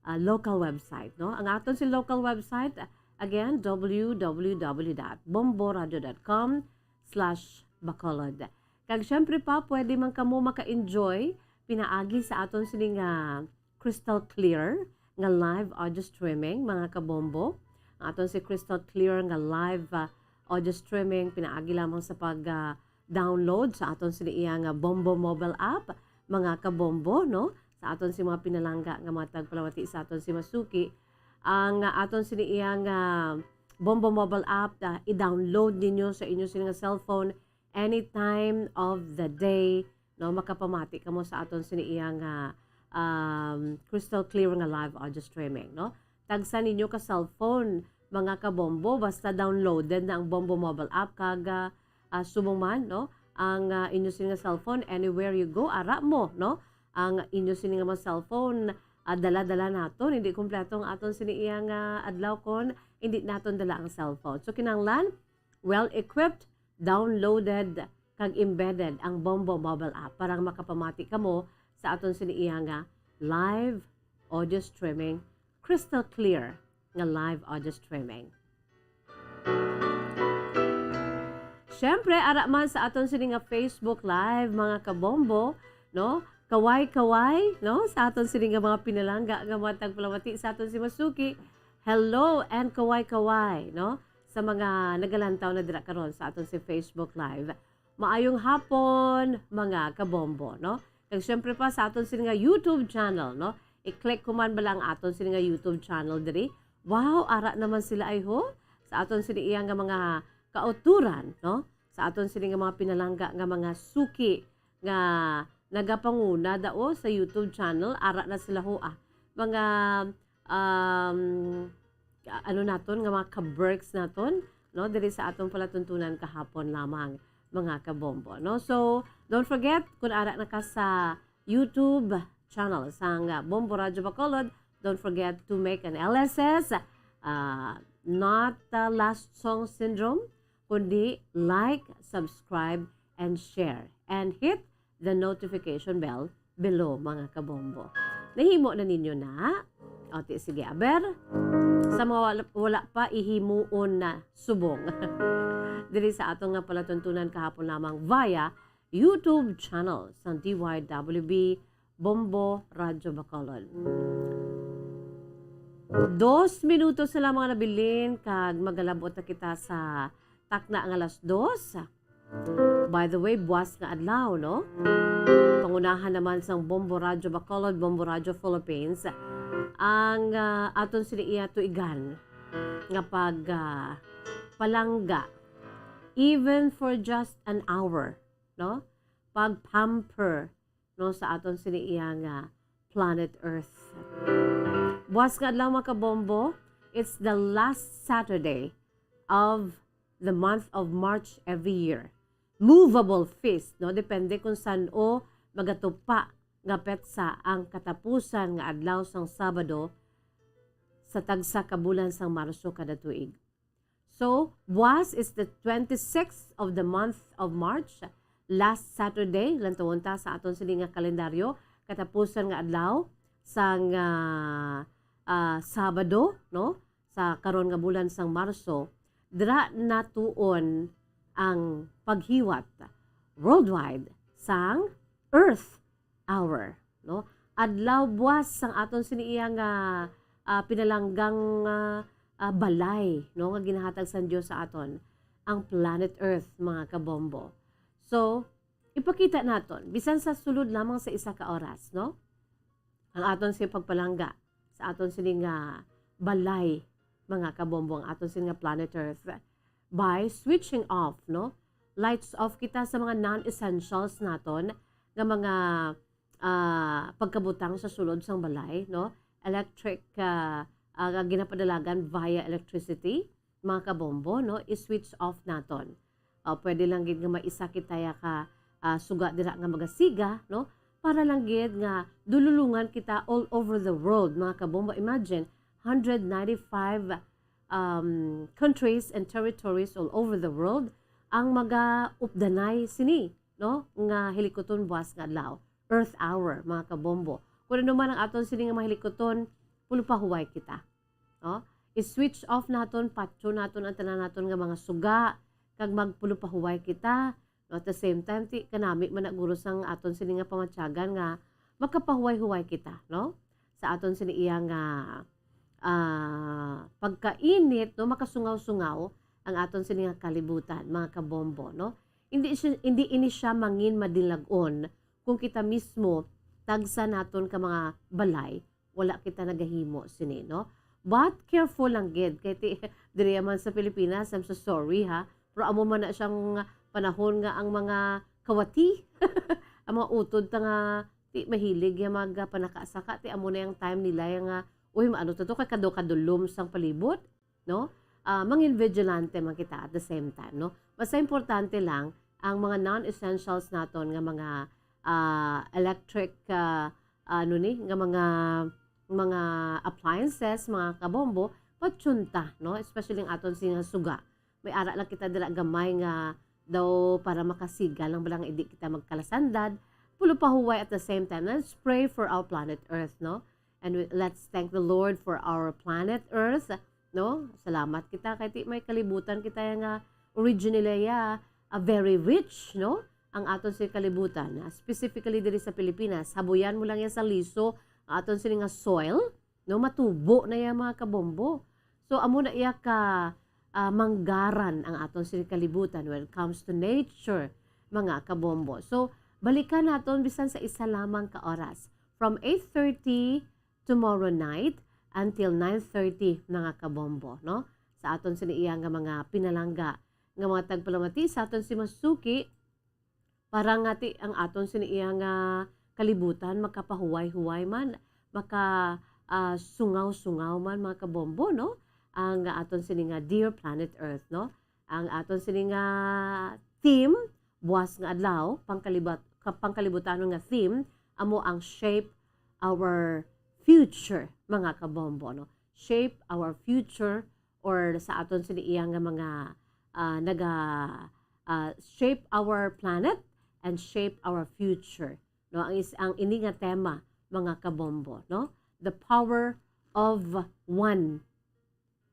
ah, local website, no? Ang aton si local website, again, W W W dot bomboradio dot com slash Bacolod. Kag syempre pa, pwede man kamo maka-enjoy pinaagi sa aton sini nga crystal clear nga live audio streaming, mga kabombo. Ang aton si crystal clear nga live, ah, audio streaming, pinaagi lamang sa pag, ah, download sa aton sini iya nga Bombo mobile app, mga kabombo, no? Sa aton si mga pinalangga nga mga tagpalamati sa aton si Masuki. Ang, ah, aton sini iya nga Bombo mobile app, ah, i-download ninyo sa inyo sini nga cellphone any time of the day, no? Makapamati kamo sa aton sini iya nga, um, crystal clear nga live audio streaming, no? Tagsa ninyo ka cellphone, mga kabombo, basta downloaded na ang Bombo mobile app kag, ah, ah, subong man, no, ang, ah, inyo sini nga cellphone, anywhere you go, ara mo, no? Ang inyo sini nga mga cellphone, ah, dala-dala naton, hindi kompleto ang aton sini iya nga adlaw kon hindi naton dala ang cellphone. So, kinahanglan, well-equipped, downloaded, kag embedded ang Bombo mobile app para makapamati kamo sa aton sini iya nga live audio streaming, crystal clear nga live audio streaming. Siyempre, ara man sa aton sini nga Facebook Live, mga kabombo, no? Kaway-kaway, no? Sa aton sini nga mga pinalangga nga mga tagpalamati sa aton si Masuki. Hello and kaway-kaway, no? Sa mga nagalantaw na dira karon sa aton si Facebook Live. Maayong hapon, mga kabombo, no? Kag syempre pa sa aton sini nga YouTube channel, no? I-click ko man bala ang aton sini nga YouTube channel diri. Wow, ara naman sila ay ho. Sa aton sini iya nga mga kauturan, no? Sa aton sini nga mga pinalangga nga mga suki nga nagapanguna dao sa YouTube channel, ara na sila ho, ah. Mga, um, ka-, ano naton, nga mga ka-Berks naton, no? Diri sa aton palatuntunan kahapon lamang, mga kabombo, no? So, don't forget, kung ara na ka sa YouTube channel sang, ah, Bombo Radyo Bacolod, don't forget to make an L S S, ah, not, ah, last song syndrome, kundi like, subscribe, and share. And hit the notification bell below, mga kabombo. Nahimo na ninyo na? O, ti, sige, aber. Sa mga wala, wala pa, ihimuon na subong. Diri sa aton nga palatuntunan kahapon lamang via YouTube channel sang D Y W B Bombo Radyo Bacolod. Dos minutos na lamang nabilin kag magalabot na kita sa takna nga alas dos. By the way, buwas nga adlaw, no? Pangunahan naman sang Bombo Radyo Bacolod, Bombo Radyo Philippines, ang, ah, aton sini iya tuigan nga pag, ah, palangga, even for just an hour, no? Pag-pamper, no, sa aton sini iya nga planet Earth. Buwas nga adlaw, mga kabombo, it's the last Saturday of the month of March every year. Movable feast, no? Depende kung san-o magatupa nga petsa ang katapusan nga adlaw sang Sabado sa tagsa ka bulan sang Marso kada tuig. So, buwas is the twenty-sixth of the month of March, last Saturday, lantawon ta sa aton sini nga kalendaryo, katapusan nga adlaw sang, ah, ah, Sabado, no? Sa karon nga bulan sang Marso, dira natuon ang paghiwat worldwide sang Earth Hour, no? Adlaw buwas sang aton sini iya nga, ah, pinalanggang, ah, ah, balay, no, nga ginahatag sang Dios sa aton, ang planet Earth, mga kabombo. So, ipakita naton, bisan sa sulod lamang sa isa ka oras, no? Ang aton sini pagpalangga sa aton sini nga balay, mga kabombo, ang aton sini nga planet Earth, by switching off, no? Lights off kita sa mga non-essentials naton nga mga, ah, pagkabutang sa sulod sang balay, no? Electric, ah, ah, nga ginapadalagan via electricity, mga kabombo, no? I-switch off naton. Ah, pwede lang gid nga may isa kita ya ka, ah, suga dira nga magasiga, no? Para lang gid nga dululungan kita all over the world, mga kabombo. Imagine, hundred ninety-five, um, countries and territories all over the world ang magaupdanay sini, no, nga hilikuton buwas nga adlaw, Earth Hour, mga kabombo. Kung ano man ang aton sini nga mga hilikuton, pulupahuway kita, no? I-switch off naton, patyo naton ang tanan naton nga mga suga, kag magpulupahuway kita. No, at the same time, ti, kanami man na guro sang aton sini nga pamatyagan nga makapahuway-huway kita, no? Sa aton sini iya nga, ah, pagkainit, no, makasungaw-sungaw ang aton sini nga kalibutan, mga kabombo, no? Hindi siya, hindi ini siya mangin madinlag-on kung kita mismo tagsa naton ka mga balay wala kita nagahimo sini, no? But careful lang gid kay ti, diri man sa Pilipinas, I'm so sorry ha, pero amo man na siyang panahon nga ang mga kawati, ang mga utod ta nga ti mahilig ya magpanakasaka, ti amo na yang time nila ya nga, "Uy, maano to, to kay kado-kadulom sang palibot," no? Ah, mangin vigilante man kita at the same time, no? Basta importante lang ang mga non-essentials naton nga mga, ah, electric, ah, ano ni, nga mga, mga appliances, mga kabombo, patyon ta, no? Especially ang aton sini nga suga. May ara lang kita dira gamay nga daw para makasiga lang bala nga hindi kita magkalasandad. Pulupahuway at the same time. Let's pray for our planet Earth, no? And we, let's thank the Lord for our planet Earth, no? Salamat kita kay ti may kalibutan kita ya nga originally ya, ah, very rich, no? Ang aton sini kalibutan, ah, specifically diri sa Pilipinas, habuyan mo lang ya sa liso, ang aton sini nga soil, no? Matubo na ya, mga kabombo. So, amo na iya ka, ah, manggaran ang aton sini kalibutan when it comes to nature, mga kabombo. So, Balikan naton bisan sa isa lamang ka oras. From eight thirty tomorrow night until nine thirty, mga kabombo, no? Sa aton sini iya nga mga pinalangga, nga mga tagpalamati sa aton si Masuki, para nga ti ang aton sini iya nga kalibutan makapahuway-huway man, maka, ah, sungaw-sungaw man, mga kabombo, no? Ang aton sini nga Dear Planet Earth, no? Ang aton sini nga theme, buwas nga adlaw, pangkalibat-, ka-, pangkalibutanon nga theme, amo ang Shape Our Future, mga kabombo, no? Shape Our Future, or sa aton sini iya nga mga, ah, naga, ah, shape our planet and shape our future, no? Ang is-, ang ini nga tema, mga kabombo, no? The power of one.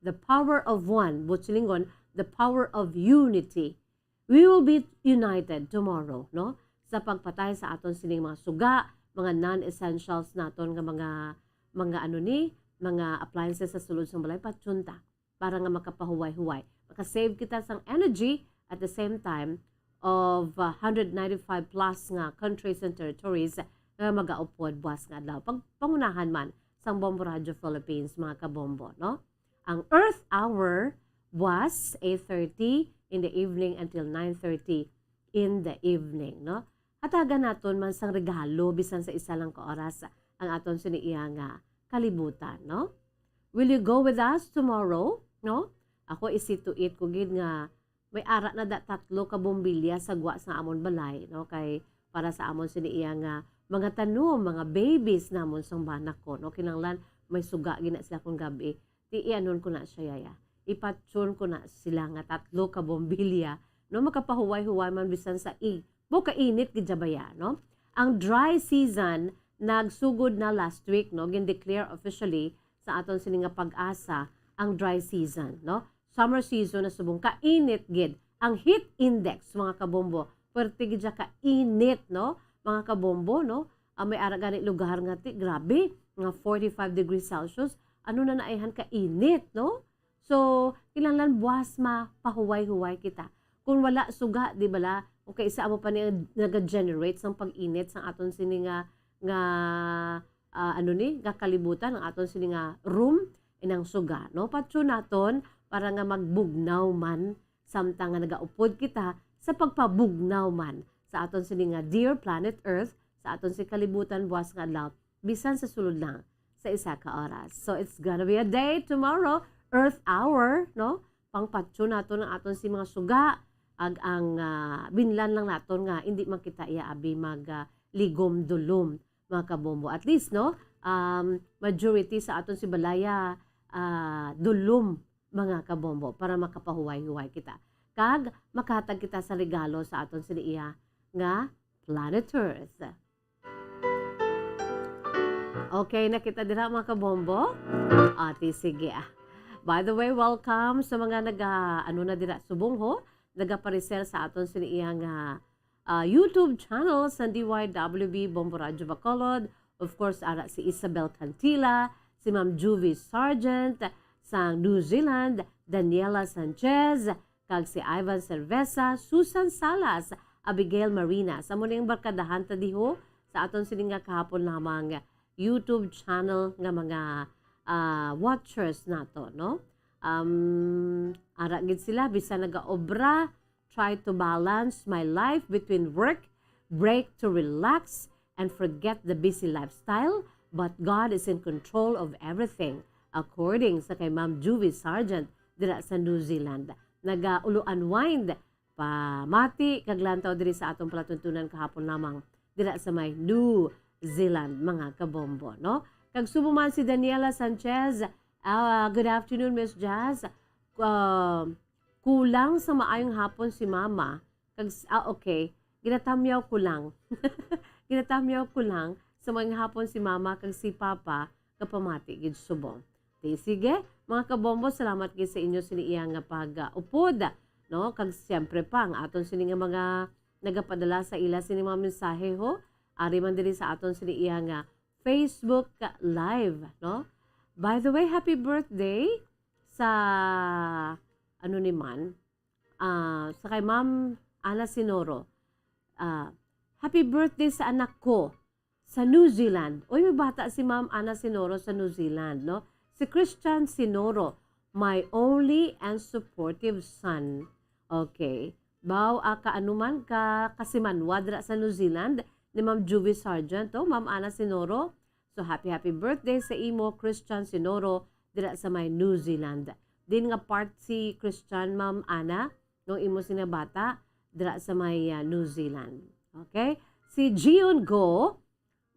The power of one, buot silingon, the power of unity. We will be united tomorrow, no? Sa pagpatay sa aton sining mga suga, mga non-essentials naton nga mga, mga ano ni, mga appliances sa sulod sang balay, patyon ta para nga makapahuway-huway. Maka-save kita sang energy at the same time of, uh, hundred ninety-five plus nga countries and territories nga magaupod buwas nga adlaw. Pag pangunahan man sang Bombo Radio Philippines, mga kabombo, no? Ang Earth Hour was eight thirty in the evening until nine thirty in the evening, no? Hatagan naton man sang regalo bisan sa isa lang ka oras ang aton sini iya nga kalibutan, no? Will you go with us tomorrow, no? Ako, isi to it ko gid nga may ara na da tatlo ka bombilya sa gwa sa amon balay, no? Kay para sa amon sini iya nga mga tanom, mga babies namon sang banak ko, no? Kinahanglan may suga gid na sila kon gab-i. Ti ianon ko na siya, yaya. Ipatyon ko na sila nga tatlo ka bombilya, no? Makapahuway-huway man bisan sa ig-, bo kainit gid siya baya, no? Ang dry season nagsugod na last week, no? Gin-declare officially sa aton sini nga PAGASA ang dry season, no? Summer season na subong kainit gid. Ang heat index, mga kabombo, pwerte gid siya kainit, no? Mga kabombo, no? Ah, may ara gani lugar nga ti, grabe, nga forty-five degrees Celsius. Ano na naihan kainit, no? So, kinahanglan buwas mapahuway-huway kita. Kung wala suga, di bala, o kay isa amo pa ni naga-generate sang pag-init sang aton sini nga, nga, ah, ano ni, nga kalibutan, ang aton sini nga room, inang suga, no? Patyon naton para nga magbugnaw man, samtang nga nagaupod kita sa pagpabugnaw man sa aton sini nga dear planet Earth, sa aton si kalibutan buwas nga adlaw, bisan sa sulod lang sa isa ka oras. So, it's gonna be a day tomorrow, Earth Hour, no? Pangpatyon naton ang aton si mga suga, ag ang, ah, binlan lang naton nga hindi man kita iya abi mag, ah, ligom-dulom, mga kabombo. At least, no, um, majority sa aton si balaya, ah, dulom, mga kabombo, para makapahuway-huway kita. Kag makahatag kita sa regalo sa aton sini iya nga planet Earth. Okay na kita dira, mga kabombo? Ati, sige, ah. By the way, welcome sa mga naga, ano na dira, subong ho, nagapareser sa aton sini iya nga, ah, YouTube channel sa D Y W B Bombo Radyo Bacolod. Of course, ara si Isabel Cantila, si Ma'am Juvie Sargent sang New Zealand, Daniela Sanchez, kag si Ivan Cerveza, Susan Salas, Abigail Marinas. Amo ning barkadahan ta diho sa aton sini nga kahapon lamang YouTube channel nga mga, ah, watchers nato, no? Um, ara gid sila, bisan nagaobra, try to balance my life between work, break to relax, and forget the busy lifestyle, but God is in control of everything, according sa kay Ma'am Juvie Sargent dira sa New Zealand. Naga-ulo unwind, pamati kag lantaw diri sa atong palatuntunan kahapon lamang dira sa may New Zealand, mga kabombo, no? Kag subong man si Daniela Sanchez, ah, "Good afternoon, Miss Jazz. Ah, kulang sa maayong hapon si Mama." Kag s-, ah, okay. Ginatamyaw ko lang. Ginatamyaw ko lang sa maayong hapon si Mama kag si Papa, kapamati gid subong. Di, sige, mga kabombo, salamat gid sa inyo sini iya nga pag-upod, no? Kag siyempre pa, ang aton sini nga mga nagapadala sa ila sini mga mensahe, ho, ari man diri sa aton sini iya nga Facebook Live, no? By the way, happy birthday sa, ano ni man, ah, sa kay Ma'am Ana Sinoro. Ah, Happy birthday sa anak ko sa New Zealand. Uy, may bata si Ma'am Ana Sinoro sa New Zealand, no? Si Christian Sinoro, my only and supportive son. Okay. Baw, ah, ka ano man, ka, kasimanwa dira sa New Zealand ni Ma'am Juvie Sargent, oh, Ma'am Ana Sinoro. So, happy, happy birthday sa imo, Christian Sinoro, dira sa may New Zealand. Din nga part si Christian, Ma'am Ana, no, imo sina bata, dira sa may, ah, New Zealand. Okay? Si Gion Go,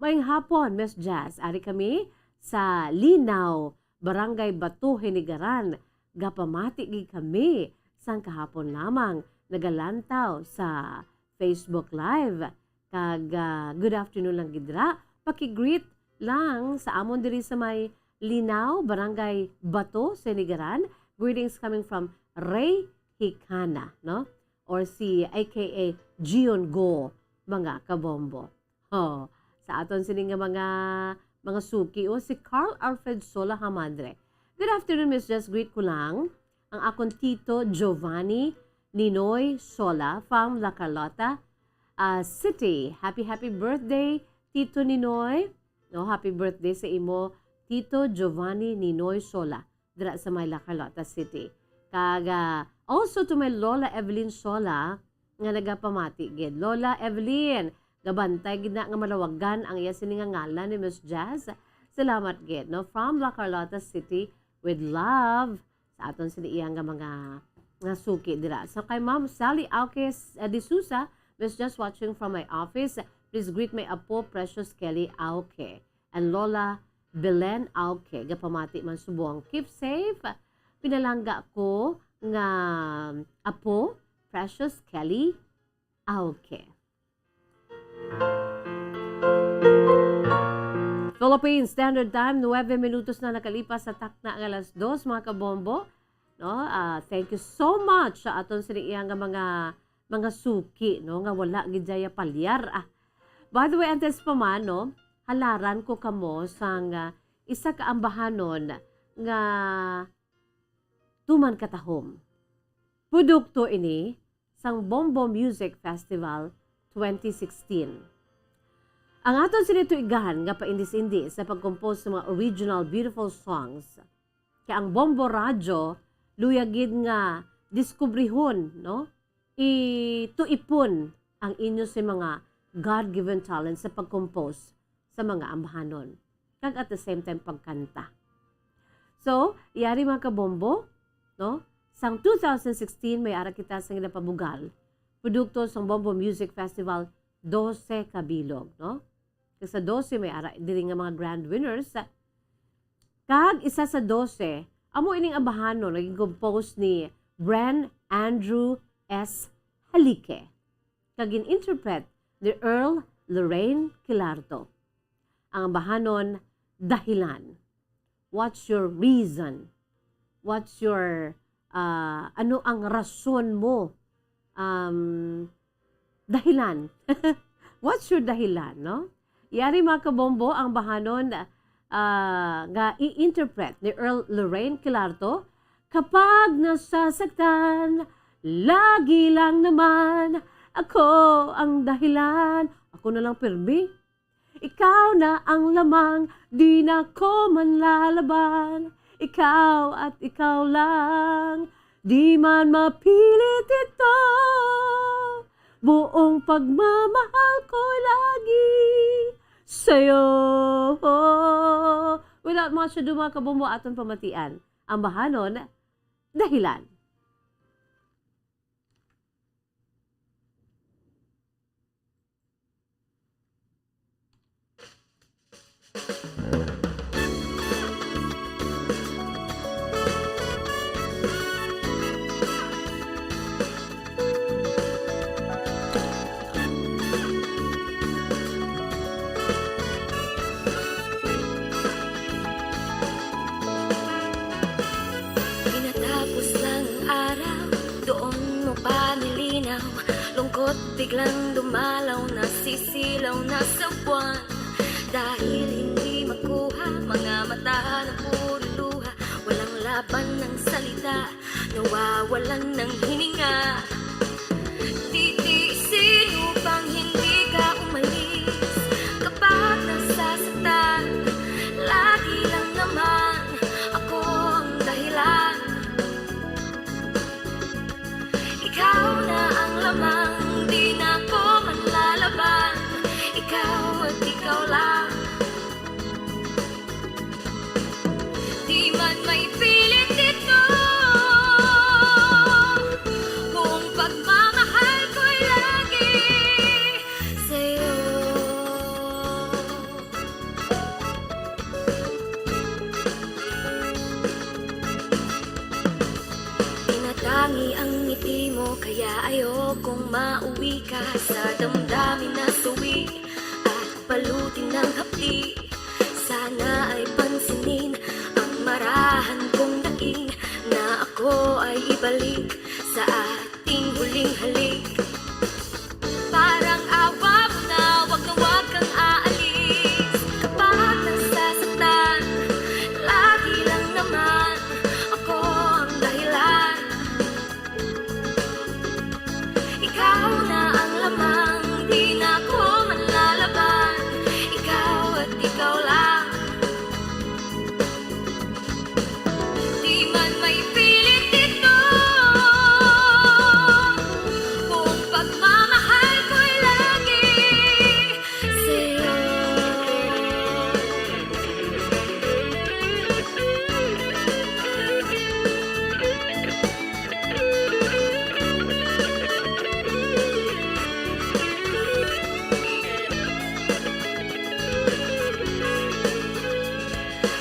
"Maayong hapon, Miss Jazz. Ari kami sa Linaw, Barangay Bato, Hinigaran. Gapamati gid kami sang kahapon lamang nagalantaw sa Facebook Live. Kag, ah, good afternoon lang gid ra. Paki-greet lang sa amon diri sa may Linaw, Barangay Bato, Hinigaran. Greetings coming from Ray Hikana," no? Or si A K A Gion Go, mga kabombo. Oh, sa aton sini nga mga, mga suki, oh, si Carl Alfred Sola Hamadre. "Good afternoon, Miss Jess. Greet ko lang ang akon tito Giovanni Ninoy Sola from La Carlota, ah, City. Happy, happy birthday, Tito Ninoy." No, happy birthday sa imo, Tito Giovanni Ninoy Sola, dira sa may La Carlota City. Kag, ah, also to my Lola Evelyn Sola, nga nagapamati gid. Lola Evelyn, gabantay gid na nga malawagan ang iya sini nga ngalan ni Miss Jazz. Salamat gid, no? From La Carlota City, with love sa aton sini iya nga mga, nga suki dira. So kay Ma'am Sally Auque, uh, de Sousa, "Miss Jazz, watching from my office. Please greet my apo, Precious Kelly Auque, and Lola Belen Auque. Gapamati man subong. Keep safe. Pinalangga ko nga apo, Precious Kelly Auque." Philippine Standard Time, nuwebe minutos na nakalipas sa takna nga alas dos, mga kabombo. No? Ah, thank you so much sa aton sini iya nga mga, mga suki, no, nga wala gid daya palyar. Ah. By the way, antes pa man, no, halaran ko kamo sang, ah, isa ka ambahanon nga tuman katahom. Produkto ini sang Bombo Music Festival twenty sixteen. Ang aton sini tuigahan nga paindis-indis sa pag-compose sa mga original beautiful songs. Kay ang Bombo Radyo, luya gid nga diskubrihon, no? Ituipon ang inyo sa mga God-given talent sa pag-compose sa mga ambahanon, kag at the same time pagkanta. So, yari, mga kabombo, no? Sang two thousand sixteen, may ara kita sa ginapabugal, produkto sang Bombo Music Festival, dose ka bilog, no? Kag sa dose, may ara diri nga mga grand winners. Kag isa sa dose, amo ining ambahanon nga gin-compose ni Bren Andrew S. Halique, kag gin-interpret ni Earl Lorraine Quilarto. Ang ambahanon, Dahilan. What's your reason? What's your, ah, ano ang rason mo? Um, dahilan. What's your dahilan, no? Yari, mga kabombo, ang bahanon, ah, nga i-interpret ni Earl Lorraine Quilarto, "Kapag nasasaktan, lagi lang naman ako ang dahilan." Ako na lang pirmi. Ikaw na ang lamang, di na ko manlalaban. Ikaw at ikaw lang, di man mapilit ito. Buong pagmamahal ko lagi sa'yo. Without much ado, mga kabombo, aton pamatian ang bahanon, Dahilan. Pinatapos lang ang araw, doon mo pa nilinaw. Lungkot biglang dumalaw, nasisilaw na sa buwan. Dahil hindi makuha, mga mata na puro luha. Walang laban ng salita, nawawalan ng hininga. Titiisin upang hindi ka Ni ang ngiti mo, kaya ayokong mauwi ka sa damdamin na suwi at balutin ng hapdi. Sana ay pansinin ang marahan kong daing na ako ay ibalik sa ating huling halik. Parang awa mo na, wag na wag kang aalis. Kapag nasasaktan, lagi lang naman ako ang dahilan. Ikaw na ang lamang, di na ako manlalaban. Ikaw at ikaw lang. Di man may pilit ito, buong pagmamahal ko'y lagi sa'yo.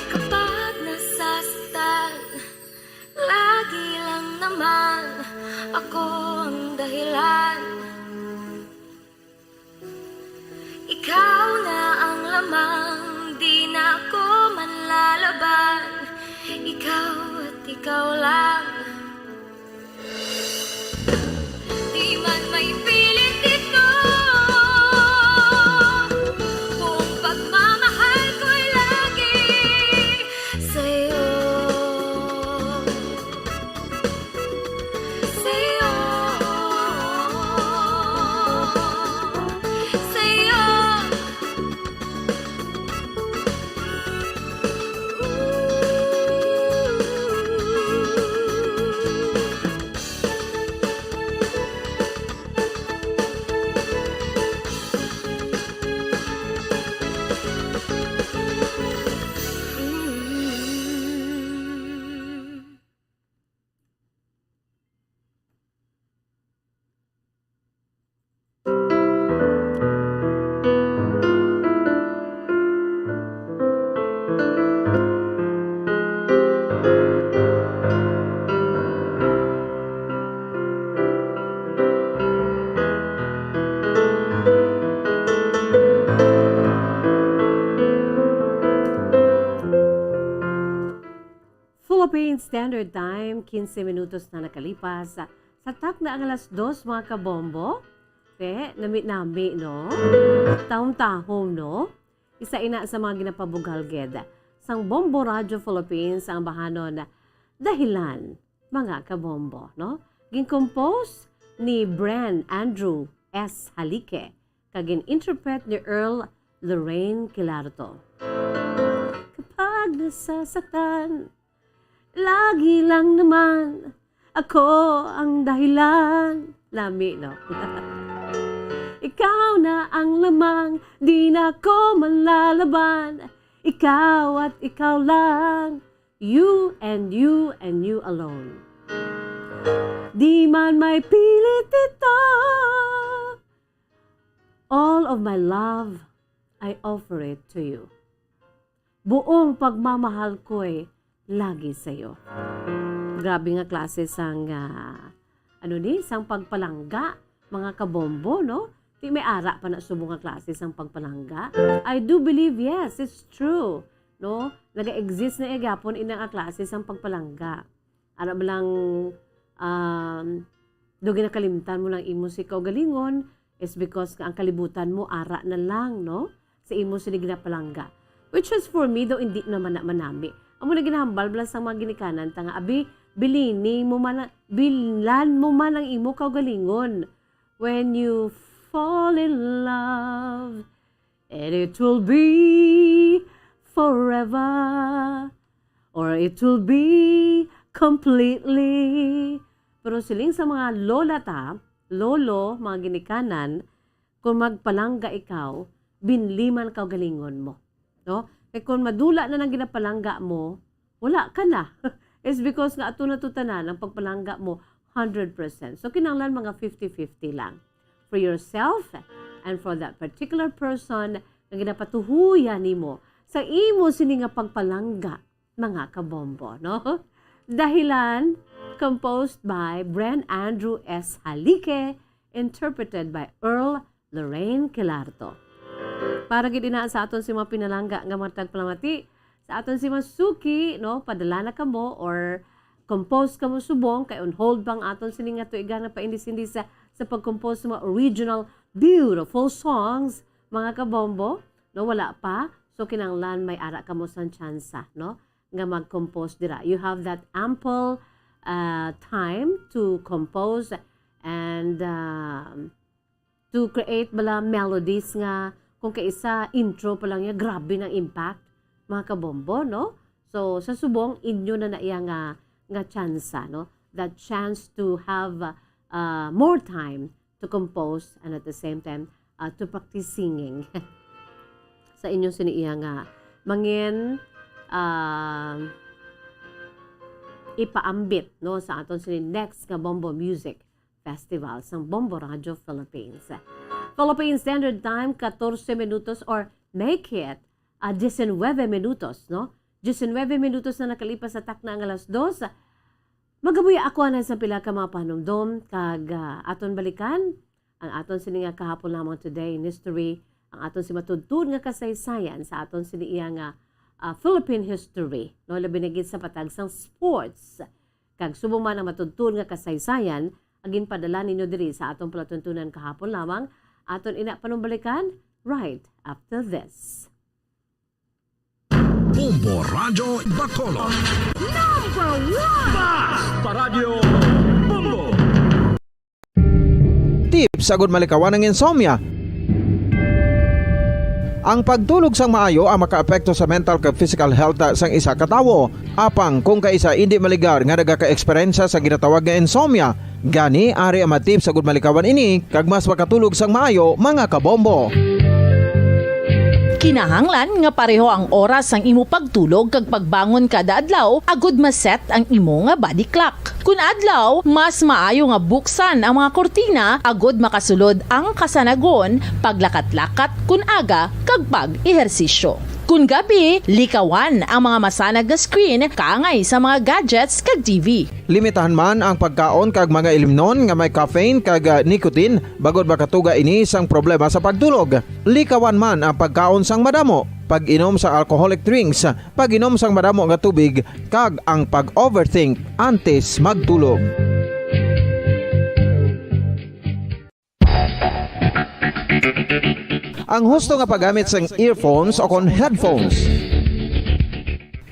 Kapag nasasaktan, lagi lang naman ako ang dahilan. Ikaw na ang lamang, di na ako manlalaban. Ikaw at ikaw lang. Di man may pilit ito, buong pagmamahal ko'y lagi sa'yo. Sa'yo. Sa'yo. Philippine Standard Time, quince minutos na nakalipas sa takna ang alas dos, mga kabombo. Te, nami-nami, no? Tahom-tahom, no? Isa ina sa mga ginapabugal gid sang Bombo Radio Philippines ang bahanon Dahilan, mga kabombo, no? Gin-compose ni Bren Andrew S. Halique, kag gin-interpret ni Earl Lorraine Quilarto. Kapag nasasaktan, lagi lang naman ako ang dahilan. Nami, no? Ikaw na ang lamang, di na ko manlalaban. Ikaw at ikaw lang. You and you and you alone. Di man may pilit ito. All of my love, I offer it to you. Buong pagmamahal ko'y lagi sa'yo. Grabe nga klase sang, ah, ano ni, sang pagpalangga, mga kabombo, no? Di may ara pa na subong nga klase sang pagpalangga. I do believe, yes, it's true, no? Naga-exist na gyapon ina nga klase sang pagpalangga. Ara ba lang, um, do ginakalimtan mo lang imo si kaugalingon, is because nga ang kalibutan mo ara na lang, no? Sa imo sini ginapalangga. Which is for me, daw hindi naman na manami. Amo na ginahambal bala sa mga ginikanan ta nga, abi, bilini mo man, bilan mo man ang imo kaugalingon. When you fall in love, and it will be forever, or it will be completely. Pero siling sa mga lola ta, lolo, mga ginikanan, kung magpalangga ikaw, binliman kaugalingon mo. No? Kay kung madula na nang ginapalangga mo, wala ka na. It's because nga ato na to tanan ang pagpalangga mo hundred percent. So, kinahanglan mga fifty fifty lang. For yourself and for that particular person nga ginapatuhuyan nimo sa imo sini nga pagpalangga, mga kabombo, no? Dahilan, composed by Bren Andrew S. Halique, interpreted by Earl Lorraine Quilarto. Para gid ina sa aton si mga pinalangga nga mga tagpalamati, sa aton si mga suki, no, padala na kamo or compose kamo subong, kay on hold bang aton sini nga tuigan nga paindis-indis sa, sa pag-compose sa mga original beautiful songs, mga kabombo, no, wala pa. So, kinahanglan may ara kamo sang tsansa, no, nga mag-compose dira. You have that ample, uh, time to compose and, um, to create bala melodies nga kung kaisa intro pa lang niya, grabe ng impact, mga kabombo, no? So, sa subong, inyo na na iya nga, nga tsansa, no? That chance to have, uh, more time to compose and at the same time, uh, to practice singing. Sa inyong sini iya nga mangin, um, ipaambit, no, sa aton sini next nga Bombo Music Festival sang Bombo Radio Philippines. Philippine Standard Time, katorse minutos or make it, ah, diecinueve minutos, no? Diecinueve minutos na nakalipas sa takna nga alas dos. Magabuya ako anay sa pila ka mga panumdom kag, ah, aton balikan ang aton sini nga kahapon lamang today in history, ang aton si matuntun nga kasaysayan sa aton sini iya nga, ah, Philippine history, no? Labi na gid sa patag sang sports. Kag subong man ang matuntun nga kasaysayan, ang ginpadala ninyo diri sa aton palatuntunan kahapon lamang, aton ina panumbalikan right after this. Bombo Radyo Bacolod. Number one! Basta Radyo Bombo! Tips agud malikawan ang insomnia. Ang pagtulog sang maayo ang makaapekto sa mental kag physical health sang isa ka tawo. Apang kung kaisa indi maligar nga nagakaeksperyensya sa ginatawag nga insomnia, gani ari ang mga tips agud malikawan ini kag mas makatulog sang maayo, mga kabombo. Kinahanglan nga pareho ang oras sang imo pagtulog kag pagbangon kada adlaw agud ma-set ang imo nga body clock. Kun adlaw, mas maayo nga buksan ang mga kurtina agud makasulod ang kasanagon, paglakat-lakat kun aga, kag pag-ehersisyo. Kun gabi, likawan ang mga masanag nga screen kaangay sa mga gadgets kag T V. Limitahan man ang pagkaon kag mga ilimnon nga may caffeine kag, ah, nicotine bangod makatuga ini sang problema sa pagtulog. Likawan man ang pagkaon sang madamo, pag-inom sa alcoholic drinks, pag-inom sang madamo nga tubig, kag ang pag-overthink antes magtulog. Ang husto nga paggamit sang earphones o kon headphones.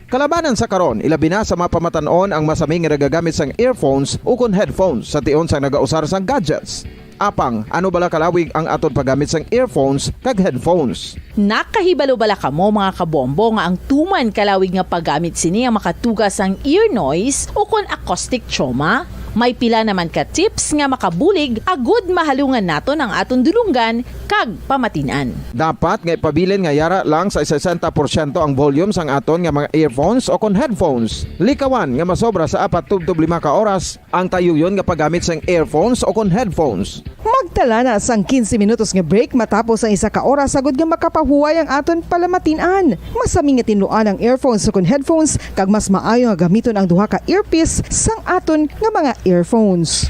Kalabanan sa karon, ilabi na sa mga pamatan-on ang masami nga nagagamit sang earphones ukon headphones sa tion sang nagausar sang gadgets. Apang, ano bala kalawig ang aton paggamit sang earphones kag headphones? Nakahibalo bala kamo, mga kabombo, nga ang tuman kalawig nga paggamit sini ang makatuga sang ear noise ukon acoustic trauma? May pila naman ka tips nga makabulig agud mahalungan naton ang aton dulonggan kag pamatin-an. Dapat nga ipabilin nga yara lang sa sesenta porsyento ang volume sang aton nga mga earphones o kon headphones. Likawan nga masobra sa apat tubtob lima ka oras ang tayuyon nga paggamit sang earphones o kon headphones. Magtala na sang quince minutos nga break matapos ang isa ka oras agud nga makapahuway ang aton palamatin-an. Masami nga tinluan ang earphones o kon headphones kag mas maayo nga gamiton ang duha ka earpiece sang aton nga mga earphones.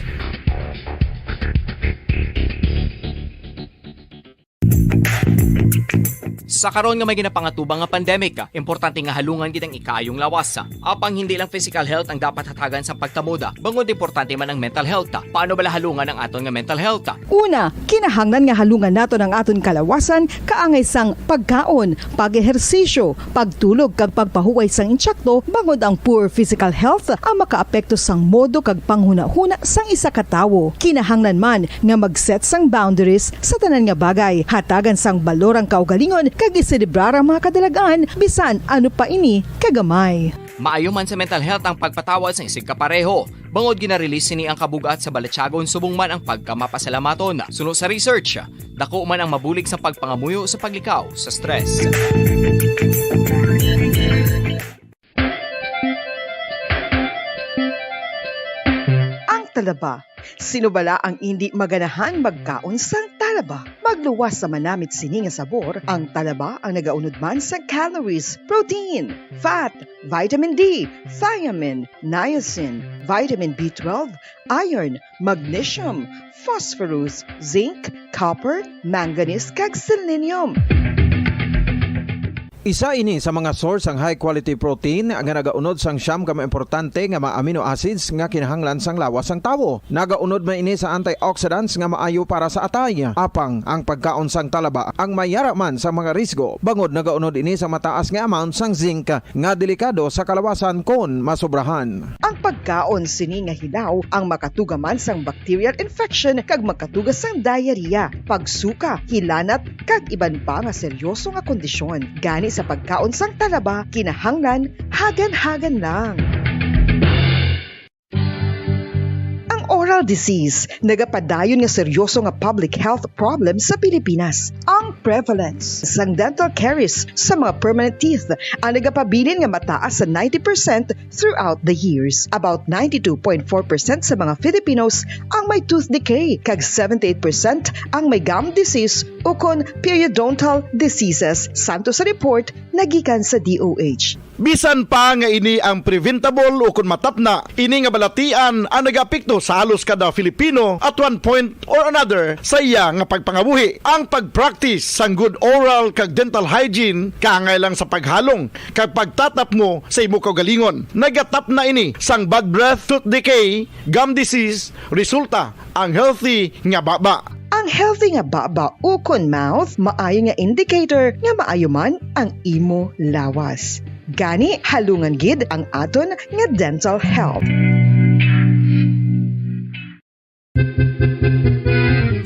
Sa karon nga may ginapangatubang nga pandemic, importante nga halungan gid ang ikaayong lawas. Apang hindi lang physical health ang dapat hatagan sa pagtamod, bangod importante man ang mental health. Paano bala halungan ang aton nga mental health? Una, kinahanglan nga halungan naton ang aton kalawasan kaangay sang pagkaon, pag-ehersisyo, pagtulog kag pagpahuway sang intsakto, bangod ang poor physical health ang makaapekto sang modo kag panghunahuna sang isa ka tawo. Kinahanglan man nga mag-set sang boundaries sa tanan nga bagay, hatagan sang balor ang kaugalingon kag iselebrar ang mga kadalag-an bisan ano pa ini kagamay. Maayo man sa mental health ang pagpatawad sang isigkapareho, bangod gina-release sini ang kabug-at sa balatyagon subong man ang pagkamapasalamaton. Suno sa research, dako man ang mabulig sa pagpangamuyo sa paglikaw sa stress. Ang talaba. Sino bala ang indi maganahan magkaon sang talaba? Pagluwas sa manamit sini nga sabor, ang talaba ang nagaunod man sa calories, protein, fat, vitamin D, thiamine, niacin, vitamin B twelve, iron, magnesium, phosphorus, zinc, copper, manganese, kag selenium. Isa ini sa mga source sang high quality protein nga nagaunod sang siyam ka mga importante nga mga amino acids nga kinahanglan sang lawas sang tawo. Nagaunod man ini sa antioxidants nga maayo para sa atay. Apang ang pagkaon sang talaba ang may yara man sa mga risgo, bangod nagaunod ini sa mataas nga amount sang zinc nga delikado sa kalawasan kon masobrahan. Ang pagkaon sini nga hilaw ang makatuga man sang bacterial infection kag makatuga sang diarrhea, pagsuka, hilanat, kag iban pa nga seryoso nga kondisyon. Gani sa pagkaon sang talaba, kinahanglan hagan-hagan lang. Ang oral disease nagapadayon nga seryoso nga public health problem sa Pilipinas. Ang prevalence sang dental caries sa mga permanent teeth ang nagapabilin nga mataas sa ninety percent throughout the years. About ninety-two point four percent sa mga Filipinos ang may tooth decay, kag seventy-eight percent ang may gum disease ukon periodontal diseases, santo sa report nga gikan sa D O H. Bisan pa nga ini ang preventable ukon matapna, ini nga balatian ang nagaapekto sa halos kada Filipino at one point or another sa iya nga pagpangabuhi. Ang pag-practice sang good oral kag dental hygiene kaangay lang sa paghalong kag pagtatapmo sa imo kaugalingon. Nagatapna ini sang bad breath, tooth decay, gum disease, resulta ang healthy nga baba. Ang healthy nga baba ukon mouth maayo nga indicator nga maayo man ang imo lawas. Gani, halungan gid ang aton nga dental health.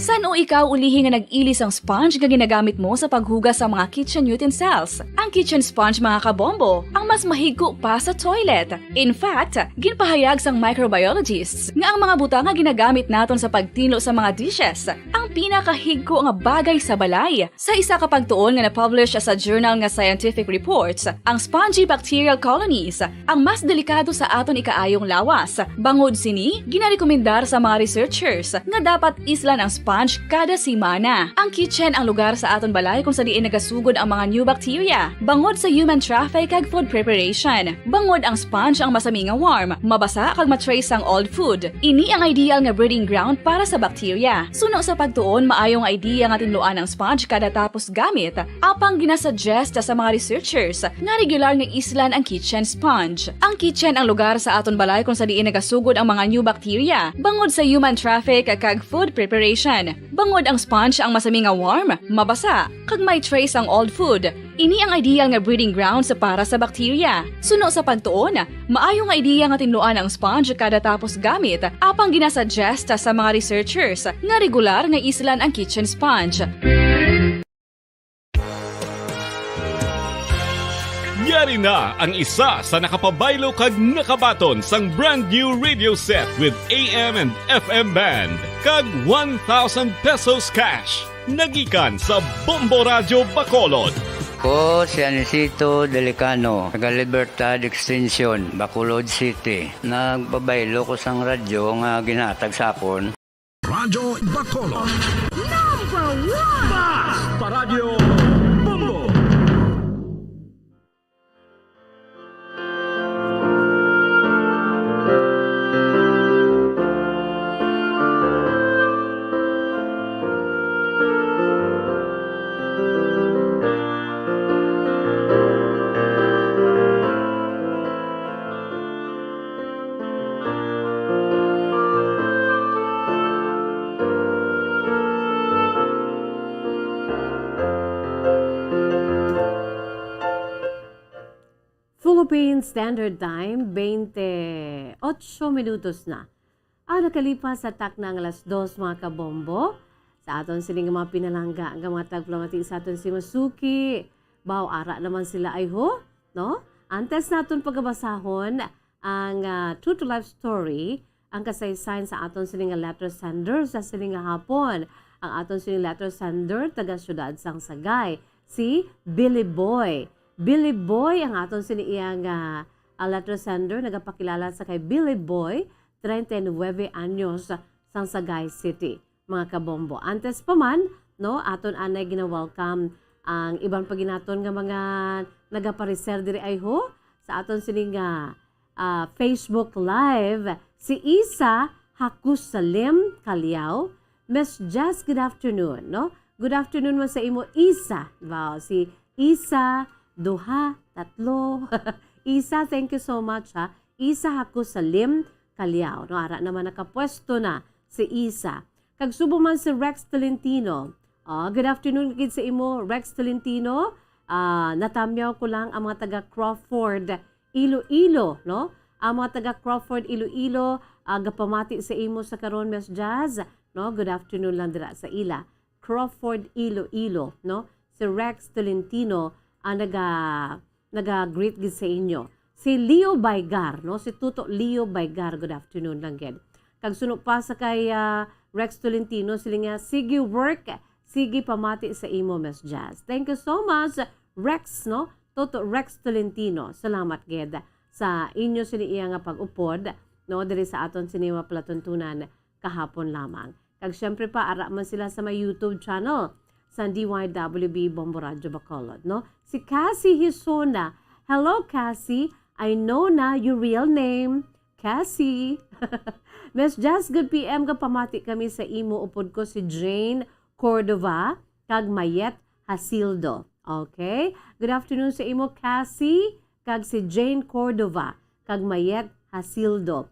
San-o ikaw ulihi nga nag-ili sang sponge nga ginagamit mo sa paghugas sa mga kitchen utensils? Ang kitchen sponge, mga kabombo, ang mas mahigko pa sa toilet. In fact, ginpahayag sang microbiologists nga ang mga butang nga ginagamit naton sa pagtinlo sa mga dishes ang pinakahigko nga bagay sa balay. Sa isa ka pagtuon nga na-publish sa journal nga Scientific Reports, ang spongy bacterial colonies ang mas delikado sa aton ikaayong lawas. Bangod sini, ginarekomendar sa mga researchers nga dapat islan ang sponge kada semana. Ang kitchen ang lugar sa aton balay kung sa diin nagasugod ang mga new bacteria, bangod sa human traffic kag food preparation. Bangod ang sponge ang masami nga warm, mabasa kag ma-trace sang old food. Ini ang ideal nga breeding ground para sa bacteria. Suno sa pagtuon, maayo nga idea nga tinluan ang sponge kada tapos gamit, apang ginasuggest sa mga researchers nga regular nga islan ang kitchen sponge. Ang kitchen ang lugar sa aton balay kung sa diin nagasugod ang mga new bacteria, bangod sa human traffic kag food preparation. Bangod ang sponge ang masami nga warm, mabasa, kag may trace ang old food, ini ang ideal nga breeding grounds para sa bacteria. Suno sa pagtuon, maayo nga idea nga tinluan ang sponge kada tapos gamit, apang ginasuggest sa mga researchers nga regular nga islan ang kitchen sponge. Yari na ang isa sa nakapabaylo kag nakabaton sang brand new radio set with A M and F M band kag one thousand pesos cash. Nagikan sa Bombo Radyo Bacolod. Ko si Anisito Delicano, taga Libertad Extension, Bacolod City. Nagpabaylo ko sang radyo nga ginhatag sa akon. Radyo Bacolod. Number one! Basta Radyo Bombo. Philippine Standard Time, twenty-eight minutos na ang nakalipas sa takna nga alas dos, mga kabombo. Sa aton sining mga pinalangga nga mga tagpalamati sa aton si Masuki, baw ara naman sila ay ho, no? Antes naton pagabasahon ang, ah, true to life story, ang kasaysayan sa aton sini nga letter sender sa sini nga hapon. Ang aton sini letter sender, taga siyudad sang Sagay, si Billy Boy. Billy Boy ang aton sini iya nga, ah, letter sender, nagapakilala sa kay Billy Boy, treinta y nueve anyos, sang Sagay City, mga kabombo. Antes pa man, no? Aton anay gina-welcome ang iban pa gid naton nga mga nagapareser diri ay ho sa aton sini nga, ah, Facebook Live, si Isa Hakusalim Caliao. Miss Jess, good afternoon, no? Good afternoon man sa imo, Isa. Wow, si Isa, duha, tatlo. Isa, thank you so much, ha. Isa Hakusalim Caliao, no? Ara naman nakapwesto na si Isa. Kag subong man si Rex Tolentino. Ah, good afternoon gid sa imo, Rex Tolentino. Ah, natamyaw ko lang ang mga taga Crawford, Iloilo, no? Ang mga taga Crawford, Iloilo, ah, gapamati sa imo sa karon, Miss Jazz, no? Good afternoon lang dira sa ila. Crawford, Iloilo, no? Si Rex Tolentino ang naga-, naga-greet gid sa inyo. Si Leo Baigar, no? Si Tuto Leo Baigar, good afternoon lang gid. Kag suno pa sa kay, ah, Rex Tolentino, sila nga, "Sige work, sige pamati sa imo, Miss Jazz." Thank you so much, Rex, no? Tuto Rex Tolentino, salamat gid sa inyo sini iya nga pag-upod, no? Diri sa aton sini nga palatuntunan kahapon lamang. Kag syempre pa, ara man sila sa may YouTube channel sang D Y W B Bombo Radyo Bacolod, no? Si Cassie Hisona. Hello, Cassie. I know na your real name. Cassie. Miss Jazz, good P M, gapamati kami sa imo. Upod ko si Jane Cordova kag Mayet Hasildo. Okay? Good afternoon sa imo, Cassie, kag si Jane Cordova kag Mayet Hasildo.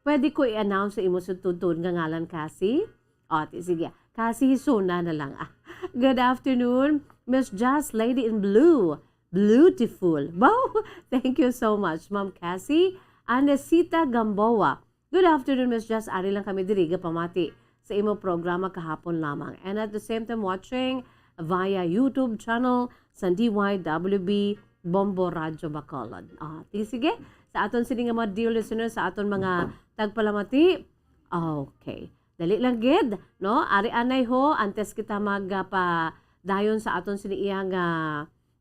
Pwede ko i-announce sa imo sa tuod nga ngalan, Cassie? O, ti-, sige. Cassie Hisuna na lang. Ah, good afternoon, Miss Jazz, Lady in Blue. Beautiful. Wow! Thank you so much, Ma'am Cassie. Anesita Gamboa. Good afternoon, Miss Jazz. Ari lang kami diri gapamati sa imo programa kahapon lamang. And at the same time, watching via YouTube channel sa D Y W B Bombo Radyo Bacolod. Ah, ti-, sige, sa aton sini nga mga dear listeners, sa aton mga tagpalamati. Okay. Dali lang gid, no? Ari anay ho, antes kita magpadayon sa aton sini iya nga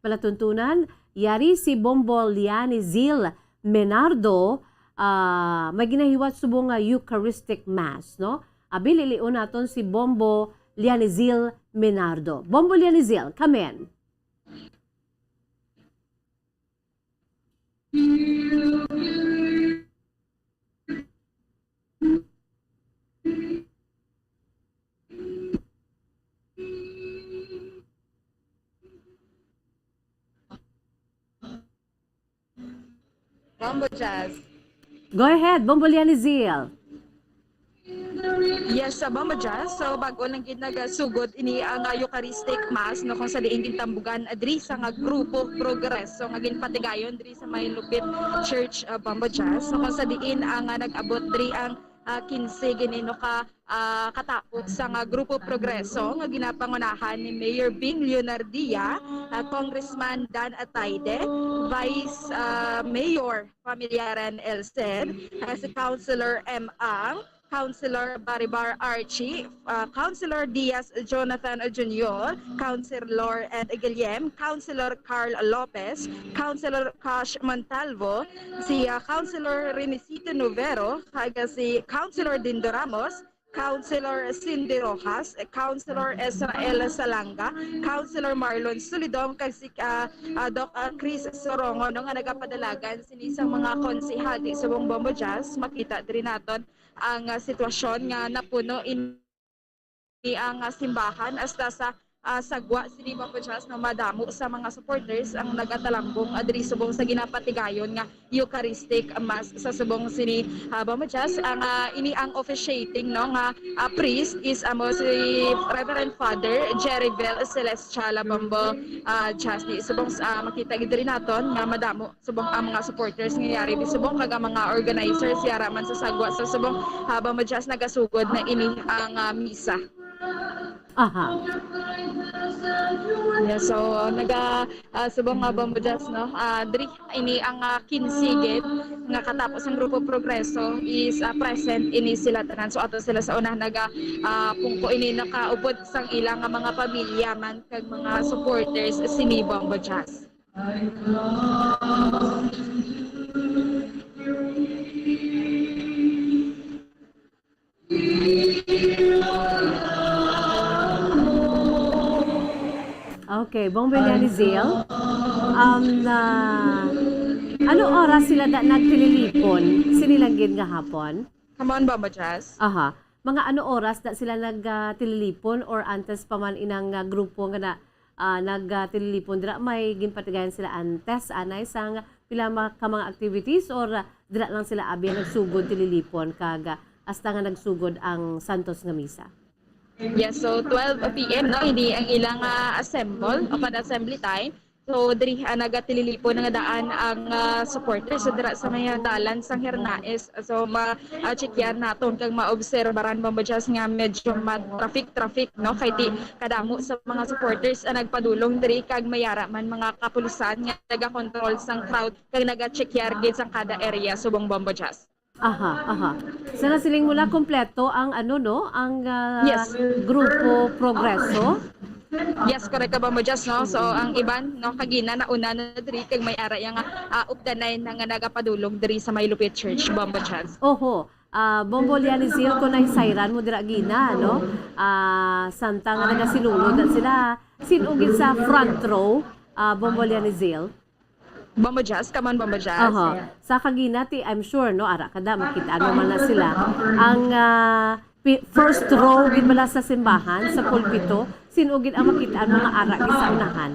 palatuntunan, yari si Bombo Liani Zil Menardo, ah, may ginahiwat subong nga Eucharistic Mass, no? Abi, lilion naton si Bombo Liani Zil Menardo. Bombo Liani Zil, come in. Bombo Jazz. Go ahead, Bombo Liani Zil. Yes, sa Bombo Jazz. So, bago lang gid nagasugod ini ang, ah, Eucharistic Mass, no, kung sa diin gintambugan, ah, diri sa nga Grupo Progreso nga ginpatigayon diri sa may Lupit Church, ah, Bombo Jazz. No, kung sa diin ang, ah, nag-abot diri ang, ah, kinse gini, no, ka, ah, katapok sa nga Grupo Progreso nga ginapangunahan ni Mayor Bing Leonardia, ah, Congressman Dan Ataide, Vice, ah, Mayor Familiaran Elced, ah, si Councilor M. Ang, Councilor Baribar Archie, ah, Councilor Diaz Jonathan Junior, Councilor Ed Guillem, Councilor Carl Lopez, Councilor Cash Montalvo, si, ah, Councilor Renesito Novero, kag si Councilor Dindo Ramos, Councilor Cindy Rojas, Councilor Israel Salanga, Councilor Marlon Solidom, kag si, ah, ah, Doc, ah, Chris Sorongo, no, nga nagapadalagan sini sa mga konsehal di subong Bombo Jazz. Makita diri naton ang, ah, sitwasyon nga napuno ini ang, ah, simbahan, hasta sa, ah, sagwa sini Bombo Jazz, no, madamo sa mga supporters ang nagatalambong, ah, diri subong sa ginapatigayon nga Eucharistic Mass sa subong sini, ah, Bombo Jazz. Ang, ah, ini ang officiating, no, nga, ah, priest is amo si Reverend Father Jerryville Celestial Bombo, ah, Jazz. Di subong, ah, makita gid diri naton nga madamo subong ang mga supporters nga yari di subong kag ang mga organizers yara man sa sagwa sa subong, ah, Bombo Jazz, nagasugod na ini ang, ah, misa. Aha. Yeah, so naga, ah, subong nga Bombo Jazz, no? Ah, diri ini ang, ah, kinse gid nga katapos ang Grupo Progreso is, ah, present ini sila tanan. So ato sila sa una naga, ah, pungko ini nakaupod sang ila nga mga pamilya man kag mga supporters sini Bombo Jazz. Okay, Bong Willianizil, um, na, ano oras sila da nagtililipon? Sini lang gid nga hapon? Come on, Bombo Jazz. Aha. Mga ano oras da sila nag, ah, tililipon or antes pa man inang, ah, grupo nga na, ah, nag, ah, tililipon dira, may ginpatigayan sila antes, anay, sang pila ma-, ka mga activities or, ah, dira lang sila abi nagsugod tililipon kag, ah, hasta nga nagsugod ang Santos nga Misa? Yes, so twelve p m, no, ini ang ilang, ah, assemble o kada assembly time. So, diri, ah, nagatililipon nga daan ang, ah, supporters. So, dira sa may dalan sang Hernaez. So, ma, ah, checkyan naton kag maobserbaran, Bombo Jazz, nga medyo ma-traffic-traffic, no? Kay ti kadamo sa mga supporters ang nagpadulong diri kag may ara man mga kapulisan nga nagakontrol sang crowd kag nagacheckar gid sang kada area subong, Bombo Jazz. Aha, aha. Sa nasiling mo na, kompleto ang ano, no? Ang, ah, Yes. Grupo Progreso? Yes, correct ka, Bombo Jazz, no? So, ang iban, no, kagina, nauna na diri kag may ara yang, ah, updanay na nga nagapadulong diri sa may Lupit Church, Bombo Jazz. Oho. Ah, Bombo Lianizil, kung nahisayran mo dira gina, no? Ah, samtang nga nagasinulod na sila, sin-o gid sa front row, ah, Bombo Lianizil? Bombo Jazz, come on, Bombo Jazz. Aha. Sa kagina ti, I'm sure, no, ara kada makit-an mo man na sila. Ang, ah, pi-, first row gid bala sa simbahan, sa pulpito, sin-o gid ang makit-an mo nga ara gid sa unahan?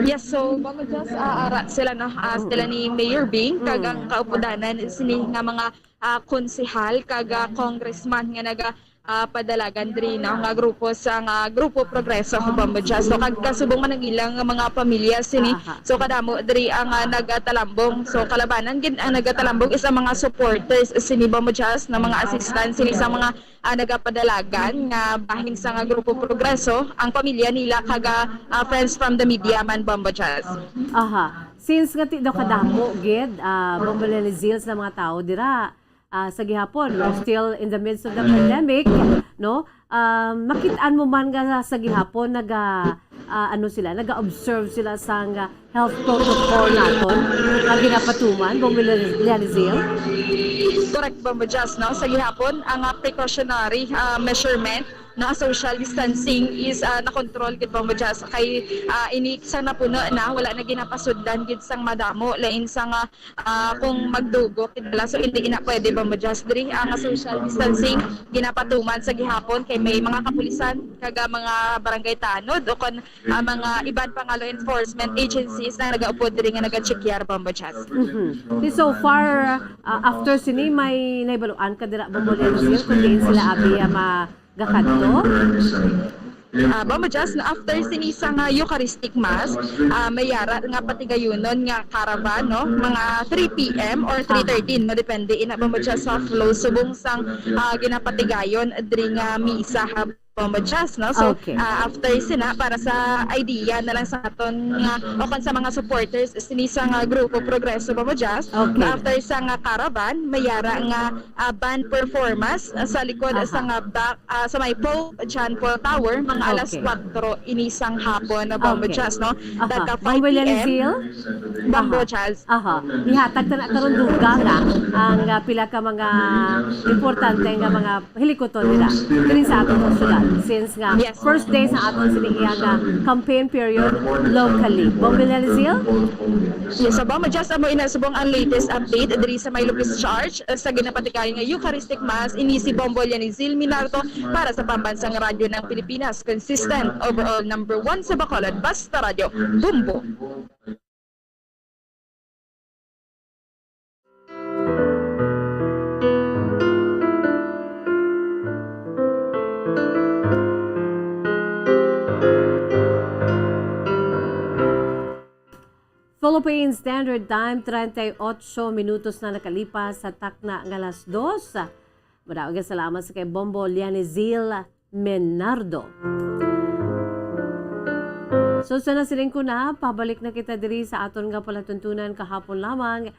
Yes, so, Bombo Jazz, ah, ara sila, no, ah, sila ni Mayor Bing, kag ang kaupudanan sini nga mga, ah, konsehal, kag, ah, congressman nga naga, ah, padalagan diri, no, nga grupo sa, nga Grupo Progreso, Bombo Jazz. So, kag kasubong man ang ilang mga pamilya sini. Aha. So, kadamo diri ang, ah, nagatalambong. So, kalabanan gid ang nagatalambong is ang mga supporters sini, Bombo Jazz, na mga assistants sini sa mga, ah, nagapadalagan nga bahin sa nga Grupo Progreso, ang pamilya nila kag, ah, friends from the media man, Bombo Jazz. Aha. Since nga ti daw kadamo gid, ah, Bombo Lenny Zil, sa mga tao dira, ah, sa gihapon, we're still in the midst of the pandemic, no? Um, makit-an mo man nga sa gihapon naga, ah, ano sila, naga-observe sila sang, ah, health protocol naton nga ginapatuman, Bong Lianizil? Correct, Bombo Jazz, no? Sa gihapon, ang, ah, precautionary, ah, measurement na social distancing is, ah, na-control gid, Bombo Jazz, kay, ah, ini sa napuno na, wala na ginapasudlan gid sang madamo, lain sa nga ah, kung magdugok, so hindi na pwede, Bombo Jazz, diri ang social distancing ginapatuman sa gihapon kay may mga kapulisan kag, ah, mga barangay tanod o kon, ah, mga iban pa nga law enforcement agencies na nagaupod diri nga nagachekyar, Bombo Jazz. Mhm. Di so far, ah, after sini, may nahibaluan ka dira, Bombo Lianizil, kung diin sila abi, ah, ma-, gakadto? Ah, Bombo Jazz, na after sini sa nga Eucharistic Mass, ah, may yara nga patigayunon nga caravan, no? Mga three p m or three thirty, no? Depende ina, Bombo Jazz, sa flow subong sang, ah, ginapatigayon diri nga misa, ha, Bombo Jazz, no? So, Okay. ah, after sina, para sa idea na lang sa aton nga, o kon sa mga supporters sini sa nga grupo Progreso, Bombo Jazz, Okay. after sa nga caravan, may yara nga, ah, band performance, ah, sa likod Aha. sa nga back ah, sa may Pope John Paul Tower, mga alas Okay. kuwatro ini sang hapon, na Bombo Okay. Jazz, no? Aha. Tagka Bombo five p m, Lianizil? Bombo Aha. Jazz. Aha. Ihatag ta na karon dugang, ah, ang, ah, pila ka mga importante nga mga hilikuton nila diri sa aton syudad. Since nga Yes. first day sa aton sini iya nga campaign period locally. Bombo Lianizil? Yes, so Bombo Jazz, amo ina subong ang latest update diri sa may Lopez Church, eh, sa ginapatigayon nga Eucharistic Mass, ini si Bombo Lianizil Minardo para sa Pambansang Radyo ng Pilipinas, consistent, overall number one sa Bacolod, Basta Radyo, Bombo. Philippine Standard Time, treinta y ocho minutos na nakalipas sa takna nga alas dos. Madamo nga salamat sa kay Bombo Lianizil Menardo. So, sa nasiling ko na, pabalik na kita diri sa aton nga palatuntunan kahapon lamang.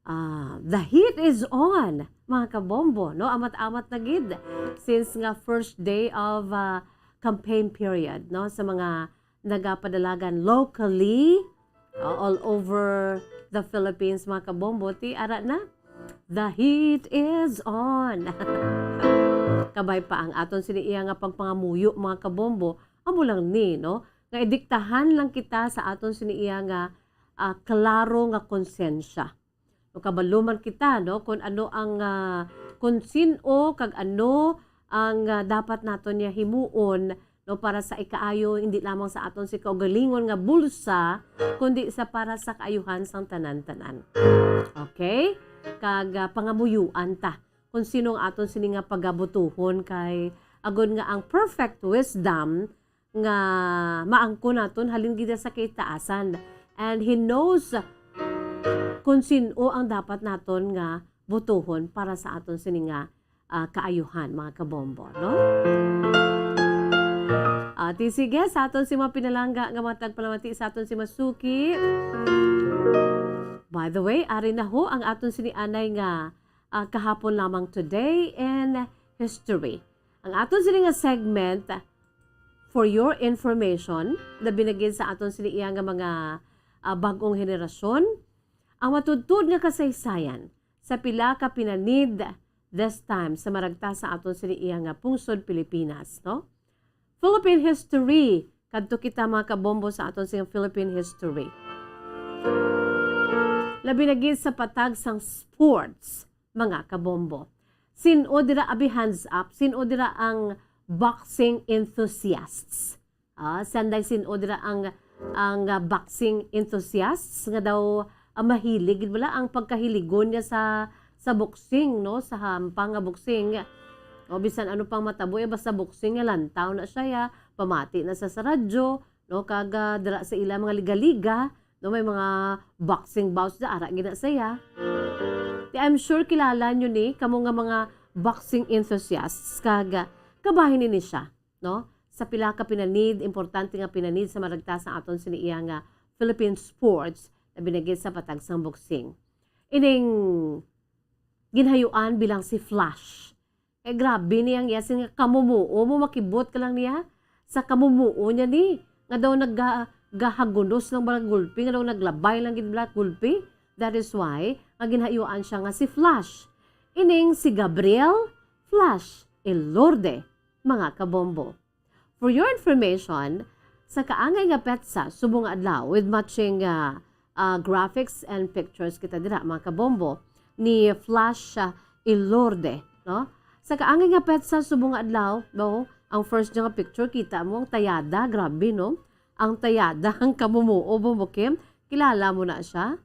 Ah, the heat is on, mga kabombo, no? Amat-amat na gid. Since nga first day of, ah, campaign period, no? Sa mga nagapadalagan locally, uh, all over the Philippines, mga kabombo, ti ara na, the heat is on. Kabay pa ang aton sini iya nga pagpangamuyo, mga kabombo, amo lang ni, no? nga idiktahan lang kita sa aton sini iya nga, ah, klaro nga konsensya. No, kabalo man kita, no, kung ano ang, ah, kung sin-o kag ano ang, ah, dapat naton niya himuon, no, para sa ikaayo, hindi lamang sa aton si kaugalingon nga bulsa, kundi sa para sa kaayuhan sang tanan-tanan. Okay? Kag, ah, pangamuyuan ta kung sino ang aton sini nga pagabutuhon, kay agod nga ang perfect wisdom nga maangkon naton halin gid sa kitaasan. And He knows kung sin-o ang dapat naton nga butuhon para sa aton sini nga, ah, kaayuhan, mga kabombo, no? Ati, sige, sa aton si mga pinalangga nga mga tagpalamati, sa aton si Masuki. By the way, ari na ho ang aton sini anay nga, ah, kahapon lamang, today in history. Ang aton sini nga segment, for your information, labi na gid sa aton sini iya nga mga, ah, bag-ong henerasyon, ang matudtod nga kasaysayan sa pila ka pinanid this time sa maragta sa aton sini iya nga pungsod Pilipinas, no? Philippine history. Kadto kita, mga kabombo, sa aton sini Philippine history. Labi na gid sa patag sang sports, mga kabombo. Sin-o dira, abi, hands up, sin-o dira ang boxing enthusiasts? Ah, sanday, sin-o dira ang, ang, ah, boxing enthusiasts nga daw, ah, mahilig gid bala ang pagkahiligon niya sa, sa boxing, no? Sa hampang nga boxing. O bisan ano pang matabo, eh, basta boxing, nga lantaw na siya, ya, pamati na sa, sa radyo, no? Kag, ah, dira sa ila mga liga-liga, no, may mga boxing bouts na ara gina saya. Di, I'm sure kilala nyo ni, kamo nga mga boxing enthusiasts, kag, ah, kabahin ini siya, no? Sa pila ka pinanid, importante nga pinanid sa maragta sa aton sini iya nga Philippine sports, labi na gid sa patag sang boxing. Ining ginhayuan bilang si Flash. Eh, grabe ni ang iya sini nga kamumuo mo, makibot ka lang niya sa kamumuo niya ni, nga daw nagga-, gahagunos lang bala gulpi, nga daw naglabay lang gid bala gulpi. That is why nga ginhayuan siya nga si Flash. Ining si Gabriel Flash Elorde, mga kabombo. For your information, sa kaangay nga petsa subong nga adlaw, with matching, ah, ah, graphics and pictures kita dira, mga kabombo, ni Flash, ah, Ilorde, no? Sa kaangay nga petsa subong nga adlaw, no, ang first niya nga picture, kita mo ang tayada, grabe, no? Ang tayada, ang kamumuo, Bombo Kim. Kilala mo na siya?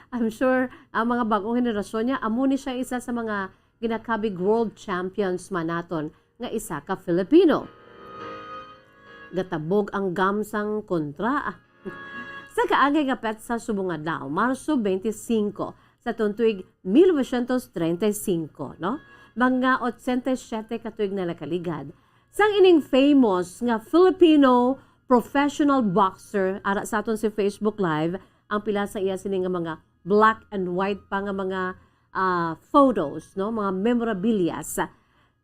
I'm sure ang mga bagong henerasyon niya, amo ni siya isa sa mga ginakabig world champions man naton nga isa ka Filipino. Gatabog ang gam sang kontra. Sa kaangay nga petsa subong nga adlaw, Marso twenty-five, sa tuong tuig mil novecientos treinta y cinco, no? Mga ochenta y siete ka tuig na nakaligad, sang ining famous nga Filipino professional boxer, ara sa aton si Facebook Live, ang pila sa iya sini nga mga black and white pa nga mga, ah, photos, no? Mga memorabilia sa,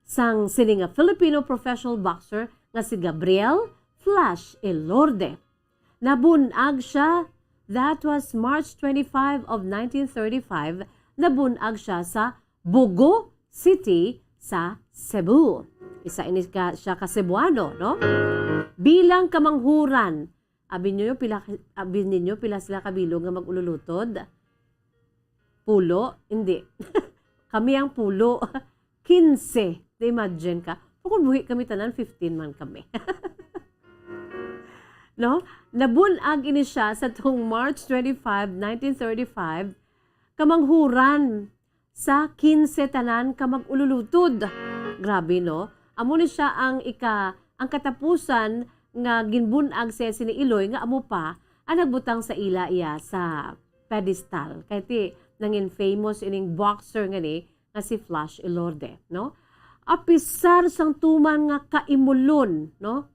sang sini nga Filipino professional boxer nga si Gabriel Flash Elorde. Nabun-ag siya, that was March twenty-five of nineteen thirty-five, nabun-ag siya sa Bogo City sa Cebu. Isa ini ka, siya ka Cebuano, no? Bilang kamanghuran, abi ninyo pila, abi ninyo pila sila kabilog nga mag-ululutod? Pulo? Hindi. Kami ang pulo. Quince. Na-imagine ka? Pero kung buhi kami tanan, fifteen man kami. No? Nabun-ag ini siya sa tuong March twenty-five, nineteen thirty-five, kamanghuran sa quince tanan ka mag-ululutod. Grabe, no? Amo ni siya ang ika-, ang katapusan nga ginbun-ag sa iya sini Iloy nga amo pa ang nagbutang sa ila iya sa pedestal. Kay ti, nangin famous ining boxer nga ni, nga si Flash Elorde, no? Apisar sang tuman nga kaimulon, no?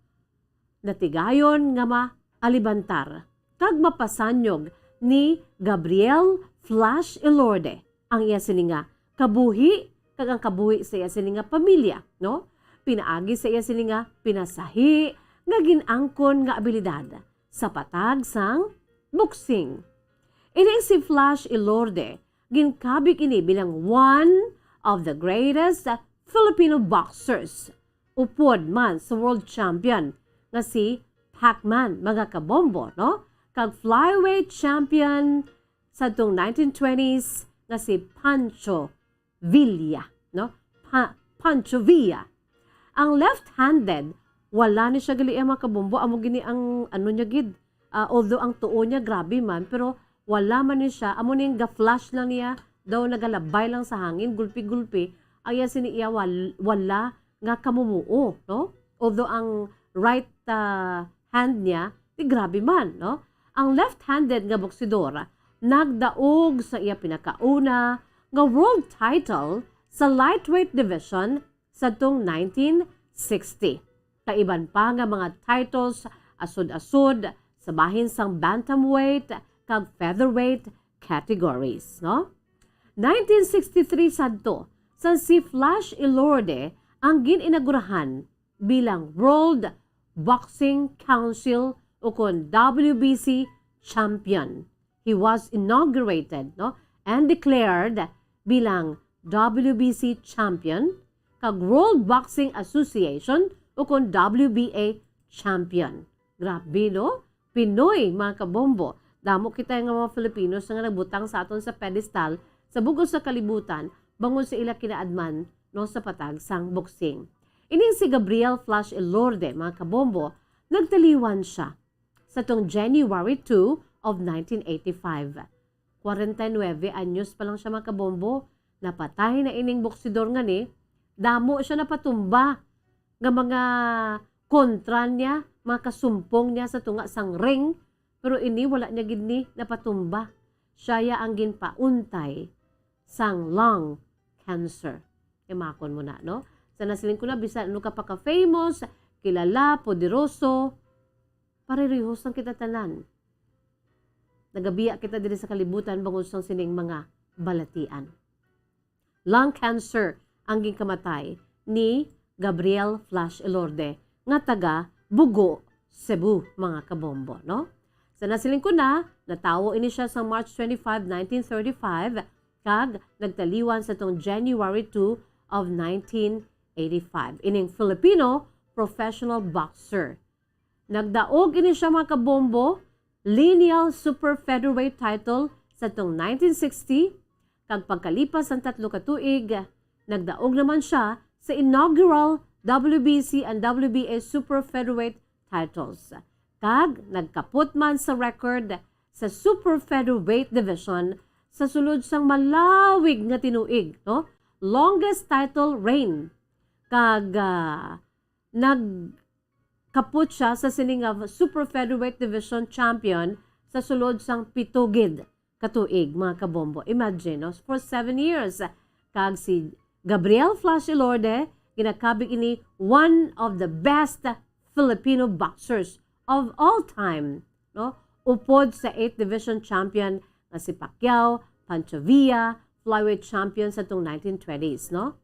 Natigayon nga maalibantar kag mapasanyog ni Gabriel Flash Elorde ang iya sini nga kabuhi kag ang kabuhi sa iya sini nga pamilya, no? Pinaagi sa iya sini nga pinasahi nga gin-angkon nga abilidad sa patag sang boxing. Ining si Flash Elorde, ginkabig ini bilang one of the greatest Filipino boxers, upod man sa world champion nga si Pacman, mga kabombo, no? Kag flyweight champion sa tong nineteen twenties nga si Pancho Villa, no? Pa-, Pancho Villa. Ang left-handed, wala ni siya gali, eh, mga kabombo. Amo gini ang ano niya gid. Ah, although ang tuo niya grabe man, pero wala man ni siya. Amo ning ga-flash lang niya, daw nagalabay lang sa hangin, gulpi-gulpi. Ang iya sini iya wal-, wala nga kamumuo, no? Although ang right, ah, hand niya, di grabe man, no? Ang left-handed nga boksidor nagdaog sa iya pinakauna nga world title sa lightweight division sadtong nineteen sixty. Kaiban pa nga mga titles asod-asod sa bahin sang bantamweight kag featherweight categories, no? Nineteen sixty-three sadto, sang si Flash Elorde ang gin-inagurahan bilang World Boxing Council, ukon W B C champion. He was inaugurated, no, and declared bilang W B C champion kag World Boxing Association, ukon W B A champion. Grabe, no? Pinoy, mga kabombo. Damo kita nga mga Filipinos nga nagbutang sa aton sa pedestal sa bug-os sa kalibutan bangod sa ila kinaadman, no, sa patag sang boxing. Ining si Gabriel Flash Elorde, mga kabombo, nagtaliwan siya sa tong January two of nineteen eighty-five. Kwarenta y nuebe anyos pa lang siya, mga kabombo, napatay na ining boksidor nga ni. Damo siya napatumba nga mga kontra niya, mga kasumpong niya sa tunga sang ring, pero ini wala niya gid ni napatumba. Siya ya ang ginpauntay sang lung cancer. Imakon mo na, no? Sa nasiling ko na, bisan ano ka pa ka-famous, kilala, poderoso, parehos lang kita tanan. Nagabiya kita diri sa kalibutan bangod sang sining mga balatian. Lung cancer ang ginkamatay ni Gabriel Flash Elorde nga taga Bugo, Cebu, mga kabombo, no? Sa nasiling ko na, natawo ini siya sa March twenty-five, nineteen thirty-five, kag nagtaliwan sa tong January two of nineteen eighty-five. Ining Filipino professional boxer. Nagdaog ini siya, mga kabombo, lineal super featherweight title sa tong nineteen sixty, kag pagkalipas sang tatlo ka tuig, nagdaog naman siya sa inaugural W B C and W B A super featherweight titles, kag nagkapot man sa record sa super featherweight division sa sulod sang malawig nga tinuig, no? Longest title reign, kag, ah, nagkapot siya sa sini nga super featherweight division champion sa sulod sang pito gid ka tuig, mga kabombo. Imagine, no? For seven years. Kag si Gabriel Flash Elorde, ginakabig ini one of the best Filipino boxers of all time, no? Upod sa eighth division champion nga si Pacquiao, Pancho Villa, flyweight champion sa tong nineteen twenties, no?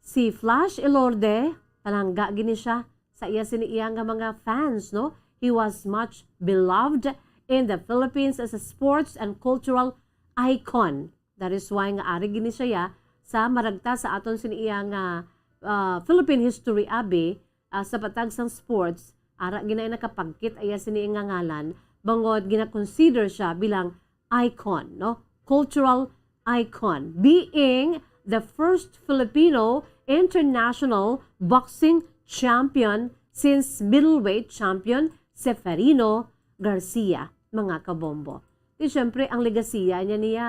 Si Flash Elorde, palangga gini siya sa iya sini iya nga mga fans, no? He was much beloved in the Philippines as a sports and cultural icon. That is why nga ari gini siya ya sa maragta sa aton sini iya nga, ah, Philippine history, abi, ah, sa patag sang sports, ara gina nakapagkit iya sini nga ngalan, bangod gina-consider siya bilang icon, no? Cultural icon, being the first Filipino international boxing champion since middleweight champion Seferino Garcia, mga kabombo. Di syempre, ang legasiya niya niya,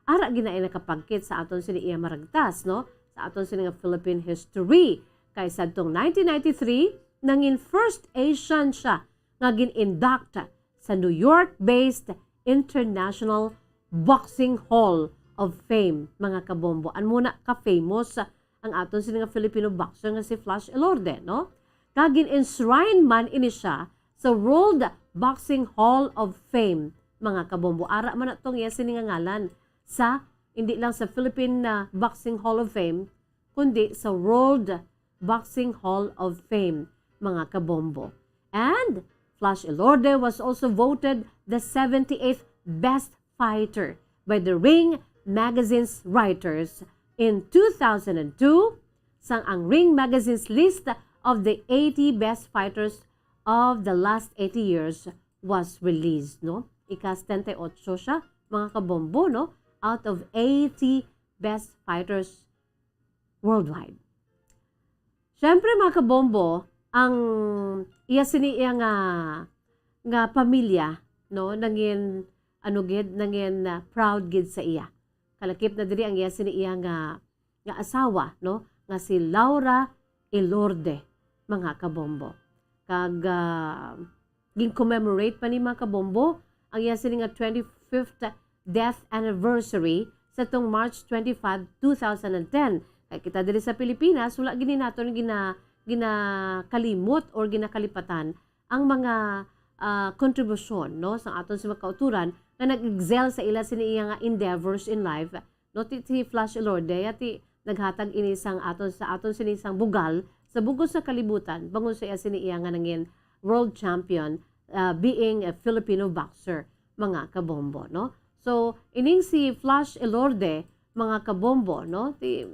ara gina nakapagkit sa aton sini iya maragtas, no? Sa aton sini nga Philippine history. Kay sadtong nineteen ninety-three, nangin first Asian siya nga gin-induct sa New York-based International Boxing Hall of Fame, mga kabombo. Amo na ka-famous ang aton sini nga Filipino boxer nga si Flash Elorde, no? Kag gin-enshrine man ini siya sa World Boxing Hall of Fame, mga kabombo. Ara man na tong iya sini nga ngalan sa, hindi lang sa Philippine, ah, Boxing Hall of Fame, kundi sa World Boxing Hall of Fame, mga kabombo. And Flash Elorde was also voted the seventy-eighth best fighter by the Ring Magazine's writers in two thousand and two, sang ang Ring Magazine's list of the eighty best fighters of the Last Eighty Years was released, no? Ika setenta y ocho siya, mga kabombo, no? Out of eighty best fighters worldwide. Siyempre, mga kabombo, ang iya sini iya nga, nga pamilya, no? Nangin, ano gid, nangin, ah, proud gid sa iya. Kalakip na diri ang iya sini iya nga, nga asawa, no? Nga si Laura Elorde, mga kabombo. Kag, ah, gin-commemorate pa ni, mga kabombo, ang iya sini nga twenty-fifth death anniversary sa tong March twenty-five, two thousand and ten. Kay kita diri sa Pilipinas, wala gini naton gina-, ginakalimot or ginakalipatan ang mga, ah, kontribusyon, no, sa aton sa mga kauturan nga nag-excel sa ila sini iya nga endeavors in life, no, ti, si Flash Elorde, ya ti naghatag ini sang aton, sa aton sini sang bugal sa bug-os nga kalibutan, bangod sa iya sini iya nga nangin world champion, ah, being a Filipino boxer, mga kabombo, no? So, ining si Flash Elorde, mga kabombo, no? Ti,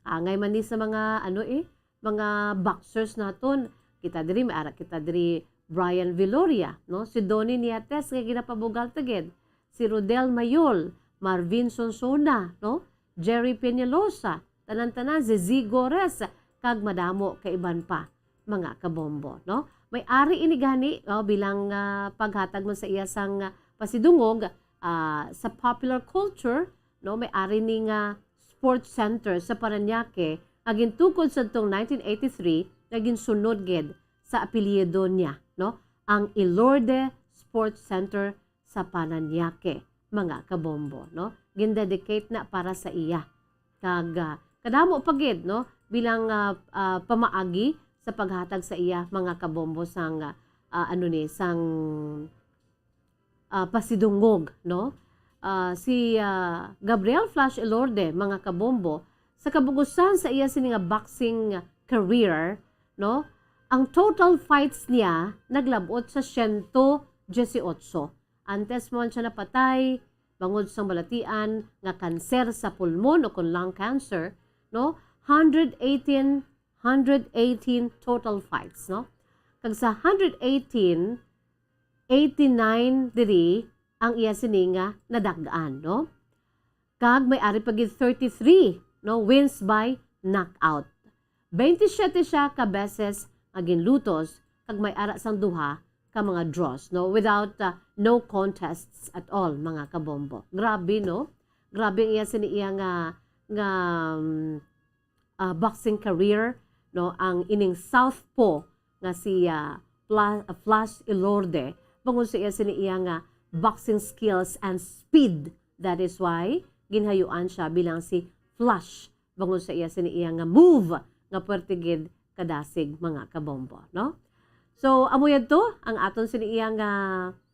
angay man ni sa mga, ano eh, mga boxers naton. Kita diri, may ara kita diri, Brian Viloria, no? Si Donnie Nietes nga ginapabugal ta gid. Si Rodel Mayol, Marvin Sonsona, no? Jerry Peñalosa, tanan-tanan, si Zee Gores, kag madamo ka iban pa, mga kabombo, no? May ari ini gani, oh, bilang, ah, paghatag man sa iya sang, ah, pasidungog, ah, sa popular culture, no? May ari ni nga sports center sa Parañaque nga gintukod sadtong nineteen eighty-three nga ginsunod gid sa apelyido niya, no? Ang Elorde Sports Center sa Parañaque, mga kabombo, no? Gindedicate na para sa iya. Kag, ah, kadamo pa gid, no? Bilang, ah, ah, pamaagi sa paghatag sa iya, mga kabombo, sang, ah, ano ni, sang, ah, pasidungog, no? Ah, si, ah, Gabriel Flash Elorde, mga kabombo, sa kabugusan sa iya sini nga boxing career, no? Ang total fights niya naglab-ot sa siyento dieciocho. Antes man siya napatay, bangod sang balatian nga kanser sa pulmon o kon lung cancer, no? Hundred eighteen, hundred eighteen total fights, no? Kag sa hundred eighteen, eighty-nine diri ang iya sini nga nadag-an, no? Kag may ari pa gid thirty-three, no, wins by knockout. Twenty-siete siya ka beses nga ginlutos, kag may ara sang duha ka mga draws, no, without, uh, no contests at all, mga kabombo. Grabe, no? Grabe ang iya sini iya nga, nga, um, ah, boxing career, no, ang ining southpaw nga si, ah, Fla-, Flash Elorde, bangod sa iya sini iya nga boxing skills and speed. That is why ginhayuan siya bilang si Flash, bangod sa iya sini iya nga move nga puwerte gid kadasig, mga kabombo, no? So, amo yadto ang aton sini iya nga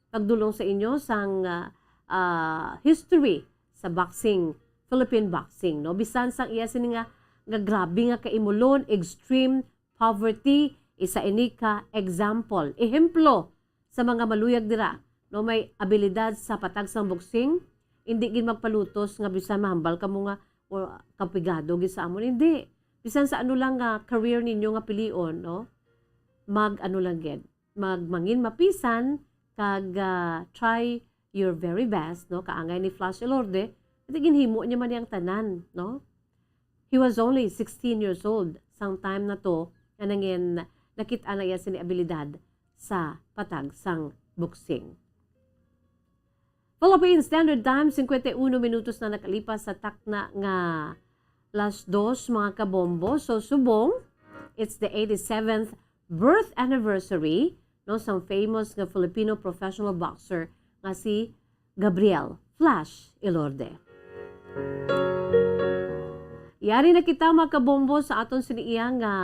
pagdulong sa inyo sang, ah, ah, history sa boxing, Philippine boxing, no? Bisan sang iya sini nga, nga grabe nga kaimulon, extreme poverty, isa ini ka example, ehemplo sa mga maluyag dira, no? May abilidad sa patag sang boxing, hindi gid magpalutos nga bisan mahambal kamo nga, o, kapigado gid sa amon, hindi. Bisan sa ano lang nga career ninyo nga pilion, no? Mag-ano lang gid, magmangin mapisan kag, ah, try your very best, no? Kaangay ni Flash Elorde, iti ginhimo niya man yang tanan, no? He was only sixteen years old sang time na to nga nangin nakit-an na iya sini abilidad sa patag sang boxing. Philippine Standard Time, cincuenta y uno minutos na nakalipas sa takna nga las dos, mga kabombo. So, subong, it's the eighty-seventh birth anniversary, no, sang famous nga Filipino professional boxer nga si Gabriel Flash Elorde. Yari na kita, mga kabombo, sa aton sini iya nga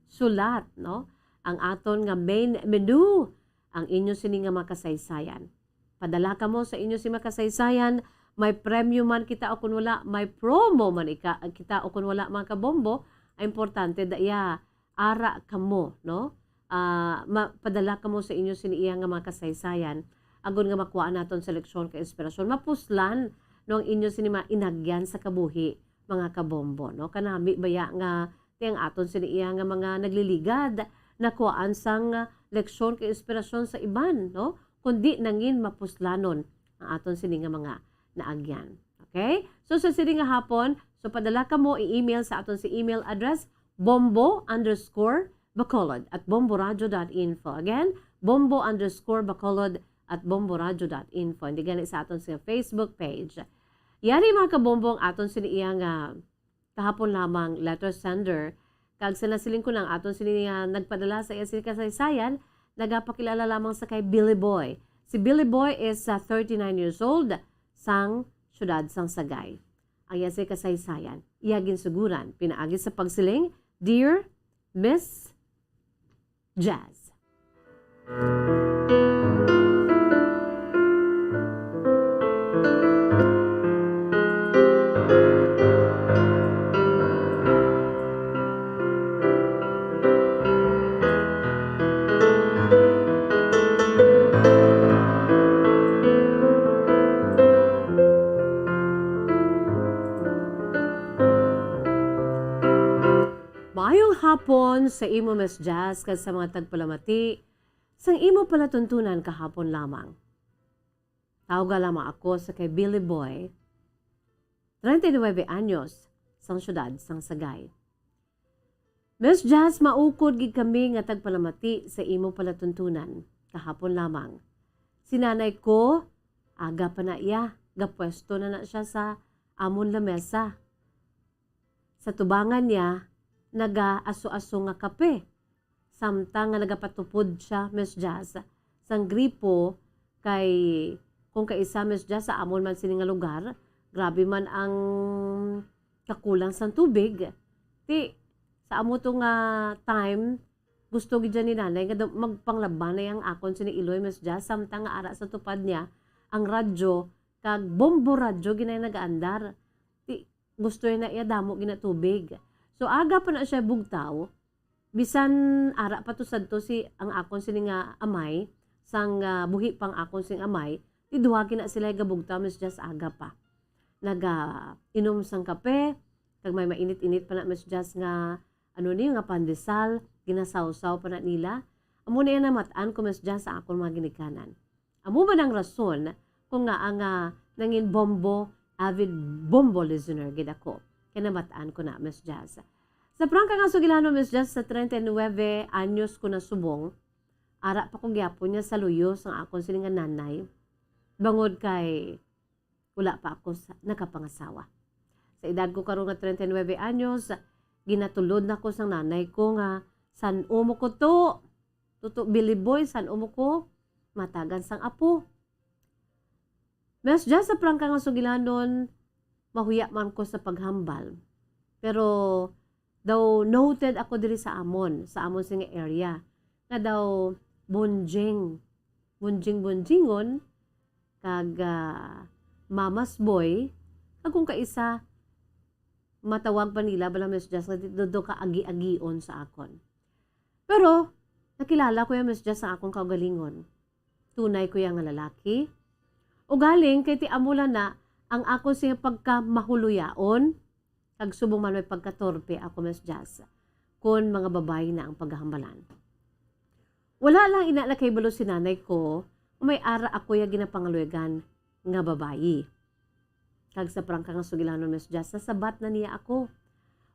sulat, no? Ang aton nga main menu, ang inyo sini nga mga kasaysayan. Padala kamo sa inyo sini mga kasaysayan, may premyo man kita o kun wala, may promo man ika-, kita o kun wala, mga kabombo, ang importante da iya ara kamo, no? Ah, ma-, padala kamo sa inyo sini iya nga mga kasaysayan, agod nga makuha naton sa leksyon ka inspirasyon, mapuslan, no, ang inyo sini mga inagyan sa kabuhi, mga kabombo, no? Kanami baya nga ti ang aton sini iya nga mga nagliligad, nakuhaan sang, ah, leksyon kag inspirasyon sa iban, no? Kundi nangin mapuslanon ang aton sini nga mga naagyan. Okay? So, sa sini nga hapon, so padala kamo i-email sa aton si email address, bombo underscore bacolod at bomboradio dot info. Again, bombo underscore bacolod at bomboradio dot info. Hindi gani sa aton sa Facebook page. Yari, mga kabombo, ang aton sini iya nga kahapon lamang letter sender. Kag sa nasiling ko lang, aton sini nga nagpadala sa iya sini kasaysayan, nagapakilala lamang sa kay Billy Boy. Si Billy Boy is, ah, thirty-nine years old, sang siyudad sang Sagay. Ang iya sini kasaysayan, iya ginsuguran pinaagi sa pagsiling, "Dear Miss Jazz." Maayong hapon sa imo, Miss Jazz, kag sa mga tagpalamati sang imo palatuntunan kahapon lamang. Tawga lamang ako sa kay Billy Boy, treinta y nueve anyos, sang siyudad sang Sagay. Miss Jazz, maukod gid kami nga tagpalamati sa imo palatuntunan kahapon lamang. Si nanay ko, aga pa na iya, gapwesto na na siya sa amon lamesa. Sa tubangan niya, nagaaso-aso nga kape. Samtang nga nagapatupod siya, Miss Jazz, sang gripo, kay kung kaisa, Miss Jazz, sa amon man sini nga lugar, grabe man ang kakulang sang tubig. Ti, sa amo to nga time, gusto gid ni nanay nga daw magpanglaba na ang akon sini iloy, Miss Jazz, samtang nga ara sa tupad niya ang radyo, kag bombo radyo ginay nagaandar. Ti, gusto na iya damo ginatubig. So, aga pa na siya bugtaw, bisan ara pa to sadto si, ang akon sini nga amay, sang, ah, buhi pang akon sing amay, ti duha gina sila gabugtaw, Miss Jazz, aga pa. Naga inom sang kape, kag may mainit-init pa na, Miss Jazz, nga, ano ni, nga pandesal, ginasawsaw pa na nila. Amo na yan namat-an ko, Miss Jazz, sa akon mga ginikanan. Amo man ang rason kung ngaa nga nangin bombo, avid bombo listener gid ako. Kay namat-an ko na, Miss Jazz. Sa prangka nga sugilanon, Miss Jazz, sa treinta y nueve anyos ko nasubong, ara pa ko gyapon niya sa luyo sang akon sini nga nanay. Bangod kay wala pa ako sa, nakapangasawa. Sa edad ko karon nga treinta y nueve anyos, ginatulod na ko sang nanay ko nga, "San-o mo ko to? Tuto, Billy Boy, san-o mo ko matagan sang apo?" Miss Jazz, sa prangka nga sugilanon, mahuya man ko sa paghambal. Pero daw noted ako diri sa amon, sa amon sini nga area, nga daw bunjing, bunjing-bunjingon, kag, ah, mama's boy, kag kung kaisa, matawag pa nila bala, Miss Jazz, nga daw, daw kaagi-agion sa akon. Pero nakilala ko ya, Miss Jazz, sa akon kaugalingon. Tunay ko ya nga lalaki. Ugaling kay ti amo lang na ang akon sini nga pagkamahuluyaon, kag subong man may pagkatorpe ako, Miss Jazz, kon mga babayi na ang paghambalan. Wala lang ina nakahibalo si nanay ko nga may ara ako ya ginapangaluyagan nga babayi. Kag sa prangka nga sugilanon, Miss Jazz, nasabat na niya ako.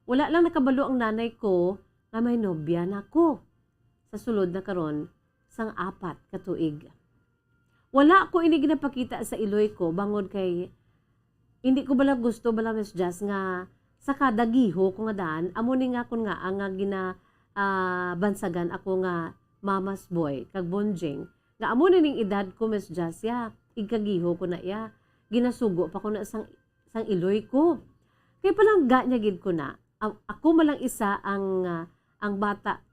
Wala lang nakabalo ang nanay ko nga may nobya na ako sa sulod na karon sang apat ka tuig. Wala ko ini ginapakita sa iloy ko, bangod kay hindi ko bala gusto bala, Miss Jazz, nga sa kada giho ko nga daan, amo ni nga kon nga ang nga gina, ah, bansagan ako nga mama's boy kag bunjing. Nga amo na ning edad ko, Miss Jazz, ya, igkagiho ko na iya. Ginasugo pa ko na sang, sang iloy ko. Kay palangga niya gid ko na. A-, ako man lang isa ang, ah, ang bata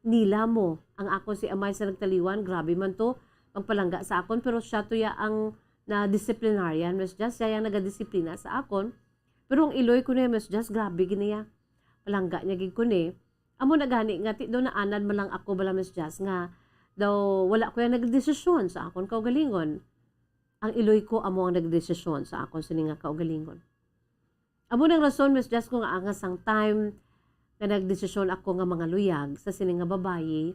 nila mo. Ang akon si amay sa nagtaliwan, grabe man to, magpalangga sa akon, pero siya to ya ang na disciplinarian, Miss Jazz, siya yang nagadisiplina sa akon. Pero ang iloy ko ni, Miss Jazz, grabe gid niya. Palangga niya gid ko ni. Amo na gani nga ti daw naanad man lang ako bala, Miss Jazz, nga daw wala ko yang nagdesisyon sa akon kaugalingon. Ang iloy ko amo ang nagdesisyon sa akon sini nga kaugalingon. Amo nang rason, Miss Jazz, ko nga angas ang time, Kag nagdesisyon ako nga mangaluyag sa sini nga babayi,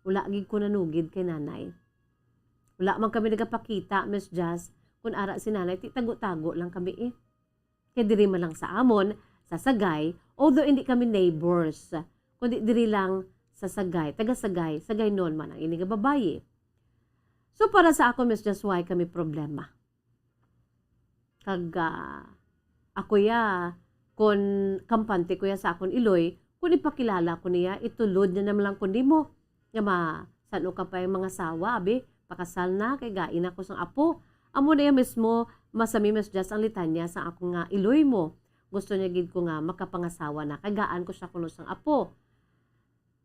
wala gid ko nanugid kay nanay. Wala man kami nagapakita, Miss Jazz, kun ara si nanay, ti tago-tago lang kami eh. Kay diri man lang sa amon, sa Sagay, although hindi kami neighbors, kundi diri lang sa Sagay, taga Sagay, Sagaynon man ang ini nga babayi. So para sa ako, Miss Jazz, why kami problema? Kag, ah, ako ya, kun kampante ko ya sa akon iloy, kun ipakilala ko niya, itulod niya naman lang ko nimo. Nga ma-, san-o ka pa yung mga sawa, abi? Pakasal na, kay gain ako sang apo. Amo na ya mismo, masami, Miss Jazz, ang litanya sa akong nga iloy mo. Gusto niya gid ko nga makapangasawa na, kay gaan ko siya kuno sang apo.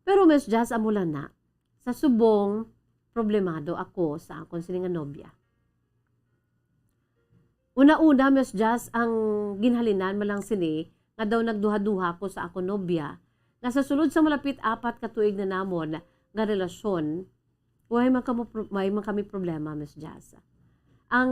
Pero, Miss Jazz, amo lang na. Sa subong, problemado ako sa akon sini nga nobya. Una-una, Miss Jazz, ang ginhalinan man lang sini nga daw nagduha-duha ko sa akon nobya, nga sa sulod sa malapit apat ka tuig na namon nga relasyon, way man kamo pro-, way man kami problema, Miss Jazz. Ang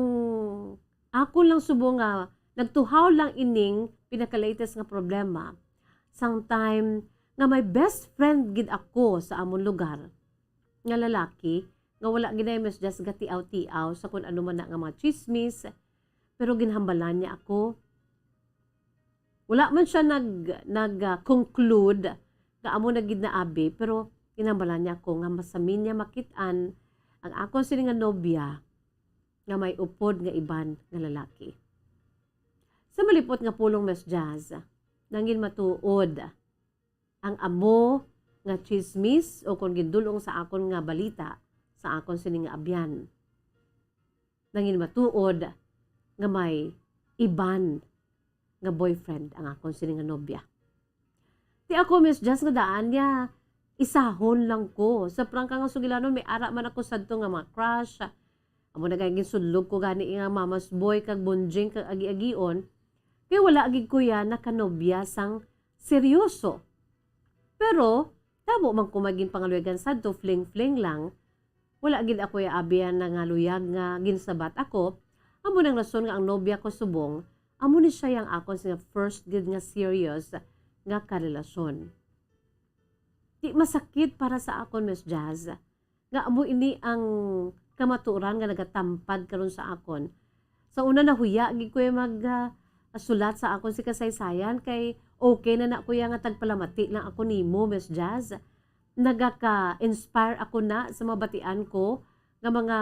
akon lang subong nga nagtuhaw lang ining pinaka-latest nga problema, sang time nga may best friend gid ako sa amon lugar nga lalaki, nga wala gid na, Miss Jazz, gatiaw-tiaw sa kun ano man na nga mga chismis, pero ginhambalan niya ako. Wala man siya nag-, nag, ah, conclude nga amo na gid na abi, pero ginhambalan niya ako nga masami niya makit-an ang akon sini nga nobya nga may upod nga iban nga lalaki. Sa malipot nga pulong, Miss Jazz, nangin matuod ang amo nga chismis o kon gindulong sa akon nga balita sa akon sini nga abyan. Nangin matuod nga may iban nga boyfriend ang akon sini nga nobya. Ti ako, Miss Jazz, nga daan niya, isahon lang ko. Sa prangka nga sugilanon, may ara man ako sadto nga mga crush. Amo na kay ginsudlog ko gani nga mama's boy kag bonjing kag agi-agion. Kay wala gid ko ya nakanobya sang seryoso. Pero, tabo man ko maging pangaluyagan sadto, fling-fling lang. Wala gid ako ya abi ya nangaluyag nga ginsabat ako. Amo nang rason nga ang nobya ko subong, amo ni siya yang akon nga first gid nga serious nga karelasyon. Di masakit para sa akon, Miss Jazz, nga amo ini ang kamatuoran nga nagatampad karon sa akon. Sa una, nahuya gid ko ya mag, ah, sulat sa akon si kasaysayan, kay okay na na ko ya nga tagpalamati lang ako nimo, Miss Jazz. Nagaka-inspire ako na sa mga batian ko nga mga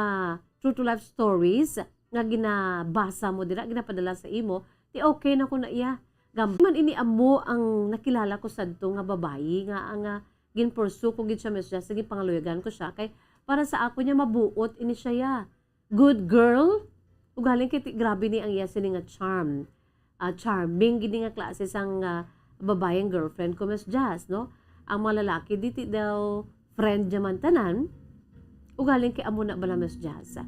true to life stories nga ginabasa mo dira, ginapadala sa imo, ti okay na ko na iya. Gam-, man ini amo ang nakilala ko sadto nga babayi nga ang, ah, ginpursue ko gid siya, Miss Jazz, sige, pangaluyagan ko siya. Kay para sa ako niya, mabuot ini siya ya. Good girl. Ugaling kay ti-, grabe ni ang iya sini nga charm. Ah, charming gid ni nga klase sang, ah, babayeng girlfriend ko, Miss Jazz, no? Ang mga lalaki, di ti daw friend niya man tanan. Ugaling kay amo na bala, Miss Jazz.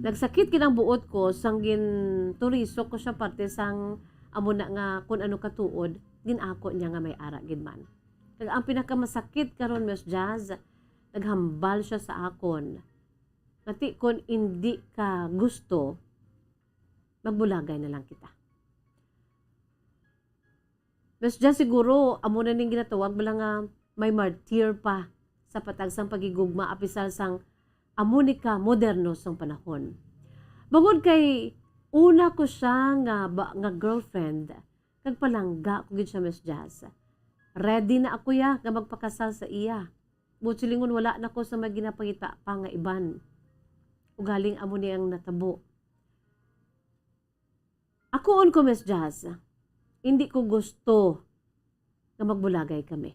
Nagsakit gid ang buot ko sang ginturisok ko siya parte sang amo na nga kun ano katuod, gin-ako niya nga may ara gid man. Kag ang pinakamasakit karon, Miss Jazz, naghambal siya sa akon nga ti kon indi ka gusto, magbulagay na lang kita. Miss Jazz, siguro amo na ning ginatawag bala nga may martir pa sa patag sang paghigugma, apisar sang amo ni ka moderno sang panahon. Bangod kay una ko siya nga ba, nga girlfriend, kag palangga ko gid siya, Miss Jazz. Ready na ako ya nga magpakasal sa iya. Buot silingon, wala na ko sa may ginapangita pa nga iban. Ugaling amo ni ang natabo. Akoon ko, Miss Jazz, hindi ko gusto nga magbulagay kami.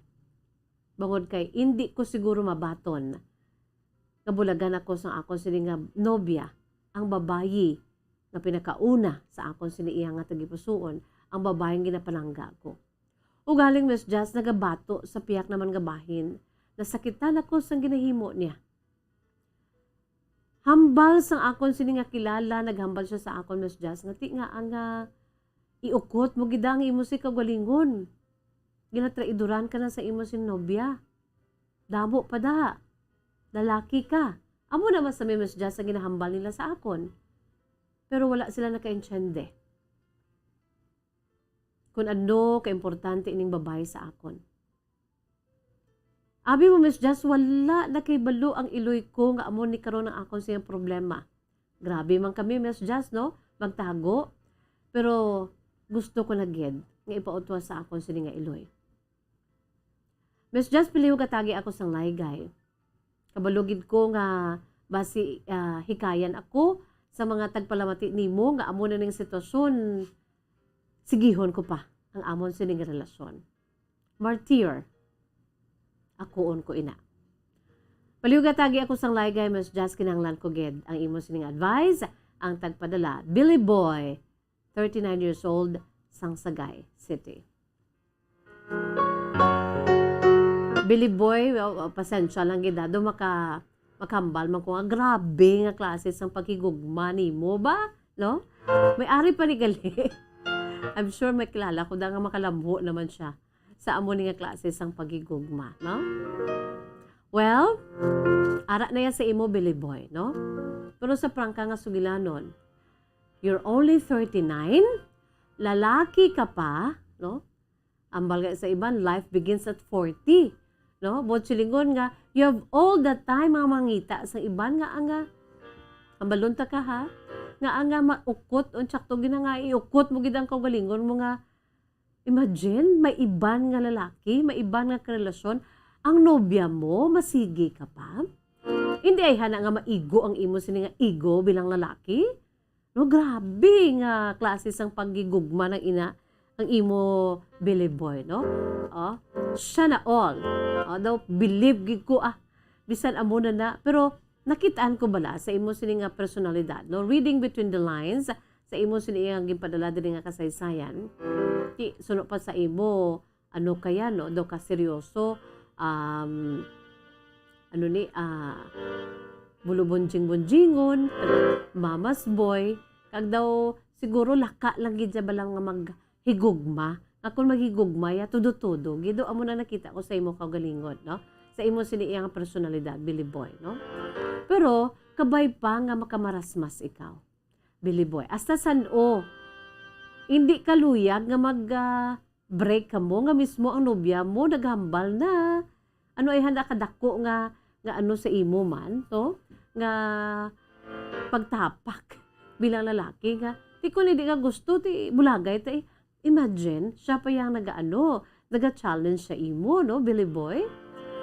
Bangod kay hindi ko siguro mabaton nga bulagan ako sang akon sini nga nobya, ang babayi nga pinakauna sa akon sini iya nga tagipusoon, ang babaying ginapalangga ko. Ugaling, Miss Jazz, nagabato sa piyak naman nga bahin, nasakitan ako sang ginahimo niya. Hambal sang akon sini nga kilala, naghambal siya sa akon, Miss Jazz, nga ti nga ang, ah, iukot mo gid ang imo si kaugalingon. Ginatraidoran ka na sa imo si nobya. Damo pa da. Lalaki ka. Amo na man sa, Miss Jazz, ang ginahambal nila sa akon. Pero wala sila nakaintiende kun ano kaimportante ining babayi sa akon. Abi mo, Miss Jazz, wala na kay balo ang iloy ko nga amo ni karon ang akon siyang problema. Grabe man kami, Miss Jazz, no? Magtago. Pero gusto ko na gid nga ipautwa sa akon sini nga iloy. Miss Jazz, palihog atagi ako sang laygay. Kabalo gid ko nga basi, ah, hikayan ako sa mga tagpalamati nimo nga amo na ning sitwasyon, sigihon ko pa ang amon sining relasyon. Martir, akuon ko ina. Palihog atagi ako sang laygay, Miss Jazz, kinahanglan ko gid ang imo sining advice. Ang tagpadala, Billy Boy, thirty-nine years old, sang Sagay City. Billy Boy, well, well, pasensya lang gid, ah, do maka-, makahambal man ko nga grabe nga klase sang paghigugma nimo ba, no? May ari pa ni gali. I'm sure may kilala ko da nga makalamho naman siya sa amo ni nga klase sang paghigugma, no? Well, ara na ya sa imo, Billy Boy, no? Pero sa prangka nga sugilanon, you're only thirty-nine, lalaki ka pa, no? Ambal nga sa iban, life begins at forty, no? Buot silingon nga, you have all the time nga mangita sa iban nga, nga, hambalon ta ka, ha? Nga, nga maukot, unsak to gina nga, iukot mo gid ang kaugalingon mo nga, imagine, may iban nga lalaki, may iban nga karelasyon, ang nobya mo, masigi ka pa? Hindi ay hana nga maigo ang imo sini nga ego bilang lalaki? No, grabe nga klase sang paghigugma ng ina ang imo, Billy Boy, no? Oh, siya na all. Oh, daw believe gid ko, ah, bisan amo na na. Pero nakitaan ko bala sa imo sini nga personalidad, no? Reading between the lines, sa imo sini nga ginpadala diri nga kasaysayan, ti, suno pa sa imo, ano kaya, no? Daw ka seryoso, um, ano ni, ah, bulubunjing-bunjingon, mama's boy, kag daw siguro laka lang gid siya bala nga maghigugma. Nga kung maghigugma ya, tudo-tudo. Gid daw amo na nakita ko sa imo kaugalingon, no? Sa imo sini iya nga personalidad, Billy Boy, no? Pero kabay pa nga makamarasmas ikaw, Billy Boy. Hasta san-o, hindi ka luyag nga mag, ah, break kamo nga mismo ang nobya mo naghambal na. Ano ay handa kadako nga, nga ano sa imo man, to? Nga pagtapak bilang lalaki nga, ti kung hindi ka gusto, ti bulagay ta, eh. Imagine, siya pa yang nagaano, naga-challenge sa imo, no, Billy Boy?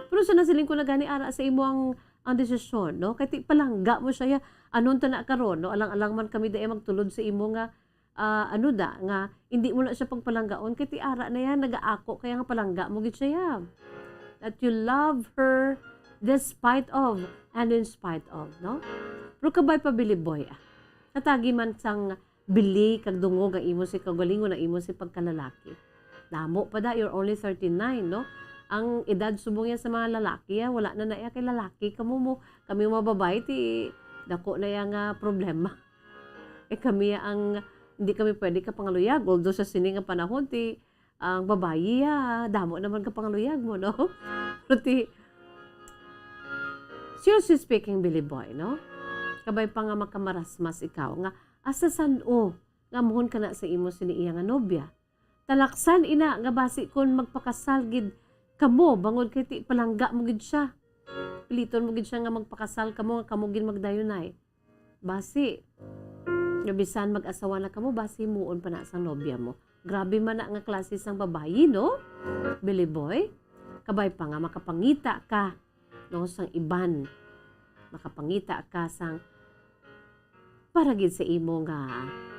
Pero sa nasiling ko na gani, ara sa imo ang, ang desisyon, no? Kay ti palangga mo siya, ya, anon ta na karon, no? Alang-alang man kami dai magtulod sa imo nga, ah, ano da, nga hindi mo na siya pagpalanggaon, kay ti ara na yan, nagaako kaya nga palangga mo gid siya, ya. That you love her despite of and in spite of, no? Pero kabay pa, Billy Boy, ah. Katagi man sang bili kag dungog ang imo si kaugalingon, ang imo si pagkalalaki. Damo pa da, you're only thirty-nine, no? Ang edad subong yan sa mga lalaki, ah, wala na na iya kay lalaki. Kamo mo, kami mga babae, ti, dako na iya nga problema. Eh, kami ang, hindi kami pwede kapangaluyag. Although sa sini nga panahon, ti, ang babayi, ah, damo naman kapangaluyag mo, no? Pero ti, seriously speaking, Billy Boy, no? Kabay pa nga makamarasmas ikaw, nga asa san-o nga amuhon ka na sa imo sini iya nga nobya. Talaksan ina nga basi kon magpakasal gid kamo, bangod kay ti palangga mo gid siya. Piliton mo gid siya nga magpakasal kamo, nga kamo gid magdayunay. Basi, nga bisan mag-asawa na kamo, basi himuon pa na sang nobya mo. Grabe man na nga klase sang babayi, no? Billy Boy, kabay pa nga makapangita ka, no, sang iban. Makapangita ka sang para gid sa imo nga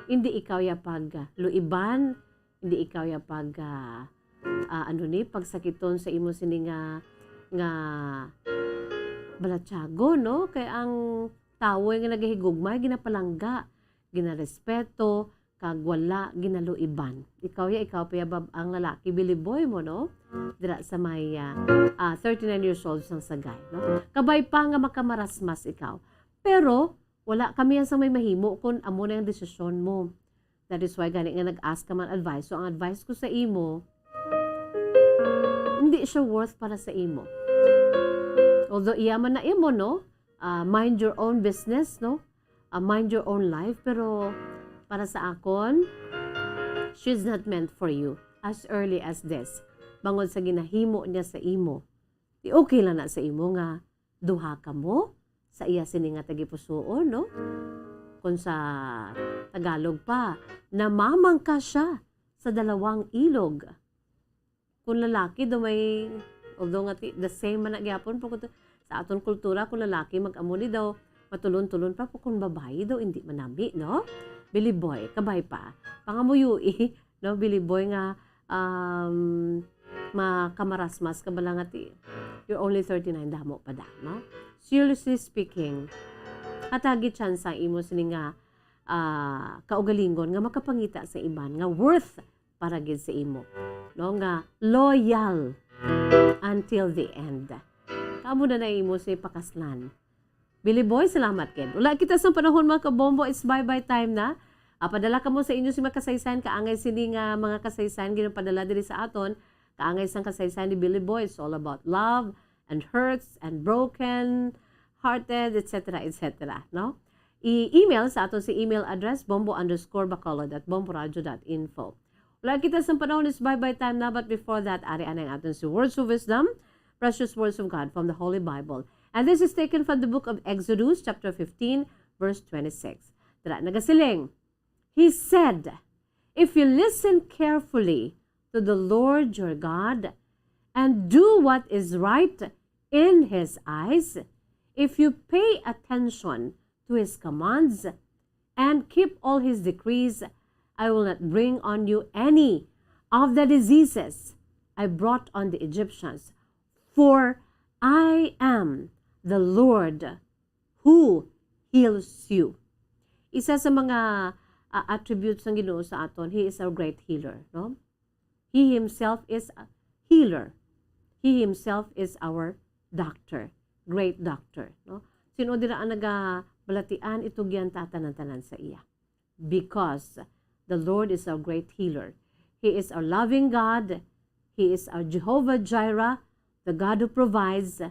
hindi ikaw ya pagluiban, hindi ikaw ya pag, ah, ah, ano ni, pagsakiton sa imo sini nga, nga balatyagon, no? Kay ang tawo nga nagahigugma, ginapalangga, ginarespeto, kag wala ginaluiban. Ikaw ya, ikaw pa ya bab-, ang lalaki, Billy Boy mo, no? Dira sa may, ah, ah, thirty-nine years old sang Sagay, no? Kabay pa nga makamarasmas ikaw. Pero, wala kami sa may mahimo kung amo na ang desisyon mo. That is why gani nga nag-ask ka man advice. So, ang advice ko sa imo, hindi siya worth para sa imo. Although, iya man na imo, no? Ah, mind your own business, no? Ah, mind your own life. Pero para sa akon, she's not meant for you as early as this. Bangod sa ginahimo niya sa imo. Di okay lang na sa imo nga duha kamo sa iya sini nga tagipusoon, no? Kung sa Tagalog pa, namamangka siya sa dalawang ilog. Kung lalaki daw may, although nga ti-, the same man na gyapon, pero kung sa aton kultura, kung lalaki mag-amo ni daw, matulon-tulon pa, pero kung babayi daw, hindi manami, no? Billy Boy, kabay pa. Pangamuyui, no? Billy Boy nga, um, makamarasmas ka bala nga ti, you're only thirty-nine, damo pa da, no? Seriously speaking, hatagi chance ang imo sini nga, ah, kaugalingon nga makapangita sa iban nga worth para gid sa imo, no? Nga loyal until the end. Kamo na na imo sa pakaslan. Billy Boy, salamat gid. Wala kita sa panahon, mga kabombo, it's bye-bye time na. Ah, padala kamo sa inyo si mga kasaysayan, kaangay sini nga mga kasaysayan ginapadala diri sa aton. Kaangay sang kasaysayan ni Billy Boy, it's all about love and hurts and broken hearted, et cetera, et cetera, no? I-email sa aton si email address, bombo underscore bacolod at bomboradio dot info. Wala kita sa panahon, is bye-bye time na, but before that, ari anay ang aton si Words of Wisdom, precious words of God from the Holy Bible. And this is taken from the book of Exodus, chapter fifteen, verse twenty-six. Tara, nagasiling, He said, "If you listen carefully to the Lord your God and do what is right in his eyes, if you pay attention to his commands and keep all his decrees, I will not bring on you any of the diseases I brought on the Egyptians, for I am the Lord who heals you." Isa sa mga, ah, attributes ng Ginoo sa aton, He is our great healer, no? He himself is a healer. He himself is our doctor, great doctor, no? Sino dira ang nagabalatian, itugyan ta tanan-tanan sa iya. Because the Lord is our great healer. He is our loving God. He is our Jehovah Jireh, the God who provides,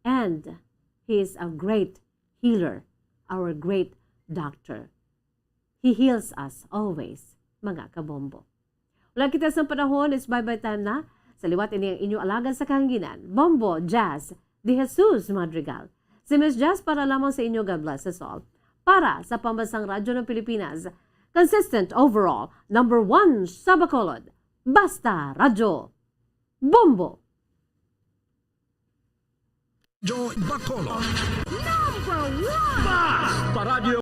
and He is our great healer, our great doctor. He heals us always, mga kabombo. Wala kita sa panahon, it's bye-bye time na. Sa liwat ini ang inyo alagad sa kahanginan, Bombo Jazz de Jesus Madrigal. Si Miss Jazz para lamang sa inyo, God bless us all. Para sa Pambansang Radyo ng Pilipinas, consistent overall, number one sa Bacolod, Basta Radyo, Bombo! Radyo Bacolod. Number one! Basta Radyo.